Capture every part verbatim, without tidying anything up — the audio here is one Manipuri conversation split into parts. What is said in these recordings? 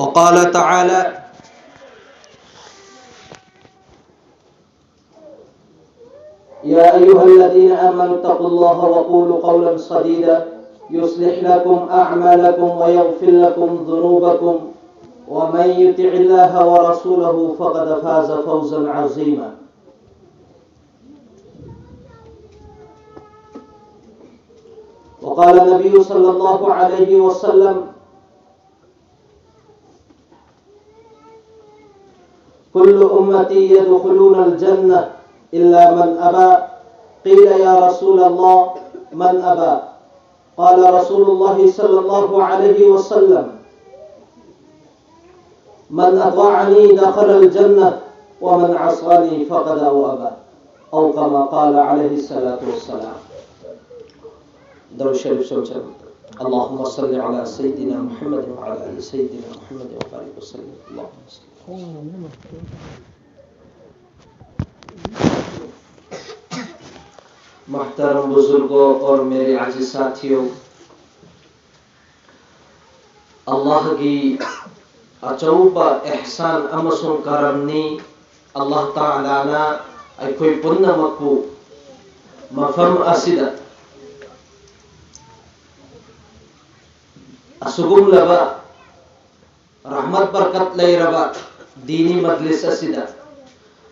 وقال تعالى: يا أيها الذين آمنوا اتقوا الله وقولوا قولا سديدا يصلح لكم أعمالكم ويغفر لكم ذنوبكم ومن يطع الله ورسوله فقد فاز فوزا عظيما. وقال النبي صلى الله عليه وسلم: كل أمتي يدخلون الجنة إلا من أبى. قيل: يا رسول الله، من أبى؟ قال رسول الله صلى الله عليه وسلم: من أطاعني دخل الجنة ومن عصاني فقد أبى، أو كما قال عليه الصلاة والسلام. درود شریف سوچن. اللهم صل على سيدنا محمد وعلى آل سيدنا محمد وبارك وسلم. اللهم صل. محترم بزرگوں اور میرے عزیز ساتھیوں، ꯑꯜꯂꯥꯍꯒꯤ ꯑꯆꯧꯕ ꯏꯍꯁꯥꯟ ꯑꯃꯁꯨꯡ ꯀꯔꯝꯅꯤ꯫ ꯑꯜꯂꯥꯍ ꯇꯥꯂꯥꯅ ꯑꯩꯈꯣꯏ ꯄꯨꯝꯅꯃꯛꯄꯨ ꯃꯐꯝ ꯑꯁꯤꯗ ꯑꯁꯤꯒꯨꯝꯂꯕ ꯔꯍꯃꯠ ꯕꯔꯀꯠ ꯂꯩꯔꯕ ꯗꯤꯅꯤ ꯃꯖꯂꯤꯁ ꯑꯁꯤꯗ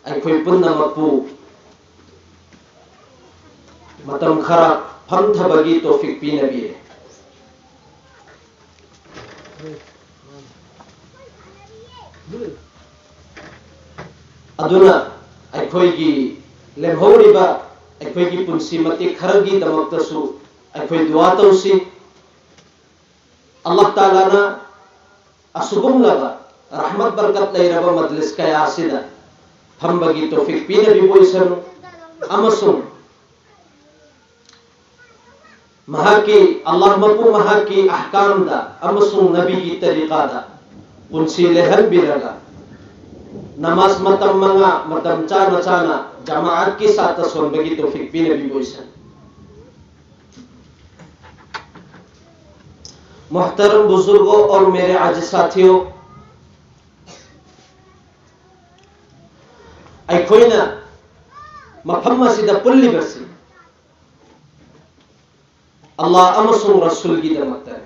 ꯑꯩꯈꯣꯏ ꯄꯨꯝꯅꯃꯛꯄꯨ ꯃꯇꯝ ꯈꯔ ꯐꯝꯊꯕꯒꯤ ꯇꯧꯐꯤꯛ ꯄꯤꯅꯕꯤꯔꯦ꯫ ꯑꯗꯨꯅ ꯑꯩꯈꯣꯏꯒꯤ ꯂꯦꯝꯍꯧꯔꯤꯕ ꯑꯩꯈꯣꯏꯒꯤ ꯄꯨꯟꯁꯤ ꯃꯇꯦꯛ ꯈꯔꯒꯤꯗꯃꯛꯇꯁꯨ ꯑꯩꯈꯣꯏ ꯗꯨꯋꯥ ꯇꯧꯁꯤ꯫ ꯑꯜꯂꯥꯍ ꯇꯥꯂꯥꯅ ꯑꯁꯤꯒꯨꯝꯂꯕ ꯔꯍꯃꯠ ꯕꯔꯀꯠ ꯂꯩꯔꯕ ꯃꯖꯂꯤꯁ ꯀꯌꯥ ꯑꯁꯤꯗ ꯐꯝꯕꯒꯤ ꯇꯧꯐꯤꯛ ꯄꯤꯅꯕꯤꯕ ꯑꯣꯏꯁꯅꯨ, ꯑꯃꯁꯨꯡ ꯃꯍꯥꯛꯀꯤ, ꯑꯜꯂꯥꯍ ꯃꯄꯨ ꯃꯍꯥꯛꯀꯤ ꯑꯍꯀꯥꯝꯗ ꯑꯃꯁꯨꯡ ꯅꯕꯤꯒꯤ ꯇꯔꯤꯀꯥꯗ ꯄꯨꯟꯁꯤ ꯂꯦꯜꯍꯟꯕꯤꯔꯒ, ꯅꯃꯥꯖ ꯃꯇꯝ ꯃꯉꯥ ꯃꯇꯝ ꯆꯥꯅ ꯆꯥꯅ ꯖꯃꯥꯑꯠꯀꯤ ꯁꯥꯠꯇ ꯁꯣꯟꯕꯒꯤ ꯇꯧꯐꯤꯛ ꯄꯤꯅꯕꯤꯕ ꯑꯣꯏꯁꯅꯨ꯫ محترم بزرگوں اور میرے عزیز ساتھیوں، ꯑꯩꯈꯣꯏꯅ ꯃꯐꯝ ꯑꯁꯤꯗ ꯄꯨꯜꯂꯤꯕꯁꯤ ꯑꯜꯂꯥꯍ ꯑꯃꯁꯨꯡ ꯔꯁꯨꯜꯒꯤꯗꯃꯛꯇꯅꯤ꯫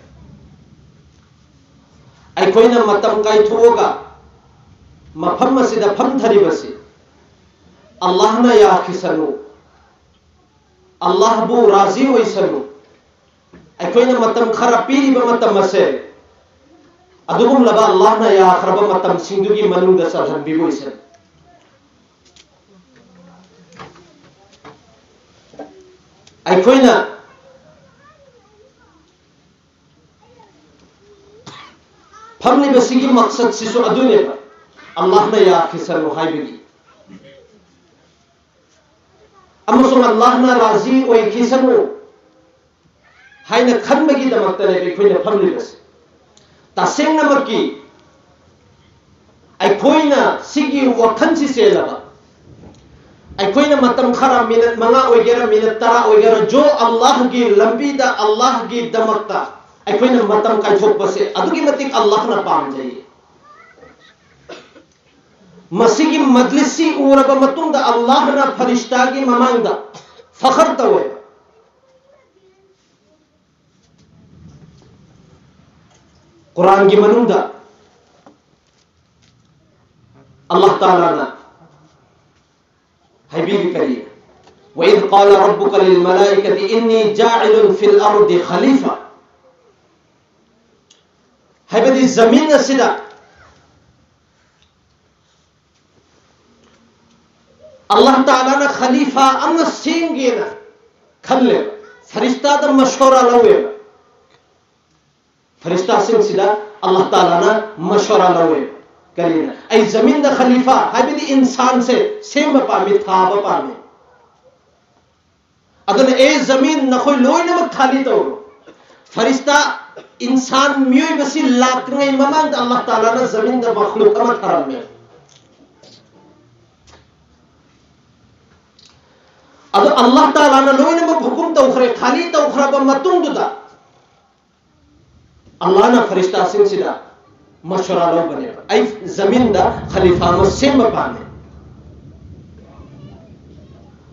ꯑꯩꯈꯣꯏꯅ ꯃꯇꯝ ꯀꯥꯏꯊꯣꯛꯑꯒ ꯃꯐꯝ ꯑꯁꯤꯗ ꯐꯝꯊꯔꯤꯕꯁꯤ ꯑꯜꯂꯥꯍꯅ ꯌꯥꯈꯤꯁꯅꯨ, ꯑꯜꯂꯥꯍꯕꯨ ꯔꯥꯖꯤ ꯑꯣꯏꯁꯅꯨ, ꯑꯩꯈꯣꯏꯅ ꯃꯇꯝ ꯈꯔ ꯄꯤꯔꯤꯕ ꯃꯇꯝ ꯑꯁꯦ ꯑꯗꯨꯒꯨꯝꯂꯕ ꯑꯜꯂꯥꯍꯅ ꯌꯥꯈ꯭ꯔꯕ ꯃꯇꯝꯁꯤꯡꯗꯨꯒꯤ ꯃꯅꯨꯡꯗ ꯆꯜꯍꯟꯕꯤꯕ ꯑꯣꯏꯁꯅꯨ꯫ ꯑꯩꯈꯣꯏꯅ ꯐꯝꯂꯤꯕꯁꯤꯒꯤ ꯃꯛꯁꯠꯁꯤꯁꯨ ꯑꯗꯨꯅꯦꯕ, ꯑꯜꯂꯥꯍꯅ ꯌꯥꯈꯤꯁꯅꯨ ꯍꯥꯏꯕꯒꯤ ꯑꯃꯁꯨꯡ ꯑꯜꯂꯥꯍꯅ ꯔꯥꯖꯤ ꯑꯣꯏꯈꯤꯁꯅꯨ ꯍꯥꯏꯅ ꯈꯟꯕꯒꯤꯗꯃꯛꯇꯅꯦꯕ ꯑꯩꯈꯣꯏꯅ ꯐꯝꯂꯤꯕꯁꯦ꯫ ꯇꯁꯦꯡꯅꯃꯛꯀꯤ ꯑꯩꯈꯣꯏꯅ ꯁꯤꯒꯤ ꯋꯥꯈꯜꯁꯤ ꯆꯦꯜꯂꯕ, ꯑꯩꯈꯣꯏꯅ ꯃꯇꯝ ꯈꯔ, ꯃꯤꯅꯠ ꯃꯉꯥ ꯑꯣꯏꯒꯦꯔꯥ, ꯃꯤꯅꯠ ꯇꯔꯥ ꯑꯣꯏꯒꯦꯔꯥ, ꯖꯣ ꯑꯜꯂꯥꯍꯒꯤ ꯂꯝꯕꯤꯗ, ꯑꯜꯂꯥꯍꯒꯤꯗꯃꯛꯇ ꯑꯩꯈꯣꯏꯅ ꯃꯇꯝ ꯀꯥꯏꯊꯣꯛꯄꯁꯦ ꯑꯗꯨꯛꯀꯤ ꯃꯇꯤꯛ ꯑꯜꯂꯥꯍꯅ ꯄꯥꯝꯖꯩ꯫ ꯃꯁꯤꯒꯤ ꯃꯖꯂꯤꯁꯁꯤ ꯎꯔꯕ ꯃꯇꯨꯡꯗ ꯑꯜꯂꯥꯍꯅ ꯐꯔꯤꯁꯇꯥꯒꯤ ꯃꯃꯥꯡꯗ ꯐꯈꯔ ꯇꯧꯋꯦ꯫ ꯀꯨꯔꯥꯟꯒꯤ ꯃꯅꯨꯡꯗ ꯑꯜꯂꯥꯍ ꯇꯥꯂꯥꯅ ꯍꯥꯏꯕꯤꯔꯤ ꯀꯔꯤ? "وإذ قال ربك للملائكة إني جاعل في الأرض خليفة"꯫ ꯍꯥꯏꯕꯗꯤ ꯖꯃꯤꯟ ꯑꯁꯤꯗ ꯑꯜꯂꯥꯍ ꯇꯥꯂꯥꯅ ꯈꯂꯤꯐꯥ ꯑꯃ ꯁꯦꯝꯒꯦꯅ ꯈꯜꯂꯦꯕ꯫ ꯐꯔꯤꯁꯇꯥꯗ ꯃꯁꯣꯔꯥ ꯂꯧꯋꯦꯕ꯫ ꯐꯔꯤꯁꯇꯥꯁꯤꯡꯁꯤꯗ ꯑꯜꯂꯥꯍ ꯇꯥꯂꯥꯅ ꯃꯁꯣꯔꯥ ꯂꯧꯋꯦꯕ꯫ ꯀꯔꯤꯅ? ꯑꯩ ꯖꯃꯤꯟꯗ ꯈꯂꯤꯐꯥ, ꯍꯥꯏꯕꯗꯤ ꯏꯟꯁꯥꯟꯁꯦ ꯁꯦꯝꯕ ꯄꯥꯝꯃꯤ, ꯊꯥꯕ ꯄꯥꯝꯃꯤ꯫ ꯑꯗꯨꯅ, "ꯑꯦ ꯖꯃꯤꯟ, ꯅꯈꯣꯏ ꯂꯣꯏꯅꯃꯛ ꯈꯥꯂꯤ ꯇꯧꯔꯣ"꯫ ꯐꯔꯤꯁꯇꯥ, ꯏꯟꯁꯥꯟ, ꯃꯤꯑꯣꯏꯕꯁꯤ ꯂꯥꯛꯇ꯭ꯔꯤꯉꯩ ꯃꯃꯥꯡꯗ ꯑꯜꯂꯥꯍ ꯇꯥꯂꯥꯅ ꯖꯃꯤꯟꯗ ꯃꯈꯂꯨꯛ ꯑꯃ ꯊꯥꯔꯝꯃꯦ꯫ ꯑꯗꯣ ꯑꯜꯂꯥꯍ ꯇꯥꯂꯥꯅ ꯂꯣꯏꯅꯃꯛ ꯍꯨꯀꯨꯝ ꯇꯧꯈ꯭ꯔꯦ, ꯈꯥꯂꯤ ꯇꯧꯈ꯭ꯔꯕ ꯃꯇꯨꯡꯗꯨꯗ ꯑꯜꯂꯥꯍꯅ ꯐꯔꯤꯁꯇꯥꯁꯤꯡꯁꯤꯗ ꯃꯁꯣꯔꯥ ꯂꯧꯕꯅꯦꯕ, "ꯑꯩ ꯖꯃꯤꯟꯗ ꯈꯂꯤꯐꯥ ꯑꯃ ꯁꯦꯝꯕ ꯄꯥꯝꯃꯦ"꯫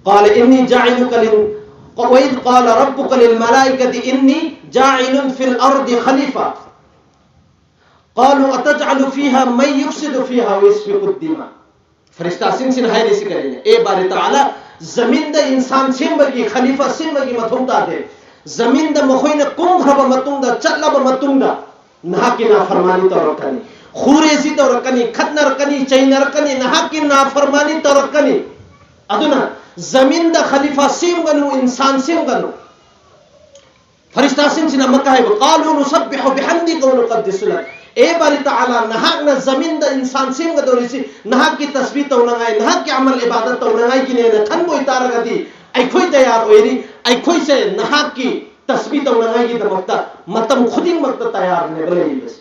قال إني جاعلك لل وإذ قال ربك للملائكة إني جاعل في الأرض خليفة قالوا أتجعل فيها من يفسد فيها ويسفك الدماء. Farishtaꯁꯤꯡꯁꯤꯅ ꯍꯥꯏꯔꯤꯁꯤ ꯀꯔꯤꯅꯣ? ꯑꯦ ꯕꯥꯔꯤ ꯇꯥꯂꯥ, ꯖꯃꯤꯟꯗ ꯏꯟꯁꯥꯟ ꯁꯦꯝꯕꯒꯤ, ꯈꯂꯤꯐꯥ ꯁꯦꯝꯕꯒꯤ ꯃꯊꯧ ꯇꯥꯗꯦ꯫ ꯖꯃꯤꯟꯗ ꯃꯈꯣꯏꯅ ꯀꯨꯝꯈ꯭ꯔꯕ ꯃꯇꯨꯡꯗ, ꯆꯠꯂꯕ ꯃꯇꯨꯡꯗ, ꯅꯍꯥꯛꯀꯤ ꯅꯥꯐꯔꯃꯥꯅꯤ ꯇꯧꯔꯛꯀꯅꯤ, ꯈꯨꯔꯦꯖꯤ ꯇꯧꯔꯛꯀꯅꯤ, ꯈꯠꯅꯔꯛꯀꯅꯤ, ꯆꯩꯅꯔꯛꯀꯅꯤ, ꯅꯍꯥꯛꯀꯤ ꯅꯥꯐꯔꯃꯥꯅꯤ ꯇꯧꯔꯛꯀꯅꯤ꯫ ꯑꯗꯨꯅ ꯖꯃꯤꯟꯗ ꯈꯂꯤꯐꯥ ꯁꯦꯝꯒꯅꯨ, ꯏꯟꯁꯥꯟ ꯁꯦꯝꯒꯅꯨ꯫ ꯐꯔꯤꯁꯇꯥꯁꯤꯡꯁꯤꯅ ꯑꯃꯨꯛꯀ ꯍꯥꯏꯕ, "قالوا نسبح بحمدك ونقدس لك." ꯑꯦ ꯕꯥꯔꯤ ꯇꯥꯂꯥ, ꯅꯍꯥꯛꯅ ꯖꯃꯤꯟꯗ ꯏꯟꯁꯥꯟ ꯁꯦꯝꯒꯗꯧꯔꯤꯁꯤ ꯅꯍꯥꯛꯀꯤ ꯇꯁꯕꯤ ꯇꯧꯅꯉꯥꯏ, ꯅꯍꯥꯛꯀꯤ ꯑꯃꯜ ꯏꯕꯥꯗꯠ ꯇꯧꯅꯉꯥꯏꯒꯤꯅꯦꯅ ꯈꯟꯕ ꯑꯣꯏꯇꯥꯔꯒꯗꯤ, ꯑꯩꯈꯣꯏ ꯇꯌꯥꯔ ꯑꯣꯏꯔꯤ, ꯑꯩꯈꯣꯏꯁꯦ ꯅꯍꯥꯛꯀꯤ ꯇꯁꯕꯤ ꯇꯧꯅꯉꯥꯏꯒꯤꯗꯃꯛꯇ ꯃꯇꯝ ꯈꯨꯗꯤꯡꯃꯛꯇ ꯇꯌꯥꯔꯅꯦꯕ ꯂꯩꯔꯤꯕꯁꯦ꯫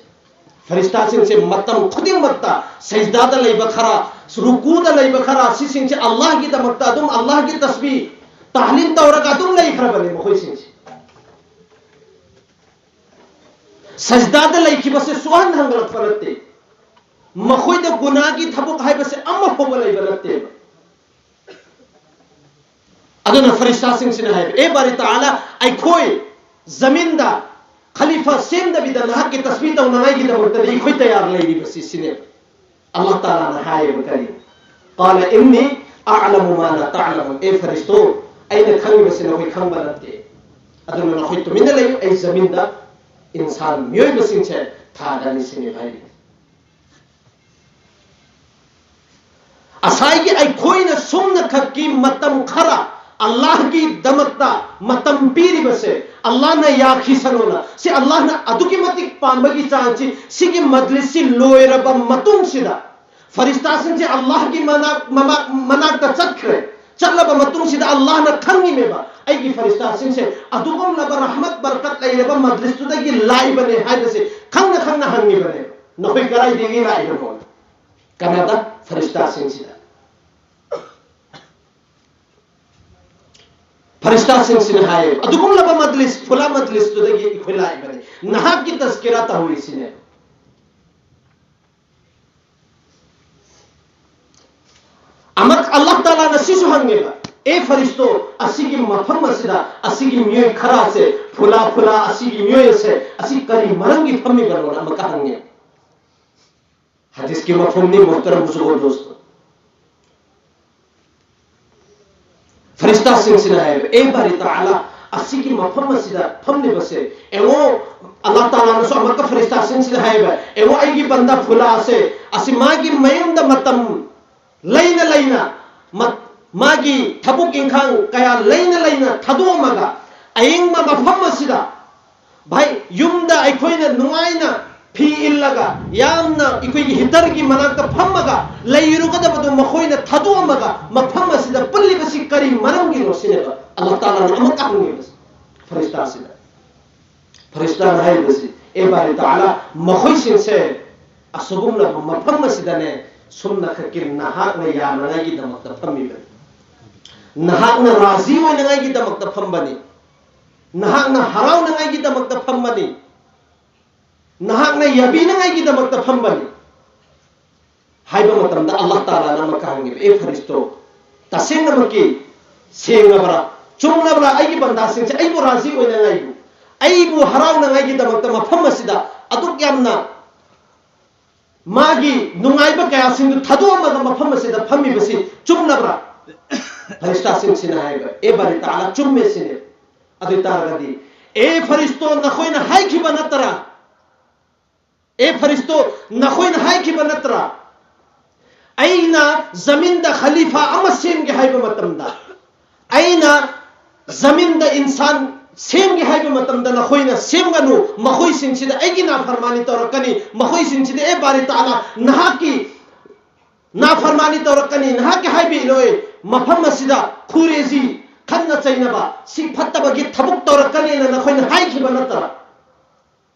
ꯐꯔꯤꯁꯇꯥꯁꯤꯡꯁꯦ ꯃꯇꯝ ꯈꯨꯗꯤꯡꯃꯛꯇ ꯁꯩꯖꯗꯥꯗ ꯂꯩꯕ ꯈꯔ, ꯔꯨꯀꯨꯗ ꯂꯩꯕ ꯈꯔ, ꯁꯤꯁꯤꯡꯁꯦ ꯑꯜꯂꯥꯍꯒꯤꯗꯃꯛꯇ ꯑꯗꯨꯝ ꯑꯜꯂꯥꯍꯒꯤ ꯇꯁꯕꯤ, ꯇꯥꯍꯂꯤꯜ ꯇꯧꯔꯒ ꯑꯗꯨꯝ ꯂꯩꯈ꯭ꯔꯕꯅꯦ ꯃꯈꯣꯏꯁꯤꯡꯁꯦ꯫ ꯁꯩꯖꯗꯥꯗ ꯂꯩꯈꯤꯕꯁꯦ ꯁꯨꯛꯍꯟ ꯍꯟꯒꯠꯂꯛꯄ ꯅꯠꯇꯦ꯫ ꯃꯈꯣꯏꯗ ꯒꯨꯅꯥꯒꯤ ꯊꯕꯛ ꯍꯥꯏꯕꯁꯦ ꯑꯃ ꯐꯥꯎꯕ ꯂꯩꯕ ꯅꯠꯇꯦꯕ꯫ ꯑꯗꯨꯅ ꯐꯔꯤꯁꯇꯥꯁꯤꯡꯁꯤꯅ ꯍꯥꯏꯕ, "ꯑꯦ ꯕꯥꯔꯤ ꯇꯥꯂꯥ, ꯑꯩꯈꯣꯏ ꯖꯃꯤꯟꯗ ꯈꯂꯤꯐꯥ ꯁꯦꯝꯗꯕꯤꯗ ꯅꯍꯥꯛꯀꯤ ꯇꯁꯕꯤ ꯇꯧꯅꯉꯥꯏꯒꯤꯗꯃꯛꯇꯗꯤ ꯑꯩꯈꯣꯏ ꯇꯌꯥꯔ ꯂꯩꯔꯤꯕꯁꯤ," ꯁꯤꯅꯦꯕ꯫ ꯑꯜꯂꯥꯍ ꯇꯥꯂꯥꯅ ꯍꯥꯏꯌꯦꯕ ꯀꯔꯤ? "قال إني أعلم ما لا تعلمون." ꯑꯦ ꯐꯔꯤꯁꯇꯣ, ꯑꯩꯅ ꯈꯪꯉꯤꯕꯁꯤ ꯅꯈꯣꯏ ꯈꯪꯕ ꯅꯠꯇꯦ꯫ ꯑꯗꯨꯅ ꯅꯈꯣꯏ ꯇꯨꯃꯤꯟꯅ ꯂꯩꯌꯨ, ꯑꯩ ꯖꯃꯤꯟꯗ ꯏꯟꯁꯥꯟ, ꯃꯤꯑꯣꯏꯕꯁꯤꯡꯁꯦ ꯊꯥꯔꯅꯤ ꯁꯤꯅꯦꯕ ꯍꯥꯏꯔꯤꯁꯦ꯫ ꯉꯁꯥꯏꯒꯤ ꯑꯩꯈꯣꯏꯅ ꯁꯨꯝꯅ ꯈꯛꯀꯤ ꯃꯇꯝ ꯈꯔ ꯑꯜꯂꯥꯍꯒꯤꯗꯃꯛꯇ ꯃꯇꯝ ꯄꯤꯔꯤꯕꯁꯦ, ꯑꯜꯂꯥꯍꯅ ꯌꯥꯈꯤꯁꯅꯨꯅ, ꯁꯤ ꯑꯜꯂꯥꯍꯅ ꯑꯗꯨꯛꯀꯤ ꯃꯇꯤꯛ ꯄꯥꯝꯕꯒꯤ ꯆꯥꯡꯁꯤ, ꯁꯤꯒꯤ ꯃꯖꯂꯤꯁꯁꯤ ꯂꯣꯏꯔꯕ ꯃꯇꯨꯡꯁꯤꯗ ꯐꯔꯤꯁꯇꯥꯁꯤꯡꯁꯦ ꯑꯜꯂꯥꯍꯒꯤ ꯃꯅꯥꯛ-, ꯃꯃꯥꯛ-, ꯃꯅꯥꯛꯇ ꯆꯠꯈ꯭ꯔꯦ꯫ ꯆꯠꯂꯕ ꯃꯇꯨꯡꯁꯤꯗ ꯑꯜꯂꯥꯍꯅ ꯈꯪꯉꯤꯃꯦꯕ, ꯑꯩꯒꯤ ꯐꯔꯤꯁꯇꯥꯁꯤꯡꯁꯦ ꯑꯗꯨꯒꯨꯝꯂꯕ ꯔꯍꯃꯠ ꯕꯔꯀꯠ ꯂꯩꯔꯕ ꯃꯖꯂꯤꯁꯇꯨꯗꯒꯤ ꯂꯥꯛꯏꯕꯅꯦ ꯍꯥꯏꯕꯁꯦ ꯈꯪꯅ ꯈꯪꯅ ꯍꯪꯉꯤꯕꯅꯦ, "ꯅꯈꯣꯏ ꯀꯗꯥꯏꯗꯒꯤ ꯂꯥꯛꯏꯕꯅꯣ?" ꯀꯅꯥꯗ? ꯐꯔꯤꯁꯇꯥꯁꯤꯡꯁꯤꯗ꯫ ꯐꯔꯤꯁꯇꯥꯁꯤꯡꯁꯤꯅ ꯍꯥꯏꯌꯦ, "ꯑꯗꯨꯒꯨꯝꯂꯕ ꯃꯖꯂꯤꯁ, ꯐꯨꯂꯥ ꯃꯖꯂꯤꯁꯇꯨꯗꯒꯤ ꯑꯩꯈꯣꯏ ꯂꯥꯛꯏꯕꯅꯤ, ꯅꯍꯥꯛꯀꯤ ꯇꯁꯀꯤꯔꯥ ꯇꯧꯔꯤꯁꯤꯅꯦ꯫" ꯑꯃꯨꯛ ꯑꯜꯂꯥꯍ ꯇꯥꯂꯥꯅ ꯁꯤꯁꯨ ꯍꯪꯉꯦꯕ, ꯑꯦ ꯐꯔꯤꯁꯇꯣ, ꯑꯁꯤꯒꯤ ꯃꯐꯝ ꯑꯁꯤꯗ ꯑꯁꯤꯒꯤ ꯃꯤꯑꯣꯏ ꯈꯔꯁꯦ, ꯐꯨꯂꯥ ꯐꯨꯂꯥ ꯑꯁꯤꯒꯤ ꯃꯤꯑꯣꯏ ꯑꯁꯦ, ꯑꯁꯤ ꯀꯔꯤ ꯃꯔꯝꯒꯤ ꯐꯝꯃꯤꯕꯅꯣꯅ ꯑꯃꯨꯛꯀ ꯍꯪꯉꯦ꯫ ꯍꯗꯤꯁꯀꯤ ꯃꯐꯝꯅꯤ, ꯃꯨꯍꯇꯔꯝ ꯕꯨꯖꯨꯔꯒ ꯗꯣꯁꯇꯣ꯫ ꯐꯔꯤꯁꯇꯥꯁꯤꯡꯁꯤꯅ ꯍꯥꯏꯕ, "ꯑꯦ ꯕꯥꯔꯤ ꯇꯥꯂꯥ, ꯑꯁꯤꯒꯤ ꯃꯐꯝ ꯑꯁꯤꯗ ꯐꯝꯂꯤꯕꯁꯦ, ꯌꯦꯡꯉꯣ," ꯑꯜꯂꯥꯍ ꯇꯥꯂꯥꯅꯁꯨ ꯑꯃꯨꯛꯀ ꯐꯔꯤꯁꯇꯥꯁꯤꯡꯁꯤꯗ ꯍꯥꯏꯕ, "ꯌꯦꯡꯉꯣ, ꯑꯩꯒꯤ ꯕꯟꯗꯥ ꯐꯨꯂꯥ ꯑꯁꯦ, ꯑꯁꯤ ꯃꯥꯒꯤ ꯃꯌꯨꯝꯗ ꯃꯇꯝ ꯂꯩꯅ ꯂꯩꯅ, ꯃ-, ꯃꯥꯒꯤ ꯊꯕꯛ ꯏꯪꯈꯥꯡ ꯀꯌꯥ ꯂꯩꯅ ꯂꯩꯅ ꯊꯥꯗꯣꯛꯑꯝꯃꯒ, ꯑꯌꯤꯡꯕ ꯃꯐꯝ ꯑꯁꯤꯗ, ꯚꯥꯏ, ꯌꯨꯝꯗ ꯑꯩꯈꯣꯏꯅ ꯅꯨꯡꯉꯥꯏꯅ ꯐꯤ ꯏꯜꯂꯒ, ꯌꯥꯝꯅ ꯑꯩꯈꯣꯏꯒꯤ ꯍꯤꯇꯔꯒꯤ ꯃꯅꯥꯛꯇ ꯐꯝꯃꯒ ꯂꯩꯔꯨꯒꯗꯕꯗꯨ ꯃꯈꯣꯏꯅ ꯊꯥꯗꯣꯛꯑꯝꯃꯒ, ꯃꯐꯝ ꯑꯁꯤꯗ ꯄꯨꯜꯂꯤꯕꯁꯤ ꯀꯔꯤ ꯃꯔꯝꯒꯤꯅꯣ?" ꯁꯤꯅꯦꯕ ꯑꯜꯂꯥꯍ ꯇꯥꯂꯥꯅ ꯑꯃꯨꯛꯀ ꯍꯪꯉꯤꯕꯁꯤ ꯐꯔꯤꯁꯇꯥꯁꯤꯗ꯫ ꯐꯔꯤꯁꯇꯥꯅ ꯍꯥꯏꯔꯤꯕꯁꯤ, "ꯑꯦ ꯕꯥꯔꯤ ꯇꯥꯂꯥ, ꯃꯈꯣꯏꯁꯤꯡꯁꯦ ꯑꯁꯤꯒꯨꯝꯂꯕ ꯃꯐꯝ ꯑꯁꯤꯗꯅꯦ, ꯁꯨꯝꯅ ꯈꯛꯀꯤ ꯅꯍꯥꯛꯅ ꯌꯥꯅꯉꯥꯏꯒꯤꯗꯃꯛꯇ ꯐꯝꯃꯤꯕꯅꯤ, ꯅꯍꯥꯛꯅ ꯔꯥꯖꯤ ꯑꯣꯏꯅꯉꯥꯏꯒꯤꯗꯃꯛꯇ ꯐꯝꯕꯅꯤ, ꯅꯍꯥꯛꯅ ꯍꯔꯥꯎꯅꯉꯥꯏꯒꯤꯗꯃꯛꯇ ꯐꯝꯕꯅꯤ, ꯅꯍꯥꯛꯅ ꯌꯥꯕꯤꯅꯉꯥꯏꯒꯤꯗꯃꯛꯇ ꯐꯝꯕꯅꯤ" ꯍꯥꯏꯕ ꯃꯇꯝꯗ, ꯑꯜꯂꯥꯍ ꯇꯥꯂꯥꯅ ꯑꯃꯨꯛꯀ ꯍꯪꯉꯦꯕ, "ꯑꯦ ꯐꯔꯤꯁꯇꯣ, ꯇꯁꯦꯡꯅꯃꯛꯀꯤ ꯁꯦꯡꯂꯕ꯭ꯔꯥ, ꯆꯨꯝꯂꯕ꯭ꯔꯥ? ꯑꯩꯒꯤ ꯕꯟꯗꯥꯁꯤꯡꯁꯦ ꯑꯩꯕꯨ ꯔꯥꯖꯤ ꯑꯣꯏꯅꯉꯥꯏꯕꯨ, ꯑꯩꯕꯨ ꯍꯔꯥꯎꯅꯉꯥꯏꯒꯤꯗꯃꯛꯇ ꯃꯐꯝ ꯑꯁꯤꯗ ꯑꯗꯨꯛ ꯌꯥꯝꯅ ꯃꯥꯒꯤ ꯅꯨꯡꯉꯥꯏꯕ ꯀꯌꯥꯁꯤꯡꯗꯨ ꯊꯥꯗꯣꯛꯑꯝꯃꯒ ꯃꯐꯝ ꯑꯁꯤꯗ ꯐꯝꯃꯤꯕꯁꯤ ꯆꯨꯝꯂꯕ꯭ꯔꯥ?" ꯐꯔꯤꯁꯇꯥꯁꯤꯡꯁꯤꯅ ꯍꯥꯏꯕ, "ꯑꯦ ꯕꯥꯔꯤ ꯇꯥꯂꯥ, ꯆꯨꯝꯃꯦ ꯁꯤꯅꯦ꯫ ꯑꯗꯨ ꯑꯣꯏ ꯇꯥꯔꯒꯗꯤ, ꯑꯦ ꯐꯔꯤꯁꯇꯣ, ꯅꯈꯣꯏꯅ ꯍꯥꯏꯈꯤꯕ ꯅꯠꯇ꯭ꯔꯥ? ꯑꯦ ꯐꯔꯤꯁꯇꯣ, ꯅꯈꯣꯏꯅ ꯍꯥꯏꯈꯤꯕ ꯅꯠꯇ꯭ꯔꯥ? ꯑꯩꯅ ꯖꯃꯤꯟꯗ ꯈꯂꯤꯐꯥ ꯑꯃ ꯁꯦꯝꯒꯦ ꯍꯥꯏꯕ ꯃꯇꯝꯗ, ꯑꯩꯅ ꯖꯃꯤꯟꯗ ꯏꯟꯁꯥꯟ ꯁꯦꯝꯒꯦ ꯍꯥꯏꯕ ꯃꯇꯝꯗ ꯅꯈꯣꯏꯅ ꯁꯦꯝꯒꯅꯨ, ꯃꯈꯣꯏꯁꯤꯡꯁꯤꯗ ꯑꯩꯒꯤ ꯅꯥꯐꯔꯃꯥꯅꯤ ꯇꯧꯔꯛꯀꯅꯤ, ꯃꯈꯣꯏꯁꯤꯡꯁꯤꯗ, ꯑꯦ ꯕꯥꯔꯤ ꯇꯥꯂꯥ, ꯅꯍꯥꯛꯀꯤ ꯅꯥꯐꯔꯃꯥꯅꯤ ꯇꯧꯔꯛꯀꯅꯤ, ꯅꯍꯥꯛꯀꯤ ꯍꯥꯏꯕ ꯏꯜꯂꯣꯏ, ꯃꯐꯝ ꯑꯁꯤꯗ ꯈꯨꯔꯦꯖꯤ, ꯈꯠꯅ ꯆꯩꯅꯕ, ꯁꯤ ꯐꯠꯇꯕꯒꯤ ꯊꯕꯛ ꯇꯧꯔꯛꯀꯅꯤꯅ ꯅꯈꯣꯏꯅ ꯍꯥꯏꯈꯤꯕ ꯅꯠꯇ꯭ꯔꯥ?"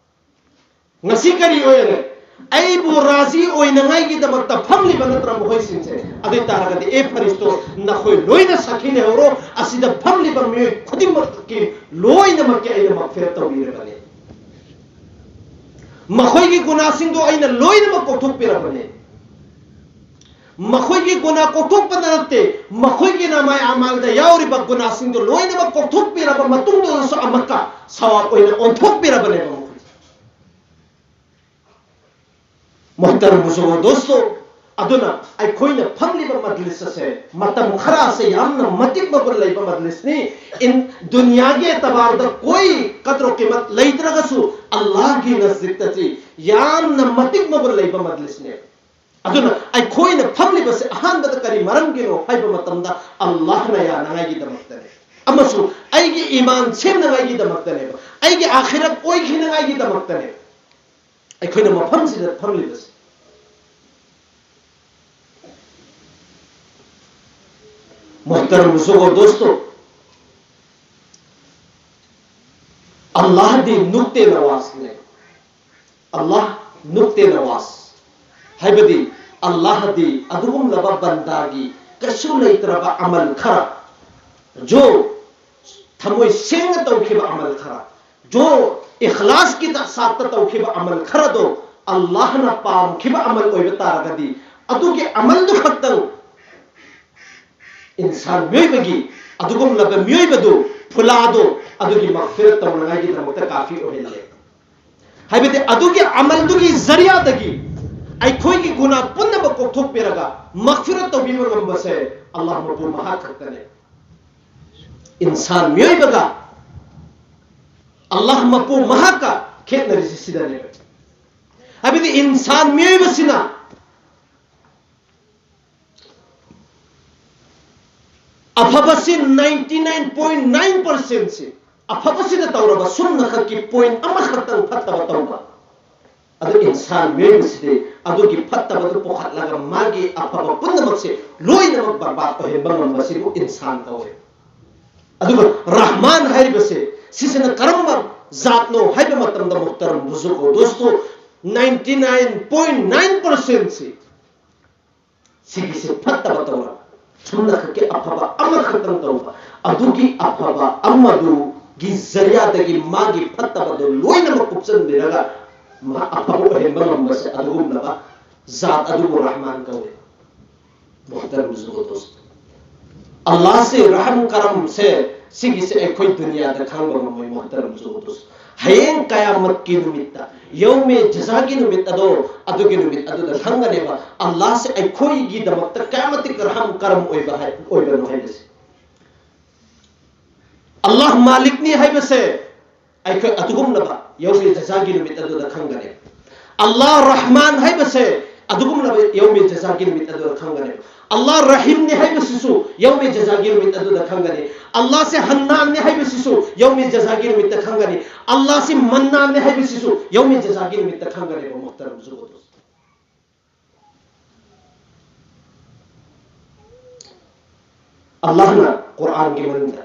ꯉꯁꯤ ꯀꯔꯤ ꯑꯣꯏꯔꯦ? ꯑꯩꯕꯨ ꯔꯥꯖꯤ ꯑꯣꯏꯅꯉꯥꯏꯒꯤꯗꯃꯛꯇ ꯐꯝꯂꯤꯕ ꯅꯠꯇ꯭ꯔꯥ ꯃꯈꯣꯏꯁꯤꯡꯁꯦ? ꯑꯗꯨ ꯑꯣꯏ ꯇꯥꯔꯒꯗꯤ, ꯑꯦ ꯐꯔꯤꯁꯇꯣ, ꯅꯈꯣꯏ ꯂꯣꯏꯅ ꯁꯥꯈꯤ ꯂꯩꯍꯧꯔꯣ, ꯑꯁꯤꯗ ꯐꯝꯂꯤꯕ ꯃꯤꯑꯣꯏ ꯈꯨꯗꯤꯡꯃꯛꯀꯤ ꯂꯣꯏꯅꯃꯛꯀꯤ ꯑꯩꯅ ꯃꯒꯐꯤꯔꯠ ꯇꯧꯕꯤꯔꯕꯅꯤ, ꯃꯈꯣꯏꯒꯤ ꯒꯨꯅꯥꯁꯤꯡꯗꯣ ꯑꯩꯅ ꯂꯣꯏꯅꯃꯛ ꯀꯣꯛꯊꯣꯛꯄꯤꯔꯕꯅꯤ꯫ ꯃꯈꯣꯏꯒꯤ ꯒꯨꯅꯥ ꯀꯣꯛꯊꯣꯛꯄꯗ ꯅꯠꯇꯦ, ꯃꯈꯣꯏꯒꯤ ꯅꯃꯥꯏ ꯑꯃꯥꯜꯗ ꯌꯥꯎꯔꯤꯕ ꯒꯨꯅꯥꯁꯤꯡꯗꯨ ꯂꯣꯏꯅꯃꯛ ꯀꯣꯛꯊꯣꯛꯄꯤꯔꯕ ꯃꯇꯨꯡꯗ ꯑꯣꯏꯔꯁꯨ ꯑꯃꯨꯛꯀ ꯁꯋꯥꯕ ꯑꯣꯏꯅ ꯑꯣꯟꯊꯣꯛꯄꯤꯔꯕꯅꯦꯕ ꯃꯈꯣꯏꯁꯦ꯫ ꯃꯣꯍꯇꯔꯝ ꯕꯨꯖꯨꯔꯒꯣ ꯗꯣꯁꯇꯣ, ꯑꯗꯨꯅ ꯑꯩꯈꯣꯏꯅ ꯐꯝꯂꯤꯕ ꯃꯖꯂꯤꯁ ꯑꯁꯦ ꯃꯇꯝ ꯈꯔ ꯑꯁꯦ ꯌꯥꯝꯅ ꯃꯇꯤꯛ ꯃꯒꯨꯟ ꯂꯩꯕ ꯃꯖꯂꯤꯁꯅꯤ꯫ ꯏꯟ ꯗꯨꯅꯤꯌꯥꯒꯤ ꯑꯦꯇꯕꯥꯔꯗ ꯀꯣꯏ ꯀꯗ꯭ꯔꯣ ꯀꯤꯃꯠ ꯂꯩꯇ꯭ꯔꯒꯁꯨ ꯑꯜꯂꯥꯍꯒꯤ ꯅꯖꯗꯤꯛꯇꯗꯤ ꯌꯥꯝꯅ ꯃꯇꯤꯛ ꯃꯒꯨꯟ ꯂꯩꯕ ꯃꯖꯂꯤꯁꯅꯦ꯫ ꯑꯗꯨꯅ ꯑꯩꯈꯣꯏꯅ ꯐꯝꯂꯤꯕꯁꯦ ꯑꯍꯥꯟꯕꯗ ꯀꯔꯤ ꯃꯔꯝꯒꯤꯅꯣ ꯍꯥꯏꯕ ꯃꯇꯝꯗ ꯑꯜꯂꯥꯍꯅ ꯌꯥꯅꯉꯥꯏꯒꯤꯗꯃꯛꯇꯅꯦ, ꯑꯃꯁꯨꯡ ꯑꯩꯒꯤ ꯏꯃꯥꯟ ꯁꯦꯝꯅꯉꯥꯏꯒꯤꯗꯃꯛꯇꯅꯦꯕ, ꯑꯩꯒꯤ ꯑꯥꯈꯤꯔꯠ ꯑꯣꯏꯈꯤꯅꯉꯥꯏꯒꯤꯗꯃꯛꯇꯅꯦ ꯑꯩꯈꯣꯏꯅ ꯃꯐꯝꯁꯤꯗ ꯐꯝꯂꯤꯕꯁꯦ꯫ ꯃꯣꯍꯇꯔꯝ ꯕꯨꯖꯨꯔꯒꯣ ꯗꯣꯁꯇꯣ, ꯑꯜꯂꯥꯍꯗꯤ ꯅꯨꯛꯇꯦ ꯅꯋꯥꯖꯅꯦ꯫ ꯑꯜꯂꯥꯍ ꯅꯨꯛꯇꯦ ꯅꯋꯥꯖ ꯍꯥꯏꯕꯗꯤ ꯑꯜꯂꯥꯍꯗꯤ ꯑꯗꯨꯒꯨꯝꯂꯕ ꯕꯟꯗꯥꯒꯤ ꯀꯩꯁꯨ ꯂꯩꯇ꯭ꯔꯕ ꯑꯃꯜ ꯈꯔ, ꯖꯣ ꯊꯃꯣꯏ ꯁꯦꯡꯅ ꯇꯧꯈꯤꯕ ꯑꯃꯜ ꯈꯔ, ꯖꯣ ꯏꯈ꯭ꯂꯥꯁꯀꯤ ꯁꯥꯠꯇ ꯇꯧꯈꯤꯕ ꯑꯃꯜ ꯈꯔꯗꯣ ꯑꯜꯂꯥꯍꯅ ꯄꯥꯝꯈꯤꯕ ꯑꯃꯜ ꯑꯣꯏꯕ ꯇꯥꯔꯒꯗꯤ, ꯑꯗꯨꯒꯤ ꯑꯃꯜꯗꯨ ꯈꯛꯇꯪ ꯏꯟꯁꯥꯟ ꯃꯤꯑꯣꯏꯕꯒꯤ, ꯑꯗꯨꯒꯨꯝꯂꯕ ꯃꯤꯑꯣꯏꯕꯗꯨ, ꯐꯨꯂꯥꯗꯣ, ꯑꯗꯨꯒꯤ ꯃꯒꯐꯤꯔꯠ ꯇꯧꯅꯉꯥꯏꯒꯤꯗꯃꯛꯇ ꯀꯥꯐꯤ ꯑꯣꯏꯍꯜꯂꯦ꯫ ꯍꯥꯏꯕꯗꯤ ꯑꯗꯨꯒꯤ ꯑꯃꯜꯗꯨꯒꯤ ꯖꯔꯤꯌꯥꯗꯒꯤ ꯑꯩꯈꯣꯏꯒꯤ ꯒꯨꯅꯥ ꯄꯨꯝꯅꯃꯛ ꯀꯣꯛꯊꯣꯛꯄꯤꯔꯒ ꯃꯒꯐꯤꯔꯠ ꯇꯧꯕꯤꯕ ꯉꯝꯕꯁꯦ ꯑꯜꯂꯥꯍ ꯃꯄꯨ ꯃꯍꯥꯛ ꯈꯛꯇꯅꯦ꯫ ꯏꯟꯁꯥꯟ ꯃꯤꯑꯣꯏꯕꯒ ꯑꯜꯂꯥꯍ ꯃꯄꯨ ꯃꯍꯥꯛꯀ ꯈꯦꯠꯅꯔꯤꯁꯤ ꯁꯤꯗꯅꯦꯕ꯫ ꯍꯥꯏꯕꯗꯤ ꯏꯟꯁꯥꯟ ꯃꯤꯑꯣꯏꯕꯁꯤꯅ ꯑꯐꯕꯁꯤ ninety nine point nine percent ꯁꯤ ꯑꯐꯕꯁꯤꯗ ꯇꯧꯔꯕ ꯁꯨꯝꯅꯈꯛꯀꯤ point ꯑꯃꯈꯛꯇꯪ ꯐꯠꯇꯕ ꯇꯧꯕ, ꯑꯗꯨ ꯏꯟꯁꯥꯟ ꯃꯤꯑꯣꯏꯕꯁꯤꯗꯤ ꯑꯗꯨꯒꯤ ꯐꯠꯇꯕꯗꯨ ꯄꯨꯈꯠꯂꯒ ꯃꯥꯒꯤ ꯑꯐꯕ ꯄꯨꯝꯅꯃꯛꯁꯦ ꯂꯣꯏꯅꯃꯛ ꯕꯔꯕꯥꯗ ꯑꯣꯏꯍꯟꯕ ꯉꯝꯕꯁꯤꯕꯨ ꯏꯟꯁꯥꯟ ꯀꯧꯋꯦ꯫ ꯑꯗꯨꯒ ꯔꯍꯃꯥꯟ ꯍꯥꯏꯔꯤꯕꯁꯦ ꯁꯤꯁꯤꯅ ꯀꯔꯝꯕ ꯖꯥꯠꯅꯣ ꯍꯥꯏꯕ ꯃꯇꯝꯗ, ꯃꯨꯍꯇꯔꯝ ꯕꯨꯖꯨꯔꯒꯣ ꯗꯣꯁꯇꯣ, ninety nine point nine percent ꯁꯤ ꯁꯤꯒꯤꯁꯦ ꯐꯠꯇꯕ ꯇꯧꯔꯕ, ꯁꯨꯝꯅꯈꯛꯀꯤ ꯑꯐꯕ ꯑꯃꯈꯛꯇꯪ ꯇꯧꯕ, ꯑꯗꯨꯒꯤ ꯑꯐꯕ ꯑꯃꯗꯨꯒꯤ ꯖꯔꯤꯌꯥꯗꯒꯤ ꯃꯥꯒꯤ ꯐꯠꯇꯕꯗꯣ ꯂꯣꯏꯅꯃꯛ ꯀꯨꯞꯁꯟꯕꯤꯔꯒ ꯃꯥ ꯑꯐꯕ ꯑꯣꯏꯍꯟꯕ ꯉꯝꯕꯁꯦ ꯑꯗꯨꯒꯨꯝꯂꯕ ꯖꯥꯠ ꯑꯗꯨꯕꯨ ꯔꯍꯃꯥꯟ ꯀꯧꯋꯦ꯫ ꯃꯨꯍꯇꯔꯝ ꯖꯨꯒꯣꯇꯣꯁ, ꯑꯜꯂꯥꯍꯁꯦ ꯔꯍꯝ ꯀꯔꯝꯁꯦ, ꯁꯤꯒꯤꯁꯦ ꯑꯩꯈꯣꯏ ꯗꯨꯅꯤꯌꯥꯗ ꯈꯪꯕ ꯉꯝꯃꯣꯏ, ꯃꯨꯍꯇꯔꯝ ꯖꯨꯒꯣꯇꯣꯁ꯫ ꯍꯌꯦꯡ ꯀꯌꯥꯃꯠꯀꯤ ꯅꯨꯃꯤꯠꯇ, ꯌꯧꯃꯦ ꯖꯖꯥꯒꯤ ꯅꯨꯃꯤꯠ ꯑꯗꯣ, ꯑꯗꯨꯒꯤ ꯅꯨꯃꯤꯠ ꯑꯗꯨꯗ ꯈꯪꯒꯅꯦꯕ ꯑꯜꯂꯥꯍꯁꯦ ꯑꯩꯈꯣꯏꯒꯤꯗꯃꯛꯇ ꯀꯌꯥꯃꯠꯇꯤꯛ ꯔꯍꯝ ꯀꯔꯝ ꯑꯣꯏꯕ ꯍꯥꯏ-, ꯑꯣꯏꯕꯅꯣ ꯍꯥꯏꯕꯁꯦ꯫ ꯑꯜꯂꯥꯍ ꯃꯥꯂꯤꯛꯅꯤ ꯍꯥꯏꯕꯁꯦ ꯑꯩꯈꯣꯏ ꯑꯗꯨꯒꯨꯝꯂꯕ ꯌꯧꯃꯦ ꯖꯖꯥꯒꯤ ꯅꯨꯃꯤꯠ ꯑꯗꯨꯗ ꯈꯪꯒꯅꯤ꯫ ꯑꯜꯂꯥꯍ ꯔꯍꯃꯥꯟ ꯍꯥꯏꯕꯁꯦ ꯑꯗꯨꯒꯨꯝꯂꯕ ꯌꯧꯃꯦ ꯖꯖꯥꯒꯤ ꯅꯨꯃꯤꯠ ꯑꯗꯨꯗ ꯈꯪꯒꯅꯤ꯫ ꯑꯜꯂꯥꯍ ꯔꯍꯤꯝꯅꯤ ꯍꯥꯏꯕꯁꯤꯁꯨ ꯌꯧꯃꯦ ꯖꯖꯥꯒꯤ ꯅꯨꯃꯤꯠ ꯑꯗꯨꯗ ꯈꯪꯒꯅꯤ꯫ ꯑꯜꯂꯥꯍꯁꯦ ꯍꯟꯅꯥꯟꯅꯤ ꯍꯥꯏꯕꯁꯤꯁꯨ ꯌꯧꯃꯦ ꯖꯖꯥꯒꯤ ꯅꯨꯃꯤꯠꯇ ꯈꯪꯒꯅꯤ꯫ ꯑꯜꯂꯥꯍꯁꯦ ꯃꯟꯅꯥꯟꯅꯤ ꯍꯥꯏꯕꯁꯤꯁꯨ ꯌꯧꯃꯦ ꯖꯖꯥꯒꯤ ꯅꯨꯃꯤꯠꯇ ꯈꯪꯒꯅꯦꯕ, ꯃꯨꯍꯇꯔꯝ ꯖꯨꯒꯣꯇꯣꯁ꯫ ꯑꯜꯂꯥꯍꯅ ꯀꯨꯔꯥꯟꯒꯤ ꯃꯅꯨꯡꯗ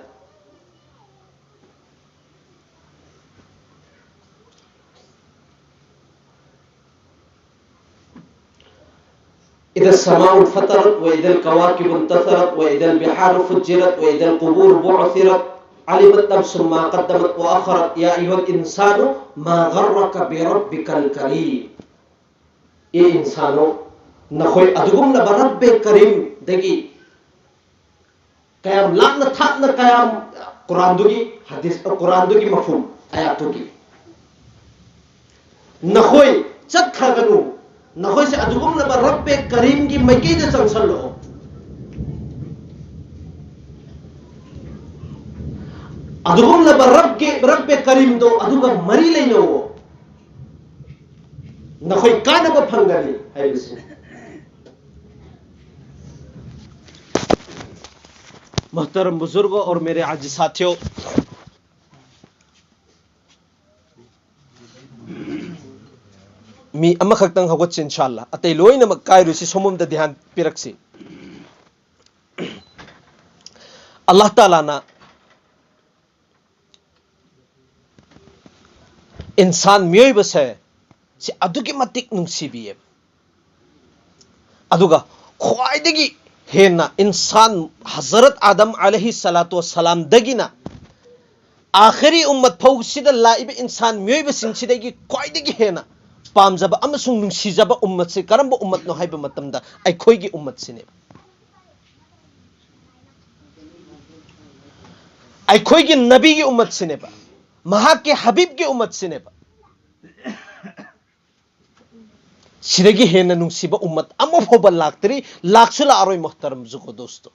إذا السماء انفطرت وإذا الكواكب انتثرت وإذا البحار فجرت وإذا القبور بعثرت علمت نفس ما قدمت وأخرت يا أيها الإنسان ما غرك بربك الكريم. ꯑꯦ ꯏꯟꯁꯥꯅꯣ, ꯅꯈꯣꯏ ꯑꯗꯨꯒꯨꯝꯂꯕ ꯔꯕꯦ ꯀꯔꯤꯝꯗꯒꯤ ꯀꯌꯥꯝ ꯂꯥꯞꯅ ꯊꯥꯞꯅ ꯀꯌꯥꯝ, ꯀꯨꯔꯥꯟꯗꯨꯒꯤ ꯍꯗꯤꯁ, ꯀꯨꯔꯥꯟꯗꯨꯒꯤ ꯃꯐꯍꯨꯝ, ꯑꯥꯌꯥꯠꯇꯨꯒꯤ, ꯅꯈꯣꯏ ꯆꯠꯈ꯭ꯔꯒꯅꯨ, ꯅꯈꯣꯏꯁꯦ ꯑꯗꯨꯒꯨꯝꯂꯕ ꯔꯕꯦ ꯀꯔꯤꯝꯒꯤ ꯃꯥꯏꯀꯩꯗ ꯆꯪꯁꯜꯂꯛꯑꯣ꯫ ꯑꯗꯨꯒꯨꯝꯂꯕ ꯔꯕꯒꯤ, ꯔꯕꯦ ꯀꯔꯤꯝꯗꯣ ꯑꯗꯨꯒ ꯃꯔꯤ ꯂꯩꯅꯧꯑꯣ, ꯅꯈꯣꯏ ꯀꯥꯟꯅꯕ ꯐꯪꯒꯅꯤ ꯍꯥꯏꯕꯁꯤꯅꯤ꯫ मोहतरम बुजुर्गों और मेरे अजीज साथियों, ꯃꯤ ꯑꯃꯈꯛꯇꯪ ꯍꯧꯒꯠꯁꯤ ꯏꯟꯁꯥ ꯑꯜꯂꯥ, ꯑꯇꯩ ꯂꯣꯏꯅꯃꯛ ꯀꯥꯏꯔꯨꯁꯤ, ꯁꯣꯝꯂꯣꯝꯗ ꯙ꯭ꯌꯥꯟ ꯄꯤꯔꯛꯁꯤ꯫ ꯑꯜꯂꯥꯍ ꯇꯥꯂꯥꯅ ꯏꯟꯁꯥꯟ, ꯃꯤꯑꯣꯏꯕꯁꯦ, ꯁꯤ ꯑꯗꯨꯛꯀꯤ ꯃꯇꯤꯛ ꯅꯨꯡꯁꯤꯕꯤꯌꯦꯕ꯫ ꯑꯗꯨꯒ ꯈ꯭ꯋꯥꯏꯗꯒꯤ ꯍꯦꯟꯅ ꯏꯟꯁꯥꯟ, ꯍꯖꯔꯠ ꯑꯥꯗꯝ ꯑꯂꯩꯍꯤ ꯁꯂꯥꯇꯨ ꯋꯁꯂꯥꯝꯗꯒꯤꯅ ꯑꯥꯈꯤꯔꯤ ꯎꯝꯃꯠ ꯐꯥꯎꯁꯤꯗ ꯂꯥꯛꯏꯕ ꯏꯟꯁꯥꯟ ꯃꯤꯑꯣꯏꯕꯁꯤꯡꯁꯤꯗꯒꯤ ꯈ꯭ꯋꯥꯏꯗꯒꯤ ꯍꯦꯟꯅ ꯄꯥꯝꯖꯕ ꯑꯃꯁꯨꯡ ꯅꯨꯡꯁꯤꯖꯕ ꯎꯝꯃꯠꯁꯤ ꯀꯔꯝꯕ ꯎꯝꯃꯠꯅꯣ ꯍꯥꯏꯕ ꯃꯇꯝꯗ ꯑꯩꯈꯣꯏꯒꯤ ꯎꯝꯃꯠꯁꯤꯅꯦꯕ꯫ ꯑꯩꯈꯣꯏꯒꯤ ꯅꯕꯤꯒꯤ ꯎꯝꯃꯠꯁꯤꯅꯦꯕ, ꯃꯍꯥꯛꯀꯤ ꯍꯕꯤꯕꯀꯤ ꯎꯝꯃꯠꯁꯤꯅꯦꯕ꯫ ꯁꯤꯗꯒꯤ ꯍꯦꯟꯅ ꯅꯨꯡꯁꯤꯕ ꯎꯝꯃꯠ ꯑꯃ ꯐꯥꯎꯕ ꯂꯥꯛꯇ꯭ꯔꯤ, ꯂꯥꯛꯁꯨ ꯂꯥꯛꯑꯔꯣꯏ, ꯃꯣꯍꯇꯔꯝ ꯖꯨꯒꯣ ꯗꯣꯁꯇꯣ꯫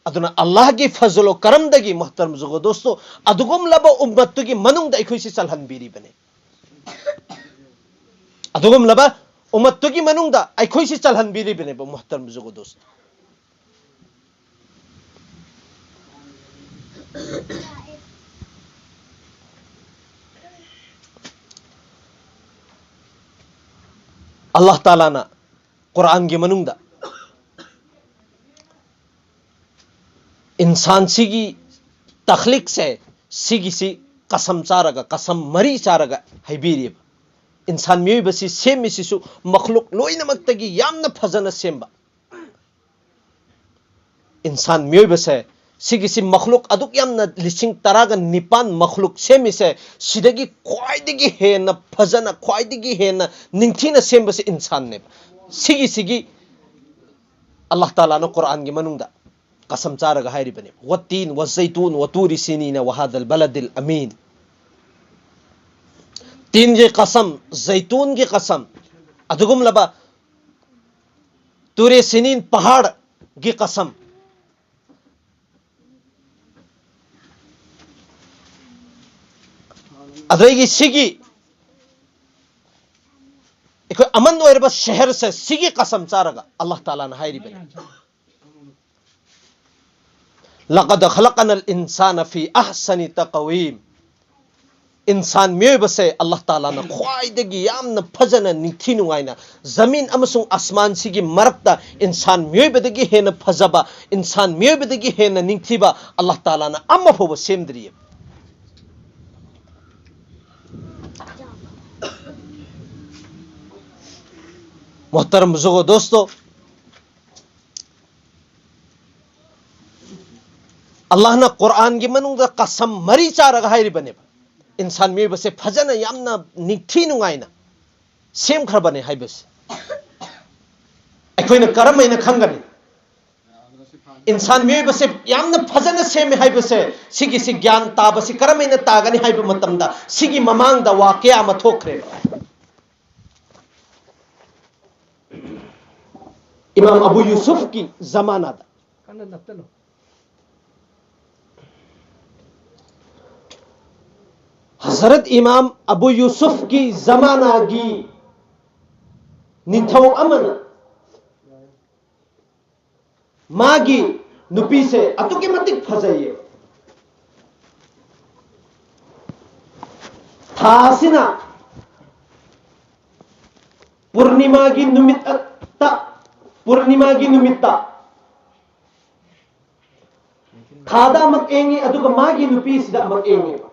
ꯑꯗꯨꯅ ꯑꯜꯂꯥꯍꯒꯤ ꯐꯖꯂꯣ ꯀꯔꯝꯗꯒꯤ, ꯃꯣꯍꯇꯔꯝ ꯖꯨꯒꯣ ꯗꯣꯁꯇꯣ, ꯑꯗꯨꯒꯨꯝꯂꯕ ꯎꯝꯃꯠꯇꯨꯒꯤ ꯃꯅꯨꯡꯗ ꯑꯩꯈꯣꯏꯁꯤ ꯆꯜꯍꯟꯕꯤꯔꯤꯕꯅꯤ꯫ ꯑꯗꯨꯒꯨꯝꯂꯕ ꯎꯝꯃꯠꯇꯨꯒꯤ ꯃꯅꯨꯡꯗ ꯑꯩꯈꯣꯏꯁꯤ ꯆꯜꯍꯟꯕꯤꯔꯤꯕꯅꯦꯕ, ꯃꯣꯍꯇꯔꯝ ꯖꯨꯒꯣ ꯗꯣꯁꯇꯣ꯫ ꯑꯜꯂꯥꯍ ꯇꯥꯂꯥꯅ ꯀꯨꯔꯥꯟꯒꯤ ꯃꯅꯨꯡꯗ ꯏꯟꯁꯥꯟꯁꯤꯒꯤ ꯇꯈ꯭ꯂꯤꯛꯁꯦ, ꯁꯤꯒꯤꯁꯤ ꯀꯁꯝ ꯆꯥꯔꯒ, ꯀꯁꯝ ꯃꯔꯤ ꯆꯥꯔꯒ ꯍꯥꯏꯕꯤꯔꯤꯕ꯫ ꯏꯟꯁꯥꯟ ꯃꯤꯑꯣꯏꯕꯁꯤ ꯁꯦꯝꯃꯤꯁꯤꯁꯨ ꯃꯈꯂꯨꯛ ꯂꯣꯏꯅꯃꯛꯇꯒꯤ ꯌꯥꯝꯅ ꯐꯖꯅ ꯁꯦꯝꯕ꯫ ꯏꯟꯁꯥꯟ ꯃꯤꯑꯣꯏꯕꯁꯦ, ꯁꯤꯒꯤꯁꯤ ꯃꯈꯂꯨꯛ ꯑꯗꯨꯛ ꯌꯥꯝꯅ ꯂꯤꯁꯤꯡ ꯇꯔꯥꯒ ꯅꯤꯄꯥꯟ ꯃꯈꯂꯨꯛ ꯁꯦꯝꯃꯤꯁꯦ, ꯁꯤꯗꯒꯤ ꯈ꯭ꯋꯥꯏꯗꯒꯤ ꯍꯦꯟꯅ ꯐꯖꯅ, ꯈ꯭ꯋꯥꯏꯗꯒꯤ ꯍꯦꯟꯅ ꯅꯤꯡꯊꯤꯅ ꯁꯦꯝꯕꯁꯦ ꯏꯟꯁꯥꯟꯅꯦꯕ꯫ ꯁꯤꯒꯤꯁꯤꯒꯤ ꯑꯜꯂꯥꯍ ꯇꯥꯂꯥꯅ ꯀꯨꯔꯥꯟꯒꯤ ꯃꯅꯨꯡꯗ ꯀꯁꯝ ꯆꯥꯔꯒ ꯍꯥꯏꯔꯤꯕꯅꯦ, "ꯋꯠꯇꯤꯟ ꯋꯖꯩꯇꯨꯟ ꯋꯇꯨꯔꯤ ꯁꯤꯅꯤꯅ ꯋꯍꯥꯗꯜ ꯕꯂꯗꯤꯜ ꯑꯃꯤꯟ"꯫ ꯇꯤꯟꯒꯤ ꯀꯁꯝ, ꯖꯩꯇꯨꯟꯒꯤ ꯀꯁꯝ, ꯑꯗꯨꯒꯨꯝꯂꯕ ꯇꯨꯔꯦ ꯁꯤꯅꯤꯟ ꯄꯍꯥꯔꯒꯤ ꯀꯁꯝ, ꯑꯗꯒꯤ ꯁꯤꯒꯤ ꯑꯩꯈꯣꯏ ꯑꯃꯟ ꯑꯣꯏꯔꯕ ꯁꯍꯔꯁꯦ, ꯁꯤꯒꯤ ꯀꯁꯝ ꯆꯥꯔꯒ ꯑꯜꯂꯥꯍ ꯇꯥꯂꯥꯅ ꯍꯥꯏꯔꯤꯕꯅꯤ, "ꯂꯀꯗ ꯈꯂꯛꯅꯜ ꯏꯟꯁꯥꯅ ꯐꯤ ꯑꯍꯁꯅꯤ ꯇꯛꯋꯤꯝ"꯫ ꯏꯟꯁꯥꯟ ꯃꯤꯑꯣꯏꯕꯁꯦ ꯑꯜꯂꯥꯍ ꯇꯥꯂꯥꯅ ꯈ꯭ꯋꯥꯏꯗꯒꯤ ꯌꯥꯝꯅ ꯐꯖꯅ, ꯅꯤꯡꯊꯤ ꯅꯨꯡꯉꯥꯏꯅ, ꯖꯃꯤꯟ ꯑꯃꯁꯨꯡ ꯑꯁꯃꯥꯟꯁꯤꯒꯤ ꯃꯔꯛꯇ ꯏꯟꯁꯥꯟ ꯃꯤꯑꯣꯏꯕꯗꯒꯤ ꯍꯦꯟꯅ ꯐꯖꯕ, ꯏꯟꯁꯥꯟ ꯃꯤꯑꯣꯏꯕꯗꯒꯤ ꯍꯦꯟꯅ ꯅꯤꯡꯊꯤꯕ ꯑꯜꯂꯥꯍ ꯇꯥꯂꯥꯅ ꯑꯃ ꯐꯥꯎꯕ ꯁꯦꯝꯗ꯭ꯔꯤꯌꯦ꯫ ꯃꯣꯍꯇꯔꯝ ꯕꯨꯖꯨꯔꯒꯣ ꯗꯣꯁꯇꯣ, ꯑꯜꯂꯥꯍꯅ ꯀꯨꯔꯥꯟꯒꯤ ꯃꯅꯨꯡꯗ ꯀꯁꯝ ꯃꯔꯤ ꯆꯥꯔꯒ ꯍꯥꯏꯔꯤꯕꯅꯦꯕ, ꯏꯟꯁꯥꯟ ꯃꯤꯑꯣꯏꯕꯁꯦ ꯐꯖꯅ, ꯌꯥꯝꯅ ꯅꯤꯡꯊꯤ ꯅꯨꯡꯉꯥꯏꯅ ꯁꯦꯝꯈ꯭ꯔꯕꯅꯦ ꯍꯥꯏꯕꯁꯦ꯫ ꯑꯩꯈꯣꯏꯅ ꯀꯔꯝ ꯍꯥꯏꯅ ꯈꯪꯒꯅꯤ? ꯏꯟꯁꯥꯟ ꯃꯤꯑꯣꯏꯕꯁꯦ ꯌꯥꯝꯅ ꯐꯖꯅ ꯁꯦꯝꯃꯦ ꯍꯥꯏꯕꯁꯦ, ꯁꯤꯒꯤꯁꯤ ꯒ꯭ꯌꯥꯟ ꯇꯥꯕꯁꯤ ꯀꯔꯝꯍꯥꯏꯅ ꯇꯥꯒꯅꯤ ꯍꯥꯏꯕ ꯃꯇꯝꯗ, ꯁꯤꯒꯤ ꯃꯃꯥꯡꯗ ꯋꯥꯀꯌꯥ ꯑꯃ ꯊꯣꯛꯈ꯭ꯔꯦꯕ꯫ ꯏꯃꯥꯝ ꯑꯕꯨ ꯌꯨꯁꯨꯐꯀꯤ ꯖꯃꯥꯅꯥꯗ꯫ ꯍꯖꯔꯠ ꯏꯃꯥꯝ ꯑꯕꯨ ꯌꯨꯁꯨꯐꯀꯤ ꯖꯃꯥꯅꯥꯒꯤ ꯅꯤꯡꯊꯧ ꯑꯃꯅ ꯃꯥꯒꯤ ꯅꯨꯄꯤꯁꯦ ꯑꯗꯨꯛꯀꯤ ꯃꯇꯤꯛ ꯐꯖꯩꯌꯦ꯫ ꯊꯥ ꯑꯁꯤꯅ ꯄꯨꯔꯅꯤꯃꯥꯒꯤ ꯅꯨꯃꯤꯠꯇ, ꯄꯨꯔꯅꯤꯃꯥꯒꯤ ꯅꯨꯃꯤꯠꯇ ꯊꯥꯗ ꯑꯃꯛ ꯌꯦꯡꯉꯤ, ꯑꯗꯨꯒ ꯃꯥꯒꯤ ꯅꯨꯄꯤꯁꯤꯗ ꯑꯃꯛ ꯌꯦꯡꯉꯦꯕ꯫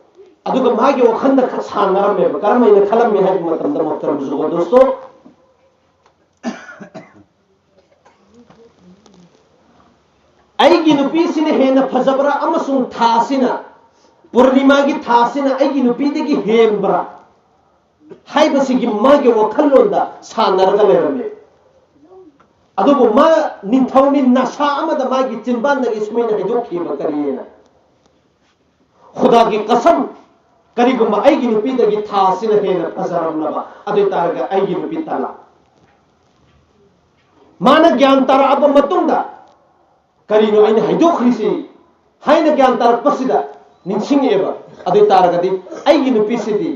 ꯑꯗꯨꯒ ꯃꯥꯒꯤ ꯋꯥꯈꯜꯗ ꯈ-, ꯁꯥꯟꯅꯔꯝꯃꯦꯕ꯫ ꯀꯔꯝꯍꯥꯏꯅ ꯈꯜꯂꯝꯃꯤ ꯍꯥꯏꯕ ꯃꯇꯝꯗ, ꯃꯣꯍꯇꯔꯝ ꯖꯨꯒꯣ ꯗꯣꯁꯇꯣ, ꯑꯩꯒꯤ ꯅꯨꯄꯤꯁꯤꯅ ꯍꯦꯟꯅ ꯐꯖꯕ꯭ꯔꯥ ꯑꯃꯁꯨꯡ ꯊꯥꯁꯤꯅ, ꯄꯨꯔꯅꯤꯃꯥꯒꯤ ꯊꯥꯁꯤꯅ ꯑꯩꯒꯤ ꯅꯨꯄꯤꯗꯒꯤ ꯍꯦꯟꯕ꯭ꯔꯥ ꯍꯥꯏꯕꯁꯤꯒꯤ ꯃꯥꯒꯤ ꯋꯥꯈꯜꯂꯣꯟꯗ ꯁꯥꯟꯅꯔꯒ ꯂꯩꯔꯝꯃꯦ꯫ ꯑꯗꯨꯕꯨ ꯃꯥ ꯅꯤꯡꯊꯧꯅꯤ, ꯅꯁꯥ ꯑꯃꯗ ꯃꯥꯒꯤ ꯆꯤꯟꯕꯥꯟꯗꯒꯤ ꯁꯨꯃꯥꯏꯅ ꯍꯥꯏꯗꯣꯛꯈꯤꯕ ꯀꯔꯤꯅ? ꯈꯨꯗꯥꯒꯤ ꯀꯁꯝ, ꯀꯔꯤꯒꯨꯝꯕ ꯑꯩꯒꯤ ꯅꯨꯄꯤꯗꯒꯤ ꯊꯥꯁꯤꯅ ꯍꯦꯟꯅ ꯐꯖꯔꯝꯂꯕ, ꯑꯗꯨ ꯑꯣꯏ ꯇꯥꯔꯒ ꯑꯩꯒꯤ ꯅꯨꯄꯤ ꯇꯂꯥꯛ꯫ ꯃꯥꯅ ꯒ꯭ꯌꯥꯟ ꯇꯥꯔꯛꯑꯕ ꯃꯇꯨꯡꯗ, "ꯀꯔꯤꯅꯣ ꯑꯩꯅ ꯍꯥꯏꯗꯣꯛꯈ꯭ꯔꯤꯁꯤ?" ꯍꯥꯏꯅ ꯒ꯭ꯌꯥꯟ ꯇꯥꯔꯛꯄꯁꯤꯗ ꯅꯤꯡꯁꯤꯡꯉꯛꯑꯦꯕ꯫ ꯑꯗꯨ ꯑꯣꯏ ꯇꯥꯔꯒꯗꯤ ꯑꯩꯒꯤ ꯅꯨꯄꯤꯁꯤꯗꯤ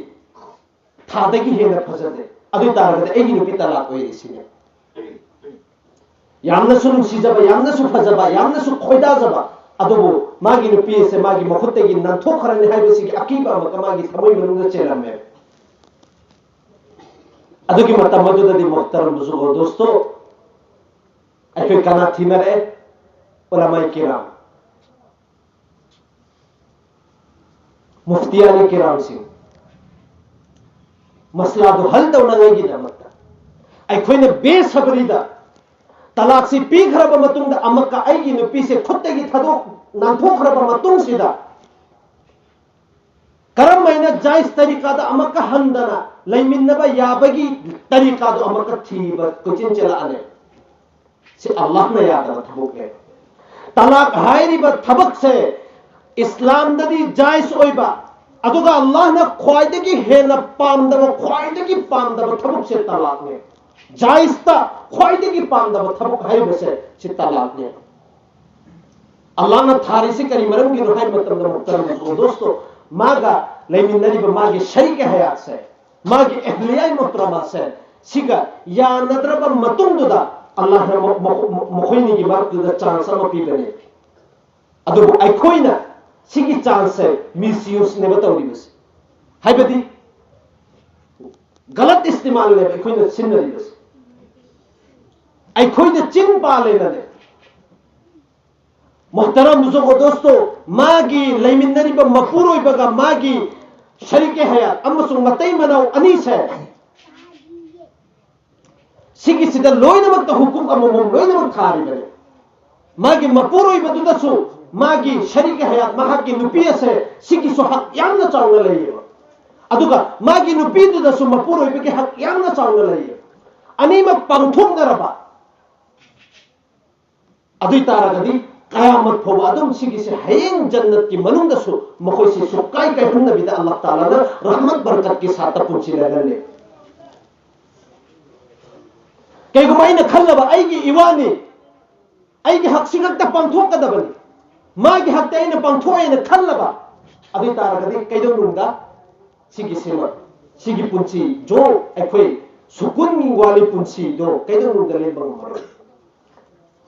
ꯊꯥꯗꯒꯤ ꯍꯦꯟꯅ ꯐꯖꯗꯦ, ꯑꯗꯨ ꯑꯣꯏ ꯇꯥꯔꯒꯗꯤ ꯑꯩꯒꯤ ꯅꯨꯄꯤ ꯇꯂꯥꯛ ꯑꯣꯏꯔꯦ ꯁꯤꯅꯦ꯫ ꯌꯥꯝꯅꯁꯨ ꯅꯨꯡꯁꯤꯖꯕ, ꯌꯥꯝꯅꯁꯨ ꯐꯖꯕ, ꯌꯥꯝꯅꯁꯨ ꯈꯣꯏꯗꯥꯖꯕ, ꯑꯗꯨꯕꯨ ꯃꯥꯒꯤ ꯅꯨꯄꯤ ꯑꯁꯦ ꯃꯥꯒꯤ ꯃꯈꯨꯠꯇꯒꯤ ꯅꯥꯟꯊꯣꯛꯈ꯭ꯔꯅꯤ ꯍꯥꯏꯕꯁꯤꯒꯤ ꯑꯀꯤꯕ ꯑꯃꯒ ꯃꯥꯒꯤ ꯊꯃꯣꯏ ꯃꯅꯨꯡꯗ ꯆꯦꯜꯂꯝꯃꯦ꯫ ꯑꯗꯨꯒꯤ ꯃꯇꯝ ꯑꯗꯨꯗꯗꯤ, ꯃꯣꯍꯇꯔꯝ ꯕꯨꯖꯨꯔꯒ ꯗꯣꯁꯇꯣ, ꯑꯩꯈꯣꯏ ꯀꯅꯥ ꯊꯤꯅꯔꯛꯑꯦ? ꯎꯂꯃꯥꯏ ꯀꯤꯔꯥꯝ, ꯃꯨꯐꯇꯤꯌꯥꯅꯤ ꯀꯤꯔꯥꯝꯁꯤꯡ, ꯃꯁꯂꯥꯗꯨ ꯍꯜ ꯇꯧꯅꯉꯥꯏꯒꯤꯗꯃꯛꯇ ꯑꯩꯈꯣꯏꯅ ꯕꯦꯁꯕꯔꯤꯗ ꯇꯂꯥꯛꯁꯤ ꯄꯤꯈ꯭ꯔꯕ ꯃꯇꯨꯡꯗ, ꯑꯃꯛꯀ ꯑꯩꯒꯤ ꯅꯨꯄꯤꯁꯦ ꯈꯨꯠꯇꯒꯤ ꯊꯥꯗꯣꯛ, ꯅꯥꯟꯊꯣꯛꯈ꯭ꯔꯕ ꯃꯇꯨꯡꯁꯤꯗ, ꯀꯔꯝ ꯍꯥꯏꯅ ꯖꯥꯏꯖ ꯇꯔꯤꯀꯥꯗ ꯑꯃꯛꯀ ꯍꯟꯗꯅ ꯂꯩꯃꯤꯟꯅꯕ ꯌꯥꯕꯒꯤ ꯇꯔꯤꯀꯥꯗꯣ ꯑꯃꯛꯀ ꯊꯤꯕ ꯀꯣꯏꯆꯦꯟ ꯆꯦꯜꯂꯛꯑꯅꯤ꯫ ꯁꯤ ꯑꯜꯂꯥꯍꯅ ꯌꯥꯗꯕ ꯊꯕꯛꯅꯦ꯫ ꯇꯂꯥꯛ ꯍꯥꯏꯔꯤꯕ ꯊꯕꯛꯁꯦ ꯏꯁꯂꯥꯝꯗꯗꯤ ꯖꯥꯏꯖ ꯑꯣꯏꯕ, ꯑꯗꯨꯒ ꯑꯜꯂꯥꯍꯅ ꯈ꯭ꯋꯥꯏꯗꯒꯤ ꯍꯦꯟꯅ ꯄꯥꯝꯗꯕ, ꯈ꯭ꯋꯥꯏꯗꯒꯤ ꯄꯥꯝꯗꯕ ꯊꯕꯛꯁꯦ ꯇꯂꯥꯛꯅꯦ꯫ ꯖꯥꯏꯖꯇ ꯈ꯭ꯋꯥꯏꯗꯒꯤ ꯄꯥꯝꯗꯕ ꯊꯕꯛ ꯍꯥꯏꯕꯁꯦ ꯁꯤ ꯇꯂꯥꯛꯅꯦ꯫ ꯑꯜꯂꯥꯍꯅ ꯊꯥꯔꯤꯁꯤ ꯀꯔꯤ ꯃꯔꯝꯒꯤꯅꯣ ꯍꯥꯏꯕ ꯃꯇꯝꯗ, ꯃꯨꯛꯇꯔꯝ ꯗꯣꯁꯇꯣ, ꯃꯥꯒ ꯂꯩꯃꯤꯟꯅꯔꯤꯕ ꯃꯥꯒꯤ ꯁꯔꯤꯛ ꯍꯌꯥꯠꯁꯦ, ꯃꯥꯒꯤ ꯑꯍꯂꯤꯌꯥꯏ ꯃꯨꯛꯇꯔꯃꯥꯁꯦ, ꯁꯤꯒ ꯌꯥꯅꯗ꯭ꯔꯕ ꯃꯇꯨꯡꯗꯨꯗ ꯑꯜꯂꯥꯍꯅ ꯃ-, ꯃ-, ꯃꯈꯣꯏꯅꯤꯒꯤ ꯃꯔꯛꯇꯨꯗ ꯆꯥꯟꯁ ꯑꯃ ꯄꯤꯕꯅꯦ꯫ ꯑꯗꯨꯕꯨ ꯑꯩꯈꯣꯏꯅ ꯁꯤꯒꯤ ꯆꯥꯟꯁꯁꯦ ꯃꯤꯁꯌꯨꯁꯅꯦꯕ ꯇꯧꯔꯤꯕꯁꯦ, ꯍꯥꯏꯕꯗꯤ ꯒꯂꯠ ꯏꯁꯇꯤꯃꯥꯜꯅꯦꯕ ꯑꯩꯈꯣꯏꯅ ꯁꯤꯟꯅꯔꯤꯕꯁꯦ꯫ ꯑꯩꯈꯣꯏꯗ ꯆꯤꯟ ꯄꯥꯜꯂꯦꯅꯅꯦ, ꯃꯨꯍꯇꯔꯝ ꯖꯣꯍꯣꯗꯣꯁꯇꯣ, ꯃꯥꯒꯤ ꯂꯩꯃꯤꯟꯅꯔꯤꯕ ꯃꯄꯨꯔꯣꯏꯕꯒ ꯃꯥꯒꯤ ꯁꯔꯤꯀꯦ ꯍꯌꯥꯠ ꯑꯃꯁꯨꯡ ꯃꯇꯩ ꯃꯅꯥꯎ ꯑꯅꯤꯁꯦ, ꯁꯤꯒꯤꯁꯤꯗ ꯂꯣꯏꯅꯃꯛꯇ ꯍꯨꯀꯨꯝ ꯑꯃꯃꯝ ꯂꯣꯏꯅꯃꯛ ꯊꯥꯔꯤꯕꯅꯤ꯫ ꯃꯥꯒꯤ ꯃꯄꯨꯔꯣꯏꯕꯗꯨꯗꯁꯨ ꯃꯥꯒꯤ ꯁꯔꯤꯀꯦ ꯍꯌꯥꯠ, ꯃꯍꯥꯛꯀꯤ ꯅꯨꯄꯤ ꯑꯁꯦ, ꯁꯤꯒꯤꯁꯨ ꯍꯛ ꯌꯥꯝꯅ ꯆꯥꯎꯅ ꯂꯩꯌꯦꯕ꯫ ꯑꯗꯨꯒ ꯃꯥꯒꯤ ꯅꯨꯄꯤꯗꯨꯗꯁꯨ ꯃꯄꯨꯔꯣꯏꯕꯒꯤ ꯍꯛ ꯌꯥꯝꯅ ꯆꯥꯎꯅ ꯂꯩꯌꯦ꯫ ꯑꯅꯤꯃꯛ ꯄꯥꯡꯊꯣꯛꯅꯔꯕ ꯑꯗꯨ ꯑꯣꯏ ꯇꯥꯔꯒꯗꯤ ꯀꯌꯥꯃꯠ ꯐꯥꯎꯕ ꯑꯗꯨꯝ ꯁꯤꯒꯤꯁꯦ ꯍꯌꯦꯡ ꯖꯟꯅꯠꯀꯤ ꯃꯅꯨꯡꯗꯁꯨ ꯃꯈꯣꯏꯁꯤ ꯁꯨꯛꯀꯥꯏ ꯀꯥꯏꯍꯟꯗꯕꯤꯗ ꯑꯜꯂꯥꯍ ꯇꯥꯂꯥꯅ ꯔꯍꯃꯠ ꯕꯔꯀꯠꯀꯤ ꯁꯥꯠꯇ ꯄꯨꯟꯁꯤ ꯂꯩꯍꯜꯂꯦ꯫ ꯀꯩꯒꯨꯝꯕ ꯑꯩꯅ ꯈꯜꯂꯕ ꯑꯩꯒꯤ ꯏꯋꯥꯅꯤ, ꯑꯩꯒꯤ ꯍꯛꯁꯤ ꯈꯛꯇ ꯄꯥꯡꯊꯣꯛꯀꯗꯕꯅꯤ, ꯃꯥꯒꯤ ꯍꯛꯇ ꯑꯩꯅ ꯄꯥꯡꯊꯣꯛꯑꯦꯅ ꯈꯜꯂꯕ, ꯑꯗꯨ ꯑꯣꯏ ꯇꯥꯔꯒꯗꯤ ꯀꯩꯗꯧꯅꯨꯡꯗ ꯁꯤꯒꯤꯁꯤꯃ, ꯁꯤꯒꯤ ꯄꯨꯟꯁꯤꯗꯣ ꯑꯩꯈꯣꯏ ꯁꯨꯀꯨꯟꯒꯤ ꯋꯥꯂꯤ ꯄꯨꯟꯁꯤꯗꯣ ꯀꯩꯗꯧꯅꯨꯡꯗ ꯂꯦꯟꯕ ꯉꯝꯃꯔꯣꯏ꯫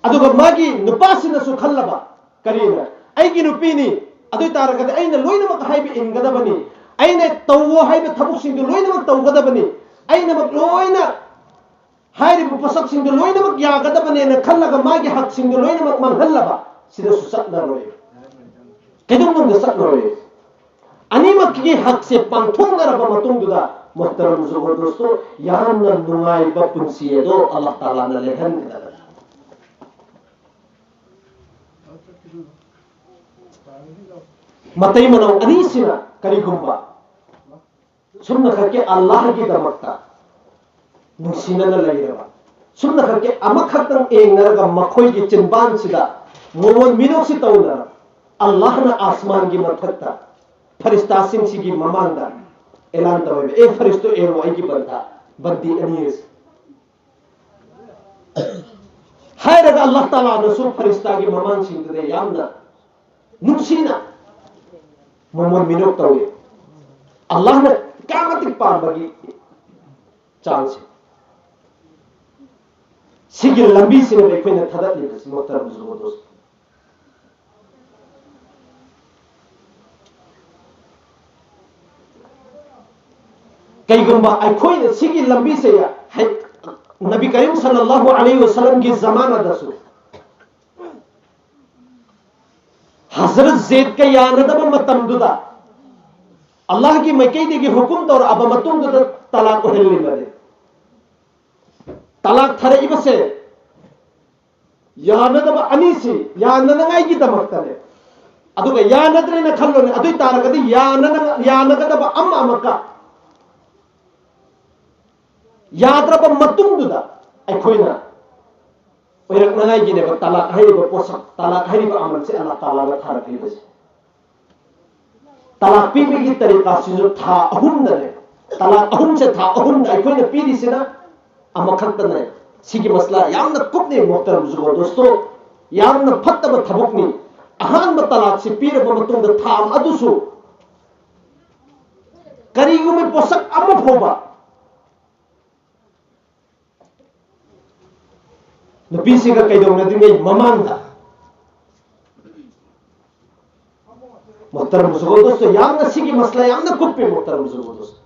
ꯑꯗꯨꯒ ꯃꯥꯒꯤ ꯅꯨꯄꯥꯁꯤꯅꯁꯨ ꯈꯜꯂꯕ, ꯀꯔꯤꯅ, ꯑꯩꯒꯤ ꯅꯨꯄꯤꯅꯤ, ꯑꯗꯨ ꯑꯣꯏ ꯇꯥꯔꯒꯗꯤ ꯑꯩꯅ ꯂꯣꯏꯅꯃꯛ ꯍꯥꯏꯕ ꯏꯟꯒꯗꯕꯅꯤ, ꯑꯩꯅ ꯇꯧꯋꯣ ꯍꯥꯏꯕ ꯊꯕꯛꯁꯤꯡꯗꯨ ꯂꯣꯏꯅꯃꯛ ꯇꯧꯒꯗꯕꯅꯤ, ꯑꯩꯅꯃꯛ ꯂꯣꯏꯅ ꯍꯥꯏꯔꯤꯕ ꯄꯣꯠꯁꯛꯁꯤꯡꯗꯨ ꯂꯣꯏꯅꯃꯛ ꯌꯥꯒꯗꯕꯅꯦꯅ ꯈꯜꯂꯒ ꯃꯥꯒꯤ ꯍꯛꯁꯤꯡꯗꯨ ꯂꯣꯏꯅꯃꯛ ꯃꯥꯡꯍꯜꯂꯕ, ꯁꯤꯗꯁꯨ ꯆꯠꯅꯔꯣꯏ, ꯀꯩꯗꯧꯅꯨꯡꯗ ꯆꯠꯅꯔꯣꯏ꯫ ꯑꯅꯤꯃꯛꯀꯤ ꯍꯛꯁꯦ ꯄꯥꯡꯊꯣꯛꯅꯔꯕ ꯃꯇꯨꯡꯗꯨꯗ, ꯃꯨꯍꯇꯔꯝ ꯖꯨꯍꯣꯗꯣꯁꯇꯣ, ꯌꯥꯝꯅ ꯅꯨꯡꯉꯥꯏꯕ ꯄꯨꯟꯁꯤ ꯑꯗꯣ ꯑꯜꯂꯥꯍ ꯇꯥꯂꯥꯅ ꯂꯩꯍꯟꯒꯗꯕꯅꯤ꯫ ꯃꯇꯩ ꯃꯅꯥꯎ ꯑꯅꯤꯁꯤꯅ ꯀꯔꯤꯒꯨꯝꯕ ꯁꯨꯝꯅꯈꯛꯀꯤ ꯑꯜꯂꯥꯍꯒꯤꯗꯃꯛꯇ ꯅꯨꯡꯁꯤꯅꯅ ꯂꯩꯔꯕ, ꯁꯨꯝꯅꯈꯛꯀꯤ ꯑꯃꯈꯛꯇꯪ ꯌꯦꯡꯅꯔꯒ ꯃꯈꯣꯏꯒꯤ ꯆꯤꯟꯕꯥꯟꯁꯤꯗ ꯃꯣꯃꯣꯟ ꯃꯤꯅꯣꯛꯁꯤ ꯇꯧꯅ ꯑꯜꯂꯥꯍꯅ ꯑꯥꯁꯃꯥꯟꯒꯤ ꯃꯊꯛꯇ ꯐꯔꯤꯁꯇꯥꯁꯤꯡꯁꯤꯒꯤ ꯃꯃꯥꯡꯗ ꯑꯦꯂꯥꯟ ꯇꯧꯋꯦꯕ, "ꯑꯦ ꯐꯔꯤꯁꯇꯣ, ꯑꯦꯔꯣ ꯑꯩꯒꯤ ꯕꯟꯗꯥ, ꯕꯟꯗꯤ ꯑꯅꯤ ꯑꯁꯤ"꯫ ꯍꯥꯏꯔꯒ ꯑꯜꯂꯥꯍ ꯇꯥꯂꯥꯅꯁꯨ ꯐꯔꯤꯁꯇꯥꯒꯤ ꯃꯃꯥꯡꯁꯤꯡꯗꯨꯗ ꯌꯥꯝꯅ ꯅꯨꯡꯁꯤꯅ ꯃꯣꯃꯣꯟ ꯃꯤꯅꯣꯛ ꯇꯧꯏ꯫ ꯑꯜꯂꯥꯍꯅ ꯀꯌꯥꯃꯇꯤꯛ ꯄꯥꯝꯕꯒꯤ ꯆꯥꯡꯁꯦ꯫ ꯁꯤꯒꯤ ꯂꯝꯕꯤꯁꯤꯅꯦꯕ ꯑꯩꯈꯣꯏꯅ ꯊꯥꯗꯠꯂꯤꯕꯁꯤ, ꯃꯣꯍꯇꯔꯝ ꯖꯨꯒꯣꯗꯣꯁ꯫ ꯀꯩꯒꯨꯝꯕ ꯑꯩꯈꯣꯏꯅ ꯁꯤꯒꯤ ꯂꯝꯕꯤꯁꯦ ꯍꯦꯛ ꯅꯕꯤ ꯀꯔꯤꯝ ꯁꯜꯂꯜꯂꯥꯍꯨ ꯑꯂꯩꯍꯤ ꯋꯁꯜꯂꯝꯒꯤ ꯖꯃꯥꯅꯗꯁꯨ ꯍꯖꯔꯠ ꯖꯦꯗꯀ ꯌꯥꯅꯗꯕ ꯃꯇꯝꯗꯨꯗ ꯑꯜꯂꯥꯍꯒꯤ ꯃꯥꯏꯀꯩꯗꯒꯤ ꯍꯨꯀꯨꯝ ꯇꯧꯔꯛꯑꯕ ꯃꯇꯨꯡꯗꯨꯗ ꯇꯂꯥꯛ ꯑꯣꯏꯍꯜꯂꯤꯕꯅꯤ꯫ ꯇꯂꯥꯛ ꯊꯥꯔꯛꯏꯕꯁꯦ ꯌꯥꯅꯗꯕ ꯑꯅꯤꯁꯤ ꯌꯥꯅꯅꯉꯥꯏꯒꯤꯗꯃꯛꯇꯅꯦ꯫ ꯑꯗꯨꯒ ꯌꯥꯅꯗ꯭ꯔꯦꯅ ꯈꯜꯂꯣꯅꯦ, ꯑꯗꯨ ꯑꯣꯏ ꯇꯥꯔꯒꯗꯤ ꯌꯥꯅꯅ-, ꯌꯥꯅꯒꯗꯕ ꯑꯃ ꯑꯃꯛꯀ ꯌꯥꯗ꯭ꯔꯕ ꯃꯇꯨꯡꯗꯨꯗ ꯑꯩꯈꯣꯏꯅ ꯑꯣꯏꯔꯛꯅꯉꯥꯏꯒꯤꯅꯦꯕ ꯇꯂꯥꯛ ꯍꯥꯏꯔꯤꯕ ꯄꯣꯠꯁꯛ, ꯇꯂꯥꯛ ꯍꯥꯏꯔꯤꯕ ꯑꯃꯜꯁꯦ ꯑꯜꯂꯥꯍ ꯇꯥꯂꯥꯅ ꯊꯥꯔꯛꯂꯤꯕꯁꯦ꯫ ꯇꯂꯥꯛ ꯄꯤꯕꯒꯤ ꯇꯔꯤꯀꯥꯁꯤꯁꯨ ꯊꯥ ꯑꯍꯨꯝꯗꯅꯦ꯫ ꯇꯂꯥꯛ ꯑꯍꯨꯝꯁꯦ ꯊꯥ ꯑꯍꯨꯝꯗ ꯑꯩꯈꯣꯏꯅ ꯄꯤꯔꯤꯁꯤꯅ ꯑꯃꯈꯛꯇꯅꯦ꯫ ꯁꯤꯒꯤ ꯃꯁꯂꯥ ꯌꯥꯝꯅ ꯀꯨꯞꯅ, ꯃꯣꯍꯇꯔꯝ ꯖꯨꯒꯣꯗꯣꯁꯇꯣ, ꯌꯥꯝꯅ ꯐꯠꯇꯕ ꯊꯕꯛꯅꯤ꯫ ꯑꯍꯥꯟꯕ ꯇꯂꯥꯛꯁꯤ ꯄꯤꯔꯕ ꯃꯇꯨꯡꯗ ꯊꯥ ꯑꯃ ꯑꯗꯨꯁꯨ ꯀꯔꯤꯒꯨꯝꯕ ꯄꯣꯠꯁꯛ ꯑꯃ ꯐꯥꯎꯕ ꯅꯨꯄꯤꯁꯤꯒ ꯀꯩꯗꯧꯅꯗ꯭ꯔꯤꯉꯩ ꯃꯃꯥꯡꯗ, ꯃꯣꯍꯇꯔꯝ ꯖꯨꯒꯣꯗꯣꯁꯇꯣ, ꯌꯥꯝꯅ ꯁꯤꯒꯤ ꯃꯁꯂꯥ ꯌꯥꯝꯅ ꯀꯨꯞꯄꯦ, ꯃꯣꯍꯇꯔꯝ ꯖꯨꯒꯣꯗꯣꯁꯇꯣ꯫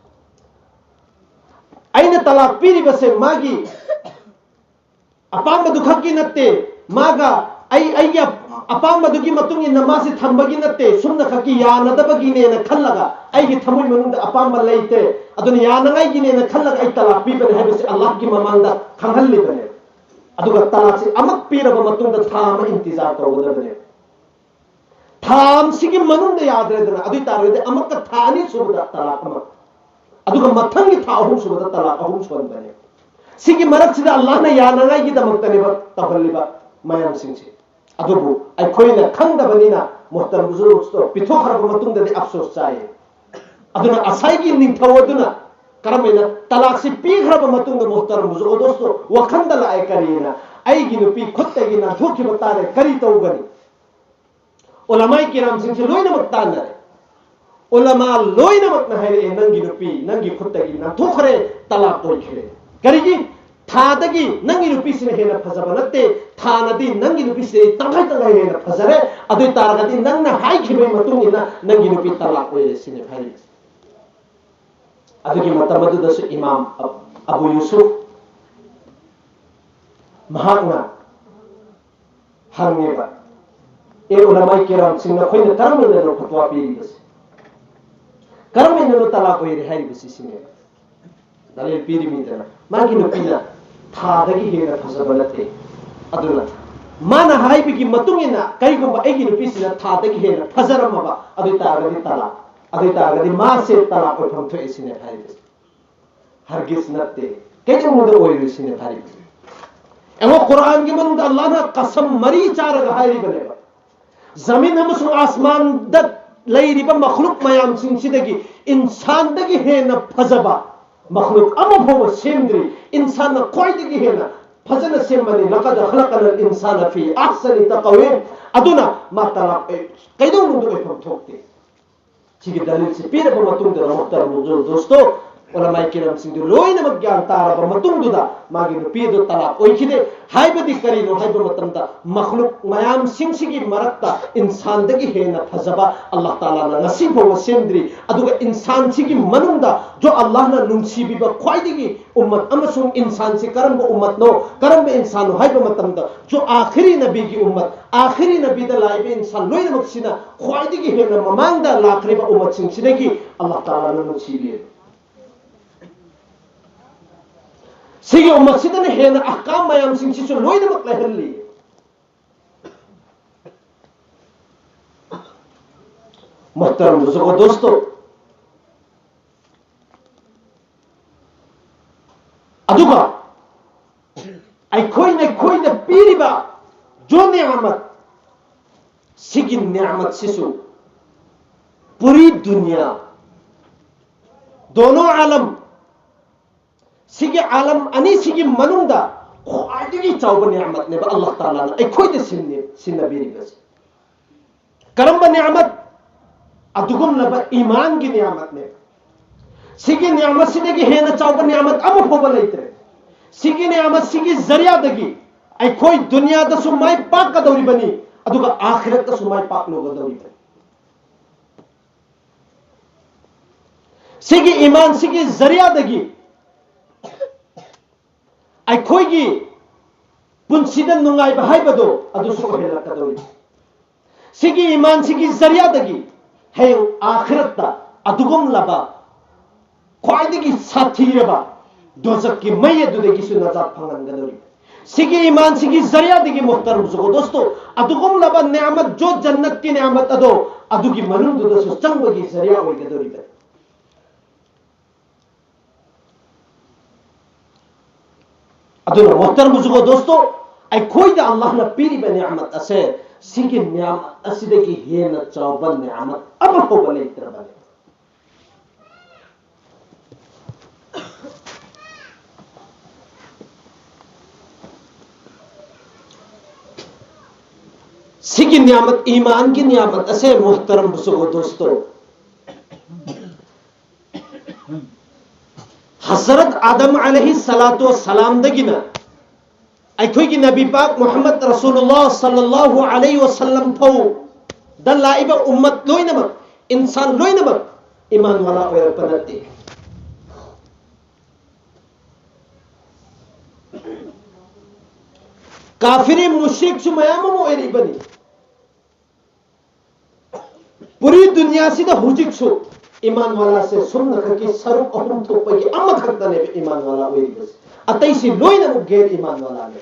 ꯑꯩꯅ ꯇꯂꯥꯛ ꯄꯤꯔꯤꯕꯁꯦ ꯃꯥꯒꯤ ꯑꯄꯥꯝꯕꯗꯨ ꯈꯛꯀꯤ ꯅꯠꯇꯦ, ꯃꯥꯒ ꯑꯩ, ꯑꯩꯒꯤ ꯑꯄꯥꯝꯕꯗꯨꯒꯤ ꯃꯇꯨꯡ ꯏꯟꯅ ꯃꯥꯁꯤ ꯊꯝꯕꯒꯤ ꯅꯠꯇꯦ, ꯁꯨꯝꯅ ꯈꯛꯀꯤ ꯌꯥꯅꯗꯕꯒꯤꯅꯦꯅ ꯈꯜꯂꯒ, ꯑꯩꯒꯤ ꯊꯃꯣꯏ ꯃꯅꯨꯡꯗ ꯑꯄꯥꯝꯕ ꯂꯩꯇꯦ, ꯑꯗꯨꯅ ꯌꯥꯅꯉꯥꯏꯒꯤꯅꯦꯅ ꯈꯜꯂꯒ ꯑꯩ ꯇꯂꯥꯛ ꯄꯤꯕꯅꯦ ꯍꯥꯏꯕꯁꯤ ꯑꯜꯂꯥꯍꯒꯤ ꯃꯃꯥꯡꯗ ꯈꯪꯍꯜꯂꯤꯕꯅꯦ꯫ ꯑꯗꯨꯒ ꯇꯂꯥꯛꯁꯤ ꯑꯃꯛ ꯄꯤꯔꯕ ꯃꯇꯨꯡꯗ ꯊꯥ ꯑꯃ ꯏꯟꯇꯤꯖꯥꯔ ꯇꯧꯒꯗꯕꯅꯦ꯫ ꯊꯥ ꯑꯃꯁꯤꯒꯤ ꯃꯅꯨꯡꯗ ꯌꯥꯗ꯭ꯔꯦꯗꯅ, ꯑꯗꯨ ꯑꯣꯏ ꯇꯥꯔꯒꯗꯤ ꯑꯃꯨꯛꯀ ꯊꯥ ꯑꯅꯤ ꯁꯨꯕꯗ ꯇꯂꯥꯛ ꯑꯃ, ꯑꯗꯨꯒ ꯃꯊꯪꯒꯤ ꯊꯥ ꯑꯍꯨꯝ ꯁꯨꯕꯗ ꯇꯂꯥꯛ ꯑꯍꯨꯝ ꯁꯨꯍꯟꯕꯅꯦ꯫ ꯁꯤꯒꯤ ꯃꯔꯛꯁꯤꯗ ꯑꯜꯂꯥꯍꯅ ꯌꯥꯅꯉꯥꯏꯒꯤꯗꯃꯛꯇꯅꯦꯕ ꯇꯧꯍꯜꯂꯤꯕ ꯃꯌꯥꯝꯁꯤꯡꯁꯦ꯫ ꯑꯗꯨꯕꯨ ꯑꯩꯈꯣꯏꯅ ꯈꯪꯗꯕꯅꯤꯅ ꯃꯨꯍꯇꯔꯝ ꯕꯨꯖꯨꯔꯒ ꯗꯣꯁꯇꯣ, ꯄꯤꯊꯣꯛꯈ꯭ꯔꯕ ꯃꯇꯨꯡꯗꯗꯤ ꯑꯐꯁꯣꯁ ꯆꯥꯏ꯫ ꯑꯗꯨꯅ ꯉꯁꯥꯏꯒꯤ ꯅꯤꯡꯊꯧ ꯑꯗꯨꯅ ꯀꯔꯝꯍꯥꯏꯅ ꯇꯂꯥꯛꯁꯤ ꯄꯤꯈ꯭ꯔꯕ ꯃꯇꯨꯡꯗ ꯃꯨꯍꯇꯔꯝ ꯕꯨꯖꯨꯔꯒ ꯗꯣꯁꯇꯣ ꯋꯥꯈꯟꯗ ꯂꯥꯛꯑꯦ, ꯀꯔꯤꯅ ꯑꯩꯒꯤ ꯅꯨꯄꯤ ꯈꯨꯠꯇꯒꯤ ꯅꯥꯟꯊꯣꯛꯈꯤꯕ ꯇꯥꯔꯦ, ꯀꯔꯤ ꯇꯧꯒꯅꯤ? ꯎꯂꯃꯥꯏ ꯀꯤꯔꯥꯝꯁꯤꯡꯁꯦ ꯂꯣꯏꯅꯃꯛ ꯇꯥꯟꯅꯔꯦ꯫ ꯎꯂꯃꯥ ꯂꯣꯏꯅꯃꯛꯅ ꯍꯥꯏꯔꯛꯑꯦ, "ꯅꯪꯒꯤ ꯅꯨꯄꯤ ꯅꯪꯒꯤ ꯈꯨꯠꯇꯒꯤ ꯅꯥꯟꯊꯣꯛꯈ꯭ꯔꯦ, ꯇꯂꯥꯛ ꯑꯣꯏꯈ꯭ꯔꯦ꯫ ꯀꯔꯤꯒꯤ? ꯊꯥꯗꯒꯤ ꯅꯪꯒꯤ ꯅꯨꯄꯤꯁꯤꯅ ꯍꯦꯟꯅ ꯐꯖꯕ ꯅꯠꯇꯦ, ꯊꯥꯅꯗꯤ ꯅꯪꯒꯤ ꯅꯨꯄꯤꯁꯤꯗꯒꯤ ꯇꯪꯈꯥꯏ ꯇꯪꯈꯥꯏ ꯍꯦꯟꯅ ꯐꯖꯔꯦ, ꯑꯗꯨ ꯑꯣꯏ ꯇꯥꯔꯒꯗꯤ ꯅꯪꯅ ꯍꯥꯏꯈꯤꯕꯒꯤ ꯃꯇꯨꯡ ꯏꯟꯅ ꯅꯪꯒꯤ ꯅꯨꯄꯤ ꯇꯂꯥꯛ ꯑꯣꯏꯔꯦ" ꯁꯤꯅꯦ ꯍꯥꯏꯔꯤꯕꯁꯦ꯫ ꯑꯗꯨꯒꯤ ꯃꯇꯝ ꯑꯗꯨꯗꯁꯨ ꯏꯃꯥꯝ ꯑꯕ-, ꯑꯕꯨ ꯌꯨꯁꯨꯐ ꯃꯍꯥꯛꯅ ꯍꯪꯉꯦꯕ, "ꯑꯦ ꯎꯂꯃꯥꯏ ꯀꯤꯔꯥꯝꯁꯤꯡ, ꯅꯈꯣꯏꯅ ꯀꯔꯝꯅꯅꯣ ꯐꯠꯋꯥ ꯄꯤꯔꯤꯕꯁꯦ? ꯀꯔꯝꯍꯥꯏꯅꯅꯣ ꯇꯂꯥꯛ ꯑꯣꯏꯔꯦ ꯍꯥꯏꯔꯤꯕꯁꯤ?" ꯁꯤꯅꯦꯕ꯫ ꯗꯂꯤꯜ ꯄꯤꯔꯤꯃꯤꯗꯅ, ꯃꯥꯒꯤ ꯅꯨꯄꯤꯅ ꯊꯥꯗꯒꯤ ꯍꯦꯟꯅ ꯐꯖꯕ ꯅꯠꯇꯦ꯫ ꯑꯗꯨꯅ ꯃꯥꯅ ꯍꯥꯏꯕꯒꯤ ꯃꯇꯨꯡ ꯏꯟꯅ ꯀꯔꯤꯒꯨꯝꯕ ꯑꯩꯒꯤ ꯅꯨꯄꯤꯁꯤꯅ ꯊꯥꯗꯒꯤ ꯍꯦꯟꯅ ꯐꯖꯔꯝꯃꯕ, ꯑꯗꯨ ꯑꯣꯏ ꯇꯥꯔꯒꯗꯤ ꯇꯂꯥꯛ, ꯑꯗꯨ ꯑꯣꯏ ꯇꯥꯔꯒꯗꯤ ꯃꯥꯁꯦ ꯇꯂꯥꯛ ꯑꯣꯏꯐꯝ ꯊꯣꯛꯑꯦ ꯁꯤꯅꯦ ꯍꯥꯏꯔꯤꯕꯁꯦ꯫ ꯍꯔꯒꯤꯖ ꯅꯠꯇꯦ꯫ ꯀꯩꯗꯧꯅꯨꯡꯗ ꯑꯣꯏꯔꯣꯏ ꯁꯤꯅꯦ ꯍꯥꯏꯔꯤꯕꯁꯦ꯫ ꯌꯦꯡꯉꯣ, ꯀꯨꯔꯥꯟꯒꯤ ꯃꯅꯨꯡꯗ ꯑꯜꯂꯥꯍꯅ ꯀꯁꯝ ꯃꯔꯤ ꯆꯥꯔꯒ ꯍꯥꯏꯔꯤꯕꯅꯦꯕ, ꯖꯃꯤꯟ ꯑꯃꯁꯨꯡ ꯑꯁꯃꯥꯟꯗ ꯂꯩꯔꯤꯕ ꯃꯈꯂꯨꯛ ꯃꯌꯥꯝꯁꯤꯡꯁꯤꯗꯒꯤ ꯏꯟꯁꯥꯟꯗꯒꯤ ꯍꯦꯟꯅ ꯐꯖꯕ ꯃꯈꯂꯨꯛ ꯑꯃ ꯐꯥꯎꯕ ꯁꯦꯝꯗ꯭ꯔꯤ꯫ ꯏꯟꯁꯥꯟꯅ ꯈ꯭ꯋꯥꯏꯗꯒꯤ ꯍꯦꯟꯅ ꯐꯖꯅ ꯁꯦꯝꯕꯅꯤ꯫ "ꯂꯀꯗ ꯈꯂꯛꯅꯜ ꯏꯟꯁꯥꯅ ꯐꯤ ꯑꯍꯁꯅꯤ ꯇꯛꯋꯤꯝ"꯫ ꯑꯗꯨꯅ ꯃꯥ ꯇꯂꯥꯛ ꯀꯩꯗꯧꯅꯨꯡꯗ ꯑꯣꯏꯐꯝ ꯊꯣꯛꯇꯦ꯫ ꯁꯤꯒꯤ ꯗꯂꯤꯜꯁꯤ ꯄꯤꯔꯕ ꯃꯇꯨꯡꯗ, ꯃꯨꯍꯇꯔꯝ ꯕꯨꯖꯨꯔꯒ ꯗꯣꯁꯇꯣ, ꯎꯂꯃꯥꯏ ꯀꯤꯔꯥꯝꯁꯤꯡꯗꯨ ꯂꯣꯏꯅꯃꯛ ꯒ꯭ꯌꯥꯟ ꯇꯥꯔꯕ ꯃꯇꯨꯡꯗꯨꯗ ꯃꯥꯒꯤ ꯅꯨꯄꯤ ꯑꯗꯨ ꯇꯂꯥꯛ ꯑꯣꯏꯈꯤꯗꯦ꯫ ꯍꯥꯏꯕꯗꯤ ꯀꯔꯤꯅꯣ ꯍꯥꯏꯕ ꯃꯇꯝꯗ, ꯃꯈꯂꯨꯛ ꯃꯌꯥꯝꯁꯤꯡꯁꯤꯒꯤ ꯃꯔꯛꯇ ꯏꯟꯁꯥꯟꯗꯒꯤ ꯍꯦꯟꯅ ꯐꯖꯕ ꯑꯜꯂꯥꯍ ꯇꯥꯂꯥꯅ ꯉꯁꯤ ꯐꯥꯎꯕ ꯁꯦꯝꯗ꯭ꯔꯤ꯫ ꯑꯗꯨꯒ ꯏꯟꯁꯥꯟꯁꯤꯒꯤ ꯃꯅꯨꯡꯗ ꯖꯣ ꯑꯜꯂꯥꯍꯅ ꯅꯨꯡꯁꯤꯕꯤꯕ ꯈ꯭ꯋꯥꯏꯗꯒꯤ ꯎꯝꯃꯠ ꯑꯃꯁꯨꯡ ꯏꯟꯁꯥꯟꯁꯤ ꯀꯔꯝꯕ ꯎꯝꯃꯠꯅꯣ, ꯀꯔꯝꯕ ꯏꯟꯁꯥꯟꯅꯣ ꯍꯥꯏꯕ ꯃꯇꯝꯗ, ꯖꯣ ꯑꯥꯈꯤꯔꯤ ꯅꯕꯤꯒꯤ ꯎꯝꯃꯠ, ꯑꯥꯈꯤꯔꯤ ꯅꯕꯤꯗ ꯂꯥꯛꯏꯕ ꯏꯟꯁꯥꯟ ꯂꯣꯏꯅꯃꯛꯁꯤꯅ ꯈ꯭ꯋꯥꯏꯗꯒꯤ ꯍꯦꯟꯅ ꯃꯃꯥꯡꯗ ꯂꯥꯛꯈ꯭ꯔꯤꯕ ꯎꯝꯃꯠꯁꯤꯡꯁꯤꯗꯒꯤ ꯑꯜꯂꯥꯍ ꯇꯥꯂꯥꯅ ꯅꯨꯡꯁꯤꯕꯤ꯫ ꯁꯤꯒꯤ ꯎꯝꯃꯠꯁꯤꯗꯅ ꯍꯦꯟꯅ ꯑꯍꯀꯥꯝ ꯃꯌꯥꯝꯁꯤꯡꯁꯤꯁꯨ ꯂꯣꯏꯅꯃꯛ ꯂꯩꯍꯜꯂꯤ꯫ ꯃꯨꯍꯇꯔꯝ ꯕꯨꯖꯨꯔꯒ ꯗꯣꯁꯇꯣ, ꯑꯗꯨꯒ ꯑꯩꯈꯣꯏꯅ, ꯑꯩꯈꯣꯏꯗ ꯄꯤꯔꯤꯕ ꯖꯣ ꯅꯤꯌꯥꯃꯠ, ꯁꯤꯒꯤ ꯅꯤꯌꯥꯃꯠꯁꯤꯁꯨ ꯄꯨꯔꯤ ꯗꯨꯅꯤꯌꯥ, ꯗꯣꯅꯣ ꯑꯥꯂꯝ, ꯁꯤꯒꯤ ꯑꯥꯂꯝ ꯑꯅꯤꯁꯤꯒꯤ ꯃꯅꯨꯡꯗ ꯈ꯭ꯋꯥꯏꯗꯒꯤ ꯆꯥꯎꯕ ꯅꯤꯌꯥꯃꯠꯅꯦꯕ ꯑꯜꯂꯥꯍ ꯇꯥꯂꯥꯅ ꯑꯩꯈꯣꯏꯗ ꯁꯤꯟꯅꯤ-, ꯁꯤꯟꯅꯕꯤꯔꯤꯕꯁꯦ꯫ ꯀꯔꯝꯕ ꯅꯤꯌꯥꯃꯠ? ꯑꯗꯨꯒꯨꯝꯂꯕ ꯏꯃꯥꯟꯒꯤ ꯅꯤꯌꯥꯃꯠꯅꯦꯕ꯫ ꯁꯤꯒꯤ ꯅꯤꯌꯥꯃꯠꯁꯤꯗꯒꯤ ꯍꯦꯟꯅ ꯆꯥꯎꯕ ꯅꯤꯌꯥꯃꯠ ꯑꯃ ꯐꯥꯎꯕ ꯂꯩꯇ꯭ꯔꯦ꯫ ꯁꯤꯒꯤ ꯅꯤꯌꯥꯃꯠꯁꯤꯒꯤ ꯖꯔꯤꯌꯥꯗꯒꯤ ꯑꯩꯈꯣꯏ ꯗꯨꯅꯤꯌꯥꯗꯁꯨ ꯃꯥꯏ ꯄꯥꯛꯀꯗꯧꯔꯤꯕꯅꯤ, ꯑꯗꯨꯒ ꯑꯥꯈꯤꯔꯠꯇꯁꯨ ꯃꯥꯏ ꯄꯥꯛꯂꯨꯒꯗꯧꯔꯤꯕꯅꯤ꯫ ꯁꯤꯒꯤ ꯏꯃꯥꯟꯁꯤꯒꯤ ꯖꯔꯤꯌꯥꯗꯒꯤ ꯑꯩꯈꯣꯏꯒꯤ ꯄꯨꯟꯁꯤꯗ ꯅꯨꯡꯉꯥꯏꯕ ꯍꯥꯏꯕꯗꯣ ꯑꯗꯨꯁꯨ ꯑꯣꯏꯍꯜꯂꯛꯀꯗꯧꯔꯤ꯫ ꯁꯤꯒꯤ ꯏꯃꯥꯟꯁꯤꯒꯤ ꯖꯔꯤꯌꯥꯗꯒꯤ ꯍꯌꯦꯡ ꯑꯥꯈꯤꯔꯠꯇ ꯑꯗꯨꯒꯨꯝꯂꯕ ꯈ꯭ꯋꯥꯏꯗꯒꯤ ꯁꯥꯊꯤꯔꯕ ꯗꯣꯖꯛꯀꯤ ꯃꯩ ꯑꯗꯨꯗꯒꯤꯁꯨ ꯅꯖꯥꯠ ꯐꯪꯍꯟꯒꯗꯧꯔꯤ꯫ ꯁꯤꯒꯤ ꯏꯃꯥꯟꯁꯤꯒꯤ ꯖꯔꯤꯌꯥꯗꯒꯤ, ꯃꯨꯍꯇꯔꯝ ꯕꯨꯖꯨꯔꯒ ꯗꯣꯁꯇꯣ, ꯑꯗꯨꯒꯨꯝꯂꯕ ꯅꯤꯌꯥꯃꯠ, ꯖꯣ ꯖꯟꯅꯠꯀꯤ ꯅꯤꯌꯥꯃꯠ ꯑꯗꯣ ꯑꯗꯨꯒꯤ ꯃꯅꯨꯡꯗꯨꯗꯁꯨ ꯆꯪꯕꯒꯤ ꯖꯔꯤꯌꯥ ꯑꯣꯏꯒꯗꯧꯔꯤꯕꯅꯤ꯫ ꯑꯗꯨꯅ ꯃꯨꯍꯇꯔꯝ ꯕꯨꯖꯨꯔꯒ ꯗꯣꯁꯇꯣ, ꯑꯩꯈꯣꯏꯗ ꯑꯜꯂꯥꯍꯅ ꯄꯤꯔꯤꯕ ꯅꯤꯌꯥꯃꯠ ꯑꯁꯦ, ꯁꯤꯒꯤ ꯅꯤꯌꯥꯃꯠ ꯑꯁꯤꯗꯒꯤ ꯍꯦꯟꯅ ꯆꯥꯎꯕ ꯅꯤꯌꯥꯃꯠ ꯑꯃ ꯐꯥꯎꯕ ꯂꯩꯇ꯭ꯔꯕꯅꯤ꯫ ꯁꯤꯒꯤ ꯅꯤꯌꯥꯃꯠ, ꯏꯃꯥꯟꯒꯤ ꯅꯤꯌꯥꯃꯠ ꯑꯁꯦ, ꯃꯨꯍꯇꯔꯝ ꯕꯨꯖꯨꯔꯒ ꯗꯣꯁꯇꯣ, ꯍꯖꯔꯠ ꯑꯥꯗꯝ ꯑꯂꯩꯍꯤ ꯁꯂꯥꯇꯨ ꯁꯂꯥꯝꯗꯒꯤꯅ ꯑꯩꯈꯣꯏꯒꯤ ꯅꯕꯤ ꯄꯥꯛ ꯃꯨꯍꯝꯃꯗ ꯔꯁꯨꯂꯨꯜꯂꯥꯍ ꯁꯜꯂꯜꯂꯥꯍꯨ ꯑꯂꯩꯍꯤ ꯋꯁꯜꯂꯝ ꯐꯥꯎꯗ ꯂꯥꯛꯏꯕ ꯎꯝꯃꯠ ꯂꯣꯏꯅꯃꯛ, ꯏꯟꯁꯥꯟ ꯂꯣꯏꯅꯃꯛ ꯏꯃꯥꯟ ꯋꯥꯂꯥ ꯑꯣꯏꯔꯛꯄ ꯅꯠꯇꯦ꯫ ꯀꯥꯐꯤꯔꯤ ꯃꯨꯁ꯭ꯔꯤꯛꯁꯨ ꯃꯌꯥꯝ ꯑꯃ ꯑꯣꯏꯔꯤꯕꯅꯤ꯫ ꯄꯨꯔꯤ ꯗꯨꯅꯤꯌꯥꯁꯤꯗ ꯍꯧꯖꯤꯛꯁꯨ ꯏꯃꯥꯟ ꯋꯥꯂꯥꯁꯦ ꯁꯨꯝꯅꯈꯛꯀꯤ ꯁꯔꯨꯛ ꯑꯍꯨꯝ ꯊꯣꯛꯄꯒꯤ ꯑꯃꯈꯛꯇꯅꯦꯕ ꯏꯃꯥꯟ ꯋꯥꯂꯥ ꯑꯣꯏꯔꯤꯕꯁꯦ꯫ ꯑꯇꯩꯁꯤ ꯂꯣꯏꯅꯃꯛ ꯒꯦꯔ ꯏꯃꯥꯟ ꯋꯥꯂꯥꯅꯦ꯫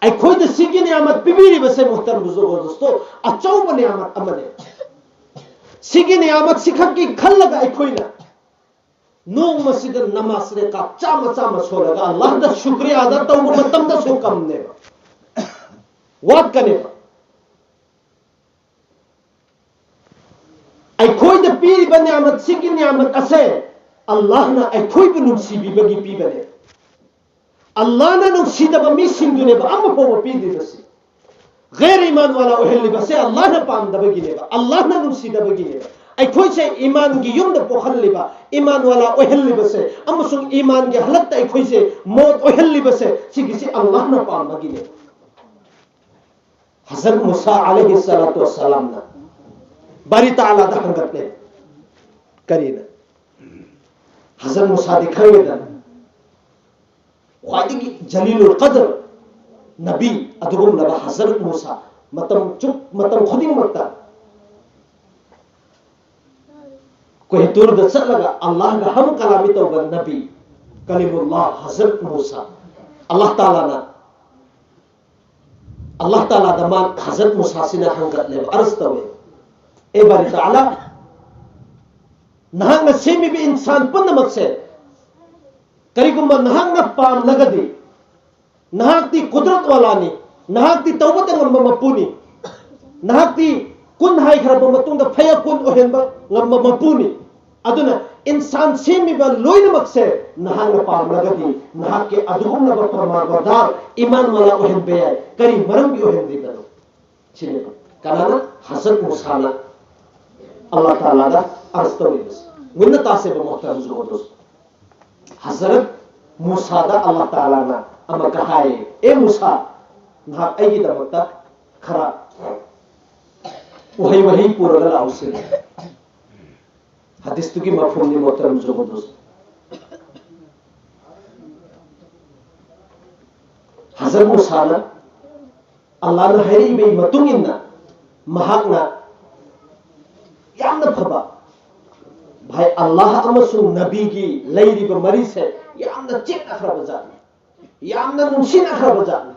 ꯑꯩꯈꯣꯏꯗ ꯁꯤꯒꯤ ꯅꯤꯌꯥꯃꯠ ꯄꯤꯕꯤꯔꯤꯕꯁꯦ, ꯃꯨꯍꯇꯔꯝ ꯕꯨꯖꯨꯔꯒ ꯗꯣꯁꯇꯣ, ꯑꯆꯧꯕ ꯅꯤꯌꯥꯃꯠ ꯑꯃꯅꯦ꯫ ꯁꯤꯒꯤ ꯅꯤꯌꯥꯃꯠꯁꯤ ꯈꯛꯀꯤ ꯈꯜꯂꯒ ꯑꯩꯈꯣꯏꯅ ꯅꯣꯡꯃꯁꯤꯗ ꯅꯃꯥꯖ ꯔꯦꯀꯥꯠ ꯆꯥꯝꯃ ꯆꯥꯝꯃ ꯁꯣꯜꯂꯒ ꯑꯜꯂꯥꯍꯗ ꯁꯨꯀ꯭ꯔꯤꯌꯥ ꯑꯗꯥ ꯇꯧꯕ ꯃꯇꯝꯗꯁꯨ ꯀꯝꯅꯦꯕ, ꯋꯥꯠꯀꯅꯦꯕ꯫ ꯑꯩꯈꯣꯏꯗ ꯄꯤꯔꯤꯕ ꯅꯤꯌꯥꯃꯠꯁꯤꯒꯤ ꯅꯤꯌꯥꯃꯠ ꯑꯁꯦ ꯑꯜꯂꯥꯍꯅ ꯑꯩꯈꯣꯏꯕꯨ ꯅꯨꯡꯁꯤꯕꯤꯕꯒꯤ ꯄꯤꯕꯅꯦ꯫ ꯑꯜꯂꯥꯍꯅ ꯅꯨꯡꯁꯤꯗꯕ ꯃꯤꯁꯤꯡꯗꯨꯅꯦꯕ ꯑꯃ ꯐꯥꯎꯕ ꯄꯤꯗ꯭ꯔꯤꯕꯁꯤ꯫ ꯒꯩꯔ ꯏꯃꯥꯟ ꯋꯥꯂꯥ ꯑꯣꯏꯍꯜꯂꯤꯕꯁꯦ ꯑꯜꯂꯥꯍꯅ ꯄꯥꯝꯗꯕꯒꯤꯅꯦꯕ, ꯑꯜꯂꯥꯍꯅ ꯅꯨꯡꯁꯤꯗꯕꯒꯤꯅꯦꯕ꯫ ꯑꯩꯈꯣꯏꯁꯦ ꯏꯃꯥꯟꯒꯤ ꯌꯨꯝꯗ ꯄꯣꯛꯍꯜꯂꯤꯕ, ꯏꯃꯥꯟ ꯋꯥꯂꯥ ꯑꯣꯏꯍꯜꯂꯤꯕꯁꯦ ꯑꯃꯁꯨꯡ ꯏꯃꯥꯟꯒꯤ ꯍꯜꯂꯛꯇ ꯑꯩꯈꯣꯏꯁꯦ ꯃꯣꯠ ꯑꯣꯏꯍꯜꯂꯤꯕꯁꯦ, ꯁꯤꯒꯤꯁꯤ ꯑꯜꯂꯥꯍꯅ ꯄꯥꯝꯕꯒꯤꯅꯦ꯫ ꯍꯖꯔꯠ ꯃꯨꯁꯥ ꯑꯂꯩꯍꯤ ꯁꯂꯥꯇꯨ ꯋꯁꯁꯂꯥꯝꯅ ꯕꯥꯔꯤ ꯇꯥꯂꯥꯗ ꯍꯪꯒꯠꯂꯦ꯫ ꯀꯔꯤꯅ? ꯍꯖꯔꯠ ꯃꯨꯁꯥꯗꯤ ꯈꯪꯉꯦꯗꯅ, ꯈ꯭ꯋꯥꯏꯗꯒꯤ ꯖꯂꯤꯂꯨꯜ ꯀꯗꯔ ꯅꯕꯤ, ꯑꯗꯨꯒꯨꯝꯂꯕ ꯍꯖꯔꯠ ꯃꯨꯁꯥ, ꯃꯇꯝ ꯆꯨꯞ-, ꯃꯇꯝ ꯈꯨꯗꯤꯡꯃꯛꯇ ꯀꯣꯍꯤꯇꯨꯔꯗ ꯆꯠꯂꯒ ꯑꯜꯂꯥꯍꯒ ꯍꯝ ꯀꯂꯥꯃꯤ ꯇꯧꯕ ꯅꯕꯤ, ꯀꯂꯤꯃꯨꯜꯂꯥꯍ ꯍꯖꯔꯠ ꯃꯨꯁꯥ, ꯑꯜꯂꯥꯍ ꯇꯥꯂꯥꯅ, ꯑꯜꯂꯥꯍ ꯇꯥꯂꯥꯗ ꯃꯥ ꯍꯖꯔꯠ ꯃꯨꯁꯥꯁꯤꯅ ꯍꯪꯒꯠꯂꯦꯕ, ꯑꯔꯖ ꯇꯧꯋꯦ, "ꯑꯦ ꯕꯥꯔꯤ ꯇꯥꯂꯥ, ꯅꯍꯥꯛꯅ ꯁꯦꯝꯃꯤꯕ ꯏꯟꯁꯥꯟ ꯄꯨꯝꯅꯃꯛꯁꯦ ꯀꯔꯤꯒꯨꯝꯕ ꯅꯍꯥꯛꯅ ꯄꯥꯝꯂꯒꯗꯤ, ꯅꯍꯥꯛꯇꯤ ꯀꯨꯗꯔꯠ ꯋꯥꯂꯥꯅꯤ, ꯅꯍꯥꯛꯇꯤ ꯇꯧꯕꯇ ꯉꯝꯕ ꯃꯄꯨꯅꯤ, ꯅꯍꯥꯛꯇꯤ ꯀꯨꯟ ꯍꯥꯏꯈ꯭ꯔꯕ ꯃꯇꯨꯡꯗ ꯐꯩꯌꯥ ꯀꯨꯟ ꯑꯣꯏꯍꯟꯕ ꯉꯝꯕ ꯃꯄꯨꯅꯤ꯫ ꯑꯗꯨꯅ ꯏꯟꯁꯥꯟ ꯁꯦꯝꯃꯤꯕ ꯂꯣꯏꯅꯃꯛꯁꯦ ꯅꯍꯥꯛꯅ ꯄꯥꯝꯂꯒꯗꯤ ꯅꯍꯥꯛꯀꯤ ꯑꯗꯨꯒꯨꯝꯂꯕ ꯐꯔꯃꯥꯕꯔꯗꯥꯔ, ꯏꯃꯥꯟ ꯋꯥꯂꯥ ꯑꯣꯏꯍꯟꯕ ꯌꯥꯏ꯫ ꯀꯔꯤ ꯃꯔꯝꯒꯤ ꯑꯣꯏꯍꯟꯗ꯭ꯔꯤꯕꯅꯣ?" ꯁꯤꯅꯦꯕ꯫ ꯀꯅꯥꯅ? ꯍꯖꯔꯠ ꯃꯨꯁꯥꯅ ꯑꯜꯂꯥꯍ ꯇꯥꯂꯥꯗ ꯑꯔꯖ ꯇꯧꯔꯤꯕꯁꯦ꯫ ꯃꯨꯟꯅ ꯇꯥꯁꯦꯕ, ꯃꯣꯍꯇꯔꯝ ꯖꯨꯒꯣꯗꯣꯁ꯫ ꯍꯖꯔꯠ ꯃꯨꯁꯥꯗ ꯑꯜꯂꯥꯍ ꯇꯥꯂꯥꯅ ꯑꯃꯨꯛꯀ ꯍꯥꯏꯌꯦ, "ꯑꯦ ꯃꯨꯁꯥ, ꯅꯍꯥꯛ ꯑꯩꯒꯤꯗꯃꯛꯇ ꯈꯔ ꯎꯍꯩ ꯋꯥꯍꯩ ꯄꯨꯔꯒ ꯂꯥꯛꯎꯁꯦ"꯫ ꯍꯗꯤꯁꯇꯨꯒꯤ ꯃꯐꯝꯅꯤ, ꯃꯣꯍꯇꯔꯝ ꯖꯨꯒꯣꯗꯣꯁ꯫ ꯍꯖꯔꯠ ꯃꯨꯁꯥꯅ ꯑꯜꯂꯥꯍꯅ ꯍꯥꯏꯔꯛꯏꯕꯒꯤ ꯃꯇꯨꯡ ꯏꯟꯅ ꯃꯍꯥꯛꯅ ꯌꯥꯝꯅ ꯐꯕ, ꯚꯥꯏ, ꯑꯜꯂꯥꯍ ꯑꯃꯁꯨꯡ ꯅꯕꯤꯒꯤ ꯂꯩꯔꯤꯕ ꯃꯔꯤꯁꯦ ꯌꯥꯝꯅ ꯆꯦꯠꯅꯈ꯭ꯔꯕ ꯖꯥꯠꯅꯤ, ꯌꯥꯝꯅ ꯅꯨꯡꯁꯤꯅꯈ꯭ꯔꯕ ꯖꯥꯠꯅꯤ꯫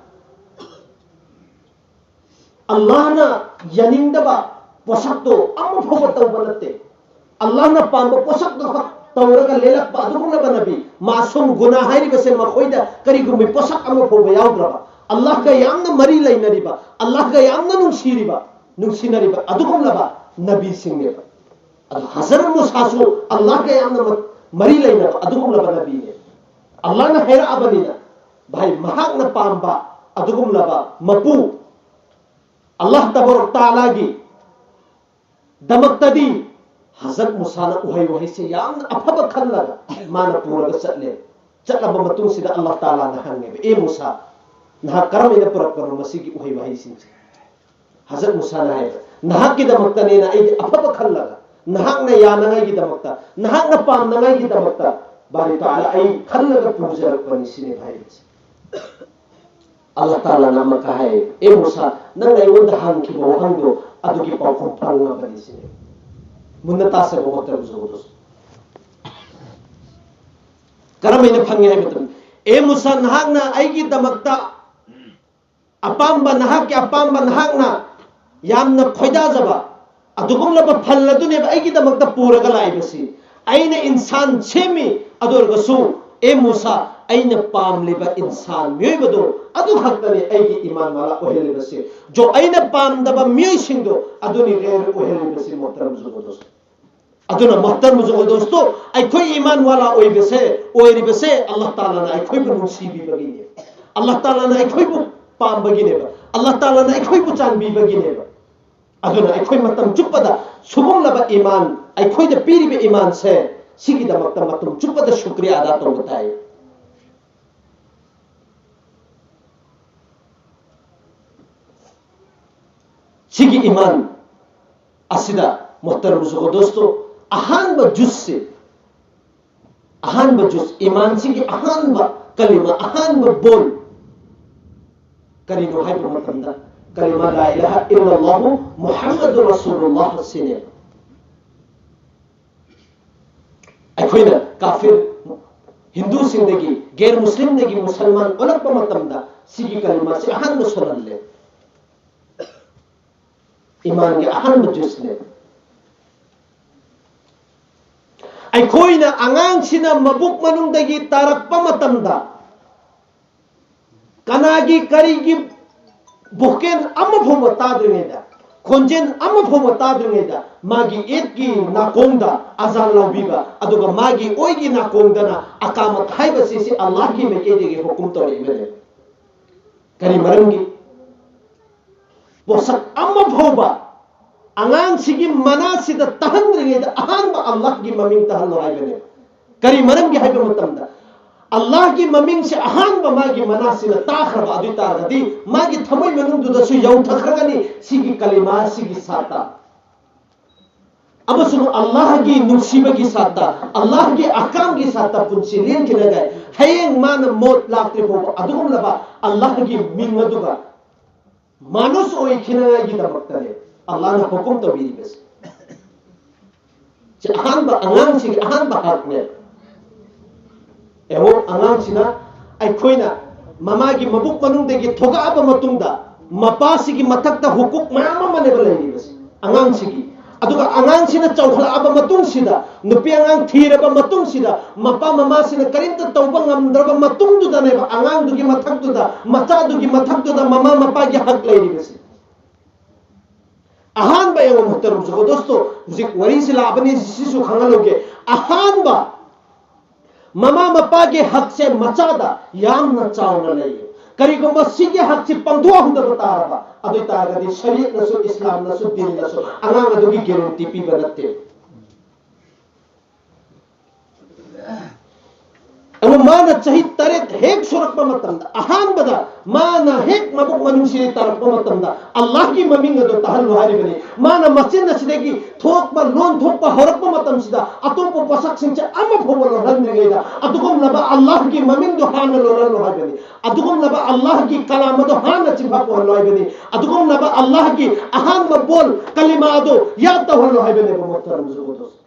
ꯑꯜꯂꯥꯍꯅ ꯌꯥꯅꯤꯡꯗꯕ ꯄꯣꯠꯁꯛꯇꯣ ꯑꯃ ꯐꯥꯎꯕ ꯇꯧꯕ ꯅꯠꯇꯦ꯫ ꯑꯜꯂꯥꯍꯅ ꯄꯥꯝꯕ ꯄꯣꯠꯁꯛꯇꯣ ꯈꯛ ꯇꯧꯔꯒ ꯂꯦꯜꯂꯛꯄ ꯑꯗꯨꯒꯨꯝꯂꯕ ꯅꯕꯤ, ꯃꯥꯁꯨꯝ ꯒꯨꯅꯥ ꯍꯥꯏꯔꯤꯕꯁꯦ ꯃꯈꯣꯏꯗ ꯀꯔꯤꯒꯨꯝꯕ ꯄꯣꯠꯁꯛ ꯑꯃ ꯐꯥꯎꯕ ꯌꯥꯎꯗ꯭ꯔꯕ, ꯑꯜꯂꯥꯍꯒ ꯌꯥꯝꯅ ꯃꯔꯤ ꯂꯩꯅꯔꯤꯕ, ꯑꯜꯂꯥꯍꯒ ꯌꯥꯝꯅ ꯅꯨꯡꯁꯤꯔꯤꯕ, ꯅꯨꯡꯁꯤꯅꯔꯤꯕ ꯑꯗꯨꯒꯨꯝꯂꯕ ꯅꯕꯤꯁꯤꯡꯅꯦꯕ꯫ ꯑꯗꯨ ꯍꯖꯔꯠ ꯃꯨꯁꯥꯁꯨ ꯑꯜꯂꯥꯍꯒ ꯌꯥꯝꯅ ꯃ- ꯃꯔꯤ ꯂꯩꯅꯕ ꯑꯗꯨꯒꯨꯝꯂꯕ ꯅꯕꯤꯅꯦ꯫ ꯑꯜꯂꯥꯍꯅ ꯍꯥꯏꯔꯛꯑꯕꯅꯤꯅ, ꯚꯥꯏ, ꯃꯍꯥꯛꯅ ꯄꯥꯝꯕ ꯑꯗꯨꯒꯨꯝꯂꯕ ꯃꯄꯨ, ꯑꯜꯂꯥꯍ ꯇꯕꯥꯔꯛ ꯇꯥꯂꯥꯒꯤ ꯗꯃꯛꯇꯗꯤ ꯍꯖꯔꯠ ꯃꯨꯁꯥꯅ ꯎꯍꯩ ꯋꯥꯍꯩꯁꯦ ꯌꯥꯝꯅ ꯑꯐꯕ ꯈꯜꯂꯒ ꯃꯥꯅ ꯄꯨꯔꯒ ꯆꯠꯂꯦ꯫ ꯆꯠꯂꯕ ꯃꯇꯨꯡꯁꯤꯗ ꯑꯜꯂꯥꯍ ꯇꯥꯂꯥꯅ ꯍꯪꯉꯦꯕ, "ꯑꯦ ꯃꯨꯁꯥ, ꯅꯍꯥꯛ ꯀꯔꯝꯍꯥꯏꯅ ꯄꯨꯔꯛꯄꯅꯣ ꯃꯁꯤꯒꯤ ꯎꯍꯩ ꯋꯥꯍꯩꯁꯤꯡꯁꯦ?" ꯍꯖꯔꯠ ꯃꯨꯁꯥꯅ ꯍꯥꯏꯕ, "ꯅꯍꯥꯛꯀꯤꯗꯃꯛꯇꯅꯦꯅ ꯑꯩꯗꯤ ꯑꯐꯕ ꯈꯜꯂꯒ, ꯅꯍꯥꯛꯅ ꯌꯥꯅꯉꯥꯏꯒꯤꯗꯃꯛꯇ, ꯅꯍꯥꯛꯅ ꯄꯥꯝꯅꯉꯥꯏꯒꯤꯗꯃꯛꯇ ꯕꯥꯔꯤ ꯇꯥꯂꯥ ꯑꯩ ꯈꯜꯂꯒ ꯄꯨꯖꯔꯛꯄꯅꯤ" ꯁꯤꯅꯦꯕ ꯍꯥꯏꯔꯤꯁꯦ꯫ ꯑꯜꯂꯥꯍ ꯇꯥꯂꯥꯅ ꯑꯃꯨꯛꯀ ꯍꯥꯏ, "ꯑꯦ ꯃꯨꯁꯥ, ꯅꯪ ꯑꯩꯉꯣꯟꯗ ꯍꯪꯈꯤꯕ ꯋꯥꯍꯪꯗꯣ ꯑꯗꯨꯒꯤ ꯄꯥꯎꯈꯨꯝ ꯐꯪꯉꯕꯅꯤ" ꯁꯤꯅꯦ꯫ ꯃꯨꯟꯅ ꯇꯥꯁꯦꯕ ꯃꯣꯇꯔ ꯃꯨꯁꯨ ꯑꯗꯨꯁꯨ꯫ ꯀꯔꯝꯍꯥꯏꯅ ꯐꯪꯉꯤ ꯍꯥꯏꯕ ꯃꯇꯝꯗ, "ꯑꯦ ꯃꯨꯁꯥ, ꯅꯍꯥꯛꯅ ꯑꯩꯒꯤꯗꯃꯛꯇ ꯑꯄꯥꯝꯕ, ꯅꯍꯥꯛꯀꯤ ꯑꯄꯥꯝꯕ, ꯅꯍꯥꯛꯅ ꯌꯥꯝꯅ ꯈꯣꯏꯗꯥꯖꯕ ꯑꯗꯨꯒꯨꯝꯂꯕ ꯐꯜ ꯑꯗꯨꯅꯦꯕ ꯑꯩꯒꯤꯗꯃꯛꯇ ꯄꯨꯔꯒ ꯂꯥꯛꯏꯕꯁꯤ꯫ ꯑꯩꯅ ꯏꯟꯁꯥꯟ ꯁꯦꯝꯃꯤ, ꯑꯗꯨ ꯑꯣꯏꯔꯒꯁꯨ, ꯑꯦ ꯃꯨꯁꯥ, ꯑꯩꯅ ꯄꯥꯝꯂꯤꯕ ꯏꯟꯁꯥꯟ ꯃꯤꯑꯣꯏꯕꯗꯣ ꯑꯗꯨ ꯈꯛꯇꯅꯤ ꯑꯩꯒꯤ ꯏꯃꯥꯟ ꯋꯥꯂꯥ ꯑꯣꯏꯍꯜꯂꯤꯕꯁꯤ꯫ ꯖꯣ, ꯑꯩꯅ ꯄꯥꯝꯗꯕ ꯃꯤꯑꯣꯏꯁꯤꯡꯗꯣ ꯑꯗꯨꯅꯤ ꯒꯩꯔ ꯑꯣꯏꯍꯜꯂꯤꯕꯁꯤ", ꯃꯣꯍꯇꯔꯝ ꯖꯨꯒꯣꯗꯣꯁ꯫ ꯑꯗꯨꯅ ꯃꯣꯍꯇꯔꯝ ꯖꯨꯒꯣꯗꯣꯁꯇꯣ, ꯑꯩꯈꯣꯏ ꯏꯃꯥꯟ ꯋꯥꯂꯥ ꯑꯣꯏꯕꯁꯦ, ꯑꯣꯏꯔꯤꯕꯁꯦ ꯑꯜꯂꯥꯍ ꯇꯥꯂꯥꯅ ꯑꯩꯈꯣꯏꯕꯨ ꯅꯨꯡꯁꯤꯕꯤꯕꯒꯤꯅꯦ꯫ ꯑꯜꯂꯥꯍ ꯇꯥꯂꯥꯅ ꯑꯩꯈꯣꯏꯕꯨ ꯄꯥꯝꯕꯒꯤꯅꯦꯕ꯫ ꯑꯜꯂꯥꯍ ꯇꯥꯂꯥꯅ ꯑꯩꯈꯣꯏꯕꯨ ꯆꯥꯟꯕꯤꯕꯒꯤꯅꯦꯕ꯫ ꯑꯗꯨꯅ ꯑꯩꯈꯣꯏ ꯃꯇꯝ ꯆꯨꯞꯄꯗ ꯁꯨꯒꯨꯝꯂꯕ ꯏꯃꯥꯟ, ꯑꯩꯈꯣꯏꯗ ꯄꯤꯔꯤꯕ ꯏꯃꯥꯟꯁꯦ, ꯁꯤꯒꯤꯗꯃꯛꯇ ꯃꯇꯝ ꯆꯨꯞꯄꯗ ꯁꯨꯀ꯭ꯔꯤꯌꯥ ꯑꯗꯥ ꯇꯧꯕ ꯇꯥꯏ꯫ ꯁꯤꯒꯤ ꯏꯃꯥꯟ ꯑꯁꯤꯗ ꯃꯣꯍꯇꯔꯝ ꯖꯨꯒꯣꯗꯣꯁꯇꯣ, ꯑꯍꯥꯟꯕ ꯖꯨꯁꯁꯦ, ꯑꯍꯥꯟꯕ ꯖꯨꯁ, ꯏꯃꯥꯟꯁꯤꯒꯤ ꯑꯍꯥꯟꯕ ꯀꯂꯤꯃꯥ, ꯑꯍꯥꯟꯕ ꯕꯣꯜ ꯀꯔꯤꯅꯣ ꯍꯥꯏꯕ ꯃꯇꯝꯗ, ꯀꯂꯤꯃꯥ ꯂꯥ ꯏꯂꯥꯍ ꯏꯜꯂꯜꯂꯥꯍꯨ ꯃꯨꯍꯝꯃꯗꯨ ꯔꯁꯨꯂꯨꯜꯂꯥꯍ ꯁꯤꯅꯦꯕ꯫ ꯑꯩꯈꯣꯏꯅ ꯀꯥꯐꯤꯔ ꯍꯤꯟꯗꯨꯁꯤꯡꯗꯒꯤ, ꯒꯦꯔ ꯃꯨꯁꯂꯤꯝꯗꯒꯤ ꯃꯨꯁꯜꯃꯥꯟ ꯑꯣꯜꯂꯛꯄ ꯃꯇꯝꯗ ꯁꯤꯒꯤ ꯀꯂꯤꯃꯥꯁꯤ ꯑꯍꯥꯟꯕ ꯁꯣꯜꯍꯜꯂꯦ꯫ ꯏꯃꯥꯟꯒꯤ ꯑꯍꯥꯟꯕ ꯖꯨꯁꯅꯦ꯫ ꯑꯩꯈꯣꯏꯅ ꯑꯉꯥꯡꯁꯤꯅ ꯃꯕꯨꯛ ꯃꯅꯨꯡꯗꯒꯤ ꯇꯥꯔꯛꯄ ꯃꯇꯝꯗ ꯀꯅꯥꯒꯤ ꯀꯔꯤꯒꯤ ꯚꯣꯀꯦꯜ ꯑꯃ ꯐꯥꯎꯕ ꯇꯥꯗ꯭ꯔꯤꯉꯩꯗ, ꯈꯣꯟꯖꯦꯜ ꯑꯃ ꯐꯥꯎꯕ ꯇꯥꯗ꯭ꯔꯤꯉꯩꯗ ꯃꯥꯒꯤ ꯏꯠꯀꯤ ꯅꯥꯀꯣꯡꯗ ꯑꯖꯥꯟ ꯂꯥꯎꯕꯤꯕ, ꯑꯗꯨꯒ ꯃꯥꯒꯤ ꯑꯣꯏꯒꯤ ꯅꯥꯀꯣꯡꯗꯅ ꯑꯀꯥꯃꯠ ꯍꯥꯏꯕꯁꯤ ꯁꯤ ꯑꯜꯂꯥꯍꯒꯤ ꯃꯥꯏꯀꯩꯗꯒꯤ ꯍꯨꯀꯨꯝ ꯇꯧꯔꯛꯏꯕꯅꯦ꯫ ꯀꯔꯤ ꯃꯔꯝꯒꯤ? ꯄꯣꯠꯁꯛ ꯑꯃ ꯐꯥꯎꯕ ꯑꯉꯥꯡꯁꯤꯒꯤ ꯃꯅꯥꯁꯤꯗ ꯇꯥꯍꯟꯗ꯭ꯔꯤꯉꯩꯗ ꯑꯍꯥꯟꯕ ꯑꯜꯂꯥꯍꯒꯤ ꯃꯃꯤꯡ ꯇꯥꯍꯜꯂꯣ ꯍꯥꯏꯕꯅꯦ꯫ ꯀꯔꯤ ꯃꯔꯝꯒꯤ ꯍꯥꯏꯕ ꯃꯇꯝꯗ, ꯑꯜꯂꯥꯍꯒꯤ ꯃꯃꯤꯡꯁꯦ ꯑꯍꯥꯟꯕ ꯃꯥꯒꯤ ꯃꯅꯥꯁꯤꯅ ꯇꯥꯈ꯭ꯔꯕ ꯑꯗꯨ ꯑꯣꯏ ꯇꯥꯔꯒꯗꯤ ꯃꯥꯒꯤ ꯊꯃꯣꯏ ꯃꯅꯨꯡꯗꯨꯗꯁꯨ ꯌꯧꯊꯈ꯭ꯔꯒꯅꯤ ꯁꯤꯒꯤ ꯀꯂꯤꯃꯥ ꯑꯁꯤꯒꯤ ꯁꯥꯠꯇ꯫ ꯑꯃꯁꯨꯡ ꯑꯜꯂꯥꯍꯒꯤ ꯅꯨꯡꯁꯤꯕꯒꯤ ꯁꯥꯠꯇ, ꯑꯜꯂꯥꯍꯒꯤ ꯑꯍꯀꯥꯝꯒꯤ ꯁꯥꯠꯇ ꯄꯨꯟꯁꯤ ꯂꯦꯟꯈꯤꯅꯉꯥꯏ, ꯍꯌꯦꯡ ꯃꯥꯅ ꯃꯣꯠ ꯂꯥꯛꯇ꯭ꯔꯤ ꯐꯥꯎꯕ ꯑꯗꯨꯒꯨꯝꯂꯕ ꯑꯜꯂꯥꯍꯒꯤ ꯃꯤꯡ ꯑꯗꯨꯒ ꯃꯥꯅꯨꯁ ꯑꯣꯏꯈꯤꯅꯉꯥꯏꯒꯤꯗꯃꯛꯇꯅꯦ ꯑꯜꯂꯥꯍꯅ ꯍꯨꯀꯨꯝ ꯇꯧꯕꯤꯔꯤꯕꯁꯦ꯫ ꯁꯤ ꯑꯍꯥꯟꯕ ꯑꯉꯥꯡꯁꯤꯒꯤ ꯑꯍꯥꯟꯕ ꯍꯛꯅꯦ꯫ ꯌꯦꯡꯉꯣ, ꯑꯉꯥꯡꯁꯤꯅ ꯑꯩꯈꯣꯏꯅ ꯃꯃꯥꯒꯤ ꯃꯕꯨꯛ ꯃꯅꯨꯡꯗꯒꯤ ꯊꯣꯛꯂꯛꯑꯕ ꯃꯇꯨꯡꯗ ꯃꯄꯥꯁꯤꯒꯤ ꯃꯊꯛꯇ ꯍꯨꯀꯨꯛ ꯃꯌꯥꯝ ꯑꯃꯅꯦꯕ ꯂꯩꯔꯤꯕꯁꯦ ꯑꯉꯥꯡꯁꯤꯒꯤ꯫ ꯑꯗꯨꯒ ꯑꯉꯥꯡꯁꯤꯅ ꯆꯥꯎꯈꯠꯂꯛꯑꯕ ꯃꯇꯨꯡꯁꯤꯗ, ꯅꯨꯄꯤ ꯑꯉꯥꯡ ꯊꯤꯔꯕ ꯃꯇꯨꯡꯁꯤꯗ, ꯃꯄꯥ ꯃꯃꯥꯁꯤꯅ ꯀꯔꯤꯝꯇ ꯇꯧꯕ ꯉꯝꯗ꯭ꯔꯕ ꯃꯇꯨꯡꯗꯨꯗꯅꯦꯕ ꯑꯉꯥꯡꯗꯨꯒꯤ ꯃꯊꯛꯇꯨꯗ, ꯃꯆꯥꯗꯨꯒꯤ ꯃꯊꯛꯇꯨꯗ ꯃꯃꯥ ꯃꯄꯥꯒꯤ ꯍꯛ ꯂꯩꯔꯤꯕꯁꯦ꯫ ꯑꯍꯥꯟꯕ ꯌꯦꯡꯉꯣ ꯃꯨꯍꯇꯔꯝ ꯖꯨꯒꯣ ꯗꯣꯁꯇꯣ, ꯍꯧꯖꯤꯛ ꯋꯥꯔꯤꯁꯤ ꯂꯥꯛꯑꯕꯅꯤ, ꯁꯤꯁꯨ ꯈꯪꯍꯜꯂꯧꯒꯦ꯫ ꯑꯍꯥꯟꯕ ꯃꯃꯥ ꯃꯄꯥꯒꯤ ꯍꯛꯁꯦ ꯃꯆꯥꯗ ꯌꯥꯝꯅ ꯆꯥꯎꯅ ꯂꯩ꯫ ꯀꯔꯤꯒꯨꯝꯕ ꯁꯤꯒꯤ ꯍꯛꯁꯤ ꯄꯥꯡꯊꯣꯛꯍꯧꯗꯕ ꯇꯥꯔꯕ, ꯑꯗꯨ ꯑꯣꯏ ꯇꯥꯔꯒꯗꯤ ꯁꯔꯤꯌꯠꯅꯁꯨ, ꯏꯁꯂꯥꯝꯅꯁꯨ, ꯗꯤꯟꯅꯁꯨ ꯑꯉꯥꯡ ꯑꯗꯨꯒꯤ ꯒꯦꯔꯦꯟꯇꯤ ꯄꯤꯕ ꯅꯠꯇꯦ꯫ ꯑꯗꯨ ꯃꯥꯅ ꯆꯍꯤ ꯇꯔꯦꯠ ꯍꯦꯛ ꯁꯨꯔꯛꯄ ꯃꯇꯝꯗ, ꯑꯍꯥꯟꯕꯗ ꯃꯥꯅ ꯍꯦꯛ ꯃꯕꯨꯛ ꯃꯅꯨꯡꯁꯤꯗꯒꯤ ꯇꯥꯔꯛꯄ ꯃꯇꯝꯗ, ꯑꯜꯂꯥꯍꯒꯤ ꯃꯃꯤꯡ ꯑꯗꯨ ꯇꯥꯍꯜꯂꯨ ꯍꯥꯏꯔꯤꯕꯅꯤ꯫ ꯃꯥꯅ ꯃꯆꯤꯟ ꯑꯁꯤꯗꯒꯤ ꯊꯣꯛꯄ, ꯂꯣꯟ ꯊꯣꯛꯄ ꯍꯧꯔꯛꯄ ꯃꯇꯝꯁꯤꯗ, ꯑꯇꯣꯞꯄ ꯄꯣꯠꯁꯛꯁꯤꯡꯁꯦ ꯑꯃ ꯐꯥꯎꯕ ꯂꯣꯟꯍꯟꯗ꯭ꯔꯤꯉꯩꯗ, ꯑꯗꯨꯒꯨꯝꯂꯕ ꯑꯜꯂꯥꯍꯒꯤ ꯃꯃꯤꯡꯗꯣ ꯍꯥꯟꯅ ꯂꯣꯟꯍꯜꯂꯨ ꯍꯥꯏꯕꯅꯤ꯫ ꯑꯗꯨꯒꯨꯝꯂꯕ ꯑꯜꯂꯥꯍꯒꯤ ꯀꯂꯥꯝ ꯑꯗꯣ ꯍꯥꯟꯅ ꯆꯤꯟꯐꯥ ꯄꯨꯍꯜꯂꯨ ꯍꯥꯏꯕꯅꯤ꯫ ꯑꯗꯨꯒꯨꯝꯂꯕ ꯑꯜꯂꯥꯍꯒꯤ ꯑꯍꯥꯟꯕ ꯕꯣꯜ, ꯀꯂꯤꯃꯥ ꯑꯗꯣ ꯌꯥꯗ ꯇꯧꯍꯜꯂꯨ ꯍꯥꯏꯕꯅꯦꯕ, ꯃꯨꯍꯇꯔꯝ ꯖꯨꯒꯣ ꯗꯣꯁ꯫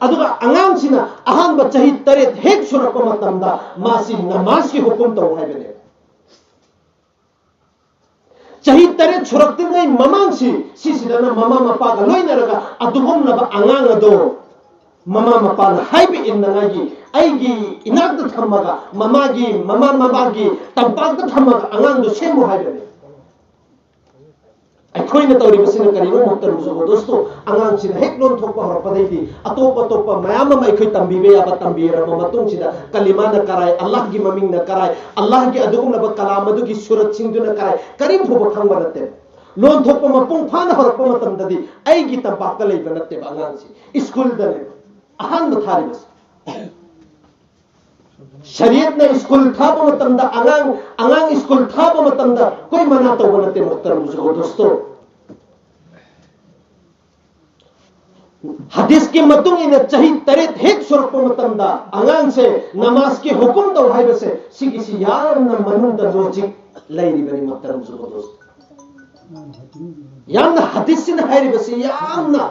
ꯑꯗꯨꯒ ꯑꯉꯥꯡꯁꯤꯅ ꯑꯍꯥꯟꯕ ꯆꯍꯤ ꯇꯔꯦꯠ ꯍꯦꯛ ꯁꯨꯔꯛꯄ ꯃꯇꯝꯗ ꯃꯥꯁꯤ ꯅꯃꯥꯖꯀꯤ ꯍꯨꯀꯨꯝ ꯇꯧ ꯍꯥꯏꯕꯅꯦ꯫ ꯆꯍꯤ ꯇꯔꯦꯠ ꯁꯨꯔꯛꯇ꯭ꯔꯤꯉꯩ ꯃꯃꯥꯡꯁꯤ, ꯁꯤꯁꯤꯗꯅ ꯃꯃꯥ ꯃꯄꯥꯒ ꯂꯣꯏꯅꯔꯒ ꯑꯗꯨꯒꯨꯝꯂꯕ ꯑꯉꯥꯡ ꯑꯗꯣ ꯃꯃꯥ ꯃꯄꯥꯅ ꯍꯥꯏꯕ ꯏꯟꯅꯉꯥꯏꯒꯤ ꯑꯩꯒꯤ ꯏꯅꯥꯛꯇ ꯊꯝꯃꯒ, ꯃꯃꯥꯒꯤ, ꯃꯃꯥ ꯃꯄꯥꯒꯤ ꯇꯝꯄꯥꯛꯇ ꯊꯝꯃꯒ ꯑꯉꯥꯡꯗꯣ ꯁꯦꯝꯃꯨ ꯍꯥꯏꯕꯅꯦ꯫ ꯑꯩꯈꯣꯏꯅ ꯇꯧꯔꯤꯕꯁꯤꯅ ꯀꯔꯤꯅꯣ? ꯃꯨꯍꯇꯔꯝ ꯖꯨꯒꯣ ꯗꯣꯁꯇꯣ, ꯑꯉꯥꯡꯁꯤꯅ ꯍꯦꯛ ꯂꯣꯟꯊꯣꯛꯄ ꯍꯧꯔꯛꯄꯗꯩꯗꯤ ꯑꯇꯣꯞ ꯑꯇꯣꯞꯄ ꯃꯌꯥꯝ ꯑꯃ ꯑꯩꯈꯣꯏ ꯇꯝꯕꯤꯕ ꯌꯥꯕ ꯇꯝꯕꯤꯔꯕ ꯃꯇꯨꯡꯁꯤꯗ, ꯀꯂꯤꯃꯥꯅ ꯀꯔꯥꯏ, ꯑꯜꯂꯥꯍꯒꯤ ꯃꯃꯤꯡꯅ ꯀꯔꯥꯏ, ꯑꯜꯂꯥꯍꯒꯤ ꯑꯗꯨꯒꯨꯝꯂꯕ ꯀꯂꯥꯝ ꯑꯗꯨꯒꯤ ꯁꯨꯔꯠꯁꯤꯡꯗꯨꯅ ꯀꯔꯥꯏ, ꯀꯔꯤꯝ ꯐꯥꯎꯕ ꯈꯪꯕ ꯅꯠꯇꯦ꯫ ꯂꯣꯟꯊꯣꯛꯄ ꯃꯄꯨꯡ ꯐꯥꯅ ꯍꯧꯔꯛꯄ ꯃꯇꯝꯗꯗꯤ ꯑꯩꯒꯤ ꯇꯝꯄꯥꯛꯇ ꯂꯩꯕ ꯅꯠꯇꯦꯕ ꯑꯉꯥꯡꯁꯤ, ꯁ꯭ꯀꯨꯜꯗꯅꯦꯕ ꯑꯍꯥꯟꯕ ꯊꯥꯔꯤꯕꯁꯦ꯫ ꯁꯔꯤꯌꯠꯅ ꯁ꯭ꯀꯨꯜ ꯊꯥꯕ ꯃꯇꯝꯗ, ꯑꯉꯥꯡ ꯑꯉꯥꯡ ꯁ꯭ꯀꯨꯜ ꯊꯥꯕ ꯃꯇꯝꯗ ꯀꯣꯏ ꯃꯅꯥ ꯇꯧꯕ ꯅꯠꯇꯦ, ꯃꯨꯍꯇꯔꯝ ꯖꯨꯒꯣ ꯗꯣꯁꯇꯣ꯫ ꯍꯗꯤꯁꯀꯤ ꯃꯇꯨꯡ ꯏꯟꯅ ꯆꯍꯤ ꯇꯔꯦꯠ ꯍꯦꯛ ꯁꯨꯔꯛꯄ ꯃꯇꯝꯗ ꯑꯉꯥꯡꯁꯦ ꯅꯃꯥꯖꯀꯤ ꯍꯨꯀꯨꯝ ꯇꯧ ꯍꯥꯏꯕꯁꯦ, ꯁꯤꯒꯤꯁꯤ ꯌꯥꯝꯅ ꯃꯅꯨꯡꯗ ꯂꯣꯖꯤꯛ ꯂꯩꯔꯤꯕꯅꯤ, ꯃꯨꯍꯇꯔꯝ ꯖꯨꯒꯣ ꯗꯣꯁꯇꯣ꯫ ꯌꯥꯝꯅ ꯍꯗꯤꯁꯁꯤꯅ ꯍꯥꯏꯔꯤꯕꯁꯤ ꯌꯥꯝꯅ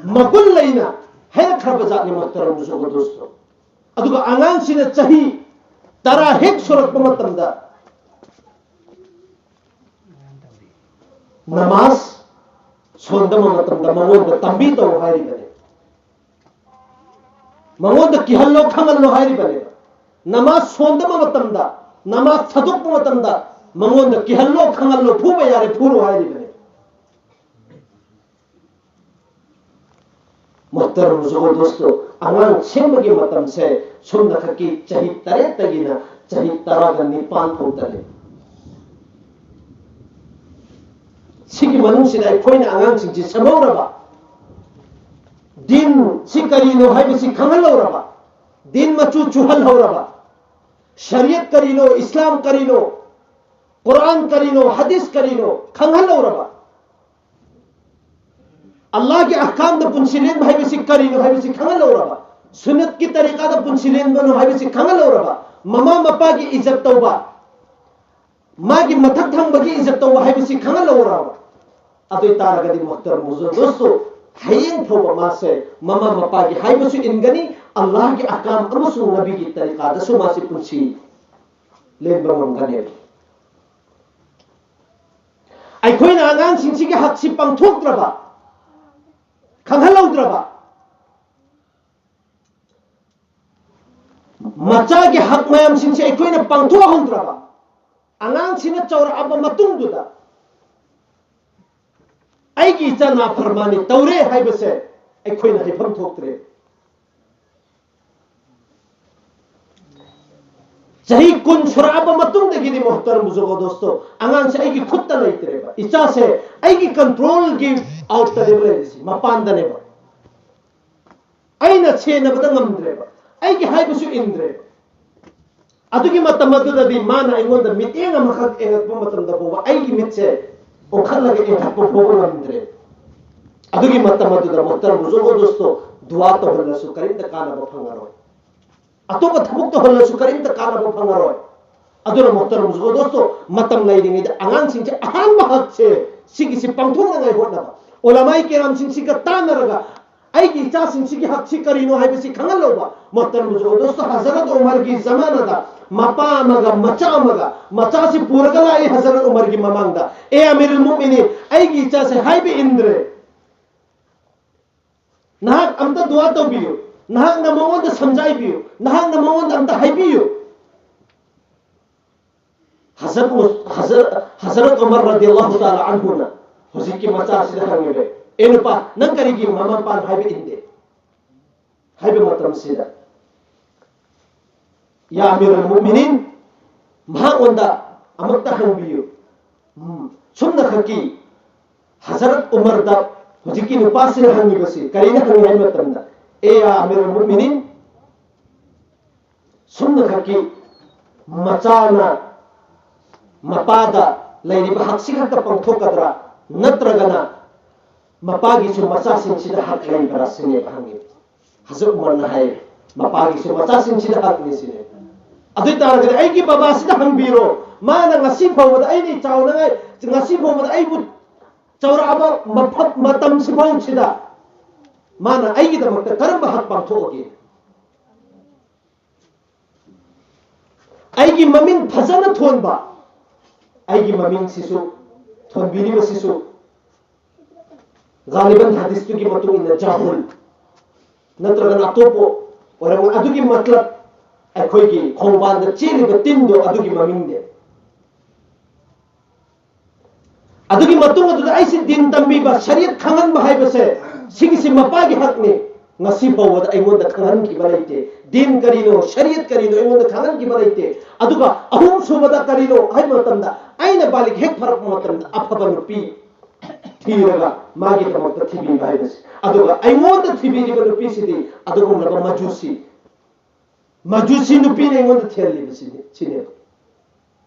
ꯃꯒꯨꯟ ꯂꯩꯅ ꯍꯥꯏꯔꯛꯈ꯭ꯔꯕ ꯖꯥꯠꯅꯤ, ꯃꯨꯍꯇꯔꯝ ꯖꯨꯒꯣ ꯗꯣꯁꯇꯣ꯫ ꯑꯗꯨꯒ ꯑꯉꯥꯡꯁꯤꯅ ꯆꯍꯤ ꯇꯔꯥ ꯍꯦꯛ ꯁꯨꯔꯛꯄ ꯃꯇꯝꯗ ꯅꯃꯥꯖ ꯁꯣꯟꯗꯕ ꯃꯇꯝꯗ ꯃꯉꯣꯟꯗ ꯇꯝꯕꯤ ꯇꯧ ꯍꯥꯏꯔꯤꯕꯅꯤ꯫ ꯃꯉꯣꯟꯗ ꯀꯤꯍꯜꯂꯣ, ꯈꯪꯍꯜꯂꯣ ꯍꯥꯏꯔꯤꯕꯅꯤ꯫ ꯅꯃꯥꯖ ꯁꯣꯟꯗꯕ ꯃꯇꯝꯗ, ꯅꯃꯥꯖ ꯊꯥꯗꯣꯛꯄ ꯃꯇꯝꯗ ꯃꯉꯣꯟꯗ ꯀꯤꯍꯜꯂꯣ, ꯈꯪꯍꯜꯂꯣ, ꯐꯨꯕ ꯌꯥꯔꯦ ꯐꯨꯔꯣ ꯍꯥꯏꯔꯤꯕꯅꯤ꯫ ꯃꯨꯍꯇꯔꯝ ꯖꯨꯒꯣ ꯗꯣꯁꯇꯣ, ꯑꯉꯥꯡ ꯁꯦꯝꯕꯒꯤ ꯃꯇꯝꯁꯦ ꯁꯣꯝꯗ ꯈꯛꯀꯤ ꯆꯍꯤ ꯇꯔꯦꯠꯇꯒꯤꯅ ꯆꯍꯤ ꯇꯔꯥꯒ ꯅꯤꯄꯥꯟ ꯐꯥꯎꯗꯅꯤ꯫ ꯁꯤꯒꯤ ꯃꯅꯨꯡꯁꯤꯗ ꯑꯩꯈꯣꯏꯅ ꯑꯉꯥꯡꯁꯤꯡꯁꯤ ꯁꯦꯝꯍꯧꯔꯕ, ꯗꯤꯟ ꯁꯤ ꯀꯔꯤꯅꯣ ꯍꯥꯏꯕꯁꯤ ꯈꯪꯍꯜꯍꯧꯔꯕ, ꯗꯤꯟ ꯃꯆꯨ ꯆꯨꯍꯜꯍꯧꯔꯕ, ꯁꯔꯤꯌꯠ ꯀꯔꯤꯅꯣ, ꯏꯁꯂꯥꯝ ꯀꯔꯤꯅꯣ, ꯀꯨꯔꯥꯟ ꯀꯔꯤꯅꯣ, ꯍꯗꯤꯁ ꯀꯔꯤꯅꯣ ꯈꯪꯍꯜꯍꯧꯔꯕ, ꯑꯜꯂꯥꯍꯒꯤ ꯑꯍꯀꯥꯝꯗ ꯄꯨꯟꯁꯤ ꯂꯦꯟꯕ ꯍꯥꯏꯕꯁꯤ ꯀꯔꯤꯅꯣ ꯍꯥꯏꯕꯁꯤ ꯈꯪꯍꯜꯍꯧꯔꯕ, ꯁꯨꯟꯅꯠꯀꯤ ꯇꯔꯤꯀꯥꯗ ꯄꯨꯟꯁꯤ ꯂꯦꯟꯕꯅꯣ ꯍꯥꯏꯕꯁꯤ ꯈꯪꯍꯜꯍꯧꯔꯕ, ꯃꯃꯥ ꯃꯄꯥꯒꯤ ꯏꯖꯠ ꯇꯧꯕ, ꯃꯥꯒꯤ ꯃꯊꯛ ꯊꯪꯕꯒꯤ ꯏꯖꯠ ꯇꯧꯕ ꯍꯥꯏꯕꯁꯤ ꯈꯪꯍꯜꯍꯧꯔꯕ, ꯑꯗꯨ ꯑꯣꯏ ꯇꯥꯔꯒꯗꯤ ꯃꯨꯍꯇꯔꯝ ꯖꯨꯒꯣ ꯗꯣꯁꯇꯣ, ꯍꯌꯦꯡ ꯐꯥꯎꯕ ꯃꯥꯁꯦ ꯃꯃꯥ ꯃꯄꯥꯒꯤ ꯍꯥꯏꯕꯁꯨ ꯏꯟꯒꯅꯤ, ꯑꯜꯂꯥꯍꯒꯤ ꯑꯍꯀꯥꯝ ꯑꯃꯁꯨꯡ ꯅꯕꯤꯒꯤ ꯇꯔꯤꯀꯥꯗꯁꯨ ꯃꯥꯁꯤ ꯄꯨꯟꯁꯤ ꯂꯦꯟꯕ ꯉꯝꯒꯅꯦꯕ꯫ ꯑꯩꯈꯣꯏꯅ ꯑꯉꯥꯡꯁꯤꯡꯁꯤꯒꯤ ꯍꯛꯁꯤ ꯄꯥꯡꯊꯣꯛꯇ꯭ꯔꯕ, ꯈꯪꯍꯜꯍꯧꯗ꯭ꯔꯕ, ꯃꯆꯥꯒꯤ ꯍꯛ ꯃꯌꯥꯝꯁꯤꯡꯁꯦ ꯑꯩꯈꯣꯏꯅ ꯄꯥꯡꯊꯣꯛꯍꯧꯗ꯭ꯔꯕ, ꯑꯉꯥꯡꯁꯤꯅ ꯆꯥꯎꯔꯛꯑꯕ ꯃꯇꯨꯡꯗꯨꯗ ꯑꯩꯒꯤ ꯏꯆꯥ ꯅꯥꯐꯔꯃꯥꯅꯤ ꯇꯧꯔꯦ ꯍꯥꯏꯕꯁꯦ ꯑꯩꯈꯣꯏꯅ ꯍꯥꯏꯐꯝ ꯊꯣꯛꯇ꯭ꯔꯦ꯫ ꯆꯍꯤ ꯀꯨꯟ ꯁꯨꯔꯛꯑꯕ ꯃꯇꯨꯡꯗꯒꯤꯗꯤ, ꯃꯣꯍꯇꯔꯝ ꯕꯨꯖꯨꯔꯒ ꯗꯣꯁꯇꯣ, ꯑꯉꯥꯡꯁꯦ ꯑꯩꯒꯤ ꯈꯨꯠꯇ ꯂꯩꯇ꯭ꯔꯦꯕ, ꯏꯆꯥꯁꯦ ꯑꯩꯒꯤ ꯀꯟꯇ꯭ꯔꯣꯜꯒꯤ ꯑꯥꯎꯠꯇꯅꯦꯕ ꯂꯩꯔꯤꯁꯤ, ꯃꯄꯥꯟꯗꯅꯦꯕ꯫ ꯑꯩꯅ ꯁꯦꯟꯅꯕꯗ ꯉꯝꯗ꯭ꯔꯦꯕ, ꯑꯩꯒꯤ ꯍꯥꯏꯕꯁꯨ ꯏꯟꯗ꯭ꯔꯦꯕ꯫ ꯑꯗꯨꯒꯤ ꯃꯇꯝ ꯑꯗꯨꯗꯗꯤ ꯃꯥꯅ ꯑꯩꯉꯣꯟꯗ ꯃꯤꯠꯌꯦꯡ ꯑꯃꯈꯛ ꯌꯦꯡꯉꯛꯄ ꯃꯇꯝꯗ ꯐꯥꯎꯕ ꯑꯩꯒꯤ ꯃꯤꯠꯁꯦ ꯑꯣꯟꯈꯠꯂꯒ ꯌꯦꯡꯈꯠꯄ ꯐꯥꯎꯕ ꯉꯝꯗ꯭ꯔꯦ꯫ ꯑꯗꯨꯒꯤ ꯃꯇꯝ ꯑꯗꯨꯗ, ꯃꯣꯍꯇꯔꯝ ꯕꯨꯖꯨꯔꯒ ꯗꯣꯁꯇꯣ, ꯗꯨꯋꯥ ꯇꯧꯍꯜꯂꯁꯨ ꯀꯔꯤꯝꯇ ꯀꯥꯟꯅꯕ ꯐꯪꯉꯔꯣꯏ꯫ ꯑꯇꯣꯞꯄ ꯊꯕꯛ ꯇꯧꯍꯜꯂꯁꯨ ꯀꯔꯤꯝꯇ ꯀꯥꯟꯅꯕ ꯐꯪꯉꯔꯣꯏ꯫ ꯑꯗꯨꯅ, ꯃꯣꯍꯇꯔꯝ ꯕꯨꯖꯨꯔꯒ ꯗꯣꯁꯇꯣ, ꯃꯇꯝ ꯂꯩꯔꯤꯉꯩꯗ ꯑꯉꯥꯡꯁꯤꯡꯁꯦ ꯑꯍꯥꯟꯕ ꯍꯛꯁꯦ ꯁꯤꯒꯤꯁꯤ ꯄꯥꯡꯊꯣꯛꯅꯉꯥꯏ ꯍꯣꯠꯅꯕ, ꯎꯂꯃꯥꯏ ꯀꯤꯔꯥꯝꯁꯤꯡꯁꯤꯒ ꯇꯥꯟꯅꯔꯒ ꯑꯩꯒꯤ ꯏꯆꯥꯁꯤꯡꯁꯤꯒꯤ ꯍꯛꯁꯤ ꯀꯔꯤꯅꯣ ꯍꯥꯏꯕꯁꯤ ꯈꯪꯍꯜꯂꯧꯕ꯫ ꯃꯣꯍꯇꯔꯝ ꯕꯨꯖꯨꯔꯒ ꯗꯣꯁꯇꯣ, ꯍꯖꯔꯠ ꯎꯃꯔꯒꯤ ꯖꯃꯥꯅꯗ ꯃꯄꯥ ꯑꯃꯒ ꯃꯆꯥ ꯑꯃꯒ ꯃꯆꯥꯁꯤ ꯄꯨꯔꯒ ꯂꯥꯛꯏ ꯍꯖꯔꯠ ꯎꯃꯔꯒꯤ ꯃꯃꯥꯡꯗ, "ꯑꯦ ꯑꯃꯤꯔꯨꯜ ꯃꯨꯃꯤꯅꯤꯟ, ꯑꯩꯒꯤ ꯏꯆꯥꯁꯦ ꯍꯥꯏꯕ ꯏꯟꯗ꯭ꯔꯦ꯫ ꯅꯍꯥꯛ ꯑꯝꯇ ꯗꯨꯋꯥ ꯇꯧꯕꯤꯌꯨ, ꯅꯍꯥꯛꯅ ꯃꯉꯣꯟꯗ ꯁꯝꯖꯥꯏꯕꯤꯌꯨ, ꯅꯍꯥꯛꯅ ꯃꯉꯣꯟꯗ ꯑꯝꯇ ꯍꯥꯏꯕꯤꯌꯨ"꯫ ꯍꯖꯔꯠ ꯃꯨ-, ꯍꯖꯔꯠ, ꯍꯖꯔꯠ ꯎꯃꯔ ꯔꯗꯤꯌꯜꯂꯥꯍꯨ ꯇꯥꯂꯥ ꯑꯟꯍꯨꯅ ꯍꯧꯖꯤꯛꯀꯤ ꯃꯆꯥꯁꯤꯗ ꯍꯪꯉꯤꯕ, "ꯑꯦ ꯅꯨꯄꯥ, ꯅꯪ ꯀꯔꯤꯒꯤ ꯃꯃꯥ ꯃꯄꯥꯅ ꯍꯥꯏꯕ ꯏꯟꯗꯦ?" ꯍꯥꯏꯕ ꯃꯇꯝꯁꯤꯗ, "ꯌꯥ ꯑꯃꯤꯔꯨꯜ ꯃꯨꯃꯤꯅꯤꯟ, ꯃꯍꯥꯛꯉꯣꯟꯗ ꯑꯃꯨꯛꯇ ꯍꯪꯕꯤꯌꯨ꯫ ꯎꯝ, ꯁꯨꯝꯅꯈꯛꯀꯤ ꯍꯖꯔꯠ ꯎꯃꯔꯗ ꯍꯧꯖꯤꯛꯀꯤ ꯅꯨꯄꯥꯁꯤꯅ ꯍꯪꯉꯤꯕꯁꯤ ꯀꯔꯤꯅ ꯍꯪꯉꯤ ꯍꯥꯏꯕ ꯃꯇꯝꯗ, ꯑꯦ ꯌꯥ ꯑꯃꯤꯔꯨꯜ ꯃꯨꯃꯤꯅꯤꯟ, ꯁꯨꯝꯅꯈꯛꯀꯤ ꯃꯆꯥꯅ ꯃꯄꯥꯗ ꯂꯩꯔꯤꯕ ꯍꯛꯁꯤ ꯈꯛꯇ ꯄꯥꯡꯊꯣꯛꯀꯗ꯭ꯔꯥ, ꯅꯠꯇ꯭ꯔꯒꯅ ꯃꯄꯥꯒꯤꯁꯨ ꯃꯆꯥꯁꯤꯡꯁꯤꯗ ꯍꯛ ꯂꯩꯕ꯭ꯔꯥ?" ꯁꯤꯅꯦꯕ ꯍꯪꯉꯤꯕ꯫ ꯍꯖꯔꯠ ꯎꯃꯔꯅ ꯍꯥꯏ, "ꯃꯄꯥꯒꯤꯁꯨ ꯃꯆꯥꯁꯤꯡꯁꯤꯗ ꯍꯛꯅꯤ" ꯁꯤꯅꯦ꯫ ꯑꯗꯨ ꯑꯣꯏ ꯇꯥꯔꯒꯗꯤ ꯑꯩꯒꯤ ꯕꯕꯥꯁꯤꯗ ꯍꯪꯕꯤꯔꯣ, ꯃꯥꯅ ꯉꯁꯤ ꯐꯥꯎꯕꯗ ꯑꯩꯅ ꯆꯥꯎꯅꯉꯥꯏ, ꯉꯁꯤ ꯐꯥꯎꯕꯗ ꯑꯩꯕꯨ ꯆꯥꯎꯔꯛꯑꯕ ꯃꯐꯝ, ꯃꯇꯝꯁꯤꯐꯥꯎꯁꯤꯗ ꯃꯥꯅ ꯑꯩꯒꯤꯗꯃꯛꯇ ꯀꯔꯝꯕ ꯍꯛ ꯄꯥꯡꯊꯣꯛꯑꯒꯦ? ꯑꯩꯒꯤ ꯃꯃꯤꯡ ꯐꯖꯅ ꯊꯣꯟꯕ, ꯑꯩꯒꯤ ꯃꯃꯤꯡꯁꯤꯁꯨ ꯊꯣꯟꯕꯤꯔꯤꯕꯁꯤꯁꯨ ꯒꯥꯂꯤꯕꯟ ꯍꯗꯤꯁꯇꯨꯒꯤ ꯃꯇꯨꯡ ꯏꯟꯅ ꯖꯥꯍꯨꯜ ꯅꯠꯇ꯭ꯔꯒꯅ ꯑꯇꯣꯞꯄ ꯑꯣꯏꯔꯝꯒꯅꯤ꯫ ꯑꯗꯨꯒꯤ ꯃꯇꯂꯕ ꯑꯩꯈꯣꯏꯒꯤ ꯈꯣꯡꯕꯥꯟꯗ ꯆꯦꯜꯂꯤꯕ ꯇꯤꯟꯗꯣ ꯑꯗꯨꯒꯤ ꯃꯃꯤꯡꯅꯦ꯫ ꯑꯗꯨꯒꯤ ꯃꯇꯨꯡ ꯑꯗꯨꯗ ꯑꯩꯁꯤ ꯗꯤꯟ ꯇꯝꯕꯤꯕ, ꯁꯔꯤꯌꯠ ꯈꯪꯍꯟꯕ ꯍꯥꯏꯕꯁꯦ, ꯁꯤꯒꯤꯁꯤ ꯃꯄꯥꯒꯤ ꯍꯛꯅꯤ꯫ ꯉꯁꯤ ꯐꯥꯎꯕꯗ ꯑꯩꯉꯣꯟꯗ ꯈꯪꯍꯟꯈꯤꯕ ꯂꯩꯇꯦ꯫ ꯗꯤꯟ ꯀꯔꯤꯅꯣ, ꯁꯔꯤꯌꯠ ꯀꯔꯤꯅꯣ ꯑꯩꯉꯣꯟꯗ ꯈꯪꯍꯟꯈꯤꯕ ꯂꯩꯇꯦ꯫ ꯑꯗꯨꯒ ꯑꯍꯨꯝ ꯁꯨꯕꯗ ꯀꯔꯤꯅꯣ ꯍꯥꯏꯕ ꯃꯇꯝꯗ, ꯑꯩꯅ ꯕꯥꯂꯤꯒ ꯍꯦꯛ ꯐꯥꯔꯛꯄ ꯃꯇꯝꯗ ꯑꯐꯕ ꯅꯨꯄꯤ ꯊꯤꯔꯒ ꯃꯥꯒꯤꯗꯃꯛꯇ ꯊꯤꯕꯤꯕ ꯍꯥꯏꯕꯁꯦ꯫ ꯑꯗꯨꯒ ꯑꯩꯉꯣꯟꯗ ꯊꯤꯕꯤꯔꯤꯕ ꯅꯨꯄꯤꯁꯤꯗꯤ ꯑꯗꯨꯒꯨꯝꯂꯕ ꯃꯖꯨꯁꯤ, ꯃꯖꯨꯁꯤ ꯅꯨꯄꯤꯅ ꯑꯩꯉꯣꯟꯗ ꯊꯤꯍꯜꯂꯤꯕꯁꯤꯅꯤ, ꯁꯤꯅꯦꯕ꯫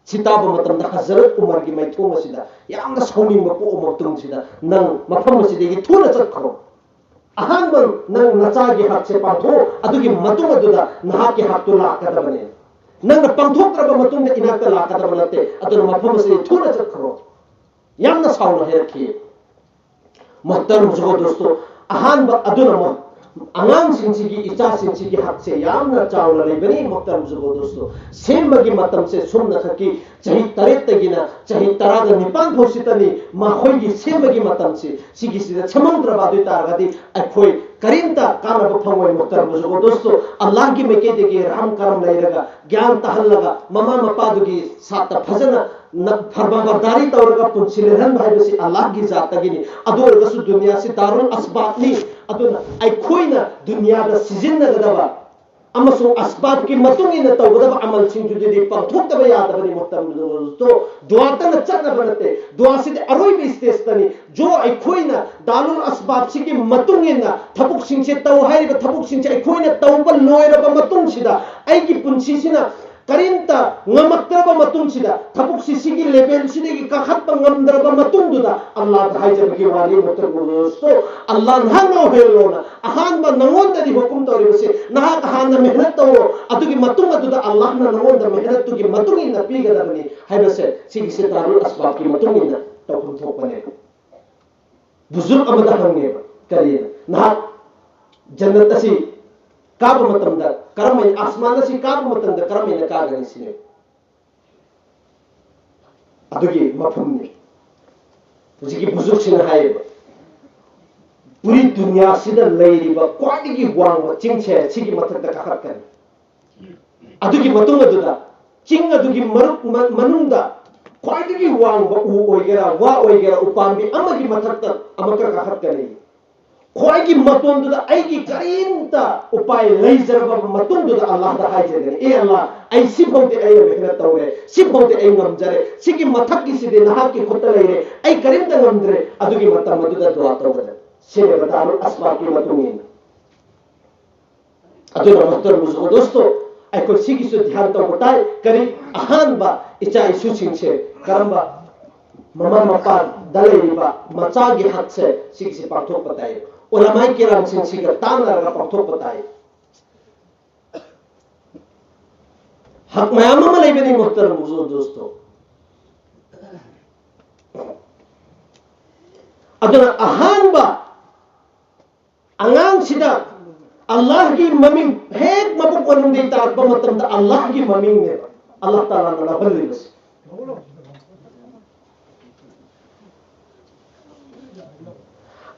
ꯁꯤ ꯇꯥꯕ ꯃꯇꯝꯗ ꯍꯖꯔꯠ ꯎꯃꯔꯒꯤ ꯃꯥꯏꯊꯣꯡ ꯑꯁꯤꯗ ꯌꯥꯝꯅ ꯁꯥꯎꯅꯤꯡꯕ ꯄꯣꯛꯑꯕ ꯃꯇꯨꯡꯁꯤꯗ, "ꯅꯪ ꯃꯐꯝ ꯑꯁꯤꯗꯒꯤ ꯊꯨꯅ ꯆꯠꯈ꯭ꯔꯣ꯫ ꯑꯍꯥꯟꯕ ꯅꯪ ꯅꯆꯥꯒꯤ ꯍꯛꯁꯦ ꯄꯥꯡꯊꯣꯛꯑꯣ, ꯑꯗꯨꯒꯤ ꯃꯇꯨꯡ ꯑꯗꯨꯗ ꯅꯍꯥꯛꯀꯤ ꯍꯛꯇꯨ ꯂꯥꯛꯀꯗꯕꯅꯦ꯫ ꯅꯪꯅ ꯄꯥꯡꯊꯣꯛꯇ꯭ꯔꯕ ꯃꯇꯨꯡꯗ ꯏꯅꯥꯛꯇ ꯂꯥꯛꯀꯗꯕ ꯅꯠꯇꯦ꯫ ꯑꯗꯨꯅ ꯃꯐꯝ ꯑꯁꯤꯗꯒꯤ ꯊꯨꯅ ꯆꯠꯈ꯭ꯔꯣ"꯫ ꯌꯥꯝꯅ ꯁꯥꯎꯅ ꯍꯥꯏꯔꯛꯈꯤ꯫ ꯃꯣꯍꯇꯔꯝ ꯖꯨꯒꯣ ꯗꯣꯁꯇꯣ, ꯑꯍꯥꯟꯕ ꯑꯗꯨꯅ ꯑꯃꯨꯛ ꯑꯉꯥꯡꯁꯤꯡꯁꯤꯒꯤ, ꯏꯆꯥꯁꯤꯡꯁꯤꯒꯤ ꯍꯛꯁꯦ ꯌꯥꯝꯅ ꯆꯥꯎꯅ ꯂꯩꯕꯅꯤ꯫ ꯃꯣꯍꯇꯔꯝ ꯖꯨꯒꯣ ꯗꯣꯁꯇꯣ, ꯁꯦꯝꯕꯒꯤ ꯃꯇꯝꯁꯦ ꯁꯨꯝꯅ ꯈꯛꯀꯤ ꯆꯍꯤ ꯇꯔꯦꯠꯇꯒꯤꯅ ꯆꯍꯤ ꯇꯔꯥꯒ ꯅꯤꯄꯥꯟ ꯐꯥꯎꯁꯤꯗꯅꯤ ꯃꯈꯣꯏꯒꯤ ꯁꯦꯝꯕꯒꯤ ꯃꯇꯝꯁꯤ꯫ ꯁꯤꯒꯤꯁꯤꯗ ꯁꯦꯝꯍꯧꯗ꯭ꯔꯕ ꯑꯗꯨ ꯑꯣꯏ ꯇꯥꯔꯒꯗꯤ ꯑꯩꯈꯣꯏ ꯀꯔꯤꯝꯇ ꯀꯥꯟꯅꯕ ꯐꯪꯉꯣꯏ꯫ ꯃꯣꯍꯇꯔꯝ ꯖꯨꯒꯣ ꯗꯣꯁꯇꯣ, ꯑꯜꯂꯥꯍꯒꯤ ꯃꯥꯏꯀꯩꯗꯒꯤ ꯔꯍꯝ ꯀꯔꯝ ꯂꯩꯔꯒ, ꯒ꯭ꯌꯥꯟ ꯇꯥꯍꯜꯂꯒ, ꯃꯃꯥ ꯃꯄꯥꯗꯨꯒꯤ ꯁꯥꯠꯇ ꯐꯖꯅ ꯅ-, ꯐꯔꯃꯥꯟꯕꯔꯗꯥꯔꯤ ꯇꯧꯔꯒ ꯄꯨꯟꯁꯤ ꯂꯦꯜꯍꯟꯕ ꯍꯥꯏꯕꯁꯤ ꯑꯜꯂꯥꯍꯒꯤ ꯖꯥꯠꯇꯒꯤꯅꯤ꯫ ꯑꯗꯨ ꯑꯣꯏꯔꯒꯁꯨ ꯗꯨꯅꯤꯌꯥꯁꯤ ꯗꯥꯔꯨꯜ ꯑꯁꯕꯥꯕꯅꯤ꯫ ꯑꯗꯨꯅ ꯑꯩꯈꯣꯏꯅ ꯗꯨꯅꯤꯌꯥꯗ ꯁꯤꯖꯤꯟꯅꯒꯗꯕ ꯑꯃꯁꯨꯡ ꯑꯁꯕꯥꯕꯀꯤ ꯃꯇꯨꯡ ꯏꯟꯅ ꯇꯧꯒꯗꯕ ꯑꯃꯜꯁꯤꯡꯗꯨꯗꯤ ꯄꯥꯡꯊꯣꯛꯇꯕ ꯌꯥꯗꯕꯅꯤ꯫ ꯃꯇꯝꯗꯨꯗꯣ ꯗꯨꯋꯥꯇꯅ ꯆꯠꯅꯕ ꯅꯠꯇꯦ꯫ ꯗꯨꯋꯥꯁꯤꯗꯤ ꯑꯔꯣꯏꯕ ꯁ꯭ꯇꯦꯖꯇꯅꯤ꯫ ꯖꯣ ꯑꯩꯈꯣꯏꯅ ꯗꯥꯔꯨꯜ ꯑꯁꯕꯥꯕꯁꯤꯒꯤ ꯃꯇꯨꯡ ꯏꯟꯅ ꯊꯕꯛꯁꯤꯡꯁꯦ ꯇꯧ ꯍꯥꯏꯔꯤꯕ ꯊꯕꯛꯁꯤꯡꯁꯦ ꯑꯩꯈꯣꯏꯅ ꯇꯧꯕ ꯂꯣꯏꯔꯕ ꯃꯇꯨꯡꯁꯤꯗ, ꯑꯩꯒꯤ ꯄꯨꯟꯁꯤꯁꯤꯅ ꯀꯔꯤꯝꯇ ꯉꯝꯃꯛꯇ꯭ꯔꯕ ꯃꯇꯨꯡꯁꯤꯗ, ꯊꯕꯛꯁꯤ ꯁꯤꯒꯤ ꯂꯦꯚꯦꯜꯁꯤꯗꯒꯤ ꯀꯥꯈꯠꯄ ꯉꯝꯗ꯭ꯔꯕ ꯃꯇꯨꯡꯗꯨꯗ, ꯑꯜꯂꯥꯍꯗ ꯍꯥꯏꯖꯕꯒꯤ ꯋꯥꯅꯤ, ꯃꯣꯍꯇꯔꯝ ꯗꯣꯁꯇꯣ, ꯑꯜꯂꯥꯍ ꯅꯍꯥꯛꯅ ꯑꯣꯏꯍꯜꯂꯣꯅ꯫ ꯑꯍꯥꯟꯕ ꯅꯉꯣꯟꯗꯗꯤ ꯍꯨꯀꯨꯝ ꯇꯧꯔꯤꯕꯁꯤ, ꯅꯍꯥꯛ ꯍꯥꯟꯅ ꯃꯦꯍꯅꯠ ꯇꯧꯔꯣ, ꯑꯗꯨꯒꯤ ꯃꯇꯨꯡ ꯑꯗꯨꯗ ꯑꯜꯂꯥꯍꯅ ꯅꯉꯣꯟꯗ ꯃꯦꯍꯅꯠꯇꯨꯒꯤ ꯃꯇꯨꯡ ꯏꯟꯅ ꯄꯤꯒꯗꯕꯅꯤ ꯍꯥꯏꯕꯁꯦ, ꯁꯤꯒꯤꯁꯦ ꯗꯥꯔꯨꯜ ꯑꯁꯕꯥꯕꯀꯤ ꯃꯇꯨꯡ ꯏꯟꯅ ꯇꯧꯐꯝ ꯊꯣꯛꯄꯅꯦ꯫ ꯕꯨꯖꯨꯔꯒ ꯑꯃꯗ ꯍꯪꯉꯦꯕ, "ꯀꯔꯤ, ꯅꯍꯥꯛ ꯖꯟꯅꯠ ꯑꯁꯤ ꯀꯥꯕ ꯃꯇꯝꯗ ꯀꯔꯝꯍꯥꯏꯅ, ꯑꯁꯃꯥꯟ ꯑꯁꯤ ꯀꯥꯕ ꯃꯇꯝꯗ ꯀꯔꯝꯍꯥꯏꯅ ꯀꯥꯒꯅꯤ?" ꯁꯤꯅꯦ꯫ ꯑꯗꯨꯒꯤ ꯃꯐꯝꯅꯤ꯫ ꯍꯧꯖꯤꯛꯀꯤ ꯕꯨꯖꯨꯔꯒꯁꯤꯅ ꯍꯥꯏꯌꯦꯕ, "ꯄꯨꯔꯤ ꯗꯨꯅꯤꯌꯥꯁꯤꯗ ꯂꯩꯔꯤꯕ ꯈ꯭ꯋꯥꯏꯗꯒꯤ ꯋꯥꯡꯕ ꯆꯤꯡꯁꯦ ꯁꯤꯒꯤ ꯃꯊꯛꯇ ꯀꯥꯈꯠꯀꯅꯤ꯫ ꯑꯗꯨꯒꯤ ꯃꯇꯨꯡ ꯑꯗꯨꯗ ꯆꯤꯡ ꯑꯗꯨꯒꯤ ꯃꯔꯨꯛ ꯃ-, ꯃꯅꯨꯡꯗ ꯈ꯭ꯋꯥꯏꯗꯒꯤ ꯋꯥꯡꯕ ꯎ ꯑꯣꯏꯒꯦꯔꯥ, ꯋꯥ ꯑꯣꯏꯒꯦꯔꯥ, ꯎꯄꯥꯝꯕꯤ ꯑꯃꯒꯤ ꯃꯊꯛꯇ ꯑꯃꯨꯛꯀ ꯀꯥꯈꯠꯀꯅꯤ꯫ ꯈ꯭ꯋꯥꯏꯒꯤ ꯃꯇꯣꯟꯗꯨꯗ ꯑꯩꯒꯤ ꯀꯔꯤꯝꯇ ꯎꯄꯥꯏ ꯂꯩꯖꯔꯕ ꯃꯇꯨꯡꯗꯨꯗ ꯑꯜꯂꯥꯍꯗ ꯍꯥꯏꯖꯒꯅꯤ, "ꯑꯦ ꯑꯜꯂꯥꯍ, ꯑꯩ ꯁꯤꯐꯥꯎꯗꯤ ꯑꯩꯅ ꯃꯦꯍꯅꯠ ꯇꯧꯔꯦ, ꯁꯤꯐꯥꯎꯗꯤ ꯑꯩ ꯉꯝꯖꯔꯦ, ꯁꯤꯒꯤ ꯃꯊꯛꯀꯤꯁꯤꯗꯤ ꯅꯍꯥꯛꯀꯤ ꯈꯨꯠꯇ ꯂꯩꯔꯦ, ꯑꯩ ꯀꯔꯤꯝꯇ ꯉꯝꯗ꯭ꯔꯦ"꯫ ꯑꯗꯨꯒꯤ ꯃꯇꯝ ꯑꯗꯨꯗ ꯗꯨꯋꯥ ꯇꯧꯒꯗꯕ꯫ ꯁꯤꯅꯦꯕ ꯗꯥꯔꯨꯜ ꯑꯁꯕꯥꯕꯀꯤ ꯃꯇꯨꯡ ꯏꯟꯅ꯫ ꯑꯗꯨꯅ ꯃꯨꯍꯇꯔꯝ ꯕꯨꯖꯨꯔꯒ ꯗꯣꯁꯇꯣ, ꯑꯩꯈꯣꯏ ꯁꯤꯒꯤꯁꯨ ꯙ꯭ꯌꯥꯟ ꯇꯧꯕ ꯇꯥꯏ꯫ ꯀꯔꯤ? ꯑꯍꯥꯟꯕ, ꯏꯆꯥ ꯏꯁꯨꯁꯤꯡꯁꯦ ꯀꯔꯝꯕ ꯃꯃꯥ ꯃꯄꯥꯗ ꯂꯩꯔꯤꯕ ꯃꯆꯥꯒꯤ ꯍꯛꯁꯦ ꯁꯤꯒꯤꯁꯤ ꯄꯥꯡꯊꯣꯛꯄ ꯇꯥꯏ꯫ ꯎꯂꯃꯥꯏ ꯀꯤꯔꯥꯝꯁꯤꯡꯁꯤꯒ ꯇꯥꯟꯅꯔꯒ ꯄꯥꯡꯊꯣꯛꯄ ꯇꯥꯏ꯫ ꯍꯛ ꯃꯌꯥꯝ ꯑꯃ ꯂꯩꯕꯅꯤ ꯃꯨꯍꯇꯔꯝ ꯕꯨꯖꯨꯔꯒ ꯗꯣꯁꯇꯣ꯫ ꯑꯗꯨꯅ ꯑꯍꯥꯟꯕ ꯑꯉꯥꯡꯁꯤꯗ ꯑꯜꯂꯥꯍꯒꯤ ꯃꯃꯤꯡ ꯍꯦꯛ ꯃꯕꯨꯛ ꯃꯅꯨꯡꯗꯒꯤ ꯇꯥꯔꯛꯄ ꯃꯇꯝꯗ ꯑꯜꯂꯥꯍꯒꯤ ꯃꯃꯤꯡꯅꯦꯕ ꯑꯜꯂꯥꯍ ꯇꯥꯂꯥꯅ ꯂꯧꯍꯜꯂꯤꯕꯁꯦ꯫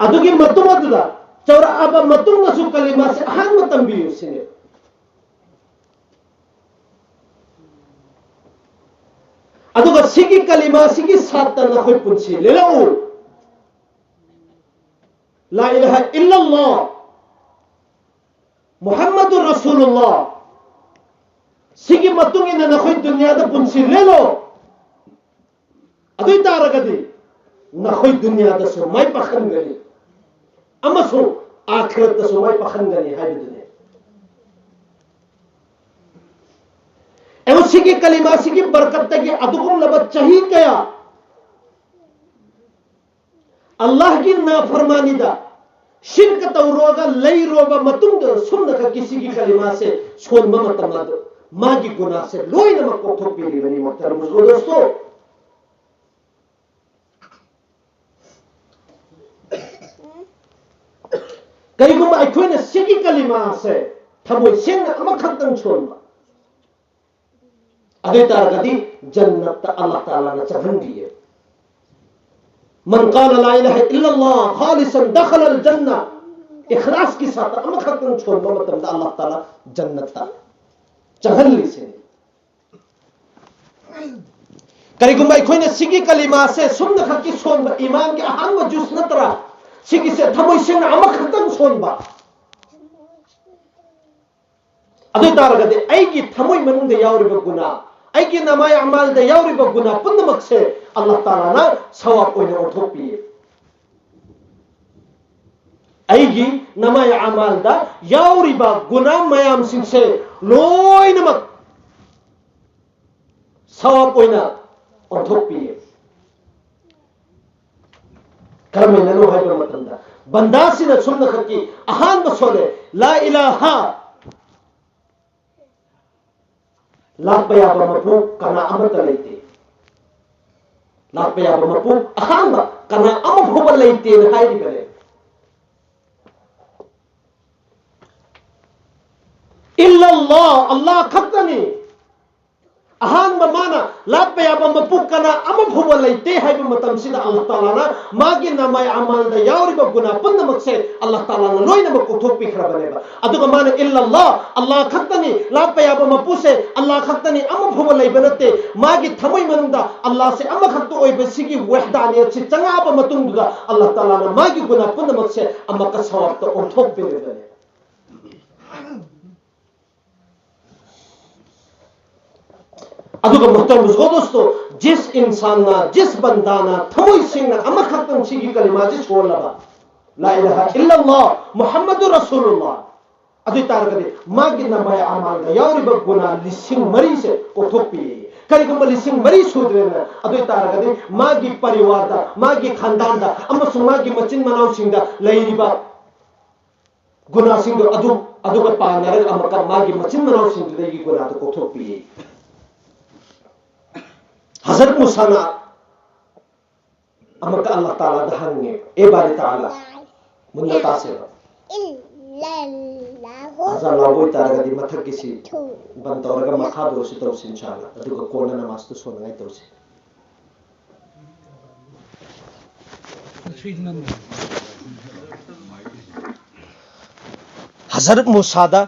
ꯑꯗꯨꯒꯤ ꯃꯇꯨꯡ ꯑꯗꯨꯗ ꯆꯥꯎꯔꯛꯑꯕ ꯃꯇꯨꯡꯗꯁꯨ ꯀꯂꯤꯃꯥꯁꯦ ꯑꯍꯥꯟꯕ ꯇꯝꯕꯤꯌꯨ ꯁꯤꯅꯦ꯫ ꯑꯗꯨꯒ ꯁꯤꯒꯤ ꯀꯂꯤꯃꯥꯁꯤꯒꯤ ꯁꯥꯠꯇ ꯅꯈꯣꯏ ꯄꯨꯟꯁꯤ ꯂꯦꯜꯂꯛꯎ꯫ ꯂꯥ ꯏꯂꯥꯍ ꯏꯜꯂꯜꯂꯥꯍ ꯃꯨꯍꯝꯃꯗꯨꯔ ꯔꯁꯨꯂꯨꯜꯂꯥꯍ꯫ ꯁꯤꯒꯤ ꯃꯇꯨꯡ ꯏꯟꯅ ꯅꯈꯣꯏ ꯗꯨꯅꯤꯌꯥꯗ ꯄꯨꯟꯁꯤ ꯂꯦꯜꯂꯣ꯫ ꯑꯗꯨ ꯑꯣꯏ ꯇꯥꯔꯒꯗꯤ ꯅꯈꯣꯏ ꯗꯨꯅꯤꯌꯥꯗꯁꯨ ꯃꯥꯏ ꯄꯥꯛꯍꯟꯒꯅꯤ ꯑꯃꯁꯨꯡ ꯑꯥꯈꯤꯔꯠꯇꯁꯨ ꯃꯥꯏ ꯄꯥꯛꯍꯟꯒꯅꯤ ꯍꯥꯏꯕꯗꯨꯅꯤ꯫ ꯑꯦ, ꯁꯤꯒꯤ ꯀꯂꯤꯃꯥꯁꯤꯒꯤ ꯕꯔꯀꯠꯇꯒꯤ ꯑꯗꯨꯒꯨꯝꯂꯕ ꯆꯍꯤ ꯀꯌꯥ ꯑꯜꯂꯥꯍꯒꯤ ꯅꯥꯐꯔꯃꯥꯅꯤꯗ ꯁꯤꯔꯀ ꯇꯧꯔꯨꯔꯒ ꯂꯩꯔꯨꯔꯕ ꯃꯇꯨꯡꯗ ꯁꯨꯝꯅꯈꯛꯀꯤ ꯁꯤꯒꯤ ꯀꯂꯤꯃꯥꯁꯦ ꯁꯣꯟꯕ ꯃꯇꯝ ꯑꯗꯨ ꯃꯥꯒꯤ ꯒꯨꯅꯥꯁꯦ ꯂꯣꯏꯅꯃꯛ ꯀꯣꯛꯊꯣꯛꯄꯤꯔꯤꯕꯅꯤ ꯃꯨꯍꯇꯔꯝ ꯕꯨꯖꯨꯔꯒ ꯗꯣꯁꯇꯣ꯫ ꯀꯔꯤꯒꯨꯝꯕ ꯑꯩꯈꯣꯏꯅ ꯁꯤꯒꯤ ꯀꯂꯤꯃꯥꯁꯦ ꯊꯃꯣꯏ ꯁꯦꯡꯅ ꯑꯃꯈꯛꯇꯪ ꯁꯣꯟꯕ, ꯑꯗꯨ ꯑꯣꯏ ꯇꯥꯔꯒꯗꯤ ꯖꯟꯅꯠꯇ ꯑꯜꯂꯥꯍ ꯇꯥꯂꯥꯅ ꯆꯪꯍꯟꯕꯤꯌꯦ꯫ ꯃꯟ ꯀꯥꯂ ꯂꯥ ꯏꯂꯥꯍ ꯏꯜꯂꯜꯂꯥꯍ ꯈꯥꯂꯤꯁꯟ ꯗꯈꯂꯜ ꯖꯟꯅ꯫ ꯏꯈ꯭ꯂꯥꯁꯀꯤ ꯁꯥꯠꯇ ꯑꯃꯈꯛꯇꯪ ꯁꯣꯟꯕ ꯃꯇꯝꯗ ꯑꯜꯂꯥꯍ ꯇꯥꯂꯥ ꯖꯟꯅꯠꯇ ꯆꯪꯍꯜꯂꯤꯁꯤꯅꯤ꯫ ꯀꯔꯤꯒꯨꯝꯕ ꯑꯩꯈꯣꯏꯅ ꯁꯤꯒꯤ ꯀꯂꯤꯃꯥꯁꯦ ꯁꯨꯝꯅ ꯈꯛꯀꯤ ꯁꯣꯟꯕ, ꯏꯃꯥꯟꯒꯤ ꯑꯍꯥꯟꯕ ꯖꯨꯁ ꯅꯠꯇ꯭ꯔꯥ? ꯁꯤꯒꯤꯁꯦ ꯊꯃꯣꯏ ꯁꯦꯡꯅ ꯑꯃꯈꯛꯇꯪ ꯁꯣꯟꯕ꯫ ꯑꯗꯨ ꯑꯣꯏ ꯇꯥꯔꯒꯗꯤ ꯑꯩꯒꯤ ꯊꯃꯣꯏ ꯃꯅꯨꯡꯗ ꯌꯥꯎꯔꯤꯕ ꯒꯨꯅꯥ, ꯑꯩꯒꯤ ꯅꯃꯥꯏ ꯑꯃꯥꯜꯗ ꯌꯥꯎꯔꯤꯕ ꯒꯨꯅꯥ ꯄꯨꯝꯅꯃꯛꯁꯦ ꯑꯜꯂꯥꯍ ꯇꯥꯂꯥꯅ ꯁꯋꯥꯕ ꯑꯣꯏꯅ ꯑꯣꯟꯊꯣꯛꯄꯤꯌꯦ꯫ ꯑꯩꯒꯤ ꯅꯃꯥꯏ ꯑꯃꯥꯜꯗ ꯌꯥꯎꯔꯤꯕ ꯒꯨꯅꯥ ꯃꯌꯥꯝꯁꯤꯡꯁꯦ ꯂꯣꯏꯅꯃꯛ ꯁꯋꯥꯕ ꯑꯣꯏꯅ ꯑꯣꯟꯊꯣꯛꯄꯤꯌꯦ꯫ ꯀꯔꯝꯍꯥꯏꯅꯅꯣ ꯍꯥꯏꯕ ꯃꯇꯝꯗ, ꯕꯟꯗꯥꯁꯤꯅ ꯁꯨꯝꯅ ꯈꯛꯀꯤ ꯑꯍꯥꯟꯕ ꯁꯣꯜꯂꯦ, "ꯂꯥ ꯏꯂꯥꯍ", ꯂꯥꯛꯄ ꯌꯥꯕ ꯃꯄꯨ ꯀꯅꯥ ꯑꯃꯠꯇ ꯂꯩꯇꯦ꯫ ꯂꯥꯛꯄ ꯌꯥꯕ ꯃꯄꯨ ꯑꯍꯥꯟꯕ ꯀꯅꯥ ꯑꯃ ꯐꯥꯎꯕ ꯂꯩꯇꯦꯅ ꯍꯥꯏꯔꯤꯕꯅꯦ꯫ ꯏꯜꯂꯜꯂꯥꯍ, ꯑꯜꯂꯥꯍ ꯈꯛꯇꯅꯤ꯫ ꯑꯍꯥꯟꯕ ꯃꯥꯅ ꯂꯥꯛꯄ ꯌꯥꯕ ꯃꯄꯨ ꯀꯅꯥ ꯑꯃ ꯐꯥꯎꯕ ꯂꯩꯇꯦ ꯍꯥꯏꯕ ꯃꯇꯝꯁꯤꯗ ꯑꯜꯂꯥꯍ ꯇꯥꯂꯥꯅ ꯃꯥꯒꯤ ꯅꯃꯥꯏ ꯑꯃꯥꯜꯗ ꯌꯥꯎꯔꯤꯕ ꯒꯨꯅꯥ ꯄꯨꯝꯅꯃꯛꯁꯦ ꯑꯜꯂꯥꯍ ꯇꯥꯂꯥꯅ ꯂꯣꯏꯅꯃꯛ ꯀꯣꯛꯊꯣꯛꯄꯤꯈ꯭ꯔꯕꯅꯦꯕ꯫ ꯑꯗꯨꯒ ꯃꯥꯅ ꯏꯜꯂꯜꯂꯥꯍ, ꯑꯜꯂꯥꯍ ꯈꯛꯇꯅꯤ, ꯂꯥꯛꯄ ꯌꯥꯕ ꯃꯄꯨꯁꯦ ꯑꯜꯂꯥꯍ ꯈꯛꯇꯅꯤ, ꯑꯃ ꯐꯥꯎꯕ ꯂꯩꯕ ꯅꯠꯇꯦ꯫ ꯃꯥꯒꯤ ꯊꯃꯣꯏ ꯃꯅꯨꯡꯗ ꯑꯜꯂꯥꯍꯁꯦ ꯑꯃꯈꯛꯇ ꯑꯣꯏꯕ ꯁꯤꯒꯤ ꯋꯍꯗꯥꯅꯤꯌꯠꯁꯤ ꯆꯪꯉꯛꯑꯕ ꯃꯇꯨꯡꯗꯨꯗ ꯑꯜꯂꯥꯍ ꯇꯥꯂꯥꯅ ꯃꯥꯒꯤ ꯒꯨꯅꯥ ꯄꯨꯝꯅꯃꯛꯁꯦ ꯑꯃꯨꯛꯀ ꯁꯋꯥꯕꯇ ꯑꯣꯟꯊꯣꯛꯄꯤꯔꯤꯕꯅꯦ꯫ ꯑꯗꯨꯒ ꯃꯨꯍꯇꯔꯝ ꯕꯨꯖꯨꯔꯒ ꯗꯣꯁꯇꯣ, ꯖꯤꯁ ꯏꯟꯁꯥꯟꯅ, ꯖꯤꯁ ꯕꯟꯗꯥꯅ ꯊꯃꯣꯏ ꯁꯦꯡꯅ ꯑꯃꯈꯛꯇꯪ ꯁꯤꯒꯤ ꯀꯂꯤꯃꯥꯁꯤ ꯁꯣꯜꯂꯕ, "ꯂꯥ ꯏꯂꯥꯍ ꯏꯜꯂꯜꯂꯥꯍ ꯃꯨꯍꯝꯃꯗꯨ ꯔꯁꯨꯂꯨꯜꯂꯥꯍ", ꯑꯗꯨ ꯑꯣꯏ ꯇꯥꯔꯒꯗꯤ ꯃꯥꯒꯤ ꯅꯃꯥꯏ ꯑꯃꯥꯜꯗ ꯌꯥꯎꯔꯤꯕ ꯒꯨꯅꯥ ꯂꯤꯁꯤꯡ ꯃꯔꯤꯁꯦ ꯀꯣꯛꯊꯣꯛꯄꯤꯌꯦ꯫ ꯀꯔꯤꯒꯨꯝꯕ ꯂꯤꯁꯤꯡ ꯃꯔꯤ ꯁꯨꯗ꯭ꯔꯦꯅ, ꯑꯗꯨ ꯑꯣꯏ ꯇꯥꯔꯒꯗꯤ ꯃꯥꯒꯤ ꯄꯔꯤꯋꯥꯔꯗ, ꯃꯥꯒꯤ ꯈꯥꯟꯗꯥꯟꯗ ꯑꯃꯁꯨꯡ ꯃꯥꯒꯤ ꯃꯆꯤꯟ ꯃꯅꯥꯎꯁꯤꯡꯗ ꯂꯩꯔꯤꯕ ꯒꯨꯅꯥꯁꯤꯡꯗꯣ ꯑꯗꯨ, ꯑꯗꯨꯒ ꯄꯥꯟꯅꯔꯒ ꯑꯃꯨꯛꯀ ꯃꯥꯒꯤ ꯃꯆꯤꯟ ꯃꯅꯥꯎꯁꯤꯡꯗꯨꯗꯒꯤ ꯒꯨꯅꯥꯗꯣ ꯀꯣꯛꯊꯣꯛꯄꯤꯌꯦ꯫ ꯍꯖꯔꯠ ꯃꯨꯁꯥꯅ ꯑꯃꯨꯛꯀ ꯑꯜꯂꯥꯍ ꯇꯥꯂꯥꯗ ꯍꯪꯉꯦ, "ꯑꯦ ꯕꯥꯔꯤ ꯇꯥꯂꯥ, ꯃꯨꯟꯅ ꯇꯥꯁꯦꯕ꯫ ꯑꯖꯥꯟ ꯂꯥꯎꯕ ꯑꯣꯏꯇꯥꯔꯒꯗꯤ ꯃꯊꯛꯀꯤꯁꯤ ꯕꯟ ꯇꯧꯔꯒ ꯃꯈꯥꯗ ꯑꯣꯏꯔꯁꯨ ꯇꯧꯁꯤ ꯏꯟꯁꯥ ꯑꯜꯂꯥꯍ, ꯑꯗꯨꯒ ꯀꯣꯟꯅ ꯅꯃꯥꯖꯇꯨ ꯁꯣꯟꯅꯉꯥꯏ ꯇꯧꯁꯤ"꯫ ꯍꯖꯔꯠ ꯃꯨꯁꯥꯗ,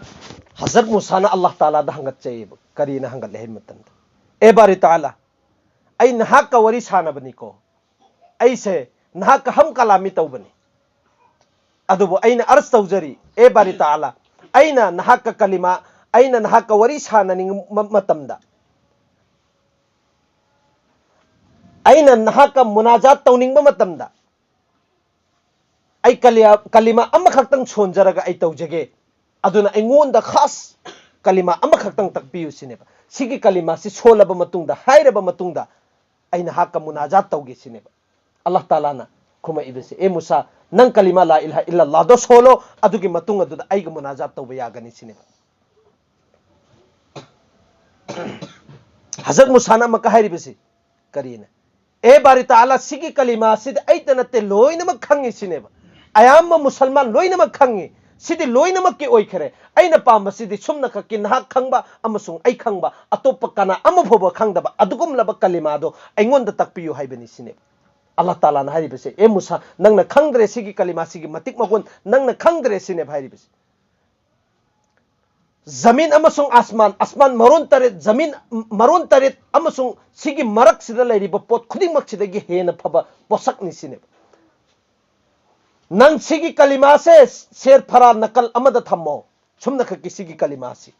ꯍꯖꯔꯠ ꯃꯨꯁꯥꯅ ꯑꯜꯂꯥꯍ ꯇꯥꯂꯥꯗ ꯍꯪꯒꯠꯆꯩꯌꯦꯕ꯫ ꯀꯔꯤꯅ ꯍꯪꯒꯠꯂꯦ ꯍꯥꯏꯕ ꯃꯇꯝꯗ, "ꯑꯦ ꯕꯥꯔꯤ ꯇꯥꯂꯥ, ꯑꯩ ꯅꯍꯥꯛꯀ ꯋꯥꯔꯤ ꯁꯥꯟꯅꯕꯅꯤꯀꯣ, ꯑꯩꯁꯦ ꯅꯍꯥꯛꯀ ꯍꯝ ꯀꯂꯥꯃꯤ ꯇꯧꯕꯅꯤ꯫ ꯑꯗꯨꯕꯨ ꯑꯩꯅ ꯑꯔꯖ ꯇꯧꯖꯔꯤ, ꯑꯦ ꯕꯥꯔꯤ ꯇꯥꯂꯥ, ꯑꯩꯅ ꯅꯍꯥꯛꯀ ꯀꯂꯤꯃꯥ, ꯑꯩꯅ ꯅꯍꯥꯛꯀ ꯋꯥꯔꯤ ꯁꯥꯟꯅꯅꯤꯡꯕ ꯃꯇꯝꯗ, ꯑꯩꯅ ꯅꯍꯥꯛꯀ ꯃꯨꯅꯥꯖꯥꯠ ꯇꯧꯅꯤꯡꯕ ꯃꯇꯝꯗ, ꯑꯩ ꯀꯂꯤꯌꯥ-, ꯀꯂꯤꯃꯥ ꯑꯃꯈꯛꯇꯪ ꯁꯣꯟꯖꯔꯒ ꯑꯩ ꯇꯧꯖꯒꯦ꯫ ꯑꯗꯨꯅ ꯑꯩꯉꯣꯟꯗ ꯈꯥꯁ ꯀꯂꯤꯃꯥ ꯑꯃꯈꯛꯇꯪ ꯇꯥꯛꯄꯤꯌꯨ ꯁꯤꯅꯦꯕ꯫ ꯁꯤꯒꯤ ꯀꯂꯤꯃꯥꯁꯤ ꯁꯣꯜꯂꯕ ꯃꯇꯨꯡꯗ, ꯍꯥꯏꯔꯕ ꯃꯇꯨꯡꯗ, ꯑꯩ ꯅꯍꯥꯛꯀ ꯃꯨꯅꯥꯖꯥꯠ ꯇꯧꯒꯦ ꯁꯤꯅꯦꯕ꯫ ꯑꯜꯂꯥꯍ ꯇꯥꯂꯥꯅ ꯈꯨꯝꯃꯛꯏꯕꯁꯦ, "ꯑꯦ ꯃꯨꯁꯥ, ꯅꯪ ꯀꯂꯤꯃꯥ ꯂꯥ ꯏꯂꯥꯍ ꯏꯜꯂꯜꯂꯥꯍꯗꯣ ꯁꯣꯜꯂꯣ, ꯑꯗꯨꯒꯤ ꯃꯇꯨꯡ ꯑꯗꯨꯗ ꯑꯩꯒ ꯃꯨꯅꯥꯖꯥꯠ ꯇꯧꯕ ꯌꯥꯒꯅꯤ" ꯁꯤꯅꯦꯕ꯫ ꯍꯖꯔꯠ ꯃꯨꯁꯥꯅ ꯑꯃꯨꯛꯀ ꯍꯥꯏꯔꯤꯕꯁꯤ ꯀꯔꯤꯅ? "ꯑꯦ ꯕꯥꯔꯤ ꯇꯥꯂꯥ, ꯁꯤꯒꯤ ꯀꯂꯤꯃꯥꯁꯤꯗꯤ ꯑꯩꯇ ꯅꯠꯇꯦ, ꯂꯣꯏꯅꯃꯛ ꯈꯪꯉꯤ" ꯁꯤꯅꯦꯕ꯫ ꯑꯌꯥꯝꯕ ꯃꯨꯁꯜꯃꯥꯟ ꯂꯣꯏꯅꯃꯛ ꯈꯪꯉꯤ꯫ ꯁꯤꯗꯤ ꯂꯣꯏꯅꯃꯛꯀꯤ ꯑꯣꯏꯈꯔꯦ꯫ ꯑꯩꯅ ꯄꯥꯝꯕꯁꯤꯗꯤ ꯁꯨꯝꯅ ꯈꯛꯀꯤ ꯅꯍꯥꯛ ꯈꯪꯕ ꯑꯃꯁꯨꯡ ꯑꯩ ꯈꯪꯕ, ꯑꯇꯣꯞꯄ ꯀꯅꯥ ꯑꯃ ꯐꯥꯎꯕ ꯈꯪꯗꯕ ꯑꯗꯨꯒꯨꯝꯂꯕ ꯀꯂꯤꯃꯥꯗꯣ ꯑꯩꯉꯣꯟꯗ ꯇꯥꯛꯄꯤꯌꯨ ꯍꯥꯏꯕꯅꯤ ꯁꯤꯅꯦꯕ꯫ ꯑꯜꯂꯥꯍ ꯇꯥꯂꯥꯅ ꯍꯥꯏꯔꯤꯕꯁꯦ, "ꯑꯦ ꯃꯨꯁꯥ, ꯅꯪꯅ ꯈꯪꯗ꯭ꯔꯦ ꯁꯤꯒꯤ ꯀꯂꯤꯃꯥꯁꯤꯒꯤ ꯃꯇꯤꯛ ꯃꯒꯨꯟ, ꯅꯪꯅ ꯈꯪꯗ꯭ꯔꯦ" ꯁꯤꯅꯦꯕ ꯍꯥꯏꯔꯤꯕꯁꯦ꯫ ꯖꯃꯤꯟ ꯑꯃꯁꯨꯡ ꯑꯁꯃꯥꯟ, ꯑꯁꯃꯥꯟ ꯃꯔꯣꯟ ꯇꯔꯦꯠ, ꯖꯃꯤꯟ ꯃꯔꯣꯟ ꯇꯔꯦꯠ ꯑꯃꯁꯨꯡ ꯁꯤꯒꯤ ꯃꯔꯛꯁꯤꯗ ꯂꯩꯔꯤꯕ ꯄꯣꯠ ꯈꯨꯗꯤꯡꯃꯛꯁꯤꯗꯒꯤ ꯍꯦꯟꯅ ꯐꯕ ꯄꯣꯠꯁꯛꯅꯤ ꯁꯤꯅꯦꯕ꯫ ꯅꯪ ꯁꯤꯒꯤ ꯀꯂꯤꯃꯥꯁꯦ ꯁꯦꯔ ꯐꯔꯥ ꯅꯥꯀꯜ ꯑꯃꯗ ꯊꯝꯃꯣ, ꯁꯨꯝꯅꯈꯛꯀꯤ ꯁꯤꯒꯤ ꯀꯂꯤꯃꯥꯁꯤ꯫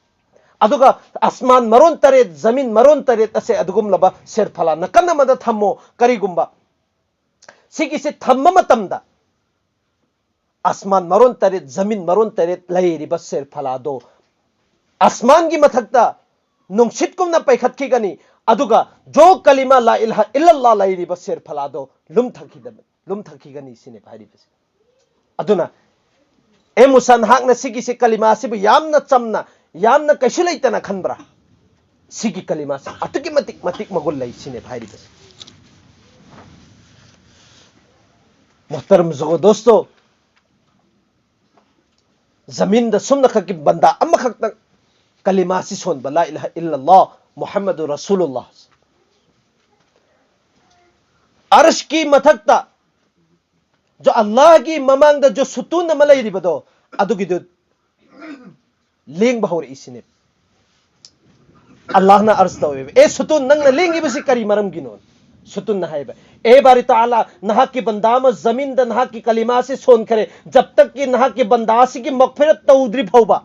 ꯑꯗꯨꯒ ꯑꯁꯃꯥꯟ ꯃꯔꯣꯟ ꯇꯔꯦꯠ, ꯖꯃꯤꯟ ꯃꯔꯣꯟ ꯇꯔꯦꯠ ꯑꯁꯦ ꯑꯗꯨꯒꯨꯝꯂꯕ ꯁꯦꯔ ꯐꯂꯥ ꯅꯥꯀꯜ ꯑꯃꯗ ꯊꯝꯃꯣ꯫ ꯀꯔꯤꯒꯨꯝꯕ ꯁꯤꯒꯤꯁꯤ ꯊꯝꯕ ꯃꯇꯝꯗ ꯑꯁꯃꯥꯟ ꯃꯔꯣꯟ ꯇꯔꯦꯠ, ꯖꯃꯤꯟ ꯃꯔꯣꯟ ꯇꯔꯦꯠ ꯂꯩꯔꯤꯕ ꯁꯦꯔ ꯐꯂꯥꯗꯣ ꯑꯁꯃꯥꯟꯒꯤ ꯃꯊꯛꯇ ꯅꯨꯡꯁꯤꯠꯀꯨꯝꯅ ꯄꯥꯏꯈꯠꯈꯤꯒꯅꯤ, ꯑꯗꯨꯒ ꯖꯣ ꯀꯂꯤꯃꯥ ꯂꯥ ꯏꯂꯥꯍ ꯏꯜꯂꯜꯂꯥꯍ ꯂꯩꯔꯤꯕ ꯁꯦꯔ ꯐꯂꯥꯗꯣ ꯂꯨꯝꯊꯈꯤꯗꯕ-, ꯂꯨꯝꯊꯈꯤꯒꯅꯤ ꯁꯤꯅꯦꯕ ꯍꯥꯏꯔꯤꯕꯁꯦ꯫ ꯑꯗꯨꯅ, ꯑꯦ ꯃꯨꯁꯥ, ꯅꯍꯥꯛꯅ ꯁꯤꯒꯤꯁꯦ, ꯀꯂꯤꯃꯥ ꯑꯁꯤꯕꯨ ꯌꯥꯝꯅ ꯆꯝꯅ, ꯌꯥꯝꯅ ꯀꯩꯁꯨ ꯂꯩꯇꯅ ꯈꯟꯕ꯭ꯔꯥ? ꯁꯤꯒꯤ ꯀꯂꯤꯃꯥꯁꯤ ꯑꯗꯨꯛꯀꯤ ꯃꯇꯤꯛ, ꯃꯇꯤꯛ ꯃꯒꯨꯟ ꯂꯩ ꯁꯤꯅꯦꯕ ꯍꯥꯏꯔꯤꯕꯁꯦ꯫ ꯃꯣꯍꯇꯔꯝ ꯖꯒꯣ ꯗꯣꯁꯇꯣ, ꯖꯃꯤꯟꯗ ꯁꯨꯝꯅꯈꯛꯀꯤ ꯕꯟꯗꯥ ꯑꯃꯈꯛꯇꯪ ꯀꯂꯤꯃꯥꯁꯤ ꯁꯣꯟꯕ, "ꯂꯥ ꯏꯂꯥꯍ ꯏꯜꯂꯜꯂꯥꯍ ꯃꯨꯍꯝꯃꯗꯨ ꯔꯁꯨꯂꯨꯜꯂꯥꯍ", ꯑꯔꯁꯀꯤ ꯃꯊꯛꯇ ꯖꯣ ꯑꯜꯂꯥꯍꯒꯤ ꯃꯃꯥꯡꯗ ꯖꯣ ꯁꯨꯇꯨꯟ ꯑꯃ ꯂꯩꯔꯤꯕꯗꯣ, ꯑꯗꯨꯒꯤꯗꯨ ꯂꯦꯡꯕ ꯍꯧꯔꯛꯏꯁꯤꯅꯦ꯫ ꯑꯜꯂꯥꯍꯅ ꯑꯔꯖ ꯇꯧꯋꯦꯕ, "ꯑꯦ ꯁꯨꯇꯨꯟ, ꯅꯪꯅ ꯂꯦꯡꯉꯤꯕꯁꯤ ꯀꯔꯤ ꯃꯔꯝꯒꯤꯅꯣ?" ꯁꯨꯇꯨꯟꯅ ꯍꯥꯏꯕ, "ꯑꯦ ꯕꯥꯔꯤ ꯇꯥꯂꯥ, ꯅꯍꯥꯛꯀꯤ ꯕꯟꯗꯥ ꯑꯃ ꯖꯃꯤꯟꯗ ꯅꯍꯥꯛꯀꯤ ꯀꯂꯤꯃꯥꯁꯤ ꯁꯣꯟꯈꯔꯦ, ꯖꯕ ꯇꯛꯀꯤ ꯅꯍꯥꯛꯀꯤ ꯕꯟꯗꯥ ꯑꯁꯤꯒꯤ ꯃꯛꯐꯤꯔꯠ ꯇꯧꯗ꯭ꯔꯤ ꯐꯥꯎꯕ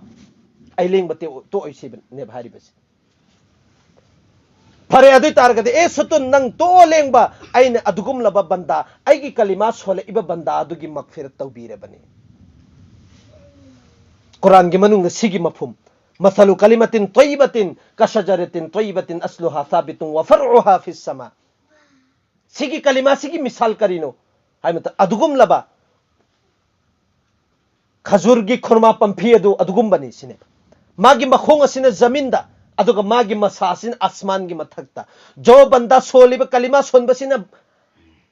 ꯑꯩ ꯂꯦꯡꯕ ꯇꯦ-, ꯇꯣꯛꯑꯣꯏ" ꯁꯤꯕꯅꯦꯕ ꯍꯥꯏꯔꯤꯕꯁꯦ꯫ ꯐꯔꯦ, ꯑꯗꯨ ꯑꯣꯏ ꯇꯥꯔꯒꯗꯤ, "ꯑꯦ ꯁꯨꯇꯨꯟ, ꯅꯪ ꯇꯣꯛꯑꯣ ꯂꯦꯡꯕ, ꯑꯩꯅ ꯑꯗꯨꯒꯨꯝꯂꯕ ꯕꯟꯗꯥ, ꯑꯩꯒꯤ ꯀꯂꯤꯃꯥ ꯁꯣꯜꯂꯛꯏꯕ ꯕꯟꯗꯥ ꯑꯗꯨꯒꯤ ꯃꯛꯐꯤꯔꯠ ꯇꯧꯕꯤꯔꯕꯅꯤ"꯫ ꯀꯨꯔꯥꯟꯒꯤ ꯃꯅꯨꯡꯗ ꯁꯤꯒꯤ ꯃꯐꯍꯨꯝ, "ꯃꯁꯂꯨ ꯀꯂꯤꯃꯥꯇꯤꯟ ꯇꯣꯏꯕꯥꯇꯤꯟ ꯀꯁꯖꯔꯥꯇꯤꯟ ꯇꯣꯏꯕꯥꯇꯤꯟ ꯑꯁꯂꯨꯍꯥ ꯁꯥꯕꯤꯇꯨꯟ ꯋꯥ ꯐꯔꯎꯍꯥ ꯐꯤꯁ ꯁꯃꯥ"꯫ ꯁꯤꯒꯤ ꯀꯂꯤꯃꯥ, ꯁꯤꯒꯤ ꯃꯤꯁꯥꯜ ꯀꯔꯤꯅꯣ ꯍꯥꯏꯕ ꯃꯇꯝꯗ, ꯑꯗꯨꯒꯨꯝꯂꯕ ꯈꯖꯨꯔꯒꯤ ꯈꯨꯔꯃꯥ ꯄꯥꯝꯕꯤ ꯑꯗꯨ ꯑꯗꯨꯒꯨꯝꯕꯅꯤ ꯁꯤꯅꯦꯕ꯫ ꯃꯥꯒꯤ ꯃꯈꯣꯡ ꯑꯁꯤꯅ ꯖꯃꯤꯟꯗ, ꯑꯗꯨꯒ ꯃꯥꯒꯤ ꯃꯁꯥ ꯑꯁꯤꯅ ꯑꯁꯃꯥꯟꯒꯤ ꯃꯊꯛꯇ꯫ ꯖꯣ ꯕꯟꯗꯥ ꯁꯣꯜꯂꯤꯕ ꯀꯂꯤꯃꯥ ꯁꯣꯟꯕꯁꯤꯅ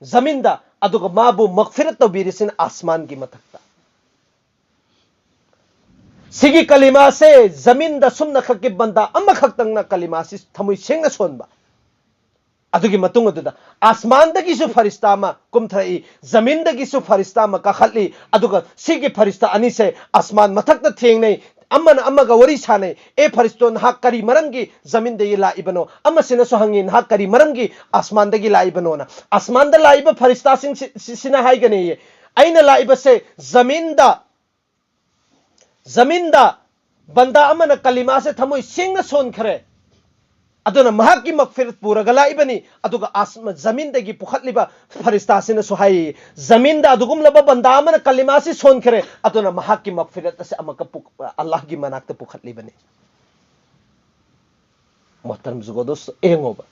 ꯖꯃꯤꯟꯗ, ꯑꯗꯨꯒ ꯃꯥꯕꯨ ꯃꯛꯐꯤꯔꯠ ꯇꯧꯕꯤꯔꯤꯁꯤꯅ ꯑꯁꯃꯥꯟꯒꯤ ꯃꯊꯛꯇ꯫ ꯁꯤꯒꯤ ꯀꯂꯤꯃꯥꯁꯦ ꯖꯃꯤꯟꯗ ꯁꯨꯝꯅꯈꯛꯀꯤ ꯕꯟꯗꯥ ꯑꯃꯈꯛꯇꯪꯅ ꯀꯂꯤꯃꯥꯁꯤ ꯊꯃꯣꯏ ꯁꯦꯡꯅ ꯁꯣꯟꯕ꯫ ꯑꯗꯨꯒꯤ ꯃꯇꯨꯡ ꯑꯗꯨꯗ ꯑꯁꯃꯥꯟꯗꯒꯤꯁꯨ ꯐꯔꯤꯁꯇꯥ ꯑꯃ ꯀꯨꯝꯊꯔꯛꯏ, ꯖꯃꯤꯟꯗꯒꯤꯁꯨ ꯐꯔꯤꯁꯇꯥ ꯑꯃ ꯀꯥꯈꯠꯂꯤ, ꯑꯗꯨꯒ ꯁꯤꯒꯤ ꯐꯔꯤꯁꯇꯥ ꯑꯅꯤꯁꯦ ꯑꯁꯃꯥꯟ ꯃꯊꯛꯇ ꯊꯦꯡꯅꯩ, ꯑꯃꯅ ꯑꯃꯒ ꯋꯥꯔꯤ ꯁꯥꯟꯅꯩ, "ꯑꯦ ꯐꯔꯤꯁꯇꯣ, ꯅꯍꯥꯛ ꯀꯔꯤ ꯃꯔꯝꯒꯤ ꯖꯃꯤꯟꯗꯒꯤ ꯂꯥꯛꯏꯕꯅꯣ?" ꯑꯃꯁꯤꯅꯁꯨ ꯍꯪꯉꯤ, "ꯅꯍꯥꯛ ꯀꯔꯤ ꯃꯔꯝꯒꯤ ꯑꯁꯃꯥꯟꯗꯒꯤ ꯂꯥꯛꯏꯕꯅꯣꯅ?" ꯑꯁꯃꯥꯟꯗ ꯂꯥꯛꯏꯕ ꯐꯔꯤꯁꯇꯥꯁꯤꯡ ꯁꯤ-, ꯁꯤ-, ꯁꯤꯅ ꯍꯥꯏꯒꯅꯤꯌꯦ, "ꯑꯩꯅ ꯂꯥꯛꯏꯕꯁꯦ ꯖꯃꯤꯟꯗ, ꯖꯃꯤꯟꯗ ꯕꯟꯗꯥ ꯑꯃꯅ ꯀꯂꯤꯃꯥꯁꯦ ꯊꯃꯣꯏ ꯁꯦꯡꯅ ꯁꯣꯟꯈ꯭ꯔꯦ, ꯑꯗꯨꯅ ꯃꯍꯥꯛꯀꯤ ꯃꯛꯐꯤꯔꯠ ꯄꯨꯔꯒ ꯂꯥꯛꯏꯕꯅꯤ"꯫ ꯑꯗꯨꯒ ꯑꯁꯃ-, ꯖꯃꯤꯟꯗꯒꯤ ꯄꯨꯈꯠꯂꯤꯕ ꯐꯔꯤꯁꯇꯥꯁꯤꯅꯁꯨ ꯍꯥꯏꯌꯦ, "ꯖꯃꯤꯟꯗ ꯑꯗꯨꯒꯨꯝꯂꯕ ꯕꯟꯗꯥ ꯑꯃꯅ ꯀꯂꯤꯃꯥꯁꯤ ꯁꯣꯟꯈ꯭ꯔꯦ, ꯑꯗꯨꯅ ꯃꯍꯥꯛꯀꯤ ꯃꯛꯐꯤꯔꯠ ꯑꯁꯤ ꯑꯃꯨꯛꯀ ꯄꯨ-, ꯑꯜꯂꯥꯍꯒꯤ ꯃꯅꯥꯛꯇ ꯄꯨꯈꯠꯂꯤꯕꯅꯤ"꯫ ꯃꯣꯍꯇꯔꯝ ꯖꯨꯒꯣꯗꯣꯁ, ꯌꯦꯡꯉꯣꯕ꯫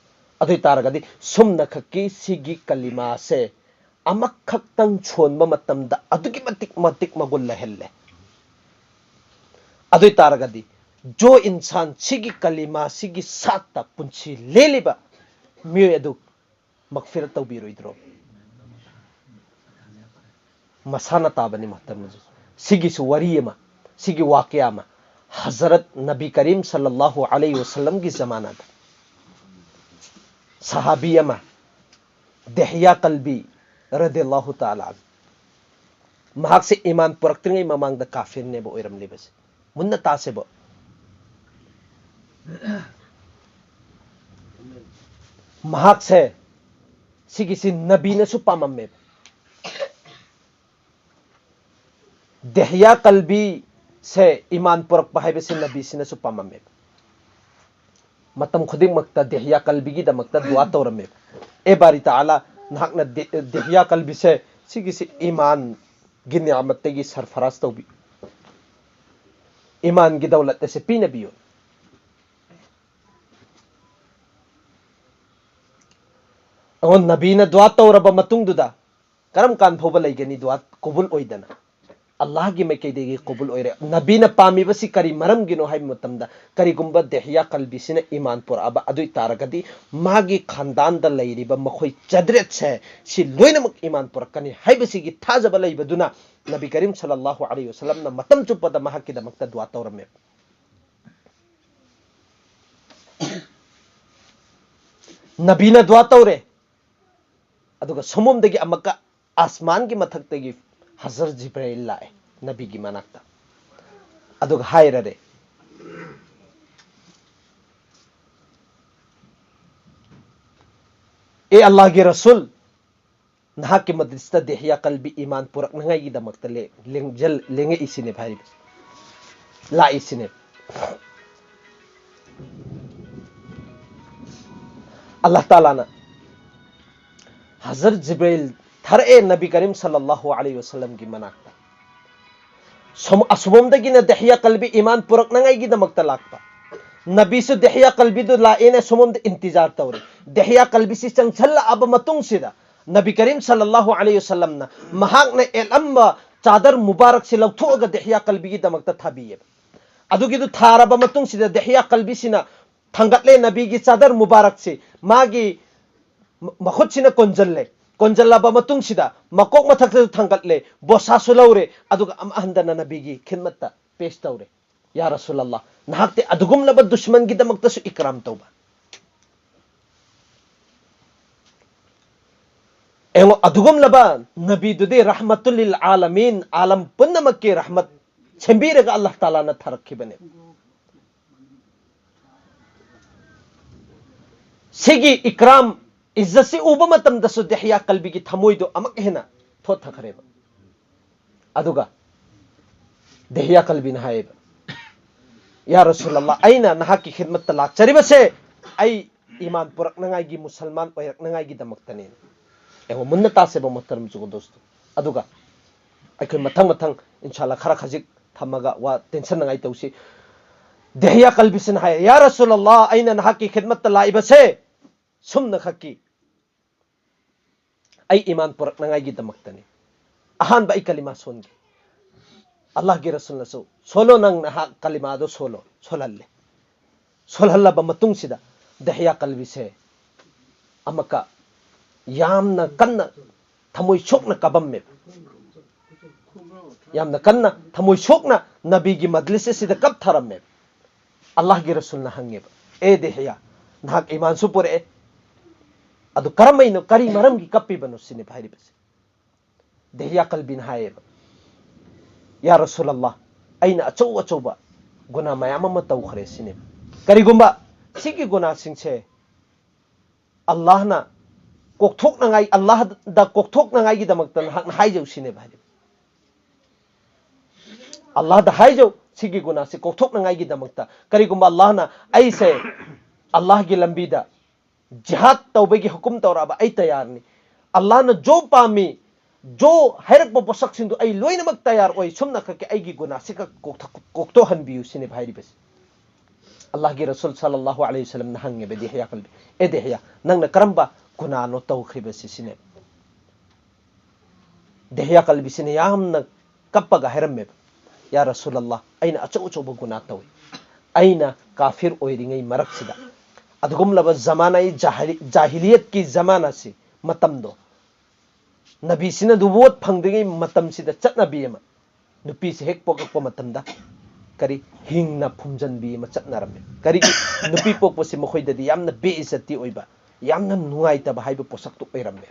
ꯑꯗꯨ ꯑꯣꯏ ꯇꯥꯔꯒꯗꯤ ꯁꯨꯝꯅꯈꯛꯀꯤ ꯁꯤꯒꯤ ꯀꯂꯤꯃꯥꯁꯦ ꯑꯃꯈꯛꯇꯪ ꯁꯣꯟꯕ ꯃꯇꯝꯗ ꯑꯗꯨꯛꯀꯤ ꯃꯇꯤꯛ, ꯃꯇꯤꯛ ꯃꯒꯨꯟ ꯂꯩꯍꯜꯂꯦ꯫ ꯑꯗꯨ ꯑꯣꯏ ꯇꯥꯔꯒꯗꯤ ꯖꯣ ꯏꯟꯁꯥꯟ, ꯁꯤꯒꯤ ꯀꯂꯤꯃꯥ, ꯁꯤꯒꯤ ꯁꯥꯠꯇ ꯄꯨꯟꯁꯤ ꯂꯦꯜꯂꯤꯕ ꯃꯤꯑꯣꯏ ꯑꯗꯨ ꯃꯛꯐꯤꯔꯠ ꯇꯧꯕꯤꯔꯣꯏꯗ꯭ꯔꯣ? ꯃꯁꯥꯅ ꯇꯥꯕꯅꯤ, ꯃꯣꯍꯇꯔꯝ ꯖꯨꯒꯣꯗꯣꯁ꯫ ꯁꯤꯒꯤꯁꯨ ꯋꯥꯔꯤ ꯑꯃ, ꯁꯤꯒꯤ ꯋꯥꯀꯤꯌꯥ ꯑꯃ, ꯍꯖꯔꯠ ꯅꯕꯤ ꯀꯔꯤꯝ ꯁꯜꯂꯜꯂꯥꯍꯨ ꯑꯂꯩꯍꯤ ꯋꯁꯜꯂꯝꯒꯤ ꯖꯃꯥꯅꯥꯗ ꯁꯍꯥꯕꯤ ꯑꯃ, ꯗꯦꯍꯌꯥ ꯀꯜꯕꯤ ꯔꯗꯤꯌꯜꯂꯥꯍꯨ ꯇꯥꯂꯥ ꯑꯟꯍꯨ, ꯃꯍꯥꯛꯁꯦ ꯏꯃꯥꯟ ꯄꯨꯔꯛꯇ꯭ꯔꯤꯉꯩ ꯃꯃꯥꯡꯗ ꯀꯥꯐꯤꯔꯅꯦꯕ ꯑꯣꯏꯔꯝꯂꯤꯕꯁꯦ꯫ ꯃꯨꯟꯅ ꯇꯥꯁꯦꯕ꯫ ꯃꯍꯥꯛꯁꯦ ꯁꯤꯒꯤꯁꯤ ꯅꯕꯤꯅꯁꯨ ꯄꯥꯝꯃꯝꯃꯦꯕ꯫ ꯗꯦꯍꯌꯥ ꯀꯜꯕꯤꯁꯦ ꯏꯃꯥꯟ ꯄꯨꯔꯛꯄ ꯍꯥꯏꯕꯁꯤ ꯅꯕꯤꯁꯤꯅꯁꯨ ꯄꯥꯝꯃꯝꯃꯦꯕ꯫ ꯃꯇꯝ ꯈꯨꯗꯤꯡꯃꯛꯇ ꯗꯦꯍꯌꯥ ꯀꯜꯕꯤꯒꯤꯗꯃꯛꯇ ꯗꯨꯋꯥ ꯇꯧꯔꯝꯃꯦꯕ꯫ ꯑꯦ ꯕꯥꯔꯤ ꯇꯥꯂꯥ, ꯅꯍꯥꯛꯅ ꯗꯦ-, ꯗꯦꯍꯌꯥ ꯀꯜꯕꯤꯁꯦ ꯁꯤꯒꯤꯁꯤ ꯏꯃꯥꯟꯒꯤ ꯅꯤꯌꯥꯃꯠꯇꯒꯤ ꯁꯔꯐꯔꯥꯖ ꯇꯧꯕꯤ, ꯏꯃꯥꯟꯒꯤ ꯗꯧꯂꯠ ꯑꯁꯦ ꯄꯤꯅꯕꯤꯌꯨ꯫ ꯑꯩꯉꯣꯟ ꯅꯕꯤꯅ ꯗꯨꯋꯥ ꯇꯧꯔꯕ ꯃꯇꯨꯡꯗꯨꯗ ꯀꯔꯝ ꯀꯥꯟ ꯐꯥꯎꯕ ꯂꯩꯒꯅꯤ ꯗꯨꯋꯥ ꯀꯕꯨꯜ ꯑꯣꯏꯗꯅ? ꯑꯜꯂꯥꯍꯒꯤ ꯃꯥꯏꯀꯩꯗꯒꯤ ꯀꯕꯨꯜ ꯑꯣꯏꯔꯦ꯫ ꯅꯕꯤꯅ ꯄꯥꯝꯃꯤꯕꯁꯤ ꯀꯔꯤ ꯃꯔꯝꯒꯤꯅꯣ ꯍꯥꯏꯕ ꯃꯇꯝꯗ, ꯀꯔꯤꯒꯨꯝꯕ ꯗꯦꯍꯌꯥ ꯀꯜꯕꯤꯁꯤꯅ ꯏꯃꯥꯟ ꯄꯨꯔꯛꯑꯕ ꯑꯗꯨ ꯑꯣꯏ ꯇꯥꯔꯒꯗꯤ, ꯃꯥꯒꯤ ꯈꯥꯟꯗꯥꯟꯗ ꯂꯩꯔꯤꯕ ꯃꯈꯣꯏ ꯆꯗ꯭ꯔꯦꯠꯁꯦ ꯁꯤ ꯂꯣꯏꯅꯃꯛ ꯏꯃꯥꯟ ꯄꯨꯔꯛꯀꯅꯤ ꯍꯥꯏꯕꯁꯤꯒꯤ ꯊꯥꯖꯕ ꯂꯩꯕꯗꯨꯅ ꯅꯕꯤ ꯀꯔꯤꯝ ꯁꯜꯂꯜꯂꯥꯍꯨ ꯑꯂꯩꯍꯤ ꯋꯁꯜꯂꯝꯅ ꯃꯇꯝ ꯆꯨꯞꯄꯗ ꯃꯍꯥꯛꯀꯤꯗꯃꯛꯇ ꯗꯨꯋꯥ ꯇꯧꯔꯝꯃꯦ꯫ ꯅꯕꯤꯅ ꯗꯨꯋꯥ ꯇꯧꯔꯦ, ꯑꯗꯨꯒ ꯁꯣꯝꯂꯣꯝꯗꯒꯤ ꯑꯃꯨꯛꯀ ꯑꯁꯃꯥꯟꯒꯤ ꯃꯊꯛꯇꯒꯤ ꯍꯖꯔ ꯖꯤꯕ꯭ꯔꯥꯏꯜ ꯂꯥꯛꯑꯦ ꯅꯕꯤꯒꯤ ꯃꯅꯥꯛꯇ, ꯑꯗꯨꯒ ꯍꯥꯏꯔꯔꯦ, "ꯑꯦ ꯑꯜꯂꯥꯍꯒꯤ ꯔꯁꯨꯜ, ꯅꯍꯥꯛꯀꯤ ꯃꯗ꯭ꯔꯤꯁꯇ ꯗꯦꯍꯌꯥ ꯀꯜꯕꯤ ꯏꯃꯥꯟ ꯄꯨꯔꯛꯅꯉꯥꯏꯒꯤꯗꯃꯛꯇ ꯂꯦꯡꯖꯜ-, ꯂꯦꯡꯉꯛꯏꯁꯤꯅꯦ ꯍꯥꯏꯔꯤꯕꯁꯦ, ꯂꯥꯛꯏꯁꯤꯅꯦ꯫" ꯑꯜꯂꯥꯍ ꯇꯥꯂꯥꯅ ꯍꯖꯔ ꯖꯤꯕ꯭ꯔꯤꯜ ꯊꯥꯔꯛꯑꯦ ꯅꯕꯤ ꯀꯔꯤꯝ ꯁꯜꯂꯜꯂꯥꯍꯨ ꯑꯂꯩꯍꯤ ꯋꯁꯜꯂꯝꯒꯤ ꯃꯅꯥꯛꯇ꯫ ꯁꯣꯝ-, ꯑꯁꯣꯝꯗꯒꯤꯅ ꯗꯦꯍꯌꯥ ꯀꯜꯕꯤ ꯏꯃꯥꯟ ꯄꯨꯔꯛꯅꯉꯥꯏꯒꯤꯗꯃꯛꯇ ꯂꯥꯛꯄ꯫ ꯅꯕꯤꯁꯨ ꯗꯦꯍꯌꯥ ꯀꯜꯕꯤꯗꯨ ꯂꯥꯛꯑꯦꯅ ꯁꯣꯝꯗ ꯏꯟꯇꯤꯖꯥꯔ ꯇꯧꯔꯤ꯫ ꯗꯦꯍꯌꯥ ꯀꯜꯕꯤꯁꯤ ꯆꯪꯁꯜꯂꯛꯑꯕ ꯃꯇꯨꯡꯁꯤꯗ ꯅꯕꯤ ꯀꯔꯤꯝ ꯁꯜꯂꯜꯂꯥꯍꯨ ꯑꯂꯩꯍꯤ ꯋꯁꯜꯂꯝꯅ ꯃꯍꯥꯛꯅ ꯑꯦꯠꯂꯝꯕ ꯆꯥꯗꯔ ꯃꯨꯕꯥꯔꯛꯁꯤ ꯂꯧꯊꯣꯛꯑꯒ ꯗꯦꯍꯌꯥ ꯀꯜꯕꯤꯒꯤꯗꯃꯛꯇ ꯊꯥꯕꯤꯌꯦꯕ꯫ ꯑꯗꯨꯒꯤꯗꯨ ꯊꯥꯔꯕ ꯃꯇꯨꯡꯁꯤꯗ ꯗꯦꯍꯌꯥ ꯀꯜꯕꯤꯁꯤꯅ ꯊꯥꯡꯒꯠꯂꯦ ꯅꯕꯤꯒꯤ ꯆꯥꯗꯔ ꯃꯨꯕꯥꯔꯛꯁꯤ꯫ ꯃꯥꯒꯤ ꯃ-, ꯃꯈꯨꯠꯁꯤꯅ ꯀꯣꯟꯖꯜꯂꯦ꯫ ꯀꯣꯟꯖꯜꯂꯕ ꯃꯇꯨꯡꯁꯤꯗ ꯃꯀꯣꯛ ꯃꯊꯛꯇꯁꯨ ꯊꯥꯡꯒꯠꯂꯦ, ꯕꯣꯁꯥꯁꯨ ꯂꯧꯔꯦ, ꯑꯗꯨꯒ ꯑꯃꯨꯛ ꯍꯟꯗꯅ ꯅꯕꯤꯒꯤ ꯈꯤꯗꯃꯠꯇ ꯄꯦꯁ ꯇꯧꯔꯦ꯫ "ꯌꯥ ꯔꯁꯨꯂꯜꯂꯥꯍ, ꯅꯍꯥꯛꯇꯤ ꯑꯗꯨꯒꯨꯝꯂꯕ ꯗꯨꯁꯃꯟꯒꯤꯗꯃꯛꯇꯁꯨ ꯏꯀꯔꯥꯝ ꯇꯧꯕ?" ꯌꯦꯡꯉꯣ, ꯑꯗꯨꯒꯨꯝꯂꯕ ꯅꯕꯤꯗꯨꯗꯤ ꯔꯍꯃꯇꯨꯜ ꯂꯤꯜ ꯑꯥꯂꯃꯤꯟ, ꯑꯥꯂꯝ ꯄꯨꯝꯅꯃꯛꯀꯤ ꯔꯍꯃꯠ ꯁꯦꯝꯕꯤꯔꯒ ꯑꯜꯂꯥꯍ ꯇꯥꯂꯥꯅ ꯊꯥꯔꯛꯈꯤꯕꯅꯦ꯫ ꯁꯤꯒꯤ ꯏꯀ꯭ꯔꯥꯝ, ꯏꯖꯠꯁꯤ ꯎꯕ ꯃꯇꯝꯗꯁꯨ ꯗꯦꯍꯌꯥ ꯀꯜꯕꯤꯒꯤ ꯊꯃꯣꯏꯗꯣ ꯑꯃꯨꯛ ꯍꯦꯟꯅ ꯊꯣꯠꯊꯈ꯭ꯔꯦꯕ꯫ ꯑꯗꯨꯒ ꯗꯦꯍꯌꯥ ꯀꯜꯕꯤꯅ ꯍꯥꯏꯌꯦꯕ, "ꯌꯥ ꯔꯁꯨꯂꯜꯂꯥꯍ, ꯑꯩꯅ ꯅꯍꯥꯛꯀꯤ ꯈꯤꯗꯃꯠꯇ ꯂꯥꯛꯆꯔꯤꯕꯁꯦ ꯑꯩ ꯏꯃꯥꯟ ꯄꯨꯔꯛꯅꯉꯥꯏꯒꯤ, ꯃꯨꯁꯜꯃꯥꯟ ꯑꯣꯏꯔꯛꯅꯉꯥꯏꯒꯤꯗꯃꯛꯇꯅꯦ꯫" ꯌꯦꯡꯉꯣ, ꯃꯨꯟꯅ ꯇꯥꯁꯦꯕ, ꯃꯣꯍꯇꯔꯝ ꯖꯨꯒꯣ ꯗꯣꯁꯇꯣ꯫ ꯑꯗꯨꯒ ꯑꯩꯈꯣꯏ ꯃꯊꯪ ꯃꯊꯪ ꯏꯟꯁꯥꯜꯂꯥ ꯈꯔ ꯈꯖꯤꯛ ꯊꯝꯃꯒ ꯋꯥ ꯇꯦꯟꯁꯟꯅꯉꯥꯏ ꯇꯧꯁꯤ꯫ ꯗꯦꯍꯌꯥ ꯀꯜꯕꯤꯁꯤꯅ ꯍꯥꯏ, "ꯌꯥ ꯔꯁꯨꯂꯜꯂꯥꯍ, ꯑꯩꯅ ꯅꯍꯥꯛꯀꯤ ꯈꯤꯗꯃꯠꯇ ꯂꯥꯛꯏꯕꯁꯦ ꯁꯨꯝꯅ ꯈꯛꯀꯤ ꯑꯩ ꯏꯃꯥꯟ ꯄꯨꯔꯛꯅꯉꯥꯏꯒꯤꯗꯃꯛꯇꯅꯤ꯫ ꯑꯍꯥꯟꯕ ꯑꯩ ꯀꯂꯤꯃꯥ ꯁꯣꯟꯒꯦ꯫" ꯑꯜꯂꯥꯍꯒꯤ ꯔꯁꯨꯜꯅꯁꯨ, "ꯁꯣꯜꯂꯣ, ꯅꯪ ꯅꯍꯥꯛ ꯀꯂꯤꯃꯥꯗꯣ ꯁꯣꯜꯂꯣ", ꯁꯣꯜꯍꯜꯂꯦ꯫ ꯁꯣꯜꯍꯜꯂꯕ ꯃꯇꯨꯡꯁꯤꯗ ꯗꯦꯍꯌꯥ ꯀꯜꯕꯤꯁꯦ ꯑꯃꯨꯛꯀ ꯌꯥꯝꯅ ꯀꯟꯅ ꯊꯃꯣꯏ ꯁꯣꯛꯅ ꯀꯥꯕꯝꯃꯦꯕ꯫ ꯌꯥꯝꯅ ꯀꯟꯅ ꯊꯃꯣꯏ ꯁꯣꯛꯅ ꯅꯕꯤꯒꯤ ꯃꯖꯂꯤꯁ ꯑꯁꯤꯗ ꯀꯞꯊꯔꯝꯃꯦꯕ꯫ ꯑꯜꯂꯥꯍꯒꯤ ꯔꯁꯨꯜꯅ ꯍꯪꯉꯦꯕ, "ꯑꯦ ꯗꯦꯍꯌꯥ, ꯅꯍꯥꯛ ꯏꯃꯥꯟꯁꯨ ꯄꯨꯔꯛꯑꯦ, ꯑꯗꯨ ꯀꯔꯝꯍꯥꯏꯅꯣ, ꯀꯔꯤ ꯃꯔꯝꯒꯤ ꯀꯞꯄꯤꯕꯅꯣ?" ꯁꯤꯅꯦꯕ ꯍꯥꯏꯔꯤꯕꯁꯦ꯫ ꯗꯦꯍꯌꯥ ꯀꯜꯕꯤꯅ ꯍꯥꯏꯌꯦꯕ, "ꯌꯥ ꯔꯁꯨꯂꯜꯂꯥꯍ, ꯑꯩꯅ ꯑꯆꯧ ꯑꯆꯧꯕ ꯒꯨꯅꯥ ꯃꯌꯥꯝ ꯑꯃ ꯇꯧꯈ꯭ꯔꯦ" ꯁꯤꯅꯦꯕ꯫ "ꯀꯔꯤꯒꯨꯝꯕ ꯁꯤꯒꯤ ꯒꯨꯅꯥꯁꯤꯡꯁꯦ ꯑꯜꯂꯥꯍꯅ ꯀꯣꯛꯊꯣꯛꯅꯉꯥꯏ, ꯑꯜꯂꯥꯍꯗ ꯀꯣꯛꯊꯣꯛꯅꯉꯥꯏꯒꯤꯗꯃꯛꯇ ꯅꯍꯥꯛꯅ ꯍꯥꯏꯖꯧ" ꯁꯤꯅꯦꯕ ꯍꯥꯏꯗꯤ꯫ "ꯑꯜꯂꯥꯍꯗ ꯍꯥꯏꯖꯧ, ꯁꯤꯒꯤ ꯒꯨꯅꯥꯁꯤ ꯀꯣꯛꯊꯣꯛꯅꯉꯥꯏꯒꯤꯗꯃꯛꯇ꯫ ꯀꯔꯤꯒꯨꯝꯕ ꯑꯜꯂꯥꯍꯅ ꯑꯩꯁꯦ ꯑꯜꯂꯥꯍꯒꯤ ꯂꯝꯕꯤꯗ ꯖꯤꯍꯥꯗ ꯇꯧꯕꯒꯤ ꯍꯨꯀꯨꯝ ꯇꯧꯔꯛꯑꯕ, ꯑꯩ ꯇꯌꯥꯔꯅꯤ꯫ ꯑꯜꯂꯥꯍꯅ ꯖꯣ ꯄꯥꯝꯃꯤ, ꯖꯣ ꯍꯥꯏꯔꯛꯄ ꯄꯣꯠꯁꯛꯁꯤꯡꯗꯨ ꯑꯩ ꯂꯣꯏꯅꯃꯛ ꯇꯌꯥꯔ ꯑꯣꯏ, ꯁꯨꯝꯅ ꯈꯛꯀꯤ ꯑꯩꯒꯤ ꯒꯨꯅꯥꯁꯤ ꯈꯛ ꯀꯣꯛꯊ-, ꯀꯣꯛꯊꯣꯛꯍꯟꯕꯤꯌꯨ" ꯁꯤꯅꯦꯕ ꯍꯥꯏꯔꯤꯕꯁꯤ꯫ ꯑꯜꯂꯥꯍꯒꯤ ꯔꯁꯨꯜ ꯁꯜꯂꯜꯂꯥꯍꯨ ꯑꯂꯩꯍꯤ ꯋꯁꯜꯂꯝꯅ ꯍꯪꯉꯦꯕ ꯗꯦꯍꯌꯥ ꯀꯜꯕꯤ, "ꯑꯦ ꯗꯦꯍꯌꯥ, ꯅꯪꯅ ꯀꯔꯝꯕ ꯒꯨꯅꯥꯅꯣ ꯇꯧꯈ꯭ꯔꯤꯕꯁꯤ?" ꯁꯤꯅꯦꯕ꯫ ꯗꯦꯍꯌꯥ ꯀꯜꯕꯤꯁꯤꯅ ꯌꯥꯝꯅ ꯀꯞꯄꯒ ꯍꯥꯏꯔꯝꯃꯦꯕ, "ꯌꯥ ꯔꯁꯨꯂꯜꯂꯥꯍ, ꯑꯩꯅ ꯑꯆꯧ ꯑꯆꯧꯕ ꯒꯨꯅꯥ ꯇꯧꯏ꯫ ꯑꯩꯅ ꯀꯥꯐꯤꯔ ꯑꯣꯏꯔꯤꯉꯩ ꯃꯔꯛꯁꯤꯗ, ꯑꯗꯨꯒꯨꯝꯂꯕ ꯖꯃꯥꯅꯥ, ꯖꯥꯍꯤꯂꯤ-, ꯖꯥꯍꯤꯂꯤꯌꯠꯀꯤ ꯖꯃꯥꯅꯥꯁꯤ, ꯃꯇꯝꯗꯣ, ꯅꯕꯤꯁꯤꯅ ꯅꯨꯕꯨꯋꯠ ꯐꯪꯗ꯭ꯔꯤꯉꯩ ꯃꯇꯝꯁꯤꯗ ꯆꯠꯅꯕꯤ ꯑꯃ, ꯅꯨꯄꯤꯁꯦ ꯍꯦꯛ ꯄꯣꯛꯂꯛꯄ ꯃꯇꯝꯗ ꯀꯔꯤ, ꯍꯤꯡꯅ ꯐꯨꯝꯖꯤꯟꯕꯤ ꯑꯃ ꯆꯠꯅꯔꯝꯃꯦ꯫ ꯀꯔꯤꯒꯤ? ꯅꯨꯄꯤ ꯄꯣꯛꯄꯁꯤ ꯃꯈꯣꯏꯗꯗꯤ ꯌꯥꯝꯅ ꯕꯦꯏꯖꯠꯇꯤ ꯑꯣꯏꯕ, ꯌꯥꯝꯅ ꯅꯨꯡꯉꯥꯏꯇꯕ ꯍꯥꯏꯕ ꯄꯣꯠꯁꯛꯇꯨ ꯑꯣꯏꯔꯝꯃꯦ꯫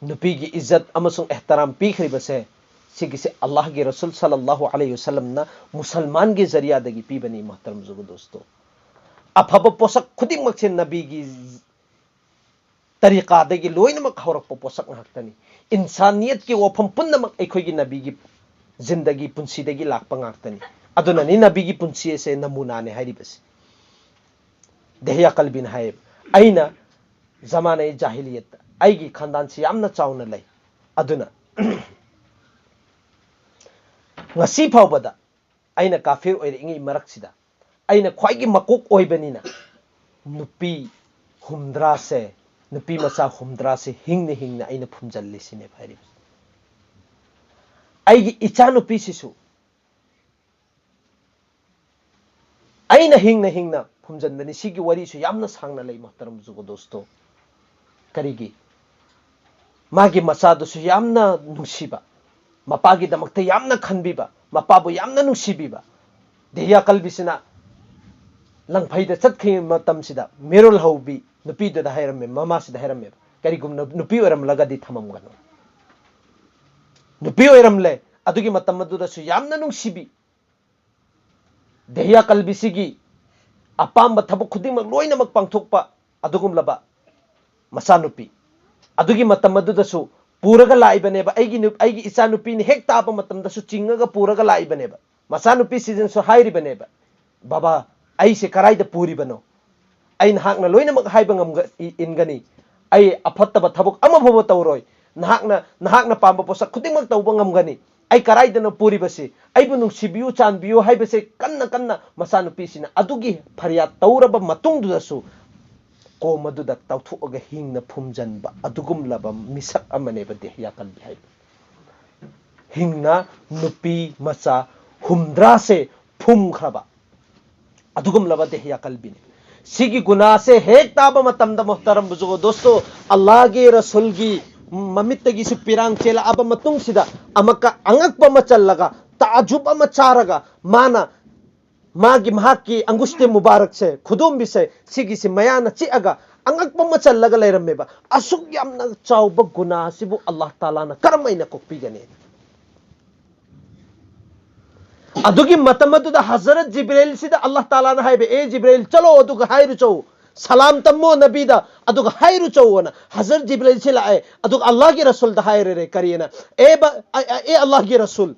ꯅꯨꯄꯤꯒꯤ ꯏꯖꯠ ꯑꯃꯁꯨꯡ ꯑꯦꯍꯇꯔꯥꯝ ꯄꯤꯈ꯭ꯔꯤꯕꯁꯦ, ꯁꯤꯒꯤꯁꯦ ꯑꯜꯂꯥꯍꯒꯤ ꯔꯁꯨꯜ ꯁꯜꯂꯜꯂꯥꯍꯨ ꯑꯂꯩꯍꯤ ꯋꯁꯜꯂꯝꯅ ꯃꯨꯁꯜꯃꯥꯟꯒꯤ ꯖꯔꯤꯌꯥꯗꯒꯤ ꯄꯤꯕꯅꯤ, ꯃꯣꯍꯇꯔꯝ ꯖꯨꯒꯣ ꯗꯣꯁꯇꯣ꯫ ꯑꯐꯕ ꯄꯣꯠꯁꯛ ꯈꯨꯗꯤꯡꯃꯛꯁꯦ ꯅꯕꯤꯒꯤ ꯇꯔꯤꯀꯥꯗꯒꯤ ꯂꯣꯏꯅꯃꯛ ꯍꯧꯔꯛꯄ ꯄꯣꯠꯁꯛ ꯉꯥꯛꯇꯅꯤ꯫ ꯏꯟꯁꯥꯅꯤꯌꯠꯀꯤ ꯋꯥꯐꯝ ꯄꯨꯝꯅꯃꯛ ꯑꯩꯈꯣꯏꯒꯤ ꯅꯕꯤꯒꯤ ꯖꯤꯟꯗꯒꯤ, ꯄꯨꯟꯁꯤꯗꯒꯤ ꯂꯥꯛꯄ ꯉꯥꯛꯇꯅꯤ꯫ ꯑꯗꯨꯅꯅꯤ ꯅꯕꯤꯒꯤ ꯄꯨꯟꯁꯤ ꯑꯁꯦ ꯅꯃꯨꯅꯥꯅꯦ ꯍꯥꯏꯔꯤꯕꯁꯤ꯫ ꯗꯦꯍꯌꯥ ꯀꯜꯕꯤꯅ ꯍꯥꯏꯌꯦꯕ, "ꯑꯩꯅ ꯖꯃꯥꯅꯥꯏ ꯖꯥꯍꯤꯂꯤꯌꯠꯇ ꯑꯩꯒꯤ ꯈꯥꯟꯗꯥꯟꯁꯤ ꯌꯥꯝꯅ ꯆꯥꯎꯅ ꯂꯩ꯫ ꯑꯗꯨꯅ ꯉꯁꯤ ꯐꯥꯎꯕꯗ ꯑꯩꯅ ꯀꯥꯐꯤꯔ ꯑꯣꯏꯔꯛꯏꯉꯩ ꯃꯔꯛꯁꯤꯗ ꯑꯩꯅ ꯈ꯭ꯋꯥꯏꯒꯤ ꯃꯀꯣꯛ ꯑꯣꯏꯕꯅꯤꯅ ꯅꯨꯄꯤ ꯍꯨꯝꯗ꯭ꯔꯥꯁꯦ, ꯅꯨꯄꯤ ꯃꯆꯥ ꯍꯨꯝꯗ꯭ꯔꯥꯁꯦ ꯍꯤꯡꯅ ꯍꯤꯡꯅ ꯑꯩꯅ ꯐꯨꯝꯖꯜꯂꯤꯁꯤꯅꯦꯕ ꯍꯥꯏꯔꯤꯕꯁꯦ꯫ ꯑꯩꯒꯤ ꯏꯆꯥꯅꯨꯄꯤꯁꯤꯁꯨ ꯑꯩꯅ ꯍꯤꯡꯅ ꯍꯤꯡꯅ ꯐꯨꯝꯖꯟꯕꯅꯤ"꯫ ꯁꯤꯒꯤ ꯋꯥꯔꯤꯁꯨ ꯌꯥꯝꯅ ꯁꯥꯡꯅ ꯂꯩ, ꯃꯣꯍꯇꯔꯝ ꯖꯨꯒꯣ ꯗꯣꯁꯇꯣ꯫ ꯀꯔꯤꯒꯤ? ꯃꯥꯒꯤ ꯃꯆꯥꯗꯨꯁꯨ ꯌꯥꯝꯅ ꯅꯨꯡꯁꯤꯕ, ꯃꯄꯥꯒꯤꯗꯃꯛꯇ ꯌꯥꯝꯅ ꯈꯟꯕꯤꯕ, ꯃꯄꯥꯕꯨ ꯌꯥꯝꯅ ꯅꯨꯡꯁꯤꯕꯤꯕ꯫ ꯗꯦꯍꯤꯌꯥ ꯀꯜꯕꯤꯁꯤꯅ ꯂꯪꯐꯩꯗ ꯆꯠꯈꯤꯕ ꯃꯇꯝꯁꯤꯗ ꯃꯤꯔꯣꯜ ꯍꯧꯕꯤ ꯅꯨꯄꯤꯗꯨꯗ ꯍꯥꯏꯔꯝꯃꯦ, ꯃꯃꯥꯁꯤꯗ ꯍꯥꯏꯔꯝꯃꯦꯕ, "ꯀꯔꯤꯒꯨꯝꯕ ꯅꯨꯄꯤ ꯑꯣꯏꯔꯝꯂꯒꯗꯤ ꯊꯝꯃꯝꯒꯅꯨ"꯫ ꯅꯨꯄꯤ ꯑꯣꯏꯔꯝꯂꯦ꯫ ꯑꯗꯨꯒꯤ ꯃꯇꯝ ꯑꯗꯨꯗꯁꯨ ꯌꯥꯝꯅ ꯅꯨꯡꯁꯤꯕꯤ, ꯗꯦꯍꯤꯌꯥ ꯀꯜꯕꯤꯁꯤꯒꯤ ꯑꯄꯥꯝꯕ ꯊꯕꯛ ꯈꯨꯗꯤꯡꯃꯛ ꯂꯣꯏꯅꯃꯛ ꯄꯥꯡꯊꯣꯛꯄ ꯑꯗꯨꯒꯨꯝꯂꯕ ꯃꯆꯥꯅꯨꯄꯤ꯫ ꯑꯗꯨꯒꯤ ꯃꯇꯝ ꯑꯗꯨꯗꯁꯨ ꯄꯨꯔꯒ ꯂꯥꯛꯏꯕꯅꯦꯕ꯫ ꯑꯩꯒꯤ ꯅꯨ-, ꯑꯩꯒꯤ ꯏꯆꯥꯅꯨꯄꯤꯅ ꯍꯦꯛ ꯇꯥꯕ ꯃꯇꯝꯗꯁꯨ ꯆꯤꯡꯉꯒ ꯄꯨꯔꯒ ꯂꯥꯛꯏꯕꯅꯦꯕ꯫ ꯃꯆꯥꯅꯨꯄꯤꯁꯤꯗꯅꯁꯨ ꯍꯥꯏꯔꯤꯕꯅꯦꯕ, "ꯕꯕꯥ, ꯑꯩꯁꯦ ꯀꯗꯥꯏꯗ ꯄꯨꯔꯤꯕꯅꯣ? ꯑꯩ ꯅꯍꯥꯛꯅ ꯂꯣꯏꯅꯃꯛ ꯍꯥꯏꯕ ꯉꯝꯒ-, ꯏ-, ꯏꯟꯒꯅꯤ꯫ ꯑꯩ ꯑꯐꯠꯇꯕ ꯊꯕꯛ ꯑꯃ ꯐꯥꯎꯕ ꯇꯧꯔꯣꯏ꯫ ꯅꯍꯥꯛꯅ, ꯅꯍꯥꯛꯅ ꯄꯥꯝꯕ ꯄꯣꯠꯁꯛ ꯈꯨꯗꯤꯡꯃꯛ ꯇꯧꯕ ꯉꯝꯒꯅꯤ꯫ ꯑꯩ ꯀꯗꯥꯏꯗꯅꯣ ꯄꯨꯔꯤꯕꯁꯤ? ꯑꯩꯕꯨ ꯅꯨꯡꯁꯤꯕꯤꯌꯨ, ꯆꯥꯟꯕꯤꯌꯨ" ꯍꯥꯏꯕꯁꯦ ꯀꯟꯅ ꯀꯟꯅ ꯃꯆꯥꯅꯨꯄꯤꯁꯤꯅ ꯑꯗꯨꯒꯤ ꯐꯔꯤꯌꯥꯗ ꯇꯧꯔꯕ ꯃꯇꯨꯡꯗꯨꯗꯁꯨ ꯀꯣꯝ ꯑꯗꯨꯗ ꯇꯧꯊꯣꯛꯑꯒ ꯍꯤꯡꯅ ꯐꯨꯝꯖꯟꯕ ꯑꯗꯨꯒꯨꯝꯂꯕ ꯃꯤꯁꯛ ꯑꯃꯅꯦꯕ ꯗꯦꯍꯤꯌꯥ ꯀꯜꯕꯤ ꯍꯥꯏꯕ꯫ ꯍꯤꯡꯅ ꯅꯨꯄꯤ ꯃꯆꯥ ꯍꯨꯝꯗ꯭ꯔꯥꯁꯦ ꯐꯨꯝꯈ꯭ꯔꯕ ꯑꯗꯨꯒꯨꯝꯂꯕ ꯗꯦꯍꯤꯌꯥ ꯀꯜꯕꯤꯅꯤ꯫ ꯁꯤꯒꯤ ꯒꯨꯅꯥꯁꯦ ꯍꯦꯛ ꯇꯥꯕ ꯃꯇꯝꯗ, ꯃꯣꯍꯇꯔꯝ ꯕꯨꯖꯨꯔꯒ ꯗꯣꯁꯇꯣ, ꯑꯜꯂꯥꯍꯒꯤ ꯔꯁꯨꯜꯒꯤ ꯃꯃꯤꯠꯇꯒꯤꯁꯨ ꯄꯤꯔꯥꯡ ꯆꯦꯜꯂꯛꯑꯕ ꯃꯇꯨꯡꯁꯤꯗ ꯑꯃꯛꯀ ꯑꯉꯛꯄ ꯑꯃ ꯆꯜꯂꯒ, ꯇꯥꯖꯨꯕ ꯑꯃ ꯆꯥꯔꯒ, ꯃꯥꯅ ꯃꯥꯒꯤ, ꯃꯍꯥꯛꯀꯤ ꯑꯪꯒꯨꯁꯇꯤ ꯃꯨꯕꯥꯔꯛꯁꯦ, ꯈꯨꯗꯣꯝꯕꯤꯁꯦ, ꯁꯤꯒꯤꯁꯦ ꯃꯌꯥꯅ ꯆꯤꯛꯑꯒ ꯑꯉꯛꯄ ꯑꯃ ꯆꯜꯂꯒ ꯂꯩꯔꯝꯃꯦꯕ꯫ ꯑꯁꯨꯛ ꯌꯥꯝꯅ ꯆꯥꯎꯕ ꯒꯨꯅꯥ ꯑꯁꯤꯕꯨ ꯑꯜꯂꯥꯍ ꯇꯥꯂꯥꯅ ꯀꯔꯝ ꯍꯥꯏꯅ ꯀꯣꯛꯄꯤꯒꯅꯤ? ꯑꯗꯨꯒꯤ ꯃꯇꯝ ꯑꯗꯨꯗ ꯍꯖꯔꯠ ꯖꯤꯕ꯭ꯔꯦꯜꯁꯤꯗ ꯑꯜꯂꯥꯍ ꯇꯥꯂꯥꯅ ꯍꯥꯏꯕ, "ꯑꯦ ꯖꯤꯕ꯭ꯔꯦꯜ, ꯆꯠꯂꯣ, ꯑꯗꯨꯒ ꯍꯥꯏꯔꯨ ꯆꯧ, ꯁꯂꯥꯝ ꯇꯝꯃꯣ ꯅꯕꯤꯗ, ꯑꯗꯨꯒ ꯍꯥꯏꯔꯨ ꯆꯧ" ꯑꯅ ꯍꯖꯔꯠ ꯖꯤꯕ꯭ꯔꯦꯜꯁꯤ ꯂꯥꯛꯑꯦ꯫ ꯑꯗꯨꯒ ꯑꯜꯂꯥꯍꯒꯤ ꯔꯁꯨꯜꯗ ꯍꯥꯏꯔꯦ꯫ ꯀꯔꯤꯅ? "ꯑꯦ ꯕ-, ꯑ-, ꯑ-, ꯑꯦ ꯑꯜꯂꯥꯍꯒꯤ ꯔꯁꯨꯜ,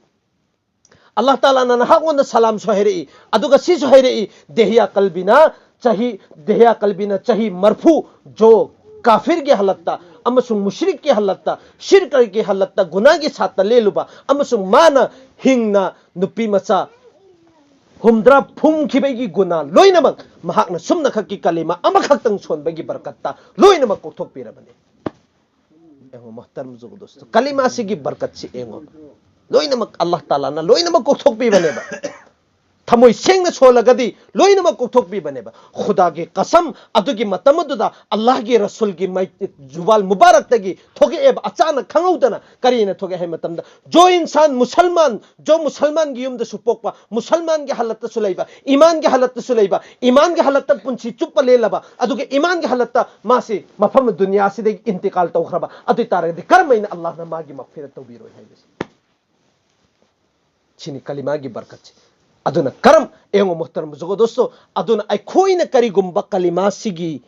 ꯑꯜꯂꯥꯍ ꯇꯥꯂꯥꯅ ꯅꯍꯥꯛꯉꯣꯟꯗ ꯁꯂꯥꯝꯁꯨ ꯍꯥꯏꯔꯛꯏ, ꯑꯗꯨꯒ ꯁꯤꯁꯨ ꯍꯥꯏꯔꯛꯏ, ꯗꯦꯍꯤꯌꯥ ꯀꯜꯕꯤꯅ ꯆꯍꯤ, ꯗꯦꯍꯤꯌꯥ ꯀꯜꯕꯤꯅ ꯆꯍꯤ ꯃꯔꯐꯨ ꯖꯣ ꯀꯥꯐꯤꯔꯒꯤ ꯍꯥꯂꯠꯇ ꯑꯃꯁꯨꯡ ꯃꯨꯁ꯭ꯔꯤꯛꯀꯤ ꯍꯥꯂꯠꯇ, ꯁꯤꯔꯀꯒꯤ ꯍꯥꯂꯠꯇ, ꯒꯨꯅꯥꯒꯤ ꯁꯥꯠꯇ ꯂꯦꯜꯂꯨꯕ, ꯑꯃꯁꯨꯡ ꯃꯥꯅ ꯍꯤꯡꯅ ꯅꯨꯄꯤ ꯃꯆꯥ ꯍꯨꯝꯗ꯭ꯔꯥ ꯐꯨꯝꯈꯤꯕꯒꯤ ꯒꯨꯅꯥ ꯂꯣꯏꯅꯃꯛ ꯃꯍꯥꯛꯅ ꯁꯨꯝꯅꯈꯛꯀꯤ ꯀꯂꯤꯃꯥ ꯑꯃꯈꯛꯇꯪ ꯁꯣꯟꯕꯒꯤ ꯕꯔꯀꯠꯇ ꯂꯣꯏꯅꯃꯛ ꯀꯣꯛꯊꯣꯛꯄꯤꯔꯕꯅꯤ"꯫ ꯌꯦꯡꯉꯣ, ꯃꯣꯍꯇꯔꯝ ꯖꯨꯒꯗꯣꯁꯇꯣ, ꯀꯂꯤꯃꯥꯁꯤꯒꯤ ꯕꯔꯀꯠꯁꯤ ꯌꯦꯡꯉꯣ, ꯂꯣꯏꯅꯃꯛ ꯑꯜꯂꯥꯍ ꯇꯥꯂꯥꯅ ꯂꯣꯏꯅꯃꯛ ꯀꯣꯛꯊꯣꯛꯄꯤꯕꯅꯦꯕ꯫ ꯊꯃꯣꯏ ꯁꯦꯡꯅ ꯁꯣꯜꯂꯒꯗꯤ ꯂꯣꯏꯅꯃꯛ ꯀꯣꯛꯊꯣꯛꯄꯤꯕꯅꯦꯕ꯫ ꯈꯨꯗꯥꯒꯤ ꯀꯁꯝ, ꯑꯗꯨꯒꯤ ꯃꯇꯝ ꯑꯗꯨꯗ ꯑꯜꯂꯥꯍꯒꯤ ꯔꯁꯨꯜꯒꯤ ꯃꯩ-, ꯖꯨꯕꯥꯜ ꯃꯨꯕꯥꯔꯛꯇꯒꯤ ꯊꯣꯛꯂꯛꯑꯦꯕ, ꯑꯆꯥꯅ ꯈꯪꯍꯧꯗꯅ꯫ ꯀꯔꯤꯅ ꯊꯣꯛꯂꯛꯑꯦ ꯍꯥꯏꯕ ꯃꯇꯝꯗ, "ꯖꯣ ꯏꯟꯁꯥꯟ ꯃꯨꯁꯜꯃꯥꯟ, ꯖꯣ ꯃꯨꯁꯜꯃꯥꯟꯒꯤ ꯌꯨꯝꯗꯁꯨ ꯄꯣꯛꯄ, ꯃꯨꯁꯜꯃꯥꯟꯒꯤ ꯍꯥꯂꯠꯇꯁꯨ ꯂꯩꯕ, ꯏꯃꯥꯟꯒꯤ ꯍꯥꯂꯠꯇꯁꯨ ꯂꯩꯕ, ꯏꯃꯥꯟꯒꯤ ꯍꯥꯂꯠꯇ ꯄꯨꯟꯁꯤ ꯆꯨꯞꯄ ꯂꯦꯜꯂꯕ, ꯑꯗꯨꯒ ꯏꯃꯥꯟꯒꯤ ꯍꯥꯂꯠꯇ ꯃꯥꯁꯤ ꯃꯐꯝ ꯗꯨꯅꯤꯌꯥꯁꯤꯗꯒꯤ ꯏꯟꯇꯤꯀꯥꯜ ꯇꯧꯈ꯭ꯔꯕ, ꯑꯗꯨ ꯑꯣꯏ ꯇꯥꯔꯒꯗꯤ ꯀꯔꯝ ꯍꯥꯏꯅ ꯑꯜꯂꯥꯍꯅ ꯃꯥꯒꯤ ꯃꯒꯐꯤꯔꯠ ꯇꯧꯕꯤꯔꯣꯏ?" ꯍꯥꯏꯕꯁꯤ꯫ ꯁꯤꯅꯤ ꯀꯂꯤꯃꯥꯒꯤ ꯕꯔꯀꯠꯁꯤ꯫ ꯑꯗꯨꯅ ꯀꯔꯝ, ꯌꯦꯡꯉꯣ ꯃꯣꯍꯇꯔꯝ ꯖꯨꯒꯗꯣꯁꯇꯣ, ꯑꯗꯨꯅ ꯑꯩꯈꯣꯏꯅ ꯀꯔꯤꯒꯨꯝꯕ ꯀꯂꯤꯃꯥꯁꯤꯒꯤ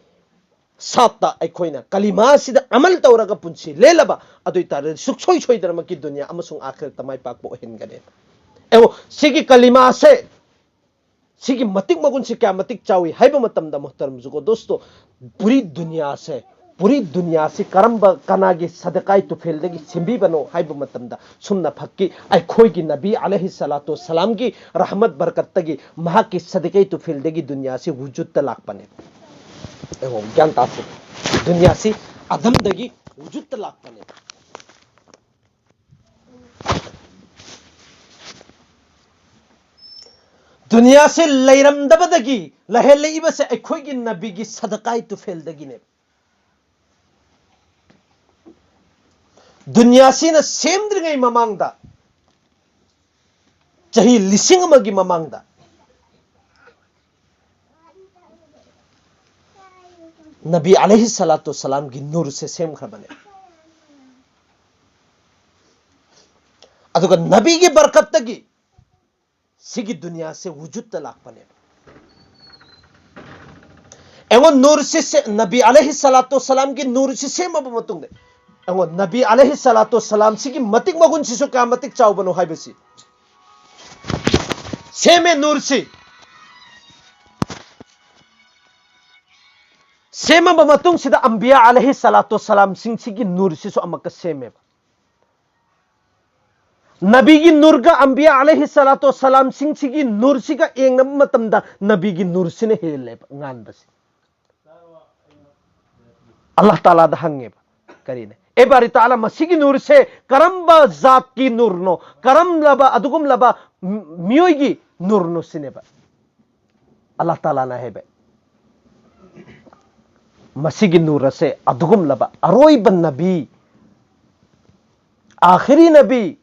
ꯁꯥꯠꯇ ꯑꯩꯈꯣꯏꯅ ꯀꯂꯤꯃꯥꯁꯤꯗ ꯑꯃꯜ ꯇꯧꯔꯒ ꯄꯨꯟꯁꯤ ꯂꯦꯜꯂꯕ, ꯑꯗꯨ ꯑꯣꯏ ꯇꯥꯔꯗꯤ ꯁꯨꯛꯁꯣꯏ ꯁꯣꯏꯗꯅꯃꯛꯀꯤ ꯗꯨꯅꯤꯌꯥ ꯑꯃꯁꯨꯡ ꯑꯥꯈꯤꯔꯠꯇ ꯃꯥꯏ ꯄꯥꯛꯄ ꯑꯣꯏꯍꯟꯒꯅꯤ꯫ ꯌꯦꯡꯉꯣ, ꯁꯤꯒꯤ ꯀꯂꯤꯃꯥꯁꯦ, ꯁꯤꯒꯤ ꯃꯇꯤꯛ ꯃꯒꯨꯟꯁꯤ ꯀꯌꯥ ꯃꯇꯤꯛ ꯆꯥꯎꯏ ꯍꯥꯏꯕ ꯃꯇꯝꯗ, ꯃꯣꯍꯇꯔꯝ ꯖꯨꯒꯗꯣꯁꯇꯣ, ꯄꯨꯔꯤ ꯗꯨꯅꯤꯌꯥꯁꯦ, ꯄꯨꯔꯤ ꯗꯨꯅꯤꯌꯥꯁꯤ ꯀꯔꯝꯕ, ꯀꯅꯥꯒꯤ ꯁꯗꯀꯥꯏ ꯇꯨꯐꯦꯜꯗꯒꯤ ꯁꯦꯝꯕꯤꯕꯅꯣ ꯍꯥꯏꯕ ꯃꯇꯝꯗ, ꯁꯨꯝꯅ ꯐꯛꯀꯤ ꯑꯩꯈꯣꯏꯒꯤ ꯅꯕꯤ ꯑꯂꯩꯍꯤ ꯁꯂꯥꯇꯨ ꯁꯂꯥꯝꯒꯤ ꯔꯍꯃꯠ ꯕꯔꯀꯠꯇꯒꯤ, ꯃꯍꯥꯛꯀꯤ ꯁꯗꯀꯥꯏ ꯇꯨꯐꯦꯜꯗꯒꯤ ꯗꯨꯅꯤꯌꯥꯁꯤ ꯋꯨꯖꯨꯠꯇ ꯂꯥꯛꯄꯅꯦ꯫ ꯌꯦꯡꯉꯣ, ꯒ꯭ꯌꯥꯟ ꯇꯥꯁꯤ꯫ ꯗꯨꯅꯤꯌꯥꯁꯤ ꯑꯗꯝꯗꯒꯤ ꯋꯨꯖꯨꯠꯇ ꯂꯥꯛꯄꯅꯦ꯫ ꯗꯨꯅꯤꯌꯥꯁꯦ ꯂꯩꯔꯝꯗꯕꯗꯒꯤ ꯂꯩꯍꯜꯂꯛꯏꯕꯁꯦ ꯑꯩꯈꯣꯏꯒꯤ ꯅꯕꯤꯒꯤ ꯁꯗꯀꯥꯏ ꯇꯨꯐꯦꯜꯗꯒꯤꯅꯦꯕ꯫ ꯗꯨꯅꯤꯌꯥꯁꯤꯅ ꯁꯦꯝꯗ꯭ꯔꯤꯉꯩ ꯃꯃꯥꯡꯗ, ꯆꯍꯤ ꯂꯤꯁꯤꯡ ꯑꯃꯒꯤ ꯃꯃꯥꯡꯗ, ꯅꯕꯤ ꯑꯂꯩꯍꯤ ꯁꯂꯥꯇꯨ ꯁꯂꯥꯝꯒꯤ ꯅꯨꯔꯁꯦ ꯁꯦꯝꯈ꯭ꯔꯕꯅꯦ꯫ ꯑꯗꯨꯒ ꯅꯕꯤꯒꯤ ꯕꯔꯀꯠꯇꯒꯤ ꯁꯤꯒꯤ ꯗꯨꯅꯤꯌꯥꯁꯦ ꯋꯨꯖꯨꯗꯇ ꯂꯥꯛꯄꯅꯦꯕ꯫ ꯑꯩꯉꯣꯟ ꯅꯨꯔꯁꯤ ꯁꯦ-, ꯅꯕꯤ ꯑꯂꯩꯍꯤ ꯁꯂꯥꯇꯨ ꯁꯂꯥꯝꯒꯤ ꯅꯨꯔꯁꯤ ꯁꯦꯝꯃꯕ ꯃꯇꯨꯡꯗ, ꯑꯩꯉꯣꯟ ꯅꯕꯤ ꯑꯂꯩꯍꯤ ꯁꯂꯥꯇꯨ ꯁꯂꯥꯝꯁꯤꯒꯤ ꯃꯇꯤꯛ ꯃꯒꯨꯟꯁꯤꯁꯨ ꯀꯌꯥ ꯃꯇꯤꯛ ꯆꯥꯎꯕꯅꯣ ꯍꯥꯏꯕꯁꯤ ꯁꯦꯝꯃꯦ ꯅꯨꯔꯁꯤ꯫ ꯁꯦꯝꯃꯕ ꯃꯇꯨꯡꯁꯤꯗ ꯑꯝꯕꯤꯌꯥ ꯑꯂꯩꯍꯤ ꯁꯂꯥꯇꯨ ꯁꯂꯥꯝꯁꯤꯡꯁꯤꯒꯤ ꯅꯨꯔꯁꯤꯁꯨ ꯑꯃꯨꯛꯀ ꯁꯦꯝꯃꯦꯕ꯫ ꯅꯕꯤꯒꯤ ꯅꯨꯔꯒ ꯑꯝꯕꯤꯌꯥ ꯑꯂꯩꯍꯤ ꯁꯂꯥꯇꯨ ꯁꯂꯥꯝꯁꯤꯡꯁꯤꯒꯤ ꯅꯨꯔꯁꯤꯒ ꯌꯦꯡꯅꯕ ꯃꯇꯝꯗ ꯅꯕꯤꯒꯤ ꯅꯨꯔꯁꯤꯅ ꯍꯦꯜꯂꯦꯕ ꯉꯥꯟꯕꯁꯦ꯫ ꯑꯜꯂꯥꯍ ꯇꯥꯂꯥꯗ ꯍꯪꯉꯦꯕ, ꯀꯔꯤꯅꯦ? ꯑꯦ ꯕꯥꯔꯤ ꯇꯥꯂꯥ, ꯃꯁꯤꯒꯤ ꯅꯨꯔꯁꯦ ꯀꯔꯝꯕ ꯖꯥꯠꯀꯤ ꯅꯨꯔꯅꯣ? ꯀꯔꯝꯂꯕ ꯑꯗꯨꯒꯨꯝꯂꯕ ꯃꯤꯑꯣꯏꯒꯤ ꯅꯨꯔꯅꯣ ꯁꯤꯅꯦꯕ꯫ ꯑꯜꯂꯥꯍ ꯇꯥꯂꯥꯅ ꯍꯥꯏꯕ, ꯃꯁꯤꯒꯤ ꯅꯨꯔ ꯑꯁꯦ ꯑꯗꯨꯒꯨꯝꯂꯕ ꯑꯔꯣꯏꯕ ꯅꯕꯤ, ꯑꯥꯈꯤꯔꯤ ꯅꯕꯤ,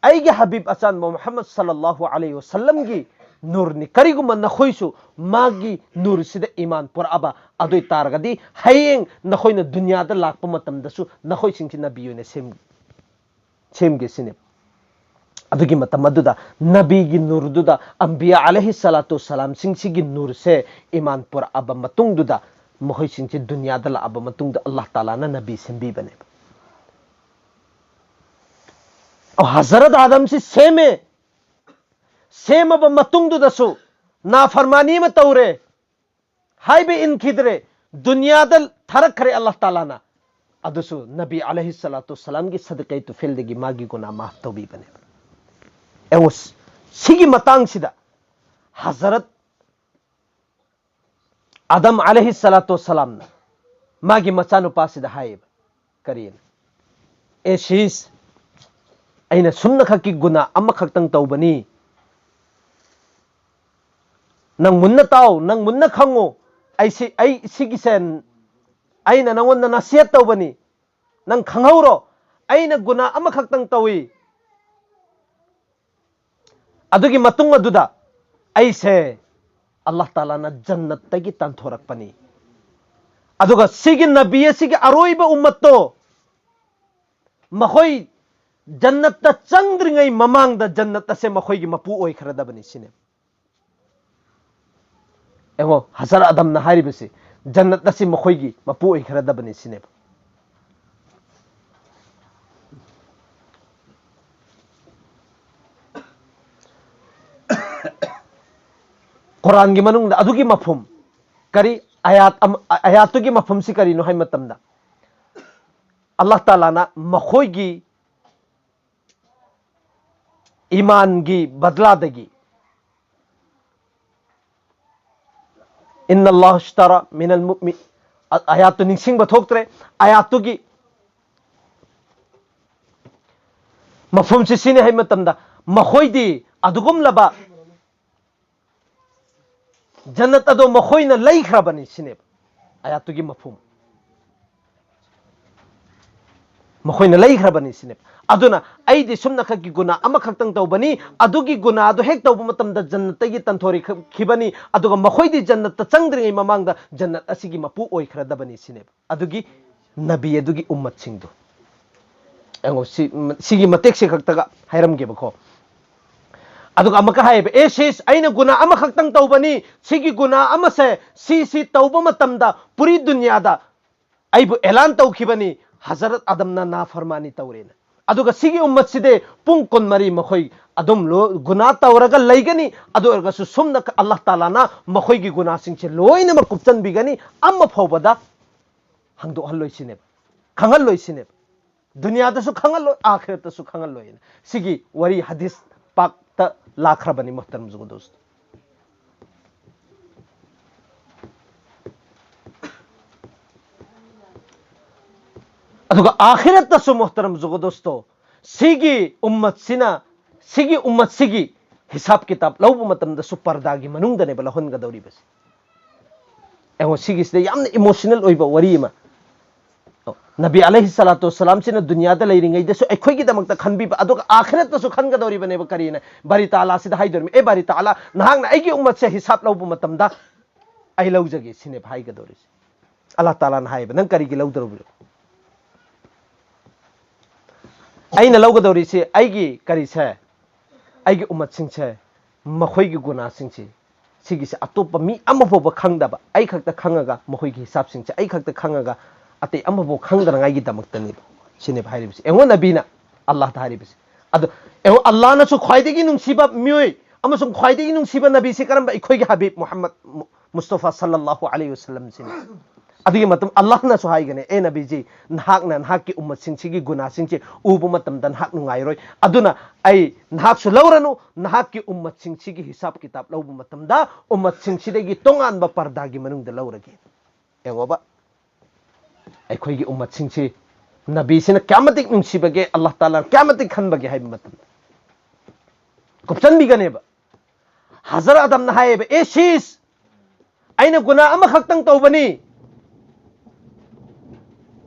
ꯑꯩꯒꯤ ꯍꯕꯤꯕ ꯑꯆꯥꯟꯕ ꯃꯨꯍꯝꯃꯗ ꯁꯜꯂꯜꯂꯥꯍꯨ ꯑꯂꯩꯍꯤ ꯋꯁꯜꯂꯝꯒꯤ ꯅꯨꯔꯅꯤ꯫ ꯀꯔꯤꯒꯨꯝꯕ ꯅꯈꯣꯏꯁꯨ ꯃꯥꯒꯤ ꯅꯨꯔꯁꯤꯗ ꯏꯃꯥꯟ ꯄꯨꯔꯛꯑꯕ ꯑꯗꯨ ꯑꯣꯏ ꯇꯥꯔꯒꯗꯤ, ꯍꯌꯦꯡ ꯅꯈꯣꯏꯅ ꯗꯨꯅꯤꯌꯥꯗ ꯂꯥꯛꯄ ꯃꯇꯝꯗꯁꯨ ꯅꯈꯣꯏꯁꯤꯡꯁꯤ ꯅꯕꯤ ꯑꯣꯏꯅ ꯁꯦꯝ-, ꯁꯦꯝꯒꯦ ꯁꯤꯅꯤ꯫ ꯑꯗꯨꯒꯤ ꯃꯇꯝ ꯑꯗꯨꯗ ꯅꯕꯤꯒꯤ ꯅꯨꯔꯗꯨꯗ, ꯑꯝꯕꯤꯌꯥ ꯑꯂꯩꯍꯤ ꯁꯂꯥꯇꯨ ꯁꯂꯥꯝꯁꯤꯡꯁꯤꯒꯤ ꯅꯨꯔꯁꯦ ꯏꯃꯥꯟ ꯄꯨꯔꯛꯑꯕ ꯃꯇꯨꯡꯗꯨꯗ, ꯃꯈꯣꯏꯁꯤꯡꯁꯤ ꯗꯨꯅꯤꯌꯥꯗ ꯂꯥꯛꯑꯕ ꯃꯇꯨꯡꯗ ꯑꯜꯂꯥꯍ ꯇꯥꯂꯥꯅ ꯅꯕꯤ ꯁꯦꯝꯕꯤꯕꯅꯦꯕ꯫ ꯑꯣ, ꯍꯖꯔꯠ ꯑꯥꯗꯝꯁꯤ ꯁꯦꯝꯃꯦ, ꯁꯦꯝꯃꯕ ꯃꯇꯨꯡꯗꯨꯗꯁꯨ ꯅꯥꯐꯔꯃꯥꯅꯤ ꯑꯃ ꯇꯧꯔꯦ, ꯍꯥꯏꯕ ꯏꯟꯈꯤꯗ꯭ꯔꯦ, ꯗꯨꯅꯤꯌꯥꯗ ꯊꯥꯔꯛꯈ꯭ꯔꯦ ꯑꯜꯂꯥꯍ ꯇꯥꯂꯥꯅ꯫ ꯑꯗꯨꯁꯨ ꯅꯕꯤ ꯑꯂꯩꯍꯤ ꯁꯂꯥꯇꯨ ꯁꯂꯥꯝꯒꯤ ꯁꯗꯀꯥꯏ ꯇꯨꯐꯦꯜꯗꯒꯤ ꯃꯥꯒꯤ ꯒꯨꯅꯥ ꯃꯥꯐ ꯇꯧꯕꯤꯕꯅꯦꯕ꯫ ꯑꯦꯡꯉꯣ, ꯁꯤꯒꯤ ꯃꯇꯥꯡꯁꯤꯗ ꯍꯖꯔꯠ ꯑꯗꯝ ꯑꯂꯩꯍꯤ ꯁꯂꯥꯇꯨ ꯁꯂꯥꯝꯅ ꯃꯥꯒꯤ ꯃꯆꯥꯅꯨꯄꯥꯁꯤꯗ ꯍꯥꯏꯌꯦꯕ, ꯀꯔꯤꯅ? "ꯑꯦ ꯁꯤꯁ, ꯑꯩꯅ ꯁꯨꯝꯅꯈꯛꯀꯤ ꯒꯨꯅꯥ ꯑꯃꯈꯛꯇꯪ ꯇꯧꯕꯅꯤ꯫ ꯅꯪ ꯃꯨꯟꯅ ꯇꯥꯎ, ꯅꯪ ꯃꯨꯟꯅ ꯈꯪꯉꯨ꯫ ꯑꯩ ꯁꯤ-, ꯑꯩ ꯁꯤꯒꯤꯁꯦ ꯑꯩꯅ ꯅꯪꯉꯣꯟꯗ ꯅꯁꯤꯍꯠ ꯇꯧꯕꯅꯤ꯫ ꯅꯪ ꯈꯪꯍꯧꯔꯣ, ꯑꯩꯅ ꯒꯨꯅꯥ ꯑꯃꯈꯛꯇꯪ ꯇꯧꯏ꯫ ꯑꯗꯨꯒꯤ ꯃꯇꯨꯡ ꯑꯗꯨꯗ ꯑꯩꯁꯦ ꯑꯜꯂꯥꯍ ꯇꯥꯂꯥꯅ ꯖꯟꯅꯠꯇꯒꯤ ꯇꯥꯟꯊꯣꯔꯛꯄꯅꯤ꯫ ꯑꯗꯨꯒ ꯁꯤꯒꯤ ꯅꯕꯤ ꯑꯁꯤꯒꯤ ꯑꯔꯣꯏꯕ ꯎꯝꯃꯠꯇꯣ, ꯃꯈꯣꯏ ꯖꯟꯅꯠꯇ ꯆꯪꯗ꯭ꯔꯤꯉꯩ ꯃꯃꯥꯡꯗ ꯖꯟꯅꯠ ꯑꯁꯦ ꯃꯈꯣꯏꯒꯤ ꯃꯄꯨ ꯑꯣꯏꯈ꯭ꯔꯗꯕꯅꯤ ꯁꯤꯅꯦꯕ꯫ ꯌꯦꯡꯉꯣ, ꯍꯖꯔꯠ ꯑꯗꯝꯅ ꯍꯥꯏꯔꯤꯕꯁꯤ, ꯖꯟꯅꯠ ꯑꯁꯤ ꯃꯈꯣꯏꯒꯤ ꯃꯄꯨ ꯑꯣꯏꯈ꯭ꯔꯗꯕꯅꯤ ꯁꯤꯅꯦꯕ꯫ ꯀꯨꯔꯥꯟꯒꯤ ꯃꯅꯨꯡꯗ ꯑꯗꯨꯒꯤ ꯃꯐꯝ ꯀꯔꯤ, ꯑꯌꯥꯠ ꯑꯃ-, ꯑꯌꯥꯠꯇꯨꯒꯤ ꯃꯐꯝꯁꯤ ꯀꯔꯤꯅꯣ ꯍꯥꯏꯕ ꯃꯇꯝꯗ, ꯑꯜꯂꯥꯍ ꯇꯥꯂꯥꯅ ꯃꯈꯣꯏꯒꯤ ꯏꯃꯥꯟꯒꯤ ꯕꯗꯂꯥꯗꯒꯤ, "ꯏꯟꯅ ꯑꯜꯂꯥꯍ ꯏꯁꯇꯥꯔꯥ ꯃꯤꯅꯜ ꯃꯨꯑꯃꯤꯟ", ꯑ-, ꯑꯌꯥꯠꯇꯨ ꯅꯤꯡꯁꯤꯡꯕ ꯊꯣꯛꯇ꯭ꯔꯦ꯫ ꯑꯌꯥꯠꯇꯨꯒꯤ ꯃꯐꯝꯁꯤ ꯁꯤꯅꯤ ꯍꯥꯏꯕ ꯃꯇꯝꯗ, ꯃꯈꯣꯏꯗꯤ ꯑꯗꯨꯒꯨꯝꯂꯕ ꯖꯟꯅꯠ ꯑꯗꯣ ꯃꯈꯣꯏꯅ ꯂꯩꯈ꯭ꯔꯕꯅꯤ ꯁꯤꯅꯦꯕ ꯑꯌꯥꯠꯇꯨꯒꯤ ꯃꯐꯝ꯫ ꯃꯈꯣꯏꯅ ꯂꯩꯈ꯭ꯔꯕꯅꯤ ꯁꯤꯅꯦꯕ꯫ ꯑꯗꯨꯅ ꯑꯩꯗꯤ ꯁꯨꯝꯅꯈꯛꯀꯤ ꯒꯨꯅꯥ ꯑꯃꯈꯛꯇꯪ ꯇꯧꯕꯅꯤ, ꯑꯗꯨꯒꯤ ꯒꯨꯅꯥꯗꯨ ꯍꯦꯛ ꯇꯧꯕ ꯃꯇꯝꯗ ꯖꯟꯅꯠꯇꯒꯤ ꯇꯟꯊꯣꯔꯛꯈꯤꯕꯅꯤ, ꯑꯗꯨꯒ ꯃꯈꯣꯏꯗꯤ ꯖꯟꯅꯠꯇ ꯆꯪꯗ꯭ꯔꯤꯉꯩ ꯃꯃꯥꯡꯗ ꯖꯟꯅꯠ ꯑꯁꯤꯒꯤ ꯃꯄꯨ ꯑꯣꯏꯈ꯭ꯔꯗꯕꯅꯤ ꯁꯤꯅꯦꯕ꯫ ꯑꯗꯨꯒꯤ ꯅꯕꯤ ꯑꯗꯨꯒꯤ ꯎꯝꯃꯠꯁꯤꯡꯗꯨ꯫ ꯌꯦꯡꯉꯣ, ꯁꯤ, ꯁꯤꯒꯤ ꯃꯇꯦꯛꯁꯤ ꯈꯛꯇꯒ ꯍꯥꯏꯔꯝꯒꯦꯕꯀꯣ꯫ ꯑꯗꯨꯒ ꯑꯃꯨꯛꯀ ꯍꯥꯏꯌꯦꯕ, "ꯑꯦ ꯁꯤꯁ, ꯑꯩꯅ ꯒꯨꯅꯥ ꯑꯃꯈꯛꯇꯪ ꯇꯧꯕꯅꯤ, ꯁꯤꯒꯤ ꯒꯨꯅꯥ ꯑꯃꯁꯦ, ꯁꯤ, ꯁꯤ ꯇꯧꯕ ꯃꯇꯝꯗ ꯄꯨꯔꯤ ꯗꯨꯅꯤꯌꯥꯗ ꯑꯩꯕꯨ ꯑꯦꯂꯥꯟ ꯇꯧꯈꯤꯕꯅꯤ, ꯍꯖꯔꯠ ꯑꯗꯝꯅ ꯅꯥꯐꯔꯃꯥꯅꯤ ꯇꯧꯔꯦꯅ꯫ ꯑꯗꯨꯒ ꯁꯤꯒꯤ ꯎꯝꯃꯠꯁꯤꯗꯤ ꯄꯨꯡ ꯀꯨꯟꯃꯔꯤ ꯃꯈꯣꯏ ꯑꯗꯨꯝ ꯂꯣ-, ꯒꯨꯅꯥ ꯇꯧꯔꯒ ꯂꯩꯒꯅꯤ, ꯑꯗꯨ ꯑꯣꯏꯔꯒꯁꯨ ꯁꯨꯝꯅ ꯑꯜꯂꯥꯍ ꯇꯥꯂꯥꯅ ꯃꯈꯣꯏꯒꯤ ꯒꯨꯅꯥꯁꯤꯡꯁꯦ ꯂꯣꯏꯅꯃꯛ ꯀꯨꯞꯆꯟꯕꯤꯒꯅꯤ, ꯑꯃ ꯐꯥꯎꯕꯗ ꯍꯪꯗꯣꯛꯍꯜꯂꯣꯏ ꯁꯤꯅꯦꯕ, ꯈꯪꯍꯜꯂꯣꯏ ꯁꯤꯅꯦꯕ꯫ ꯗꯨꯅꯤꯌꯥꯗꯁꯨ ꯈꯪꯍꯜꯂꯣꯏ, ꯑꯥꯈꯤꯔꯠꯇꯁꯨ ꯈꯪꯍꯜꯂꯣꯏꯅ꯫ ꯁꯤꯒꯤ ꯋꯥꯔꯤ ꯍꯗꯤꯁ ꯄꯥꯛꯇ ꯂꯥꯛꯈ꯭ꯔꯕꯅꯤ, ꯃꯨꯍꯇꯔꯝ ꯖꯨꯒꯗꯣꯁ꯫ ꯑꯗꯨꯒ ꯑꯥꯈꯤꯔꯠꯇꯁꯨ, ꯃꯨꯍꯇꯔꯝ ꯖꯨꯒꯗꯣꯁꯇꯣ, ꯁꯤꯒꯤ ꯎꯝꯃꯠꯁꯤꯅ, ꯁꯤꯒꯤ ꯎꯝꯃꯠꯁꯤꯒꯤ ꯍꯤꯁꯥꯕ ꯀꯤꯇꯥꯕ ꯂꯧꯕ ꯃꯇꯝꯗꯁꯨ ꯄꯔꯗꯥꯒꯤ ꯃꯅꯨꯡꯗꯅꯦꯕ ꯂꯧꯍꯟꯒꯗꯧꯔꯤꯕꯁꯦ꯫ ꯑꯩꯉꯣꯟ ꯁꯤꯒꯤꯁꯤꯗ ꯌꯥꯝꯅ ꯏꯃꯣꯁꯅꯦꯜ ꯑꯣꯏꯕ ꯋꯥꯔꯤ ꯑꯃ꯫ ꯅꯕꯤ ꯑꯂꯩꯍꯤ ꯁꯂꯥꯇꯨ ꯋꯁꯁꯂꯥꯝꯁꯤꯅ ꯗꯨꯅꯤꯌꯥꯗ ꯂꯩꯔꯤꯉꯩꯗꯁꯨ ꯑꯩꯈꯣꯏꯒꯤꯗꯃꯛꯇ ꯈꯟꯕꯤꯕ, ꯑꯗꯨꯒ ꯑꯥꯈꯤꯔꯠꯇꯁꯨ ꯈꯟꯒꯗꯧꯔꯤꯕꯅꯦꯕ꯫ ꯀꯔꯤꯅ? ꯕꯥꯔꯤ ꯇꯥꯂꯥꯁꯤꯗ ꯍꯥꯏꯗꯣꯔꯤꯕꯅꯤ, "ꯑꯦ ꯕꯥꯔꯤ ꯇꯥꯂꯥ, ꯅꯍꯥꯛꯅ ꯑꯩꯒꯤ ꯎꯝꯃꯠꯁꯦ ꯍꯤꯁꯥꯕ ꯂꯧꯕ ꯃꯇꯝꯗ ꯑꯩ ꯂꯧꯖꯒꯦ" ꯁꯤꯅꯦꯕ ꯍꯥꯏꯒꯗꯧꯔꯤꯁꯦ꯫ ꯑꯜꯂꯥꯍ ꯇꯥꯂꯥꯅ ꯍꯥꯏꯌꯦꯕ, "ꯅꯪ ꯀꯔꯤꯒꯤ ꯂꯧꯗꯧꯔꯤꯕꯅꯣ?" ꯑꯩꯅ ꯂꯧꯒꯗꯧꯔꯤꯁꯤ ꯑꯩꯒꯤ ꯀꯔꯤꯁꯦ, ꯑꯩꯒꯤ ꯎꯃꯠꯁꯤꯡꯁꯦ, ꯃꯈꯣꯏꯒꯤ ꯒꯨꯅꯥꯁꯤꯡꯁꯤ, ꯁꯤꯒꯤꯁꯦ ꯑꯇꯣꯞꯄ ꯃꯤ ꯑꯃ ꯐꯥꯎꯕ ꯈꯪꯗꯕ, ꯑꯩ ꯈꯛꯇ ꯈꯪꯉꯒ ꯃꯈꯣꯏꯒꯤ ꯍꯤꯁꯥꯞꯁꯤꯡꯁꯦ ꯑꯩ ꯈꯛꯇ ꯈꯪꯉꯒ ꯑꯇꯩ ꯑꯃꯐꯥꯎ ꯈꯪꯗꯅꯉꯥꯏꯒꯤꯗꯃꯛꯇꯅꯦꯕ꯫ ꯁꯤꯅꯦꯕ ꯍꯥꯏꯔꯤꯕꯁꯦ꯫ ꯌꯦꯡꯉꯣ, ꯅꯕꯤꯅ ꯑꯜꯂꯥꯍꯗ ꯍꯥꯏꯔꯤꯕꯁꯦ꯫ ꯑꯗꯣ ꯌꯦꯡꯉꯣ, ꯑꯜꯂꯥꯍꯅꯁꯨ ꯈ꯭ꯋꯥꯏꯗꯒꯤ ꯅꯨꯡꯁꯤꯕ ꯃꯤꯑꯣꯏ ꯑꯃꯁꯨꯡ ꯈ꯭ꯋꯥꯏꯗꯒꯤ ꯅꯨꯡꯁꯤꯕ ꯅꯕꯤꯁꯦ ꯀꯔꯝꯕ? ꯑꯩꯈꯣꯏꯒꯤ ꯍꯕꯤꯕ ꯃꯨꯍꯝꯃꯗ ꯃꯨ-, ꯃꯨꯁꯇꯐꯥ ꯁꯜꯂꯜꯂꯥꯍꯨ ꯑꯂꯩꯍꯤ ꯋꯁꯜꯂꯝꯁꯤꯅꯤ꯫ ꯑꯗꯨꯒꯤ ꯃꯇꯨꯡ ꯑꯜꯂꯥꯍꯅꯁꯨ ꯍꯥꯏꯒꯅꯤ, "ꯑꯦ ꯅꯕꯤꯖꯤ, ꯅꯍꯥꯛꯅ ꯅꯍꯥꯛꯀꯤ ꯎꯝꯃꯠꯁꯤꯡꯁꯤꯒꯤ ꯒꯨꯅꯥꯁꯤꯡꯁꯤ ꯎꯕ ꯃꯇꯝꯗ ꯅꯍꯥꯛ ꯅꯨꯡꯉꯥꯏꯔꯣꯏ꯫ ꯑꯗꯨꯅ ꯑꯩ ꯅꯍꯥꯛꯁꯨ ꯂꯧꯔꯅꯨ, ꯅꯍꯥꯛꯀꯤ ꯎꯝꯃꯠꯁꯤꯡꯁꯤꯒꯤ ꯍꯤꯁꯥꯕ ꯀꯤꯇꯥꯕ ꯂꯧꯕ ꯃꯇꯝꯗ ꯎꯝꯃꯠꯁꯤꯡꯁꯤꯗꯒꯤ ꯇꯣꯉꯥꯟꯕ ꯄꯔꯗꯥꯒꯤ ꯃꯅꯨꯡꯗ ꯂꯧꯔꯒꯦ"꯫ ꯌꯦꯡꯉꯣꯕ, ꯑꯩꯈꯣꯏꯒꯤ ꯎꯝꯃꯠꯁꯤꯡꯁꯤ ꯅꯕꯤꯁꯤꯅ ꯀꯌꯥꯃꯇꯤꯛ ꯅꯨꯡꯁꯤꯕꯒꯦ, ꯑꯜꯂꯥꯍ ꯇꯥꯂꯥꯅ ꯀꯌꯥꯃꯇꯤꯛ ꯈꯟꯕꯒꯦ ꯍꯥꯏꯕ ꯃꯇꯝꯗ ꯀꯨꯞꯁꯟꯕꯤꯒꯅꯦꯕ꯫ ꯍꯖꯔꯠ ꯑꯗꯝꯅ ꯍꯥꯏꯌꯦꯕ, "ꯑꯦ ꯁꯤꯁ, ꯑꯩꯅ ꯒꯨꯅꯥ ꯑꯃꯈꯛꯇꯪ ꯇꯧꯕꯅꯤ,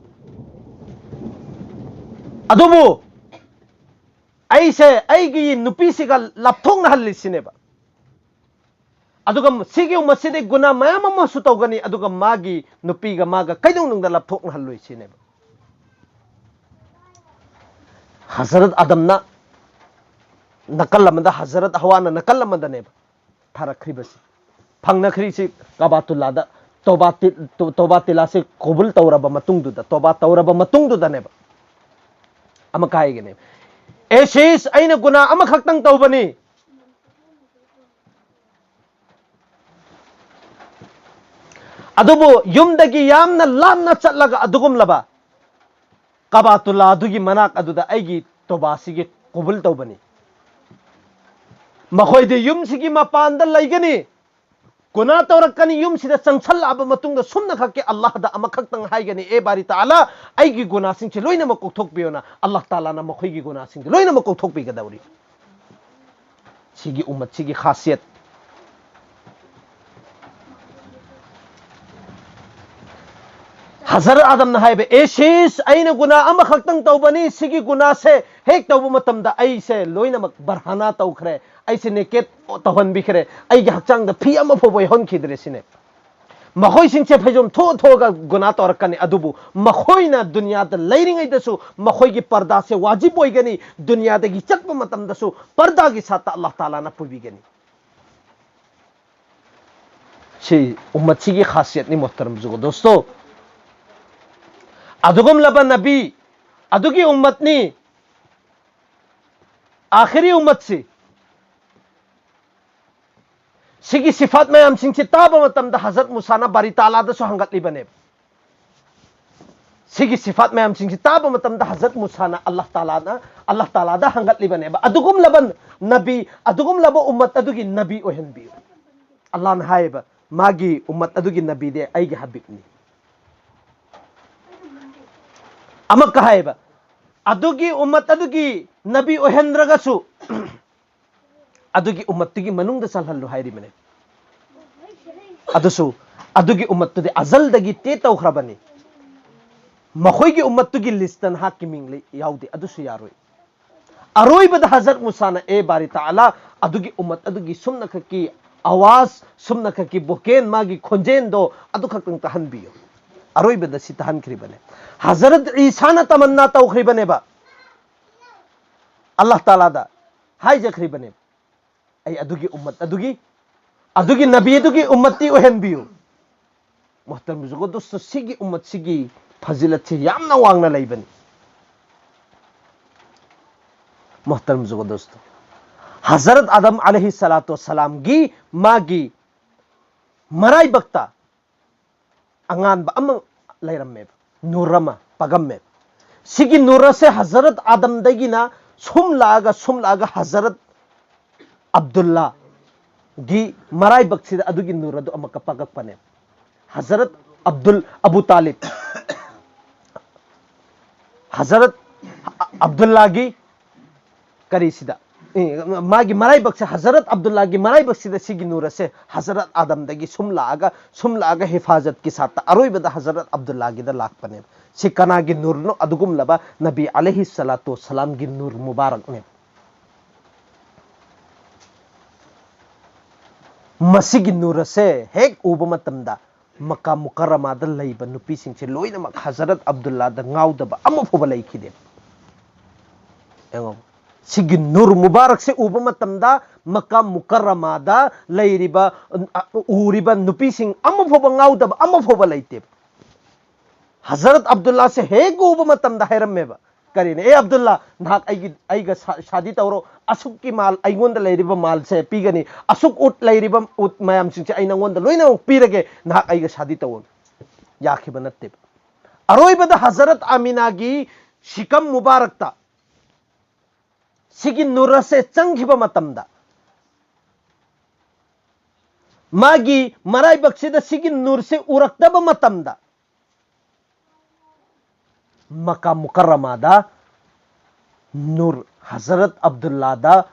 ꯑꯗꯨꯕꯨ ꯑꯩꯁꯦ ꯑꯩꯒꯤ ꯅꯨꯄꯤꯁꯤꯒ ꯂꯥꯞꯊꯣꯛꯅꯍꯜꯂꯤꯁꯤꯅꯦꯕ꯫ ꯑꯗꯨꯒ ꯁꯤꯒꯤ ꯎꯃꯠꯁꯤꯗꯤ ꯒꯨꯅꯥ ꯃꯌꯥꯝ ꯑꯃꯁꯨ ꯇꯧꯒꯅꯤ, ꯑꯗꯨꯒ ꯃꯥꯒꯤ ꯅꯨꯄꯤꯒ ꯃꯥꯒ ꯀꯩꯗꯧꯅꯨꯡꯗ ꯂꯥꯞꯊꯣꯛꯅꯍꯜꯂꯣꯏ" ꯁꯤꯅꯦꯕ꯫ ꯍꯖꯔꯠ ꯑꯗꯝꯅ ꯅꯥꯀꯜ ꯑꯃꯗ, ꯍꯖꯔꯠ ꯍꯋꯥꯅ ꯅꯥꯀꯜ ꯑꯃꯗꯅꯦꯕ ꯊꯥꯔꯛꯈ꯭ꯔꯤꯕꯁꯤ, ꯐꯪꯅꯈ꯭ꯔꯤꯁꯤ꯫ ꯀꯥꯕꯥꯇꯨꯜꯂꯥꯗ ꯇꯣꯕꯥ ꯇꯤ-, ꯇꯣ-, ꯇꯣꯕꯥ ꯇꯤꯂꯥꯁꯤ ꯀꯣꯕꯨꯜ ꯇꯧꯔꯕ ꯃꯇꯨꯡꯗꯨꯗ, ꯇꯣꯕꯥ ꯇꯧꯔꯕ ꯃꯇꯨꯡꯗꯨꯗꯅꯦꯕ꯫ ꯑꯃ ꯀꯥꯏꯒꯅꯦꯕ, "ꯑꯦ ꯁꯤꯁ, ꯑꯩꯅ ꯒꯨꯅꯥ ꯑꯃꯈꯛꯇꯪ ꯇꯧꯕꯅꯤ, ꯑꯗꯨꯕꯨ ꯌꯨꯝꯗꯒꯤ ꯌꯥꯝꯅ ꯂꯥꯞꯅ ꯆꯠꯂꯒ ꯑꯗꯨꯒꯨꯝꯂꯕ ꯀꯥꯕꯥꯇꯨꯜꯂꯥ ꯑꯗꯨꯒꯤ ꯃꯅꯥꯛ ꯑꯗꯨꯗ ꯑꯩꯒꯤ ꯇꯣꯕꯥꯁꯤꯒꯤ ꯀꯣꯕꯨꯜ ꯇꯧꯕꯅꯤ꯫ ꯃꯈꯣꯏꯗꯤ ꯌꯨꯝꯁꯤꯒꯤ ꯃꯄꯥꯟꯗ ꯂꯩꯒꯅꯤ, ꯒꯨꯅꯥ ꯇꯧꯔꯛꯀꯅꯤ, ꯌꯨꯝꯁꯤꯗ ꯆꯪꯁꯜꯂꯛꯑꯕ ꯃꯇꯨꯡꯗ ꯁꯨꯝꯅꯈꯛꯀꯤ ꯑꯜꯂꯥꯍꯗ ꯑꯃꯈꯛꯇꯪ ꯍꯥꯏꯒꯅꯤ, 'ꯑꯦ ꯕꯥꯔꯤ ꯇꯥꯂꯥ, ꯑꯩꯒꯤ ꯒꯨꯅꯥꯁꯤꯡꯁꯦ ꯂꯣꯏꯅꯃꯛ ꯀꯣꯛꯊꯣꯛꯄꯤꯌꯣꯅ'꯫ ꯑꯜꯂꯥꯍ ꯇꯥꯂꯥꯅ ꯃꯈꯣꯏꯒꯤ ꯒꯨꯅꯥꯁꯤꯡꯁꯦ ꯂꯣꯏꯅꯃꯛ ꯀꯣꯛꯊꯣꯛꯄꯤꯒꯗꯧꯔꯤ꯫ ꯁꯤꯒꯤ ꯎꯝꯃꯠꯁꯤꯒꯤ ꯈꯥꯁꯤꯌꯠ꯫ ꯍꯖꯔꯠ ꯑꯗꯝꯅ ꯍꯥꯏꯕ, "ꯑꯦ ꯁꯤꯁ, ꯑꯩꯅ ꯒꯨꯅꯥ ꯑꯃꯈꯛꯇꯪ ꯇꯧꯕꯅꯤ, ꯁꯤꯒꯤ ꯒꯨꯅꯥꯁꯦ ꯍꯦꯛ ꯇꯧꯕ ꯃꯇꯝꯗ ꯑꯩꯁꯦ ꯂꯣꯏꯅꯃꯛ ꯕꯔꯍꯥꯅꯥ ꯇꯧꯈ꯭ꯔꯦ, ꯑꯩꯁꯦ ꯅꯦꯀꯦꯠ ꯇꯧꯍꯟꯕꯤꯈ꯭ꯔꯦ, ꯑꯩꯒꯤ ꯍꯛꯆꯥꯡꯗ ꯐꯤ ꯑꯃ ꯐꯥꯎꯕ ꯌꯥꯎꯍꯟꯈꯤꯗ꯭ꯔꯦ" ꯁꯤꯅꯦ꯫ ꯃꯈꯣꯏꯁꯤꯡꯁꯦ ꯐꯩꯖꯣꯝ ꯊꯣꯛꯑ ꯊꯣꯛꯑꯒ ꯒꯨꯅꯥ ꯇꯧꯔꯛꯀꯅꯤ, ꯑꯗꯨꯕꯨ ꯃꯈꯣꯏꯅ ꯗꯨꯅꯤꯌꯥꯗ ꯂꯩꯔꯤꯉꯩꯗꯁꯨ ꯃꯈꯣꯏꯒꯤ ꯄꯔꯗꯥꯁꯦ ꯋꯥꯖꯤꯕ ꯑꯣꯏꯒꯅꯤ, ꯗꯨꯅꯤꯌꯥꯗꯒꯤ ꯆꯠꯄ ꯃꯇꯝꯗꯁꯨ ꯄꯔꯗꯥꯒꯤ ꯁꯥꯠꯇ ꯑꯜꯂꯥꯍ ꯇꯥꯂꯥꯅ ꯄꯨꯕꯤꯒꯅꯤ꯫ ꯁꯤ ꯎꯝꯃꯠꯁꯤꯒꯤ ꯈꯥꯁꯤꯌꯠꯅꯤ, ꯃꯣꯍꯇꯔꯝ ꯖꯨꯒꯣ ꯗꯣꯁꯇꯣ꯫ ꯑꯗꯨꯒꯨꯝꯂꯕ ꯅꯕꯤ, ꯑꯗꯨꯒꯤ ꯎꯝꯃꯠꯅꯤ, ꯑꯥꯈꯤꯔꯤ ꯎꯝꯃꯠꯁꯤ꯫ ꯁꯤꯒꯤ ꯁꯤꯐꯥꯠ ꯃꯌꯥꯝꯁꯤꯡꯁꯤ ꯇꯥꯕ ꯃꯇꯝꯗ ꯍꯖꯔꯠ ꯃꯨꯁꯥꯅ ꯕꯥꯔꯤ ꯇꯥꯂꯥꯗꯁꯨ ꯍꯪꯒꯠꯂꯤꯕꯅꯦꯕ꯫ ꯁꯤꯒꯤ ꯁꯤꯐꯥꯠ ꯃꯌꯥꯝꯁꯤꯡꯁꯤ ꯇꯥꯕ ꯃꯇꯝꯗ ꯍꯖꯔꯠ ꯃꯨꯁꯥꯅ ꯑꯜꯂꯥꯍ ꯇꯥꯂꯥꯅ, ꯑꯜꯂꯥꯍ ꯇꯥꯂꯥꯗ ꯍꯪꯒꯠꯂꯤꯕꯅꯦꯕ꯫ ꯑꯗꯨꯒꯨꯝꯂꯕ ꯅꯕꯤ, ꯑꯗꯨꯒꯨꯝꯂꯕ ꯎꯝꯃꯠ ꯑꯗꯨꯒꯤ ꯅꯕꯤ ꯑꯣꯏꯍꯟꯕꯤꯌꯨ꯫ ꯑꯜꯂꯥꯍꯅ ꯍꯥꯏꯌꯦꯕ, ꯃꯥꯒꯤ ꯎꯝꯃꯠ ꯑꯗꯨꯒꯤ ꯅꯕꯤꯗꯤ ꯑꯩꯒꯤ ꯍꯕꯤꯕꯅꯤ꯫ ꯑꯃꯛꯀ ꯍꯥꯏꯌꯦꯕ, ꯑꯗꯨꯒꯤ ꯎꯝꯃꯠ ꯑꯗꯨꯒꯤ ꯅꯕꯤ ꯑꯣꯏꯍꯟꯗ꯭ꯔꯒꯁꯨ ꯑꯗꯨꯒꯤ ꯎꯝꯃꯠꯇꯨꯒꯤ ꯃꯅꯨꯡꯗ ꯆꯜꯍꯜꯂꯨ ꯍꯥꯏꯔꯤꯕꯅꯦ꯫ ꯑꯗꯨꯁꯨ ꯑꯗꯨꯒꯤ ꯎꯝꯃꯠꯇꯨꯗꯤ ꯑꯖꯜꯗꯒꯤ ꯇꯦ ꯇꯧꯈ꯭ꯔꯕꯅꯤ꯫ ꯃꯈꯣꯏꯒꯤ ꯎꯝꯃꯠꯇꯨꯒꯤ ꯂꯤꯁꯇ ꯅꯍꯥꯛꯀꯤ ꯃꯤꯡ ꯂꯩ-, ꯌꯥꯎꯗꯦ, ꯑꯗꯨꯁꯨ ꯌꯥꯔꯣꯏ꯫ ꯑꯔꯣꯏꯕꯗ ꯍꯖꯔꯠ ꯃꯨꯁꯥꯅ, "ꯑꯦ ꯕꯥꯔꯤ ꯇꯥꯂꯥ, ꯑꯗꯨꯒꯤ ꯎꯝꯃꯠ ꯑꯗꯨꯒꯤ ꯁꯨꯝꯅꯈꯛꯀꯤ ꯑꯋꯥꯖ, ꯁꯨꯝꯅꯈꯛꯀꯤ ꯚꯣꯀꯦꯜ, ꯃꯥꯒꯤ ꯈꯣꯟꯖꯦꯜꯗꯣ ꯑꯗꯨꯈꯛꯇꯪ ꯇꯥꯍꯟꯕꯤꯌꯨ"꯫ ꯑꯔꯣꯏꯕꯗ ꯁꯤ ꯇꯥꯍꯟꯈ꯭ꯔꯤꯕꯅꯦ꯫ ꯍꯖꯔꯠ ꯏꯁꯥꯅ ꯇꯃꯟꯅꯥ ꯇꯧꯈ꯭ꯔꯤꯕꯅꯦꯕ, ꯑꯜꯂꯥꯍ ꯇꯥꯂꯥꯗ ꯍꯥꯏꯖꯈ꯭ꯔꯤꯕꯅꯦꯕ, "ꯑꯩ ꯑꯗꯨꯒꯤ ꯎꯝꯃꯠ ꯑꯗꯨꯒꯤ, ꯑꯗꯨꯒꯤ ꯅꯕꯤ ꯑꯗꯨꯒꯤ ꯎꯝꯃꯠꯇꯤ ꯑꯣꯏꯍꯟꯕꯤꯌꯨ"꯫ ꯃꯣꯍꯇꯔꯝ ꯖꯨꯒꯣ ꯗꯣꯁꯇꯣ, ꯁꯤꯒꯤ ꯎꯝꯃꯠꯁꯤꯒꯤ ꯐꯖꯤꯂꯠꯁꯤ ꯌꯥꯝꯅ ꯋꯥꯡꯅ ꯂꯩꯕꯅꯤ꯫ ꯃꯣꯍꯇꯔꯝ ꯖꯨꯒꯣ ꯗꯣꯁꯇꯣ, ꯍꯖꯔꯠ ꯑꯗꯝ ꯑꯂꯩꯍꯤ ꯁꯂꯥꯇꯨ ꯁꯂꯥꯝꯒꯤ ꯃꯥꯒꯤ ꯃꯔꯥꯏꯕꯛꯇ ꯑꯉꯥꯟꯕ ꯑꯃ ꯂꯩꯔꯝꯃꯦꯕ, ꯅꯨꯔ ꯑꯃ ꯄꯥꯒꯝꯃꯦꯕ꯫ ꯁꯤꯒꯤ ꯅꯨꯔ ꯑꯁꯦ ꯍꯖꯔꯠ ꯑꯗꯝꯗꯒꯤꯅ ꯁꯨꯝ ꯂꯥꯛꯑꯒ, ꯁꯨꯝ ꯂꯥꯛꯑꯒ ꯍꯖꯔꯠ ꯑꯕꯗꯨꯜꯂꯥꯒꯤ ꯃꯔꯥꯏꯕꯛꯁꯤꯗ ꯑꯗꯨꯒꯤ ꯅꯨꯔ ꯑꯗꯨ ꯑꯃꯨꯛꯀ ꯄꯥꯒꯛꯄꯅꯦꯕ꯫ ꯍꯖꯔꯠ ꯑꯕꯗꯨꯜ, ꯑꯕꯨ ꯇꯥꯂꯤꯕ, ꯍꯖꯔꯠ ꯑꯕꯗꯨꯜꯂꯥꯒꯤ ꯀꯔꯤꯁꯤꯗ, ꯑꯦ, ꯃꯥꯒꯤ ꯃꯔꯥꯏꯕꯛꯁꯦ, ꯍꯖꯔꯠ ꯑꯕꯗꯨꯜꯂꯥꯒꯤ ꯃꯔꯥꯏꯕꯛꯁꯤꯗ ꯁꯤꯒꯤ ꯅꯨꯔ ꯑꯁꯦ ꯍꯖꯔꯠ ꯑꯗꯝꯗꯒꯤ ꯁꯨꯝ ꯂꯥꯛꯑꯒ, ꯁꯨꯝ ꯂꯥꯛꯑꯒ ꯍꯤꯐꯥꯖꯠꯀꯤ ꯁꯥꯠꯇ ꯑꯔꯣꯏꯕꯗ ꯍꯖꯔꯠ ꯑꯕꯗꯨꯜꯂꯥꯒꯤꯗ ꯂꯥꯛꯄꯅꯦꯕ꯫ ꯁꯤ ꯀꯅꯥꯒꯤ ꯅꯨꯔꯅꯣ? ꯑꯗꯨꯒꯨꯝꯂꯕ ꯅꯕꯤ ꯑꯂꯩꯍꯤ ꯁꯂꯥꯇꯨ ꯁꯂꯥꯝꯒꯤ ꯅꯨꯔ ꯃꯨꯕꯥꯔꯛꯅꯦꯕ꯫ ꯃꯁꯤꯒꯤ ꯅꯨꯔ ꯑꯁꯦ ꯍꯦꯛ ꯎꯕ ꯃꯇꯝꯗ ꯃꯀꯥ ꯃꯨꯀꯔꯔꯃꯥꯗ ꯂꯩꯕ ꯅꯨꯄꯤꯁꯤꯡꯁꯦ ꯂꯣꯏꯅꯃꯛ ꯍꯖꯔꯠ ꯑꯕꯗꯨꯜꯂꯥꯗ ꯉꯥꯎꯗꯕ ꯑꯃ ꯐꯥꯎꯕ ꯂꯩꯈꯤꯗꯦ꯫ ꯌꯦꯡꯉꯣ, ꯁꯤꯒꯤ ꯅꯨꯔ ꯃꯨꯕꯥꯔꯛꯁꯦ ꯎꯕ ꯃꯇꯝꯗ ꯃꯀꯥ ꯃꯨꯀꯔꯔꯃꯥꯗ ꯂꯩꯔꯤꯕ, ꯑ, ꯎꯔꯤꯕ ꯅꯨꯄꯤꯁꯤꯡ ꯑꯃ ꯐꯥꯎꯕ ꯉꯥꯎꯗꯕ ꯑꯃ ꯐꯥꯎꯕ ꯂꯩꯇꯦꯕ꯫ ꯍꯖꯔꯠ ꯑꯕꯗꯨꯜꯂꯥꯁꯦ ꯍꯦꯛ ꯎꯕ ꯃꯇꯝꯗ ꯍꯥꯏꯔꯝꯃꯦꯕ, ꯀꯔꯤꯅꯦ, "ꯑꯦ ꯑꯕꯗꯨꯜꯂꯥ, ꯅꯍꯥꯛ ꯑꯩꯒꯤ, ꯑꯩꯒ ꯁꯥ-, ꯁꯥꯗꯤ ꯇꯧꯔꯣ, ꯑꯁꯨꯛꯀꯤ ꯃꯥꯜ, ꯑꯩꯉꯣꯟꯗ ꯂꯩꯔꯤꯕ ꯃꯥꯜꯁꯦ ꯄꯤꯒꯅꯤ, ꯑꯁꯨꯛ ꯎꯠ ꯂꯩꯔꯤꯕ ꯎꯠ ꯃꯌꯥꯝꯁꯤꯡꯁꯦ ꯑꯩ ꯅꯪꯉꯣꯟꯗ ꯂꯣꯏꯅꯃꯛ ꯄꯤꯔꯒꯦ, ꯅꯍꯥꯛ ꯑꯩꯒ ꯁꯥꯗꯤ ꯇꯧꯑꯣ"꯫ ꯌꯥꯈꯤꯕ ꯅꯠꯇꯦꯕ꯫ ꯑꯔꯣꯏꯕꯗ ꯍꯖꯔꯠ ꯑꯃꯤꯅꯥꯒꯤ ꯁꯤꯀꯝ ꯃꯨꯕꯥꯔꯛꯇ ꯁꯤꯒꯤ ꯅꯨꯔ ꯑꯁꯦ ꯆꯪꯈꯤꯕ ꯃꯇꯝꯗ, ꯃꯥꯒꯤ ꯃꯔꯥꯏꯕꯛꯁꯤꯗ ꯁꯤꯒꯤ ꯅꯨꯔꯁꯦ ꯎꯔꯛꯇꯕ ꯃꯇꯝꯗ, ꯃꯀꯥ ꯃꯨꯀꯔꯔꯃꯥꯗ ꯅꯨꯔ ꯍꯖꯔꯠ ꯑꯕꯗꯨꯜꯂꯥꯗ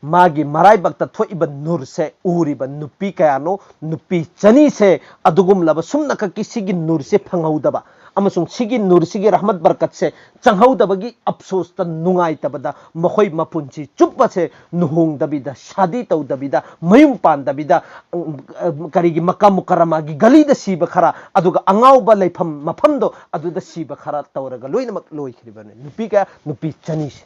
ꯃꯥꯒꯤ ꯃꯔꯥꯏꯕꯛꯇ ꯊꯣꯛꯏꯕ ꯅꯨꯔꯁꯦ ꯎꯔꯤꯕ ꯅꯨꯄꯤ ꯀꯌꯥꯅꯣ? ꯅꯨꯄꯤ ꯆꯅꯤꯁꯦ ꯑꯗꯨꯒꯨꯝꯂꯕ ꯁꯨꯝꯅꯈꯛꯀꯤ ꯁꯤꯒꯤ ꯅꯨꯔꯁꯦ ꯐꯪꯍꯧꯗꯕ ꯑꯃꯁꯨꯡ ꯁꯤꯒꯤ ꯅꯨꯔꯁꯤꯒꯤ ꯔꯍꯃꯠ ꯕꯔꯀꯠꯁꯦ ꯆꯪꯍꯧꯗꯕꯒꯤ ꯑꯐꯁꯣꯁꯇ, ꯅꯨꯡꯉꯥꯏꯇꯕꯗ ꯃꯈꯣꯏ ꯃꯄꯨꯟꯁꯤ ꯆꯨꯞꯄꯁꯦ ꯂꯨꯍꯣꯡꯗꯕꯤꯗ, ꯁꯥꯗꯤ ꯇꯧꯗꯕꯤꯗ, ꯃꯌꯨꯝ ꯄꯥꯟꯗꯕꯤꯗ, ꯎꯝ, ꯀꯔꯤꯒꯤ, ꯃꯀꯥ ꯃꯨꯀꯔꯔꯃꯥꯒꯤ ꯒꯂꯤꯗ ꯁꯤꯕ ꯈꯔ, ꯑꯗꯨꯒ ꯑꯉꯥꯎꯕ ꯂꯩꯐꯝ ꯃꯐꯝꯗꯣ ꯑꯗꯨꯗ ꯁꯤꯕ ꯈꯔ ꯇꯧꯔꯒ ꯂꯣꯏꯅꯃꯛ ꯂꯣꯏꯈ꯭ꯔꯤꯕꯅꯤ꯫ ꯅꯨꯄꯤ ꯀꯌꯥ? ꯅꯨꯄꯤ ꯆꯅꯤꯁꯦ꯫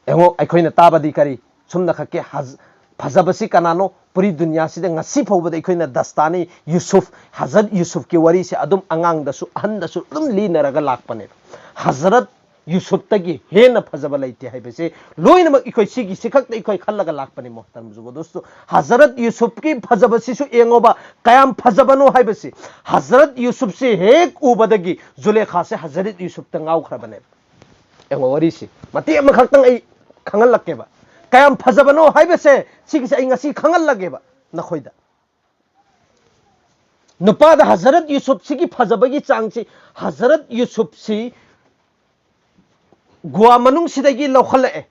ꯌꯦꯡꯉꯣ, ꯑꯩꯈꯣꯏꯅ ꯇꯥꯕꯗꯤ ꯀꯔꯤ? ꯁꯨꯝꯅꯈꯛꯀꯤ ꯍꯖ-, ꯐꯖꯕꯁꯤ ꯀꯅꯥꯅꯣ? ꯄꯨꯔꯤ ꯗꯨꯅꯤꯌꯥꯁꯤꯗ ꯉꯁꯤ ꯐꯥꯎꯕꯗ ꯑꯩꯈꯣꯏꯅ ꯗꯁꯇꯥꯅꯤ ꯌꯨꯁꯨꯐ, ꯍꯖꯔꯠ ꯌꯨꯁꯨꯐꯀꯤ ꯋꯥꯔꯤꯁꯦ ꯑꯗꯨꯝ ꯑꯉꯥꯡꯗꯁꯨ ꯑꯍꯟꯗꯁꯨ ꯑꯗꯨꯝ ꯂꯤꯅꯔꯒ ꯂꯥꯛꯄꯅꯦꯕ꯫ ꯍꯖꯔꯠ ꯌꯨꯁꯨꯐꯇꯒꯤ ꯍꯦꯟꯅ ꯐꯖꯕ ꯂꯩꯇꯦ ꯍꯥꯏꯕꯁꯦ ꯂꯣꯏꯅꯃꯛ ꯑꯩꯈꯣꯏ ꯁꯤꯒꯤ ꯁꯤꯈꯛꯇ ꯑꯩꯈꯣꯏ ꯈꯜꯂꯒ ꯂꯥꯛꯄꯅꯦ, ꯃꯣꯍꯇꯔꯝ ꯖꯨꯒꯣ ꯗꯣꯁꯇꯣ꯫ ꯍꯖꯔꯠ ꯌꯨꯁꯨꯐꯀꯤ ꯐꯖꯕꯁꯤꯁꯨ ꯌꯦꯡꯉꯣꯕ, ꯀꯌꯥꯝ ꯐꯖꯕꯅꯣ ꯍꯥꯏꯕꯁꯤ꯫ ꯍꯖꯔꯠ ꯌꯨꯁꯨꯐꯁꯤ ꯍꯦꯛ ꯎꯕꯗꯒꯤ ꯖꯨꯂꯦꯈꯥꯁꯦ ꯍꯖꯔꯠ ꯌꯨꯁꯨꯐꯇ ꯉꯥꯎꯈ꯭ꯔꯕꯅꯦꯕ꯫ ꯌꯦꯡꯉꯣ ꯋꯥꯔꯤꯁꯤ꯫ ꯃꯇꯦꯛ ꯑꯃꯈꯛꯇꯪ ꯑꯩ ꯈꯪꯍꯜꯂꯛꯀꯦꯕ꯫ ꯀꯌꯥꯝ ꯐꯖꯕꯅꯣ ꯍꯥꯏꯕꯁꯦ ꯁꯤꯒꯤꯁꯦ ꯑꯩ ꯉꯁꯤ ꯈꯪꯍꯜꯂꯒꯦꯕ ꯅꯈꯣꯏꯗ꯫ ꯅꯨꯄꯥꯗ ꯍꯖꯔꯠ ꯌꯨꯁꯨꯞꯁꯤꯒꯤ ꯐꯖꯕꯒꯤ ꯆꯥꯡꯁꯤ, ꯍꯖꯔꯠ ꯌꯨꯁꯨꯞꯁꯤ ꯒꯨꯍꯥ ꯃꯅꯨꯡꯁꯤꯗꯒꯤ ꯂꯧꯈꯠꯂꯛꯑꯦ꯫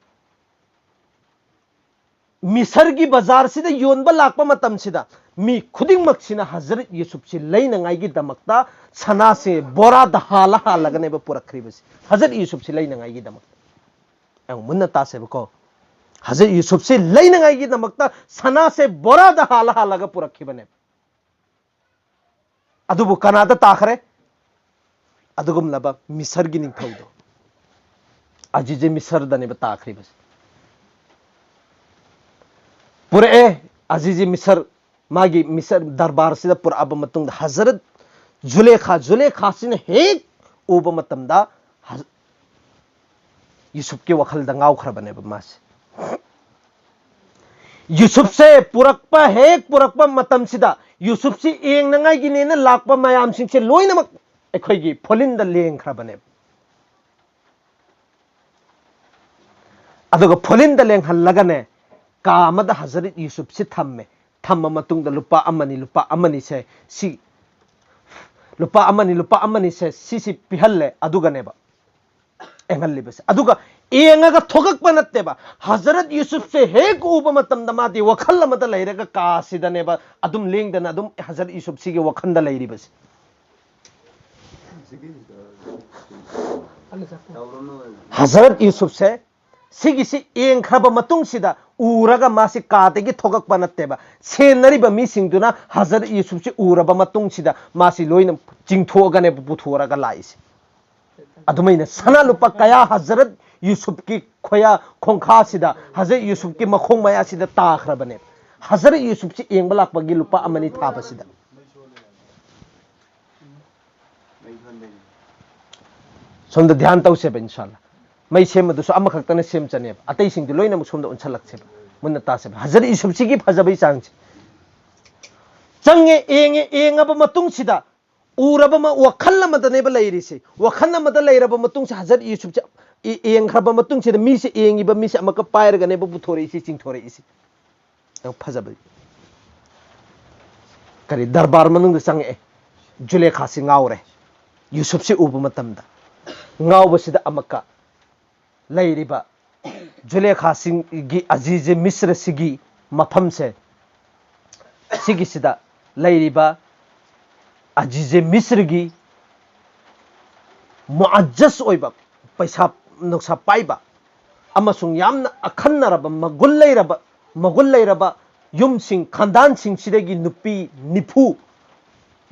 ꯃꯤꯁꯔꯒꯤ ꯕꯖꯥꯔꯁꯤꯗ ꯌꯣꯟꯕ ꯂꯥꯛꯄ ꯃꯇꯝꯁꯤꯗ ꯃꯤ ꯈꯨꯗꯤꯡꯃꯛꯁꯤꯅ ꯍꯖꯔꯠ ꯌꯨꯁꯨꯞꯁꯤ ꯂꯩꯅꯉꯥꯏꯒꯤꯗꯃꯛꯇ ꯁꯅꯥꯁꯦ ꯕꯣꯔꯥꯗ ꯍꯥꯜꯂ ꯍꯥꯜꯂꯒꯅꯦꯕ ꯄꯨꯔꯛꯈ꯭ꯔꯤꯕꯁꯤ, ꯍꯖꯔꯠ ꯌꯨꯁꯨꯞꯁꯤ ꯂꯩꯅꯉꯥꯏꯒꯤꯗꯃꯛꯇ꯫ ꯌꯥꯝ ꯃꯨꯟꯅ ꯇꯥꯁꯦꯕꯀꯣ꯫ ꯍꯖꯔꯠ ꯌꯨꯁꯨꯞꯁꯤ ꯂꯩꯅꯉꯥꯏꯒꯤꯗꯃꯛꯇ ꯁꯅꯥꯁꯦ ꯕꯣꯔꯥꯗ ꯍꯥꯜꯂ ꯍꯥꯜꯂꯒ ꯄꯨꯔꯛꯈꯤꯕꯅꯦꯕ꯫ ꯑꯗꯨꯕꯨ ꯀꯅꯥꯗ ꯇꯥꯈ꯭ꯔꯦ? ꯑꯗꯨꯒꯨꯝꯂꯕ ꯃꯤꯁꯔꯒꯤ ꯅꯤꯡꯊꯧꯗꯣ, ꯑꯖꯤꯖꯦ ꯃꯤꯁꯔꯗꯅꯦꯕ ꯇꯥꯈ꯭ꯔꯤꯕꯁꯦ꯫ ꯄꯨꯔꯛꯑꯦ꯫ ꯑꯖꯤꯖꯦ ꯃꯤꯁꯔ, ꯃꯥꯒꯤ ꯃꯤꯁꯔ ꯗꯔꯕꯥꯔꯁꯤꯗ ꯄꯨꯔꯛꯑꯕ ꯃꯇꯨꯡꯗ ꯍꯖꯔꯠ ꯖꯨꯂꯦꯈꯥ, ꯖꯨꯂꯦꯈꯥꯁꯤꯅ ꯍꯦꯛ ꯎꯕ ꯃꯇꯝꯗ ꯍꯖ-, ꯌꯨꯁꯨꯞꯀꯤ ꯋꯥꯈꯜꯗ ꯉꯥꯎꯈ꯭ꯔꯕꯅꯦꯕ ꯃꯥꯁꯦ꯫ ꯌꯨꯁꯨꯞꯁꯦ ꯄꯨꯔꯛꯄ, ꯍꯦꯛ ꯄꯨꯔꯛꯄ ꯃꯇꯝꯁꯤꯗ, ꯌꯨꯁꯨꯞꯁꯤ ꯌꯦꯡꯅꯉꯥꯏꯒꯤꯅꯦꯅ ꯂꯥꯛꯄ ꯃꯌꯥꯝꯁꯤꯡꯁꯦ ꯂꯣꯏꯅꯃꯛ ꯑꯩꯈꯣꯏꯒꯤ ꯐꯣꯂꯤꯟꯗ ꯂꯦꯡꯈ꯭ꯔꯕꯅꯦꯕ꯫ ꯑꯗꯨꯒ ꯐꯣꯂꯤꯟꯗ ꯂꯦꯡꯍꯜꯂꯒꯅꯦ, ꯀꯥ ꯑꯃꯗ ꯍꯖꯔꯠ ꯌꯨꯁꯨꯞꯁꯤ ꯊꯝꯃꯦ꯫ ꯊꯝꯃ ꯃꯇꯨꯡꯗ ꯂꯨꯄꯥ ꯑꯃꯅꯤ, ꯂꯨꯄꯥ ꯑꯃꯅꯤꯁꯦ ꯁꯤ, ꯂꯨꯄꯥ ꯑꯃꯅꯤ, ꯂꯨꯄꯥ ꯑꯃꯅꯤꯁꯦ ꯁꯤꯁꯤ ꯄꯤꯍꯜꯂꯦ꯫ ꯑꯗꯨꯒꯅꯦꯕ ꯌꯦꯡꯍꯜꯂꯤꯕꯁꯦ꯫ ꯑꯗꯨꯒ ꯌꯦꯡꯉꯒ ꯊꯣꯛꯂꯛꯄ ꯅꯠꯇꯦꯕ꯫ ꯍꯖꯔꯠ ꯌꯨꯁꯨꯞꯁꯦ ꯍꯦꯛ ꯎꯕ ꯃꯇꯝꯗ ꯃꯥꯗꯤ ꯋꯥꯈꯜ ꯑꯃꯗ ꯂꯩꯔꯒ ꯀꯥꯁꯤꯗꯅꯦꯕ ꯑꯗꯨꯝ ꯂꯦꯡꯗꯅ ꯑꯗꯨꯝ ꯍꯖꯔꯠ ꯌꯨꯁꯨꯞꯁꯤꯒꯤ ꯋꯥꯈꯜꯗ ꯂꯩꯔꯤꯕꯁꯦ꯫ ꯍꯖꯔꯠ ꯌꯨꯁꯨꯞꯁꯦ ꯁꯤꯒꯤꯁꯤ ꯌꯦꯡꯈ꯭ꯔꯕ ꯃꯇꯨꯡꯁꯤꯗ, ꯎꯔꯒ ꯃꯥꯁꯤ ꯀꯥꯗꯒꯤ ꯊꯣꯛꯂꯛꯄ ꯅꯠꯇꯦꯕ, ꯁꯦꯟꯅꯔꯤꯕ ꯃꯤꯁꯤꯡꯗꯨꯅ ꯍꯖꯔꯠ ꯌꯨꯁꯨꯞꯁꯤ ꯎꯔꯕ ꯃꯇꯨꯡꯁꯤꯗ ꯃꯥꯁꯤ ꯂꯣꯏꯅ ꯆꯤꯡꯊꯣꯛꯑꯒꯅꯦꯕ ꯄꯨꯊꯣꯛꯑꯒ ꯂꯥꯛꯏꯁꯦ꯫ ꯑꯗꯨꯃꯥꯏꯅ ꯁꯅꯥ ꯂꯨꯄꯥ ꯀꯌꯥ ꯍꯖꯔꯠ ꯌꯨꯁꯨꯞꯀꯤ ꯈꯣꯌꯥ ꯈꯣꯡꯈꯥꯁꯤꯗ, ꯍꯖꯔꯠ ꯌꯨꯁꯨꯞꯀꯤ ꯃꯈꯣꯡ ꯃꯌꯥꯁꯤꯗ ꯇꯥꯈ꯭ꯔꯕꯅꯦ꯫ ꯍꯖꯔꯠ ꯌꯨꯁꯨꯞꯁꯤ ꯌꯦꯡꯕ ꯂꯥꯛꯄꯒꯤ ꯂꯨꯄꯥ ꯑꯃꯅꯤ ꯊꯥꯕꯁꯤꯗ꯫ ꯁꯣꯝꯗ ꯙ꯭ꯌꯥꯟ ꯇꯧꯁꯦꯕ, ꯏꯟꯁꯥꯜꯂꯥ꯫ ꯃꯩ ꯁꯦꯝꯕꯗꯨꯁꯨ ꯑꯃꯈꯛꯇꯅ ꯁꯦꯝ ꯆꯅꯦꯕ, ꯑꯇꯩꯁꯤꯡꯗꯨ ꯂꯣꯏꯅꯃꯛ ꯁꯣꯝꯗ ꯑꯣꯟꯁꯜꯂꯛꯁꯦꯕ, ꯃꯨꯟꯅ ꯇꯥꯁꯦꯕ꯫ ꯍꯖꯔꯠ ꯌꯨꯁꯨꯞꯁꯤꯒꯤ ꯐꯖꯕꯩ ꯆꯥꯡꯁꯦ꯫ ꯆꯪꯉꯦ, ꯌꯦꯡꯉꯦ, ꯌꯦꯡꯉꯕ ꯃꯇꯨꯡꯁꯤꯗ ꯎꯔꯕ ꯑꯃ, ꯋꯥꯈꯜ ꯑꯃꯗꯅꯦꯕ ꯂꯩꯔꯤꯁꯦ꯫ ꯋꯥꯈꯜ ꯑꯃꯗ ꯂꯩꯔꯕ ꯃꯇꯨꯡꯁꯦ ꯍꯖꯔꯠ ꯌꯨꯁꯨꯞꯁꯦ ꯌꯦ-, ꯌꯦꯡꯈ꯭ꯔꯕ ꯃꯇꯨꯡꯁꯤꯗ ꯃꯤꯁꯦ, ꯌꯦꯡꯉꯤꯕ ꯃꯤꯁꯦ ꯑꯃꯨꯛꯀ ꯄꯥꯏꯔꯒꯅꯦꯕ ꯄꯨꯊꯣꯔꯛꯏꯁꯤ, ꯆꯤꯡꯊꯣꯔꯛꯏꯁꯤ꯫ ꯌꯥꯝ ꯐꯖꯕ꯫ ꯀꯔꯤ, ꯗꯔꯕꯥꯔ ꯃꯅꯨꯡꯗ ꯆꯪꯉꯛꯑꯦ꯫ ꯖꯨꯂꯦꯈꯥꯁꯤ ꯉꯥꯎꯔꯦ꯫ ꯌꯨꯁꯨꯞꯁꯤ ꯎꯕ ꯃꯇꯝꯗ ꯉꯥꯎꯕꯁꯤꯗ ꯑꯃꯨꯛꯀ ꯂꯩꯔꯤꯕ ꯖꯨꯂꯦꯈꯥꯁꯤꯡꯒꯤ, ꯑꯖꯤꯖꯦ ꯃꯤꯁ꯭ꯔꯁꯤꯒꯤ ꯃꯐꯝꯁꯦ, ꯁꯤꯒꯤꯁꯤꯗ ꯂꯩꯔꯤꯕ ꯑꯖꯤꯖꯦ ꯃꯤꯁ꯭ꯔꯒꯤ ꯃꯨꯑꯖꯖꯁ ꯑꯣꯏꯕ, ꯄꯩꯁꯥ ꯅꯨꯡꯁꯥ ꯄꯥꯏꯕ ꯑꯃꯁꯨꯡ ꯌꯥꯝꯅ ꯑꯈꯟꯅꯔꯕ, ꯃꯒꯨꯟ ꯂꯩꯔꯕ, ꯃꯒꯨꯟ ꯂꯩꯔꯕ ꯌꯨꯝꯁꯤꯡ, ꯈꯥꯟꯗꯥꯟꯁꯤꯡꯁꯤꯗꯒꯤ ꯅꯨꯄꯤ ꯅꯤꯐꯨ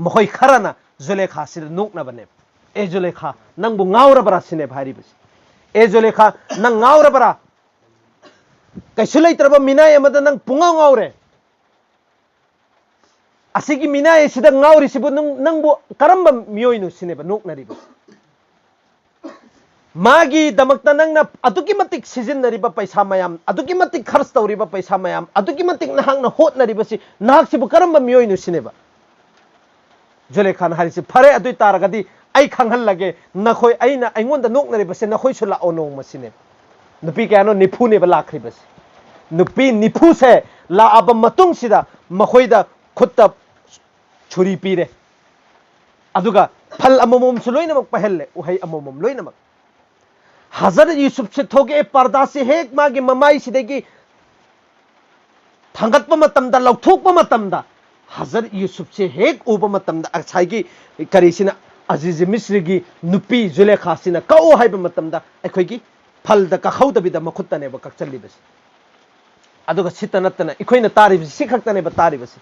ꯃꯈꯣꯏ ꯈꯔꯅ ꯖꯨꯂꯦꯈꯥꯁꯤꯗ ꯅꯣꯛꯅꯕꯅꯦꯕ꯫ "ꯑꯦ ꯖꯨꯂꯦꯈꯥ, ꯅꯪꯕꯨ ꯉꯥꯎꯔꯕ꯭ꯔꯥ?" ꯁꯤꯅꯦꯕ ꯍꯥꯏꯔꯤꯕꯁꯤ꯫ "ꯑꯦ ꯖꯨꯂꯦꯈꯥ, ꯅꯪ ꯉꯥꯎꯔꯕ꯭ꯔꯥ? ꯀꯩꯁꯨ ꯂꯩꯇ꯭ꯔꯕ ꯃꯤꯅꯥꯏ ꯑꯃꯗ ꯅꯪ ꯄꯨꯡꯉꯥꯎ ꯉꯥꯎꯔꯦ꯫ ꯑꯁꯤꯒꯤ ꯃꯤꯅꯥꯏ ꯑꯁꯤꯗ ꯉꯥꯎꯔꯤꯁꯤꯕꯨ ꯅꯪ, ꯅꯪꯕꯨ ꯀꯔꯝꯕ ꯃꯤꯑꯣꯏꯅꯣ?" ꯁꯤꯅꯦꯕ ꯅꯣꯛꯅꯔꯤꯕꯁꯤ꯫ ꯃꯥꯒꯤꯗꯃꯛꯇ ꯅꯪꯅ ꯑꯗꯨꯛꯀꯤ ꯃꯇꯤꯛ ꯁꯤꯖꯤꯟꯅꯔꯤꯕ ꯄꯩꯁꯥ ꯃꯌꯥꯝ, ꯑꯗꯨꯛꯀꯤ ꯃꯇꯤꯛ ꯈꯔꯆ ꯇꯧꯔꯤꯕ ꯄꯩꯁꯥ ꯃꯌꯥꯝ, ꯑꯗꯨꯛꯀꯤ ꯃꯇꯤꯛ ꯅꯍꯥꯛꯅ ꯍꯣꯠꯅꯔꯤꯕꯁꯤ, ꯅꯍꯥꯛꯁꯤꯕꯨ ꯀꯔꯝꯕ ꯃꯤꯑꯣꯏꯅꯣ ꯁꯤꯅꯦꯕ꯫ ꯖꯨꯂꯦꯈꯥꯅ ꯍꯥꯏꯔꯤꯁꯤ, "ꯐꯔꯦ, ꯑꯗꯨ ꯑꯣꯏ ꯇꯥꯔꯒꯗꯤ ꯑꯩ ꯈꯪꯍꯜꯂꯒꯦ, ꯅꯈꯣꯏ, ꯑꯩꯅ, ꯑꯩꯉꯣꯟꯗ ꯅꯣꯛꯅꯔꯤꯕꯁꯦ ꯅꯈꯣꯏꯁꯨ ꯂꯥꯛꯑꯣ ꯅꯣꯡꯃ" ꯁꯤꯅꯦꯕ꯫ ꯅꯨꯄꯤ ꯀꯌꯥꯅꯣ? ꯅꯤꯐꯨꯅꯦꯕ ꯂꯥꯛꯈ꯭ꯔꯤꯕꯁꯦ꯫ ꯅꯨꯄꯤ ꯅꯤꯐꯨꯁꯦ ꯂꯥꯛꯑꯕ ꯃꯇꯨꯡꯁꯤꯗ ꯃꯈꯣꯏꯗ ꯈꯨꯠꯇ ꯁꯨꯔꯤ ꯄꯤꯔꯦ, ꯑꯗꯨꯒ ꯐꯜ ꯑꯃꯃꯝꯁꯨ ꯂꯣꯏꯅꯃꯛ ꯄꯥꯏꯍꯜꯂꯦ, ꯎꯍꯩ ꯑꯃꯃꯝ ꯂꯣꯏꯅꯃꯛ꯫ ꯍꯖꯔꯠ ꯌꯨꯁꯨꯞꯁꯦ ꯊꯣꯛꯂꯛꯑꯦ, ꯄꯔꯗꯥꯁꯦ ꯍꯦꯛ ꯃꯥꯒꯤ ꯃꯃꯥꯏꯁꯤꯗꯒꯤ ꯊꯥꯡꯒꯠꯄ ꯃꯇꯝꯗ, ꯂꯧꯊꯣꯛꯄ ꯃꯇꯝꯗ, ꯍꯖꯔꯠ ꯌꯨꯁꯨꯞꯁꯦ ꯍꯦꯛ ꯎꯕ ꯃꯇꯝꯗ, ꯉꯁꯥꯏꯒꯤ ꯀꯔꯤꯁꯤꯅ, ꯑꯖꯤꯖ ꯃꯤꯁ꯭ꯔꯤꯒꯤ ꯅꯨꯄꯤ ꯖꯨꯂꯦꯈꯥꯁꯤꯅ ꯀꯛꯎ ꯍꯥꯏꯕ ꯃꯇꯝꯗ, ꯑꯩꯈꯣꯏꯒꯤ ꯐꯜꯗ ꯀꯛꯍꯧꯗꯕꯤꯗ ꯃꯈꯨꯠꯇꯅꯦꯕ ꯀꯛꯆꯜꯂꯤꯕꯁꯦ꯫ ꯑꯗꯨꯒ ꯁꯤꯇ ꯅꯠꯇꯅ ꯑꯩꯈꯣꯏꯅ ꯇꯥꯔꯤꯕꯁꯤ ꯁꯤ ꯈꯛꯇꯅꯦꯕ ꯇꯥꯔꯤꯕꯁꯤ꯫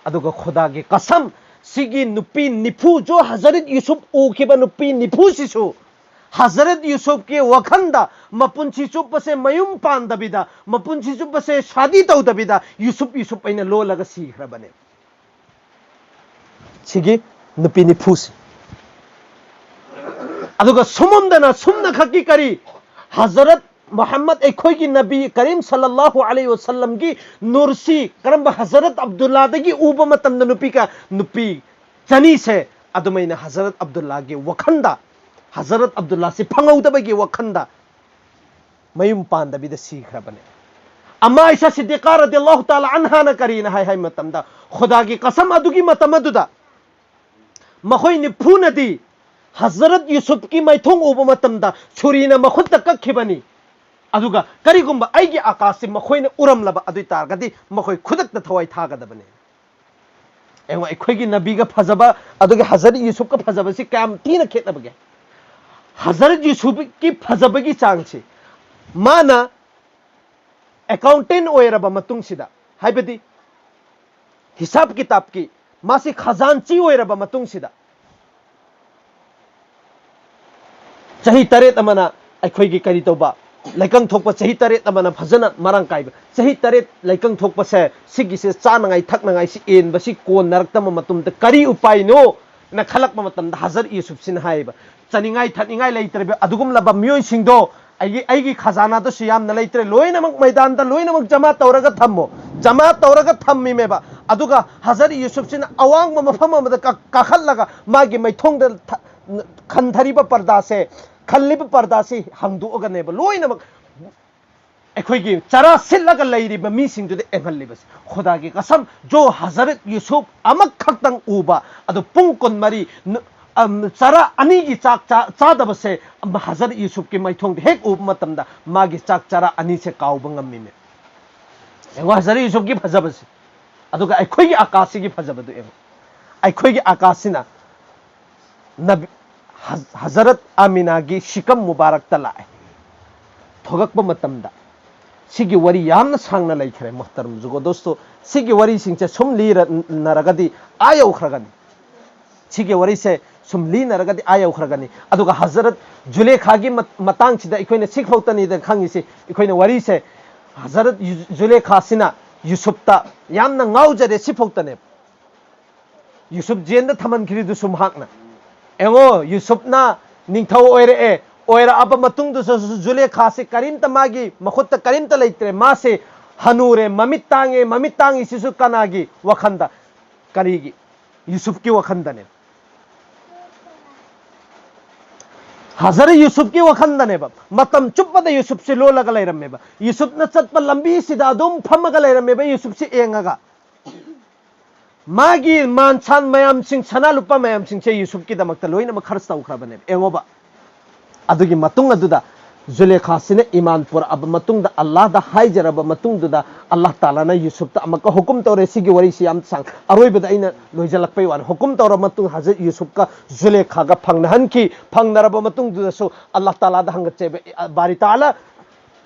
ꯑꯗꯨꯒ ꯈꯨꯗꯥꯒꯤ ꯀꯁꯝ, ꯁꯤꯒꯤ ꯅꯨꯄꯤ ꯅꯤꯐꯨꯁꯨ, ꯍꯖꯔꯠ ꯌꯨꯁꯨꯞ ꯎꯈꯤꯕ ꯅꯨꯄꯤ ꯅꯤꯐꯨꯁꯤꯁꯨ, ꯍꯖꯔꯠ ꯌꯨꯁꯨꯞꯀꯤ ꯋꯥꯈꯜꯗ ꯃꯄꯨꯟꯁꯤ ꯆꯨꯞꯄꯁꯦ ꯃꯌꯨꯝ ꯄꯥꯟꯗꯕꯤꯗ, ꯃꯄꯨꯟꯁꯤ ꯆꯨꯞꯄꯁꯦ ꯁꯥꯗꯤ ꯇꯧꯗꯕꯤꯗ ꯌꯨꯁꯨꯞ, ꯌꯨꯁꯨꯞ ꯑꯩꯅ ꯂꯣꯜꯂꯒ ꯁꯤꯈ꯭ꯔꯕꯅꯦ꯫ ꯁꯤꯒꯤ ꯅꯨꯄꯤ ꯅꯤꯐꯨꯁꯤ꯫ ꯑꯗꯨꯒ ꯁꯨꯝꯃꯝꯗꯅ ꯁꯨꯝꯅ ꯈꯛꯀꯤ ꯀꯔꯤ, ꯍꯖꯔꯠ ꯃꯨꯍꯝꯃꯗ, ꯑꯩꯈꯣꯏꯒꯤ ꯅꯕꯤ ꯀꯔꯤꯝ ꯁꯜꯂꯜꯂꯥꯍꯨ ꯑꯂꯩꯍꯤ ꯋꯁꯜꯂꯝꯒꯤ ꯅꯨꯔꯁꯤ ꯀꯔꯝꯕ? ꯍꯖꯔꯠ ꯑꯕꯗꯨꯜꯂꯥꯗꯒꯤ ꯎꯕ ꯃꯇꯝꯗ ꯅꯨꯄꯤ ꯀ-, ꯅꯨꯄꯤ ꯆꯅꯤꯁꯦ ꯑꯗꯨꯃꯥꯏꯅ ꯍꯖꯔꯠ ꯑꯕꯗꯨꯜꯂꯥꯒꯤ ꯋꯥꯈꯜꯗ, ꯍꯖꯔꯠ ꯑꯕꯗꯨꯜꯂꯥꯁꯤ ꯐꯪꯍꯧꯗꯕꯒꯤ ꯋꯥꯈꯜꯗ ꯃꯌꯨꯝ ꯄꯥꯟꯗꯕꯤꯗ ꯁꯤꯈ꯭ꯔꯕꯅꯦ꯫ ꯑꯃ ꯑꯥꯏꯁꯥ ꯁꯤꯗꯤꯀꯥ ꯔꯗꯤꯌꯜꯂꯥꯍꯨ ꯇꯥꯂꯥ ꯑꯟꯍꯥꯅ ꯀꯔꯤꯅ ꯍꯥꯏ ꯍꯥꯏꯕ ꯃꯇꯝꯗ, ꯈꯨꯗꯥꯒꯤ ꯀꯁꯝ, ꯑꯗꯨꯒꯤ ꯃꯇꯝ ꯑꯗꯨꯗ ꯃꯈꯣꯏ ꯅꯤꯐꯨꯅꯗꯤ ꯍꯖꯔꯠ ꯌꯨꯁꯨꯞꯀꯤ ꯃꯥꯏꯊꯣꯡ ꯎꯕ ꯃꯇꯝꯗ ꯁꯨꯔꯤꯅ ꯃꯈꯨꯠꯇ ꯀꯛꯈꯤꯕꯅꯤ꯫ ꯑꯗꯨꯒ ꯀꯔꯤꯒꯨꯝꯕ ꯑꯩꯒꯤ ꯑꯀꯥꯁꯤ ꯃꯈꯣꯏꯅ ꯎꯔꯝꯂꯕ ꯑꯗꯨ ꯑꯣꯏ ꯇꯥꯔꯒꯗꯤ ꯃꯈꯣꯏ ꯈꯨꯗꯛꯇ ꯊꯋꯥꯏ ꯊꯥꯒꯗꯕꯅꯤ꯫ ꯌꯦꯡꯉꯣ, ꯑꯩꯈꯣꯏꯒꯤ ꯅꯕꯤꯒ ꯐꯖꯕ, ꯑꯗꯨꯒ ꯍꯖꯔꯠ ꯌꯨꯁꯨꯞꯀ ꯐꯖꯕꯁꯤ ꯀꯌꯥꯝ ꯊꯤꯅ ꯈꯦꯠꯅꯕꯒꯦ? ꯍꯖꯔꯠ ꯌꯨꯁꯨꯞꯀꯤ ꯐꯖꯕꯒꯤ ꯆꯥꯡꯁꯤ, ꯃꯥꯅ ꯑꯦꯀꯥꯎꯟꯇꯦꯟ ꯑꯣꯏꯔꯕ ꯃꯇꯨꯡꯁꯤꯗ, ꯍꯥꯏꯕꯗꯤ ꯍꯤꯁꯥꯕ ꯀꯤꯇꯥꯕꯀꯤ ꯃꯥꯁꯤ ꯈꯖꯥꯟꯆꯤ ꯑꯣꯏꯔꯕ ꯃꯇꯨꯡꯁꯤꯗ, ꯆꯍꯤ ꯇꯔꯦꯠ ꯑꯃꯅ ꯑꯩꯈꯣꯏꯒꯤ ꯀꯔꯤ ꯇꯧꯕ, ꯂꯩꯀꯪ ꯊꯣꯛꯄ ꯆꯍꯤ ꯇꯔꯦꯠ ꯑꯃꯅ ꯐꯖꯅ ꯃꯔꯥꯡ ꯀꯥꯏꯕ, ꯆꯍꯤ ꯇꯔꯦꯠ ꯂꯩꯀꯪ ꯊꯣꯛꯄꯁꯦ, ꯁꯤꯒꯤꯁꯦ ꯆꯥꯅꯉꯥꯏ ꯊꯛꯅꯉꯥꯏ ꯁꯤ ꯌꯦꯟꯕꯁꯤ ꯀꯣꯟꯅꯔꯛꯇꯕ ꯃꯇꯝꯗ ꯀꯔꯤ ꯎꯄꯥꯏꯅꯣ ꯅ ꯈꯜꯂꯛꯄ ꯃꯇꯝꯗ ꯍꯖꯔꯠ ꯌꯨꯁꯨꯞꯁꯤꯅ ꯍꯥꯏꯌꯦꯕ, "ꯆꯥꯅꯤꯡꯉꯥꯏ ꯊꯛꯅꯤꯡꯉꯥꯏ ꯂꯩꯇ꯭ꯔꯕ ꯑꯗꯨꯒꯨꯝꯂꯕ ꯃꯤꯑꯣꯏꯁꯤꯡꯗꯣ ꯑꯩꯒꯤ, ꯑꯩꯒꯤ ꯈꯖꯥꯅꯥꯗꯁꯨ ꯌꯥꯝꯅ ꯂꯩꯇ꯭ꯔꯦ, ꯂꯣꯏꯅꯃꯛ ꯃꯩꯗꯥꯟꯗ ꯂꯣꯏꯅꯃꯛ ꯖꯃꯥ ꯇꯧꯔꯒ ꯊꯝꯃꯣ", ꯖꯃꯥ ꯇꯧꯔꯒ ꯊꯝꯃꯤꯃꯦꯕ꯫ ꯑꯗꯨꯒ ꯍꯖꯔꯠ ꯌꯨꯁꯨꯞꯁꯤꯅ ꯑꯋꯥꯡꯕ ꯃꯐꯝ ꯑꯃꯗ ꯀꯥ-, ꯀꯥꯈꯠꯂꯒ ꯃꯥꯒꯤ ꯃꯩꯊꯣꯡꯗ ꯊ-, ꯈꯟꯊꯔꯤꯕ ꯄꯔꯗꯥꯁꯦ, ꯈꯜꯂꯤꯕ ꯄꯔꯗꯥꯁꯤ ꯍꯥꯡꯗꯣꯛꯑꯒꯅꯦꯕ ꯂꯣꯏꯅꯃꯛ ꯑꯩꯈꯣꯏꯒꯤ ꯆꯔꯥ ꯁꯤꯠꯂꯒ ꯂꯩꯔꯤꯕ ꯃꯤꯁꯤꯡꯗꯨꯗ ꯌꯦꯡꯍꯜꯂꯤꯕꯁꯦ꯫ ꯈꯨꯗꯥꯒꯤ ꯀꯁꯝ, ꯖꯣ ꯍꯖꯔꯠ ꯌꯨꯁꯨꯞ ꯑꯃꯈꯛꯇꯪ ꯎꯕ, ꯑꯗꯨ ꯄꯨꯡ ꯀꯨꯟꯃꯔꯤ, ꯅ-, ꯑꯝ, ꯆꯔꯥ ꯑꯅꯤꯒꯤ ꯆꯥꯛ ꯆꯥ-, ꯆꯥꯗꯕꯁꯦ, ꯑꯝ, ꯍꯖꯔꯠ ꯌꯨꯁꯨꯞꯀꯤ ꯃꯥꯏꯊꯣꯡꯗ ꯍꯦꯛ ꯎꯕ ꯃꯇꯝꯗ ꯃꯥꯒꯤ ꯆꯥꯛ ꯆꯔꯥ ꯑꯅꯤꯁꯦ ꯀꯥꯎꯕ ꯉꯝꯃꯤꯅꯦ꯫ ꯌꯦꯡꯉꯣ ꯍꯖꯔꯠ ꯌꯨꯁꯨꯞꯀꯤ ꯐꯖꯕꯁꯦ, ꯑꯗꯨꯒ ꯑꯩꯈꯣꯏꯒꯤ ꯑꯀꯥꯁꯤꯒꯤ ꯐꯖꯕꯗꯨ ꯌꯦꯡꯉꯣ꯫ ꯑꯩꯈꯣꯏꯒꯤ ꯑꯀꯥꯁꯤꯅ ꯅꯕꯤ-, ꯍꯖ-, ꯍꯖꯔꯠ ꯑꯃꯤꯅꯥꯒꯤ ꯁꯤꯀꯝ ꯃꯨꯕꯥꯔꯛꯇ ꯂꯥꯛꯑꯦ꯫ ꯊꯣꯛꯂꯛꯄ ꯃꯇꯝꯗ ꯁꯤꯒꯤ ꯋꯥꯔꯤ ꯌꯥꯝꯅ ꯁꯥꯡꯅ ꯂꯩꯈ꯭ꯔꯦ, ꯃꯨꯍꯇꯔꯝ ꯖꯨꯒꯣ ꯗꯣꯁꯇꯣ꯫ ꯁꯤꯒꯤ ꯋꯥꯔꯤꯁꯤꯡꯁꯦ ꯁꯨꯝ ꯂꯤꯔꯅꯔꯒꯗꯤ ꯑꯥ ꯌꯧꯈ꯭ꯔꯒꯅꯤ꯫ ꯁꯤꯒꯤ ꯋꯥꯔꯤꯁꯦ ꯁꯨꯝ ꯂꯤꯅꯔꯒꯗꯤ ꯑꯥ ꯌꯧꯈ꯭ꯔꯒꯅꯤ꯫ ꯑꯗꯨꯒ ꯍꯖꯔꯠ ꯖꯨꯂꯦꯈꯥꯒꯤ ꯃꯠ-, ꯃꯇꯥꯡꯁꯤꯗ ꯑꯩꯈꯣꯏꯅ ꯁꯤꯐꯥꯎꯇꯅꯤꯗ ꯈꯪꯉꯤꯁꯤ꯫ ꯑꯩꯈꯣꯏꯅ ꯋꯥꯔꯤꯁꯦ ꯍꯖꯔꯠ ꯌꯨ-, ꯖꯨꯂꯦꯈꯥꯁꯤꯅ ꯌꯨꯁꯨꯞꯇ ꯌꯥꯝꯅ ꯉꯥꯎꯖꯔꯦ, ꯁꯤꯐꯥꯎꯇꯅꯦ꯫ ꯌꯨꯁꯨꯞ ꯖꯦꯟꯗ ꯊꯝꯍꯟꯈ꯭ꯔꯤꯗꯨꯁꯨ ꯃꯍꯥꯛꯅ꯫ ꯌꯦꯡꯉꯣ, ꯌꯨꯁꯨꯞꯅ ꯅꯤꯡꯊꯧ ꯑꯣꯏꯔꯛꯑꯦ, ꯑꯣꯏꯔꯛꯑꯕ ꯃꯇꯨꯡꯗꯁꯨ ꯖꯨꯂꯦꯈꯥꯁꯤ ꯀꯔꯤꯝꯇ, ꯃꯥꯒꯤ ꯃꯈꯨꯠꯇ ꯀꯔꯤꯝꯇ ꯂꯩꯇ꯭ꯔꯦ꯫ ꯃꯥꯁꯦ ꯍꯅꯨꯔꯦ, ꯃꯃꯤꯠ ꯇꯥꯡꯉꯦ꯫ ꯃꯃꯤꯠ ꯇꯥꯡꯉꯤꯁꯤꯁꯨ ꯀꯅꯥꯒꯤ ꯋꯥꯈꯟꯗ? ꯀꯔꯤꯒꯤ? ꯌꯨꯁꯨꯞꯀꯤ ꯋꯥꯈꯟꯗꯅꯦ꯫ ꯍꯖꯔꯠ ꯌꯨꯁꯨꯞꯀꯤ ꯋꯥꯈꯟꯗꯅꯦꯕ꯫ ꯃꯇꯝ ꯆꯨꯞꯄꯗ ꯌꯨꯁꯨꯞꯁꯦ ꯂꯣꯜꯂꯒ ꯂꯩꯔꯝꯃꯦꯕ꯫ ꯌꯨꯁꯨꯞꯅ ꯆꯠꯄ ꯂꯝꯕꯤꯁꯤꯗ ꯑꯗꯨꯝ ꯐꯝꯃꯒ ꯂꯩꯔꯝꯃꯦꯕ, ꯌꯨꯁꯨꯞꯁꯦ ꯌꯦꯡꯉꯒ꯫ ꯃꯥꯒꯤ ꯃꯥꯟꯁꯥꯟ ꯃꯌꯥꯝꯁꯤꯡ, ꯁꯅꯥ ꯂꯨꯄꯥ ꯃꯌꯥꯝꯁꯤꯡꯁꯦ ꯌꯨꯁꯨꯞꯀꯤꯗꯃꯛꯇ ꯂꯣꯏꯅꯃꯛ ꯈꯔꯆ ꯇꯧꯈ꯭ꯔꯕꯅꯦꯕ꯫ ꯌꯦꯡꯉꯣꯕ, ꯑꯗꯨꯒꯤ ꯃꯇꯨꯡ ꯑꯗꯨꯗ ꯖꯨꯂꯦꯈꯥꯁꯤꯅ ꯏꯃꯥꯟ ꯄꯨꯔꯛꯑꯕ ꯃꯇꯨꯡꯗ, ꯑꯜꯂꯥꯍꯗ ꯍꯥꯏꯖꯔꯕ ꯃꯇꯨꯡꯗꯨꯗ, ꯑꯜꯂꯥꯍ ꯇꯥꯂꯥꯅ ꯌꯨꯁꯨꯞꯇ ꯑꯃꯨꯛꯀ ꯍꯨꯀꯨꯝ ꯇꯧꯔꯦ꯫ ꯁꯤꯒꯤ ꯋꯥꯔꯤꯁꯤ ꯌꯥꯝ ꯁꯥꯡ, ꯑꯔꯣꯏꯕꯗ ꯑꯩꯅ ꯂꯣꯏꯖꯜꯂꯛꯄꯩ ꯋꯥꯅꯤ꯫ ꯍꯨꯀꯨꯝ ꯇꯧꯔꯕ ꯃꯇꯨꯡ ꯍꯖꯔꯠ ꯌꯨꯁꯨꯞꯀ ꯖꯨꯂꯦꯈꯥꯒ ꯐꯪꯅꯍꯟꯈꯤ꯫ ꯐꯪꯅꯔꯕ ꯃꯇꯨꯡꯗꯨꯗꯁꯨ ꯑꯜꯂꯥꯍ ꯇꯥꯂꯥꯗ ꯍꯪꯒꯠꯆꯩꯕ, "ꯕꯥꯔꯤ ꯇꯥꯂꯥ,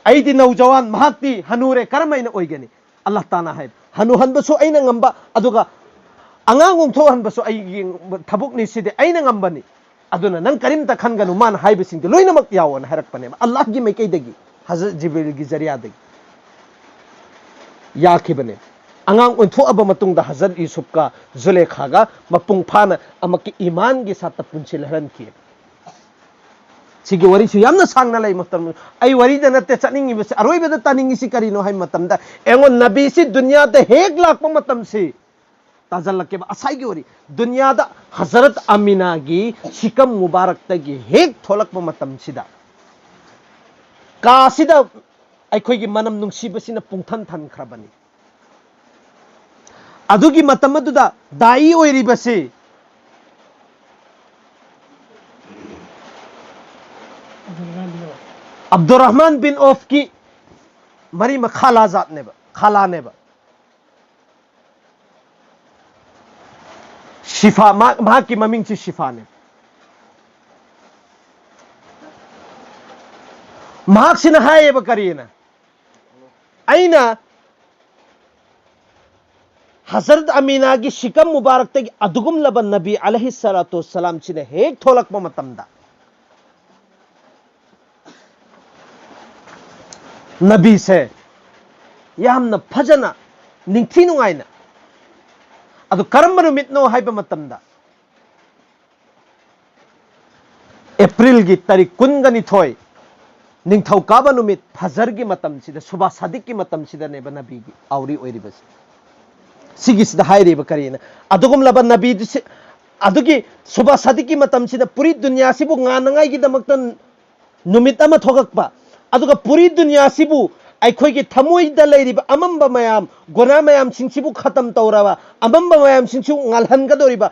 ꯑꯩꯗꯤ ꯅꯧꯖꯋꯥꯟ, ꯃꯍꯥꯛꯇꯤ ꯍꯅꯨꯔꯦ, ꯀꯔꯝ ꯍꯥꯏꯅ ꯑꯣꯏꯒꯅꯤ?" ꯑꯜꯂꯥꯍ ꯇꯥꯂꯥ ꯍꯥꯏ, "ꯍꯅꯨꯍꯟꯕꯁꯨ ꯑꯩꯅ ꯉꯝꯕ, ꯑꯗꯨꯒ ꯑꯉꯥꯡ ꯑꯣꯟꯊꯣꯛꯍꯟꯕꯁꯨ ꯑꯩꯒꯤ ꯊꯕꯛꯅꯤ, ꯁꯤꯗꯤ ꯑꯩꯅ ꯉꯝꯕꯅꯤ꯫ ꯑꯗꯨꯅ ꯅꯪ ꯀꯔꯤꯝꯇ ꯈꯟꯒꯅꯨ, ꯃꯥꯅ ꯍꯥꯏꯕꯁꯤꯡꯗꯨ ꯂꯣꯏꯅꯃꯛ ꯌꯥꯎꯑꯣꯅ ꯍꯥꯏꯔꯛꯄꯅꯦꯕ, ꯑꯜꯂꯥꯍꯒꯤ ꯃꯥꯏꯀꯩꯗꯒꯤ, ꯍꯖꯔꯠ ꯖꯤꯕ꯭ꯔꯤꯜꯒꯤ ꯖꯔꯤꯌꯥꯗꯒꯤ ꯌꯥꯈꯤꯕꯅꯦ꯫ ꯑꯉꯥꯡ ꯑꯣꯟꯊꯣꯛꯑꯕ ꯃꯇꯨꯡꯗ ꯍꯖꯔꯠ ꯌꯨꯁꯨꯐꯀ ꯖꯨꯂꯦꯈꯥꯒ ꯃꯄꯨꯡ ꯐꯥꯅ ꯑꯃꯛꯀꯤ ꯏꯃꯥꯟꯒꯤ ꯁꯥꯠꯇ ꯄꯨꯟꯁꯤꯜꯍꯟꯈꯤ꯫ ꯁꯤꯒꯤ ꯋꯥꯔꯤꯁꯨ ꯌꯥꯝꯅ ꯁꯥꯡꯅ ꯂꯩ, ꯃꯇꯝ ꯑꯩ ꯋꯥꯔꯤꯗ ꯅꯠꯇꯦ ꯆꯠꯅꯤꯡꯉꯤꯕꯁꯤ꯫ ꯑꯔꯣꯏꯕꯗ ꯇꯥꯅꯤꯡꯉꯤꯁꯤ ꯀꯔꯤꯅꯣ ꯍꯥꯏꯕ ꯃꯇꯝꯗ, ꯑꯩꯉꯣꯟ ꯅꯕꯤꯁꯤ ꯗꯨꯅꯤꯌꯥꯗ ꯍꯦꯛ ꯂꯥꯛꯄ ꯃꯇꯝꯁꯤ ꯇꯥꯖꯜꯂꯛꯀꯦꯕ꯫ ꯉꯁꯥꯏꯒꯤ ꯋꯥꯔꯤ, ꯗꯨꯅꯤꯌꯥꯗ ꯍꯖꯔꯠ ꯑꯃꯤꯅꯥꯒꯤ ꯁꯤꯀꯝ ꯃꯨꯕꯥꯔꯛꯇꯒꯤ ꯍꯦꯛ ꯊꯣꯛꯂꯛꯄ ꯃꯇꯝꯁꯤꯗ, ꯀꯥꯁꯤꯗ ꯑꯩꯈꯣꯏꯒꯤ ꯃꯅꯝ ꯅꯨꯡꯁꯤꯕꯁꯤꯅ ꯄꯨꯡꯊꯟ ꯊꯟꯈ꯭ꯔꯕꯅꯤ꯫ ꯑꯗꯨꯒꯤ ꯃꯇꯝ ꯑꯗꯨꯗ ꯗꯥꯏ ꯑꯣꯏꯔꯤꯕꯁꯤ ꯑꯕꯗꯨꯔꯔꯍꯃꯥꯟ ꯕꯤꯟ ꯑꯣꯐꯀꯤ ꯃꯔꯤ ꯃꯈꯥꯂꯥ ꯖꯥꯠꯅꯦꯕ, ꯈꯥꯂꯥꯅꯦꯕ꯫ ꯁꯤꯐꯥ, ꯃꯍꯥꯛ-, ꯃꯍꯥꯛꯀꯤ ꯃꯃꯤꯡꯁꯤ ꯁꯤꯐꯥꯅꯦ꯫ ꯃꯍꯥꯛꯁꯤꯅ ꯍꯥꯏꯌꯦꯕ ꯀꯔꯤꯅ? ꯑꯩꯅ ꯍꯖꯔꯠ ꯑꯃꯤꯅꯥꯒꯤ ꯁꯤꯀꯝ ꯃꯨꯕꯥꯔꯛꯇꯒꯤ ꯑꯗꯨꯒꯨꯝꯂꯕ ꯅꯕꯤ ꯑꯂꯩꯍꯤ ꯁꯂꯥꯇꯨ ꯋꯁꯁꯂꯥꯝꯁꯤꯅ ꯍꯦꯛ ꯊꯣꯛꯂꯛꯄ ꯃꯇꯝꯗ, ꯅꯕꯤꯁꯦ ꯌꯥꯝꯅ ꯐꯖꯅ, ꯅꯤꯡꯊꯤ ꯅꯨꯡꯉꯥꯏꯅ, ꯑꯗꯨ ꯀꯔꯝꯕ ꯅꯨꯃꯤꯠꯅꯣ ꯍꯥꯏꯕ ꯃꯇꯝꯗ, ꯑꯦꯄ꯭ꯔꯤꯜꯒꯤ ꯇꯥꯔꯤꯛ ꯀꯨꯟꯒ ꯅꯤꯊꯣꯏ, ꯅꯤꯡꯊꯧꯀꯥꯕ ꯅꯨꯃꯤꯠ, ꯐꯖꯔꯒꯤ ꯃꯇꯝꯁꯤꯗ, ꯁꯨꯕꯥ ꯁꯥꯗꯤꯛꯀꯤ ꯃꯇꯝꯁꯤꯗꯅꯦꯕ ꯅꯕꯤꯒꯤ ꯑꯥꯎꯔꯤ ꯑꯣꯏꯔꯤꯕꯁꯦ꯫ ꯁꯤꯒꯤꯁꯤꯗ ꯍꯥꯏꯔꯤꯕ ꯀꯔꯤꯅ? ꯑꯗꯨꯒꯨꯝꯂꯕ ꯅꯕꯤꯗꯨ ꯁꯤ-, ꯑꯗꯨꯒꯤ ꯁꯨꯕꯥ ꯁꯥꯗꯤꯛꯀꯤ ꯃꯇꯝꯁꯤꯗ ꯄꯨꯔꯤ ꯗꯨꯅꯤꯌꯥꯁꯤꯕꯨ ꯉꯥꯟꯅꯉꯥꯏꯒꯤꯗꯃꯛꯇ ꯅꯨꯃꯤꯠ ꯑꯃ ꯊꯣꯛꯂꯛꯄ, ꯑꯗꯨꯒ ꯄꯨꯔꯤ ꯗꯨꯅꯤꯌꯥꯁꯤꯕꯨ, ꯑꯩꯈꯣꯏꯒꯤ ꯊꯃꯣꯏꯗ ꯂꯩꯔꯤꯕ ꯑꯃꯝꯕ ꯃꯌꯥꯝ, ꯒꯣꯅꯥ ꯃꯌꯥꯝꯁꯤꯡꯁꯤꯕꯨ ꯈꯇꯝ ꯇꯧꯔꯕ, ꯑꯃꯝꯕ ꯃꯌꯥꯝꯁꯤꯡꯁꯨ ꯉꯥꯜꯍꯟꯒꯗꯧꯔꯤꯕ,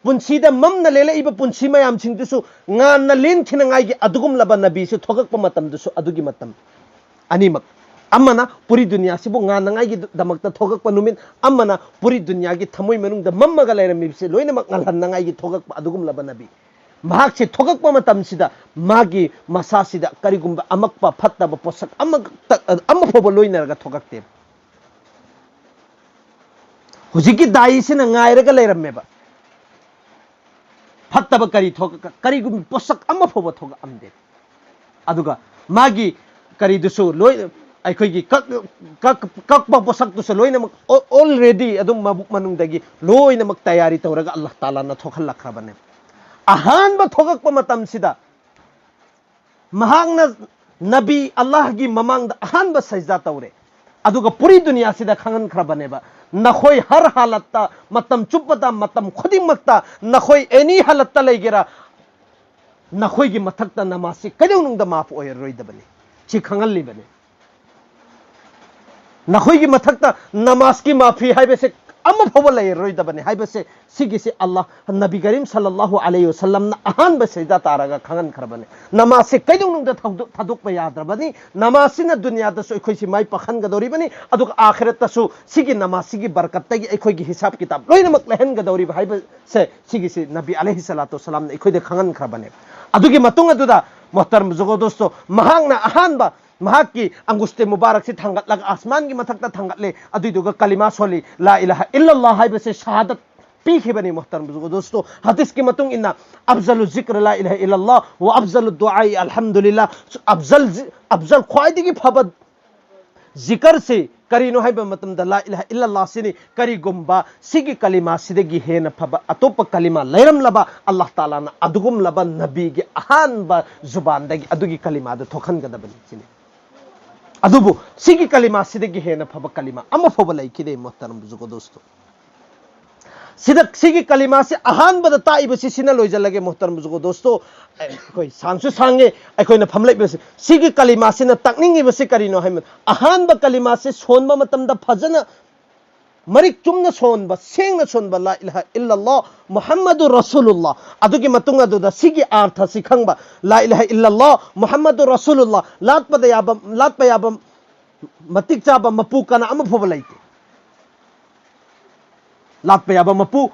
ꯄꯨꯟꯁꯤꯗ ꯃꯝꯅ ꯂꯦꯜꯂꯛꯏꯕ ꯄꯨꯟꯁꯤ ꯃꯌꯥꯝꯁꯤꯡꯗꯨꯁꯨ ꯉꯥꯟꯅ ꯂꯦꯟꯈꯤꯅꯉꯥꯏꯒꯤ ꯑꯗꯨꯒꯨꯝꯂꯕ ꯅꯕꯤꯁꯨ ꯊꯣꯛꯂꯛꯄ ꯃꯇꯝꯗꯨꯁꯨ ꯑꯗꯨꯒꯤ ꯃꯇꯝ꯫ ꯑꯅꯤꯃꯛ, ꯑꯃꯅ ꯄꯨꯔꯤ ꯗꯨꯅꯤꯌꯥꯁꯤꯕꯨ ꯉꯥꯟꯅꯉꯥꯏꯒꯤꯗꯃꯛꯇ ꯊꯣꯛꯂꯛꯄ ꯅꯨꯃꯤꯠ, ꯑꯃꯅ ꯄꯨꯔꯤ ꯗꯨꯅꯤꯌꯥꯒꯤ ꯊꯃꯣꯏ ꯃꯅꯨꯡꯗ ꯃꯝꯃꯒ ꯂꯩꯔꯝꯃꯤꯕꯁꯤ ꯂꯣꯏꯅꯃꯛ ꯉꯥꯜꯍꯟꯅꯉꯥꯏꯒꯤ ꯊꯣꯛꯂꯛꯄ ꯑꯗꯨꯒꯨꯝꯂꯕ ꯅꯕꯤ꯫ ꯃꯍꯥꯛꯁꯦ ꯊꯣꯛꯂꯛꯄ ꯃꯇꯝꯁꯤꯗ ꯃꯥꯒꯤ ꯃꯁꯥꯁꯤꯗ ꯀꯔꯤꯒꯨꯝꯕ ꯑꯃꯛꯄ ꯐꯠꯇꯕ ꯄꯣꯠꯁꯛ ꯑꯃꯈꯛꯇ, ꯑꯃ ꯐꯥꯎꯕ ꯂꯣꯏꯅꯔꯒ ꯊꯣꯛꯂꯛꯇꯦ꯫ ꯍꯧꯖꯤꯛꯀꯤ ꯗꯥꯏꯁꯤꯅ ꯉꯥꯏꯔꯒ ꯂꯩꯔꯝꯃꯦꯕ꯫ ꯐꯠꯇꯕ ꯀꯔꯤ ꯊꯣꯛ-, ꯀꯔꯤꯒꯨꯝꯕ ꯄꯣꯠꯁꯛ ꯑꯃ ꯐꯥꯎꯕ ꯊꯣꯛꯂꯛꯑꯝꯗꯦ꯫ ꯑꯗꯨꯒ ꯃꯥꯒꯤ ꯀꯔꯤꯗꯨꯁꯨ ꯂꯣꯏ, ꯑꯩꯈꯣꯏꯒꯤ ꯀꯛ-, ꯀꯛ-, ꯀꯛꯄ ꯄꯣꯠꯁꯛꯇꯨꯁꯨ ꯂꯣꯏꯅꯃꯛ ꯑꯣ-, already ꯑꯗꯨꯝ ꯃꯕꯨꯛ ꯃꯅꯨꯡꯗꯒꯤ ꯂꯣꯏꯅꯃꯛ ꯇꯌꯥꯔꯤ ꯇꯧꯔꯒ ꯑꯜꯂꯥꯍ ꯇꯥꯂꯥꯅ ꯊꯣꯛꯍꯜꯂꯛꯈ꯭ꯔꯕꯅꯦ꯫ ꯑꯍꯥꯟꯕ ꯊꯣꯛꯂꯛꯄ ꯃꯇꯝꯁꯤꯗ ꯃꯍꯥꯛꯅ ꯅꯕꯤ ꯑꯜꯂꯥꯍꯒꯤ ꯃꯃꯥꯡꯗ ꯑꯍꯥꯟꯕ ꯁꯩꯖꯗꯥ ꯇꯧꯔꯦ꯫ ꯑꯗꯨꯒ ꯄꯨꯔꯤ ꯗꯨꯅꯤꯌꯥꯁꯤꯗ ꯈꯪꯍꯟꯈ꯭ꯔꯕꯅꯦꯕ, ꯅꯈꯣꯏ ꯍꯔ ꯍꯥꯂꯠꯇ, ꯃꯇꯝ ꯆꯨꯞꯄꯗ, ꯃꯇꯝ ꯈꯨꯗꯤꯡꯃꯛꯇ, ꯅꯈꯣꯏ ꯑꯦꯅꯤ ꯍꯥꯂꯠꯇ ꯂꯩꯒꯦꯔꯥ, ꯅꯈꯣꯏꯒꯤ ꯃꯊꯛꯇ ꯅꯃꯥꯖꯁꯤ ꯀꯩꯗꯧꯅꯨꯡꯗ ꯃꯥꯐ ꯑꯣꯏꯔꯔꯣꯏꯗꯕꯅꯤ꯫ ꯁꯤ ꯈꯪꯍꯜꯂꯤꯕꯅꯤ꯫ ꯅꯈꯣꯏꯒꯤ ꯃꯊꯛꯇ ꯅꯃꯥꯖꯀꯤ ꯃꯥꯐꯤ ꯍꯥꯏꯕꯁꯦ ꯑꯃ ꯐꯥꯎꯕ ꯂꯩꯔꯔꯣꯏꯗꯕꯅꯤ ꯍꯥꯏꯕꯁꯦ, ꯁꯤꯒꯤꯁꯤ ꯑꯜꯂꯥꯍ, ꯅꯕꯤ ꯀꯔꯤꯝ ꯁꯜꯂꯜꯂꯥꯍꯨ ꯑꯂꯩꯍꯤ ꯋꯁꯜꯂꯝꯅ ꯑꯍꯥꯟꯕ ꯁꯩꯖꯗꯥ ꯇꯥꯔꯒ ꯈꯪꯍꯟꯈ꯭ꯔꯕꯅꯤ꯫ ꯅꯃꯥꯖꯁꯦ ꯀꯩꯗꯧꯅꯨꯡꯗ ꯊꯧꯗꯣꯛ-, ꯊꯥꯗꯣꯛꯄ ꯌꯥꯗ꯭ꯔꯕꯅꯤ꯫ ꯅꯃꯥꯖꯁꯤꯅ ꯗꯨꯅꯤꯌꯥꯗꯁꯨ ꯑꯩꯈꯣꯏꯁꯤ ꯃꯥꯏ ꯄꯥꯛꯍꯟꯒꯗꯧꯔꯤꯕꯅꯤ, ꯑꯗꯨꯒ ꯑꯥꯈꯤꯔꯠꯇꯁꯨ ꯁꯤꯒꯤ ꯅꯃꯥꯖꯁꯤꯒꯤ ꯕꯔꯀꯠꯇꯒꯤ ꯑꯩꯈꯣꯏꯒꯤ ꯍꯤꯁꯥꯕ ꯀꯤꯇꯥꯕ ꯂꯣꯏꯅꯃꯛ ꯂꯩꯍꯟꯒꯗꯧꯔꯤꯕ ꯍꯥꯏꯕꯁꯦ, ꯁꯤꯒꯤꯁꯤ ꯅꯕꯤ ꯑꯂꯩꯍꯤ ꯁꯂꯥꯇꯨ ꯋꯁꯂꯥꯝꯅ ꯑꯩꯈꯣꯏꯗ ꯈꯪꯍꯟꯈ꯭ꯔꯕꯅꯦ꯫ ꯑꯗꯨꯒꯤ ꯃꯇꯨꯡ ꯑꯗꯨꯗ, ꯃꯣꯍꯇꯔꯝ ꯕꯨꯖꯨꯔꯒꯣ ꯗꯣꯁꯇꯣ, ꯃꯍꯥꯛꯅ ꯑꯍꯥꯟꯕ ꯃꯍꯥꯛꯀꯤ ꯑꯪꯒꯨꯁꯇꯦ ꯃꯨꯕꯥꯔꯛꯁꯤ ꯊꯥꯡꯒꯠꯂꯒ ꯑꯁꯃꯥꯟꯒꯤ ꯃꯊꯛꯇ ꯊꯥꯡꯒꯠꯂꯦ, ꯑꯗꯨꯏꯗꯨꯒ ꯀꯂꯤꯃꯥ ꯁꯣꯜꯂꯤ, ꯂꯥ ꯏꯂꯥꯍ ꯏꯜꯂꯜꯂꯥꯍ ꯍꯥꯏꯕꯁꯦ ꯁꯍꯥꯗꯠ ꯄꯤꯈꯤꯕꯅꯤ꯫ ꯃꯣꯍꯇꯔꯝ ꯕꯨꯖꯨꯔꯒꯣ ꯗꯣꯁꯇꯣ, ꯍꯗꯤꯁꯀꯤ ꯃꯇꯨꯡ ꯏꯟꯅ, "ꯑꯐꯖꯂꯨ ꯖꯤꯀ꯭ꯔ ꯂꯥ ꯏꯂꯥꯍ ꯏꯜꯂꯜꯂꯥꯍ ꯋꯥ ꯑꯐꯖꯂꯨ ꯗꯨꯑꯥꯏ ꯑꯜꯍꯝꯗꯨꯂꯤꯜꯂꯥꯍ", ꯑꯐꯖꯜ ꯖꯤ-, ꯑꯐꯖꯜ, ꯈ꯭ꯋꯥꯏꯗꯒꯤ ꯐꯕ ꯖꯤꯀꯔꯁꯤ ꯀꯔꯤꯅꯣ ꯍꯥꯏꯕ ꯃꯇꯝꯗ, ꯂꯥ ꯏꯂꯥꯍ ꯏꯜꯂꯜꯂꯥꯍꯁꯤꯅꯤ꯫ ꯀꯔꯤꯒꯨꯝꯕ ꯁꯤꯒꯤ ꯀꯂꯤꯃꯥꯁꯤꯗꯒꯤ ꯍꯦꯟꯅ ꯐꯕ ꯑꯇꯣꯞꯄ ꯀꯂꯤꯃꯥ ꯂꯩꯔꯝꯂꯕ, ꯑꯜꯂꯥꯍ ꯇꯥꯂꯥꯅ ꯑꯗꯨꯒꯨꯝꯂꯕ ꯅꯕꯤꯒꯤ ꯑꯍꯥꯟꯕ ꯖꯨꯕꯥꯟꯗꯒꯤ ꯑꯗꯨꯒꯤ ꯀꯂꯤꯃꯥꯗꯨ ꯊꯣꯛꯍꯟꯒꯗꯕꯅꯤ ꯁꯤꯅꯤ꯫ ꯑꯗꯨꯕꯨ ꯁꯤꯒꯤ ꯀꯂꯤꯃꯥꯁꯤꯗꯒꯤ ꯍꯦꯟꯅ ꯐꯕ ꯀꯂꯤꯃꯥ ꯑꯃ ꯐꯥꯎꯕ ꯂꯩꯈꯤꯗꯦ, ꯃꯣꯍꯇꯔꯝ ꯕꯨꯖꯨꯔꯒꯣ ꯗꯣꯁꯇꯣ꯫ ꯁꯤꯗ, ꯁꯤꯒꯤ ꯀꯂꯤꯃꯥꯁꯤ ꯑꯍꯥꯟꯕꯗ ꯇꯥꯛꯏꯕꯁꯤ ꯁꯤꯅ ꯂꯣꯏꯁꯤꯜꯂꯒꯦ, ꯃꯣꯍꯇꯔꯝ ꯕꯨꯖꯨꯔꯒꯣ ꯗꯣꯁꯇꯣ꯫ ꯑꯩꯈꯣꯏ ꯁꯥꯡꯁꯨ ꯁꯥꯡꯉꯦ, ꯑꯩꯈꯣꯏꯅ ꯐꯝꯂꯛꯏꯕꯁꯤ꯫ ꯁꯤꯒꯤ ꯀꯂꯤꯃꯥꯁꯤꯅ ꯇꯥꯛꯅꯤꯡꯉꯤꯕꯁꯤ ꯀꯔꯤꯅꯣ ꯍꯥꯏꯕ, ꯑꯍꯥꯟꯕ ꯀꯂꯤꯃꯥꯁꯤ ꯁꯣꯟꯕ ꯃꯇꯝꯗ ꯐꯖꯅ ꯃꯔꯤꯛ ꯆꯨꯝꯅ ꯁꯣꯟꯕ, ꯁꯦꯡꯅ ꯁꯣꯟꯕ, "ꯂꯥ ꯏꯂꯥꯍ ꯏꯜꯂꯜꯂꯥꯍ ꯃꯨꯍꯝꯃꯗꯨ ꯔꯁꯨꯂꯨꯜꯂꯥꯍ"꯫ ꯑꯗꯨꯒꯤ ꯃꯇꯨꯡ ꯑꯗꯨꯗ ꯁꯤꯒꯤ ꯑꯥꯔꯊꯁꯤ ꯈꯪꯕ, "ꯂꯥ ꯏꯂꯥꯍ ꯏꯜꯂꯜꯂꯥꯍ ꯃꯨꯍꯝꯃꯗꯨ ꯔꯁꯨꯂꯨꯜꯂꯥꯍ", ꯂꯥꯠꯄꯗ ꯌꯥꯕ, ꯂꯥꯠꯄ ꯌꯥꯕ ꯃꯇꯤꯛ ꯆꯥꯕ ꯃꯄꯨ ꯀꯅꯥ ꯑꯃ ꯐꯥꯎꯕ ꯂꯩꯇꯦ꯫ ꯂꯥꯠꯄ ꯌꯥꯕ ꯃꯄꯨ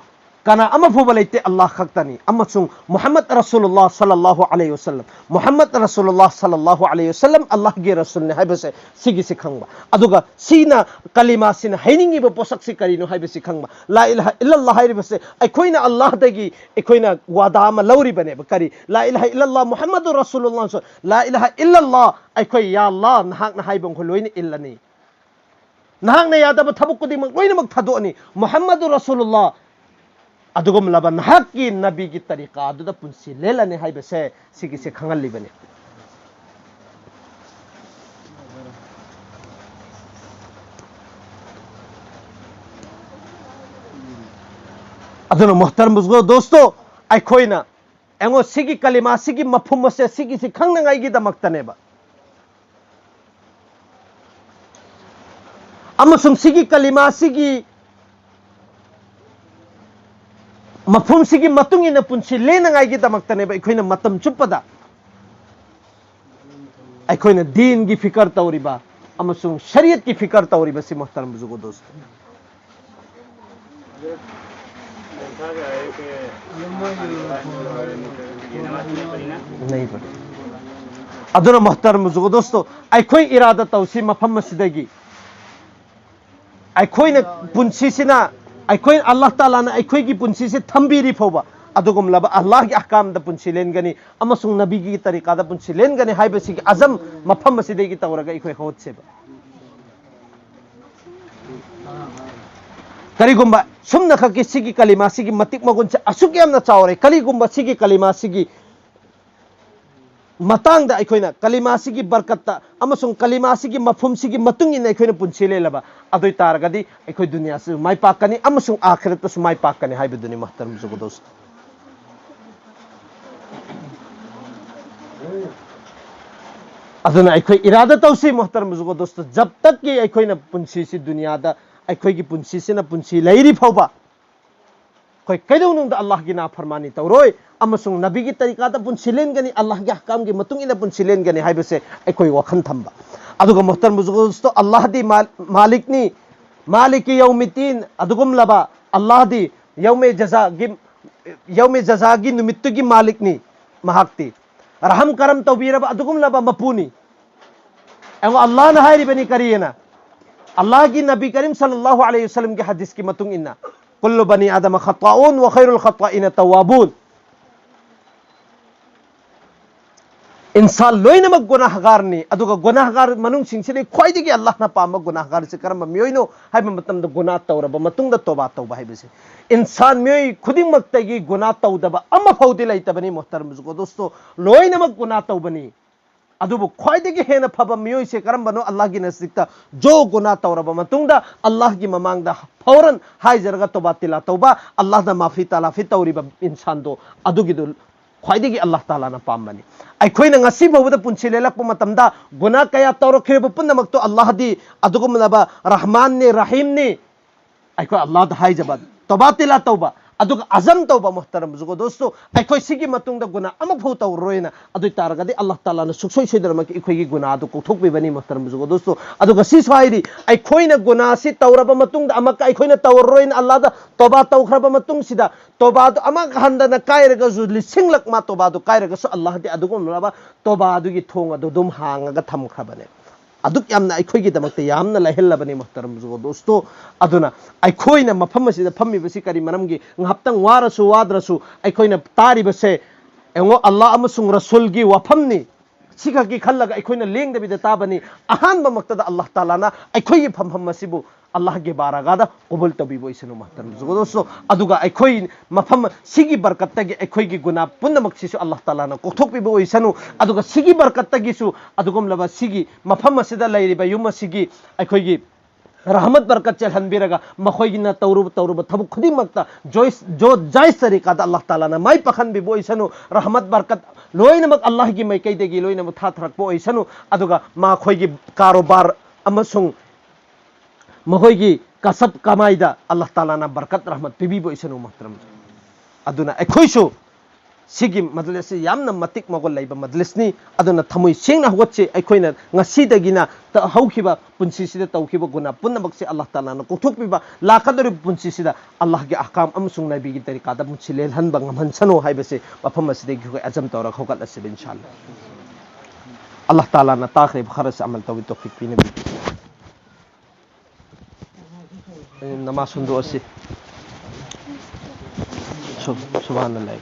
ꯀꯅꯥ ꯑꯃ ꯐꯥꯎꯕ ꯂꯩꯇꯦ, ꯑꯜꯂꯥꯍ ꯈꯛꯇꯅꯤ꯫ ꯑꯃꯁꯨꯡ ꯃꯨꯍꯝꯃꯗ ꯔꯁꯨꯂꯨꯜꯂꯥꯍ ꯁꯜꯂꯜꯂꯥꯍꯨ ꯑꯂꯩꯍꯤ ꯋꯁꯜꯂꯝ, ꯃꯨꯍꯝꯃꯗ ꯔꯁꯨꯂꯨꯜꯂꯥꯍ ꯁꯜꯂꯜꯂꯥꯍꯨ ꯑꯂꯩꯍꯤ ꯋꯁꯜꯂꯝ ꯑꯜꯂꯥꯍꯒꯤ ꯔꯁꯨꯜꯅꯤ ꯍꯥꯏꯕꯁꯦ ꯁꯤꯒꯤꯁꯤ ꯈꯪꯕ꯫ ꯑꯗꯨꯒ ꯁꯤꯅ, ꯀꯂꯤꯃꯥꯁꯤꯅ ꯍꯥꯏꯅꯤꯡꯉꯤꯕ ꯄꯣꯠꯁꯛꯁꯤ ꯀꯔꯤꯅꯣ ꯍꯥꯏꯕꯁꯤ ꯈꯪꯕ꯫ ꯂꯥ ꯏꯂꯥꯍ ꯏꯜꯂꯜꯂꯥꯍ ꯍꯥꯏꯔꯤꯕꯁꯦ ꯑꯩꯈꯣꯏꯅ ꯑꯜꯂꯥꯍꯗꯒꯤ ꯑꯩꯈꯣꯏꯅ ꯋꯥꯗꯥ ꯑꯃ ꯂꯧꯔꯤꯕꯅꯦꯕ꯫ ꯀꯔꯤ? ꯂꯥ ꯏꯂꯥꯍ ꯏꯜꯂꯜꯂꯥꯍ ꯃꯨꯍꯝꯃꯗꯨ ꯔꯁꯨꯂꯨꯜꯂꯥꯍ꯫ ꯂꯥ ꯏꯂꯥꯍ ꯏꯜꯂꯜꯂꯥꯍ, ꯑꯩꯈꯣꯏ, "ꯌꯥ ꯑꯜꯂꯥꯍ, ꯅꯍꯥꯛꯅ ꯍꯥꯏꯕ ꯃꯈꯣꯏ ꯂꯣꯏꯅ ꯏꯜꯂꯅꯤ꯫ ꯅꯍꯥꯛꯅ ꯌꯥꯗꯕ ꯊꯕꯛ ꯈꯨꯗꯤꯡꯃꯛ ꯂꯣꯏꯅꯃꯛ ꯊꯥꯗꯣꯛꯑꯅꯤ꯫ ꯃꯨꯍꯝꯃꯗꯨ ꯔꯁꯨꯂꯨꯜꯂꯥꯍ ꯑꯗꯨꯒꯨꯝꯂꯕ ꯅꯍꯥꯛꯀꯤ ꯅꯕꯤꯒꯤ ꯇꯔꯤꯀꯥ ꯑꯗꯨꯗ ꯄꯨꯟꯁꯤ ꯂꯦꯜꯂꯅꯤ" ꯍꯥꯏꯕꯁꯦ ꯁꯤꯒꯤꯁꯦ ꯈꯪꯍꯜꯂꯤꯕꯅꯤ꯫ ꯑꯗꯨꯅ ꯃꯨꯍꯇꯔꯝ ꯕꯨꯖꯨꯔꯒ ꯗꯣꯁꯇꯣ, ꯑꯩꯈꯣꯏꯅ, ꯌꯦꯡꯉꯣ, ꯁꯤꯒꯤ ꯀꯂꯤꯃꯥ, ꯁꯤꯒꯤ ꯃꯐꯝ ꯑꯁꯦ, ꯁꯤꯒꯤꯁꯤ ꯈꯪꯅꯉꯥꯏꯒꯤꯗꯃꯛꯇꯅꯦꯕ꯫ ꯑꯃꯁꯨꯡ ꯁꯤꯒꯤ ꯀꯂꯤꯃꯥ, ꯁꯤꯒꯤ ꯃꯐꯝꯁꯤꯒꯤ ꯃꯇꯨꯡ ꯏꯟꯅ ꯄꯨꯟꯁꯤ ꯂꯦꯟꯅꯉꯥꯏꯒꯤꯗꯃꯛꯇꯅꯦꯕ ꯑꯩꯈꯣꯏꯅ ꯃꯇꯝ ꯆꯨꯞꯄꯗ ꯑꯩꯈꯣꯏꯅ ꯗꯤꯟꯒꯤ ꯐꯤꯀꯔ ꯇꯧꯔꯤꯕ ꯑꯃꯁꯨꯡ ꯁꯔꯤꯌꯠꯀꯤ ꯐꯤꯀꯔ ꯇꯧꯔꯤꯕꯁꯤ, ꯃꯨꯍꯇꯔꯝ ꯕꯨꯖꯨꯔꯒ ꯗꯣꯁꯇꯣ꯫ नहीं पढ़े। ꯑꯗꯨꯅ ꯃꯨꯍꯇꯔꯝ ꯕꯨꯖꯨꯔꯒ ꯗꯣꯁꯇꯣ, ꯑꯩꯈꯣꯏ ꯏꯔꯥꯗ ꯇꯧꯁꯤ ꯃꯐꯝ ꯑꯁꯤꯗꯒꯤ꯫ ꯑꯩꯈꯣꯏꯅ ꯄꯨꯟꯁꯤꯁꯤꯅ, ꯑꯩꯈꯣꯏ, ꯑꯜꯂꯥꯍ ꯇꯥꯂꯥꯅ ꯑꯩꯈꯣꯏꯒꯤ ꯄꯨꯟꯁꯤꯁꯤ ꯊꯝꯕꯤꯔꯤ ꯐꯥꯎꯕ ꯑꯗꯨꯒꯨꯝꯂꯕ ꯑꯜꯂꯥꯍꯒꯤ ꯑꯍꯀꯥꯝꯗ ꯄꯨꯟꯁꯤ ꯂꯦꯟꯒꯅꯤ ꯑꯃꯁꯨꯡ ꯅꯕꯤꯒꯤ ꯇꯔꯤꯀꯥꯗ ꯄꯨꯟꯁꯤ ꯂꯦꯟꯒꯅꯤ ꯍꯥꯏꯕꯁꯤꯒꯤ ꯑꯖꯝ ꯃꯐꯝ ꯑꯁꯤꯗꯒꯤ ꯇꯧꯔꯒ ꯑꯩꯈꯣꯏ ꯍꯧꯒꯠꯁꯦꯕ꯫ ꯀꯔꯤꯒꯨꯝꯕ ꯁꯨꯝꯅꯈꯛꯀꯤ ꯁꯤꯒꯤ ꯀꯂꯤꯃꯥꯁꯤꯒꯤ ꯃꯇꯤꯛ ꯃꯒꯨꯟꯁꯦ ꯑꯁꯨꯛ ꯌꯥꯝꯅ ꯆꯥꯎꯔꯦ, ꯀꯔꯤꯒꯨꯝꯕ ꯁꯤꯒꯤ ꯀꯂꯤꯃꯥꯁꯤꯒꯤ ꯃꯇꯥꯡꯗ ꯑꯩꯈꯣꯏꯅ ꯀꯂꯤꯃꯥꯁꯤꯒꯤ ꯕꯔꯀꯠꯇ ꯑꯃꯁꯨꯡ ꯀꯂꯤꯃꯥꯁꯤꯒꯤ ꯃꯐꯝꯁꯤꯒꯤ ꯃꯇꯨꯡ ꯏꯟꯅ ꯑꯩꯈꯣꯏꯅ ꯄꯨꯟꯁꯤ ꯂꯦꯜꯂꯕ ꯑꯗꯨ ꯑꯣꯏ ꯇꯥꯔꯒꯗꯤ ꯑꯩꯈꯣꯏ ꯗꯨꯅꯤꯌꯥꯁꯨ ꯃꯥꯏ ꯄꯥꯛꯀꯅꯤ ꯑꯃꯁꯨꯡ ꯑꯥꯈꯤꯔꯠꯇꯁꯨ ꯃꯥꯏ ꯄꯥꯛꯀꯅꯤ ꯍꯥꯏꯕꯗꯨꯅꯤ, ꯃꯨꯍꯇꯔꯝ ꯕꯨꯖꯨꯔꯒ ꯗꯣꯁꯇꯣ꯫ ꯑꯗꯨꯅ ꯑꯩꯈꯣꯏ ꯏꯔꯥꯗ ꯇꯧꯁꯤ, ꯃꯨꯍꯇꯔꯝ ꯕꯨꯖꯨꯔꯒ ꯗꯣꯁꯇꯣ, ꯖꯕ ꯇꯛꯀꯤ ꯑꯩꯈꯣꯏꯅ ꯄꯨꯟꯁꯤꯁꯤ ꯗꯨꯅꯤꯌꯥꯗ, ꯑꯩꯈꯣꯏꯒꯤ ꯄꯨꯟꯁꯤꯁꯤꯅ ꯄꯨꯟꯁꯤ ꯂꯩꯔꯤ ꯐꯥꯎꯕ ꯑꯩꯈꯣꯏ ꯀꯩꯗꯧꯅꯨꯡꯗ ꯑꯜꯂꯥꯍꯒꯤ ꯅꯥꯐꯔꯃꯥꯅꯤ ꯇꯧꯔꯣꯏ ꯑꯃꯁꯨꯡ ꯅꯕꯤꯒꯤ ꯇꯔꯤꯀꯥꯗ ꯄꯨꯟꯁꯤ ꯂꯦꯟꯒꯅꯤ, ꯑꯜꯂꯥꯍꯒꯤ ꯑꯍꯀꯥꯝꯒꯤ ꯃꯇꯨꯡ ꯏꯟꯅ ꯄꯨꯟꯁꯤ ꯂꯦꯟꯒꯅꯤ ꯍꯥꯏꯕꯁꯦ ꯑꯩꯈꯣꯏ ꯋꯥꯈꯜ ꯊꯝꯕ꯫ ꯑꯗꯨꯒ ꯃꯨꯍꯇꯔꯝ ꯕꯨꯖꯨꯔꯒ ꯗꯣꯁꯇꯣ, ꯑꯜꯂꯥꯍꯗꯤ ꯃꯥ-, ꯃꯥꯂꯤꯛꯅꯤ, ꯃꯥꯂꯤꯀꯤ ꯌꯧꯃꯤꯗꯗꯤꯟ, ꯑꯗꯨꯒꯨꯝꯂꯕ ꯑꯜꯂꯥꯍꯗꯤ ꯌꯧꯃꯦ ꯖꯖꯥꯒꯤ, ꯌꯧꯃꯦ ꯖꯖꯥꯒꯤ ꯅꯨꯃꯤꯠꯇꯨꯒꯤ ꯃꯥꯂꯤꯛꯅꯤ ꯃꯍꯥꯛꯇꯤ꯫ ꯔꯍꯝ ꯀꯔꯝ ꯇꯧꯕꯤꯔꯕ ꯑꯗꯨꯒꯨꯝꯂꯕ ꯃꯄꯨꯅꯤ꯫ ꯑꯩꯉꯣꯟ ꯑꯜꯂꯥꯍꯅ ꯍꯥꯏꯔꯤꯕꯅꯤ ꯀꯔꯤꯑꯅ? ꯑꯜꯂꯥꯍꯒꯤ ꯅꯕꯤ ꯀꯔꯤꯝ ꯁꯜꯂꯜꯂꯥꯍꯨ ꯑꯂꯩꯍꯤ ꯋꯁꯜꯂꯝꯒꯤ ꯍꯗꯤꯁꯀꯤ ꯃꯇꯨꯡ ꯏꯟꯅ, "ꯀꯨꯜꯂꯨ ꯕꯅꯤ ꯑꯥꯗꯃ ꯈꯠꯇꯥꯎꯟ ꯋ ꯈꯩꯔꯨꯜ ꯈꯠꯇꯥꯏꯅ ꯇꯧꯋꯥꯕꯨꯟ"꯫ ꯏꯟꯁꯥꯟ ꯂꯣꯏꯅꯃꯛ ꯒꯨꯅꯥꯍꯒꯥꯔꯅꯤ꯫ ꯑꯗꯨꯒ ꯒꯨꯅꯥꯍꯒꯥꯔ ꯃꯅꯨꯡꯁꯤꯡꯁꯤꯗꯒꯤ ꯈ꯭ꯋꯥꯏꯗꯒꯤ ꯑꯜꯂꯥꯍꯅ ꯄꯥꯝꯕ ꯒꯨꯅꯥꯍꯒꯥꯔꯁꯤ ꯀꯔꯝꯕ ꯃꯤꯑꯣꯏꯅꯣ ꯍꯥꯏꯕ ꯃꯇꯝꯗ, ꯒꯨꯅꯥ ꯇꯧꯔꯕ ꯃꯇꯨꯡꯗ ꯇꯣꯕꯥ ꯇꯧꯕ ꯍꯥꯏꯕꯁꯤ꯫ ꯏꯟꯁꯥꯟ ꯃꯤꯑꯣꯏ ꯈꯨꯗꯤꯡꯃꯛꯇꯒꯤ ꯒꯨꯅꯥ ꯇꯧꯗꯕ ꯑꯃꯐꯥꯎꯗꯤ ꯂꯩꯇꯕꯅꯤ, ꯃꯣꯍꯇꯔꯝ ꯕꯨꯖꯨꯔꯒꯣ ꯗꯣꯁꯇꯣ, ꯂꯣꯏꯅꯃꯛ ꯒꯨꯅꯥ ꯇꯧꯕꯅꯤ꯫ ꯑꯗꯨꯕꯨ ꯈ꯭ꯋꯥꯏꯗꯒꯤ ꯍꯦꯟꯅ ꯐꯕ ꯃꯤꯑꯣꯏꯁꯦ ꯀꯔꯝꯕꯅꯣ? ꯑꯜꯂꯥꯍꯒꯤ ꯅꯖꯗꯤꯛꯇ ꯖꯣ ꯒꯨꯅꯥ ꯇꯧꯔꯕ ꯃꯇꯨꯡꯗ ꯑꯜꯂꯥꯍꯒꯤ ꯃꯃꯥꯡꯗ ꯐꯧꯔꯟ ꯍꯥꯏꯖꯔꯒ ꯇꯣꯕꯥ ꯇꯤꯂꯥ ꯇꯧꯕ, ꯑꯜꯂꯥꯍꯗ ꯃꯥꯐꯤ ꯇꯂꯥꯐꯤ ꯇꯧꯔꯤꯕ ꯏꯟꯁꯥꯟꯗꯣ, ꯑꯗꯨꯒꯤꯗꯨ ꯈ꯭ꯋꯥꯏꯗꯒꯤ ꯑꯜꯂꯥꯍ ꯇꯥꯂꯥꯅ ꯄꯥꯝꯕꯅꯤ꯫ ꯑꯩꯈꯣꯏꯅ ꯉꯁꯤ ꯐꯥꯎꯕꯗ ꯄꯨꯟꯁꯤ ꯂꯦꯜꯂꯛꯄ ꯃꯇꯝꯗ ꯒꯨꯅꯥ ꯀꯌꯥ ꯇꯧꯔꯛꯈ꯭ꯔꯤꯕ ꯄꯨꯝꯅꯃꯛꯇꯣ ꯑꯜꯂꯥꯍꯗꯤ ꯑꯗꯨꯒꯨꯝꯂꯕ ꯔꯍꯃꯥꯟꯅꯤ, ꯔꯍꯤꯝꯅꯤ꯫ ꯑꯩꯈꯣꯏ ꯑꯜꯂꯥꯍꯗ ꯍꯥꯏꯖꯕ, ꯇꯣꯕꯥ ꯇꯤꯂꯥ ꯇꯧꯕ, ꯑꯗꯨꯒ ꯑꯖꯝ ꯇꯧꯕ, ꯃꯣꯍꯇꯔꯝ ꯕꯨꯖꯨꯔꯒꯣ ꯗꯣꯁꯇꯣ, ꯑꯩꯈꯣꯏ ꯁꯤꯒꯤ ꯃꯇꯨꯡꯗ ꯒꯨꯅꯥ ꯑꯃꯐꯥꯎ ꯇꯧꯔꯔꯣꯏꯅ꯫ ꯑꯗꯨ ꯑꯣꯏ ꯇꯥꯔꯒꯗꯤ ꯑꯜꯂꯥꯍ ꯇꯥꯂꯥꯅ ꯁꯨꯡꯁꯣꯏ ꯁꯣꯏꯗꯅꯃꯛꯀꯤ ꯑꯩꯈꯣꯏꯒꯤ ꯒꯨꯅꯥ ꯑꯗꯨ ꯀꯣꯛꯊꯣꯛꯄꯤꯕꯅꯤ, ꯃꯣꯍꯇꯔꯝ ꯕꯨꯖꯨꯔꯒꯣ ꯗꯣꯁꯇꯣ꯫ ꯑꯗꯨꯒ ꯁꯤꯁꯨ ꯍꯥꯏꯔꯤ, ꯑꯩꯈꯣꯏꯅ ꯒꯨꯅꯥꯁꯤ ꯇꯧꯔꯕ ꯃꯇꯨꯡꯗ ꯑꯃꯨꯛꯀ ꯑꯩꯈꯣꯏꯅ ꯇꯧꯔꯔꯣꯏꯅ ꯑꯜꯂꯥꯍꯗ ꯇꯣꯕꯥ ꯇꯧꯈ꯭ꯔꯕ ꯃꯇꯨꯡꯁꯤꯗ, ꯇꯣꯕꯥꯗꯨ ꯑꯃꯨꯛ ꯍꯟꯗꯅ ꯀꯥꯏꯔꯒꯁꯨ, ꯂꯤꯁꯤꯡꯂꯛ ꯃꯥ ꯇꯣꯕꯥꯗꯨ ꯀꯥꯏꯔꯒꯁꯨ, ꯑꯜꯂꯥꯍꯗꯤ ꯑꯗꯨꯒꯨꯝꯂꯕ ꯇꯣꯕꯥꯗꯨꯒꯤ ꯊꯣꯡ ꯑꯗꯨ ꯑꯗꯨꯝ ꯍꯥꯡꯉꯒ ꯊꯝꯈ꯭ꯔꯕꯅꯦ꯫ ꯑꯗꯨꯛ ꯌꯥꯝꯅ ꯑꯩꯈꯣꯏꯒꯤꯗꯃꯛꯇ ꯌꯥꯝꯅ ꯂꯥꯏꯍꯜꯂꯕꯅꯤ, ꯃꯣꯍꯇꯔꯝ ꯕꯨꯖꯨꯔꯒꯣ ꯗꯣꯁꯇꯣ꯫ ꯑꯗꯨꯅ ꯑꯩꯈꯣꯏꯅ ꯃꯐꯝ ꯑꯁꯤꯗ ꯐꯝꯃꯤꯕꯁꯤ ꯀꯔꯤ ꯃꯔꯝꯒꯤ? ꯉꯥꯏꯍꯥꯛꯇꯪ ꯋꯥꯔꯁꯨ ꯋꯥꯗ꯭ꯔꯁꯨ ꯑꯩꯈꯣꯏꯅ ꯇꯥꯔꯤꯕꯁꯦ, ꯌꯦꯡꯉꯣ, ꯑꯜꯂꯥꯍ ꯑꯃꯁꯨꯡ ꯔꯁꯨꯜꯒꯤ ꯋꯥꯐꯝꯅꯤ꯫ ꯁꯤꯈꯛꯀꯤ ꯈꯜꯂꯒ ꯑꯩꯈꯣꯏꯅ ꯂꯦꯡꯗꯕꯤꯗ ꯇꯥꯕꯅꯤ꯫ ꯑꯍꯥꯟꯕꯃꯛꯇꯗ ꯑꯜꯂꯥꯍ ꯇꯥꯂꯥꯅ ꯑꯩꯈꯣꯏꯒꯤ ꯐꯝꯐꯝ ꯑꯁꯤꯕꯨ ꯑꯜꯂꯥꯍꯒꯤ ꯕꯥꯔꯒꯥꯗ ꯀꯕꯨꯜ ꯇꯧꯕꯤꯕ ꯑꯣꯏꯁꯅꯨ, ꯃꯣꯍꯇꯔꯝ ꯕꯨꯖꯨꯔꯒꯣ ꯗꯣꯁꯇꯣ꯫ ꯑꯗꯨꯒ ꯑꯩꯈꯣꯏ ꯃꯐꯝ ꯁꯤꯒꯤ ꯕꯔꯀꯠꯇꯒꯤ ꯑꯩꯈꯣꯏꯒꯤ ꯒꯨꯅꯥ ꯄꯨꯝꯅꯃꯛꯁꯤꯁꯨ ꯑꯜꯂꯥꯍ ꯇꯥꯂꯥꯅ ꯀꯣꯛꯊꯣꯛꯄꯤꯕ ꯑꯣꯏꯁꯅꯨ꯫ ꯑꯗꯨꯒ ꯁꯤꯒꯤ ꯕꯔꯀꯠꯇꯒꯤꯁꯨ ꯑꯗꯨꯒꯨꯝꯂꯕ ꯁꯤꯒꯤ ꯃꯐꯝ ꯑꯁꯤꯗ ꯂꯩꯔꯤꯕ ꯌꯨꯝ ꯑꯁꯤꯒꯤ ꯑꯩꯈꯣꯏꯒꯤ ꯔꯍꯃꯠ ꯕꯔꯀꯠ ꯆꯦꯜꯍꯟꯕꯤꯔꯒ, ꯃꯈꯣꯏꯒꯤꯅ ꯇꯧꯔꯨꯕ, ꯇꯧꯔꯨꯕ ꯊꯕꯛ ꯈꯨꯗꯤꯡꯃꯛꯇ ꯖꯣꯏꯁ-, ꯖꯣ-, ꯖꯥꯏꯁ ꯇꯔꯤꯀꯥꯗ ꯑꯜꯂꯥꯍ ꯇꯥꯂꯥꯅ ꯃꯥꯏ ꯄꯥꯛꯍꯟꯕꯤꯕ ꯑꯣꯏꯁꯅꯨ꯫ ꯔꯍꯃꯠ ꯕꯔꯀꯠ ꯂꯣꯏꯅꯃꯛ ꯑꯜꯂꯥꯍꯒꯤ ꯃꯥꯏꯀꯩꯗꯒꯤ ꯂꯣꯏꯅꯃꯛ ꯊꯥꯊꯔꯛꯄ ꯑꯣꯏꯁꯅꯨ꯫ ꯑꯗꯨꯒ ꯃꯈꯣꯏꯒꯤ ꯀꯥꯔꯣꯕꯥꯔ ꯑꯃꯁꯨꯡ ꯃꯈꯣꯏꯒꯤ ꯀꯁꯕ ꯀꯃꯥꯏꯗ ꯑꯜꯂꯥꯍ ꯇꯥꯂꯥꯅ ꯕꯔꯀꯠ ꯔꯍꯃꯠ ꯄꯤꯕꯤꯕ ꯑꯣꯏꯁꯅꯨ, ꯃꯣꯍꯇꯔꯝ꯫ ꯑꯗꯨꯅ ꯑꯩꯈꯣꯏꯁꯨ ꯁꯤꯒꯤ ꯃꯖꯂꯤꯁꯁꯤ ꯌꯥꯝꯅ ꯃꯇꯤꯛ ꯃꯒꯨꯟ ꯂꯩꯕ ꯃꯖꯂꯤꯁꯅꯤ꯫ ꯑꯗꯨꯅ ꯊꯃꯣꯏ ꯁꯦꯡꯅ ꯍꯧꯒꯠꯁꯤ꯫ ꯑꯩꯈꯣꯏꯅ ꯉꯁꯤꯗꯒꯤꯅ ꯇ-, ꯍꯧꯈꯤꯕ ꯄꯨꯟꯁꯤꯁꯤꯗ ꯇꯧꯈꯤꯕ ꯒꯨꯅꯥ ꯄꯨꯝꯅꯃꯛꯁꯦ ꯑꯜꯂꯥꯍ ꯇꯥꯂꯥꯅ ꯀꯣꯛꯊꯣꯛꯄꯤꯕ, ꯂꯥꯛꯀꯗꯧꯔꯤꯕ ꯄꯨꯟꯁꯤꯁꯤꯗ ꯑꯜꯂꯥꯍꯒꯤ ꯑꯍꯀꯥꯝ ꯑꯃꯁꯨꯡ ꯅꯕꯤꯒꯤ ꯇꯔꯤꯀꯥꯗ ꯃꯨꯠꯁꯤ ꯂꯦꯜꯍꯟꯕ ꯉꯝꯍꯟꯁꯅꯨ ꯍꯥꯏꯕꯁꯦ ꯃꯐꯝ ꯑꯁꯤꯗꯒꯤ ꯑꯩꯈꯣꯏ ꯑꯖꯝ ꯇꯧꯔꯒ ꯍꯧꯒꯠꯂꯁꯤꯕ, ꯏꯟꯁꯥ ꯑꯜꯂꯥꯍ꯫ ꯑꯜꯂꯥꯍ ꯇꯥꯂꯥꯅ ꯇꯥꯈ꯭ꯔꯤꯕ ꯈꯔꯁꯤ ꯑꯃꯜ ꯇꯧꯕꯤ ꯇꯧꯐꯤꯛ ꯄꯤꯅꯕꯤꯌꯨ꯫ ꯑꯦ, ꯅꯃꯥꯖ ꯍꯨꯟꯗꯣꯛꯑꯁꯤ꯫ ꯁꯨ-, ꯁꯨꯕꯍꯥꯅꯜꯂꯥꯍ꯫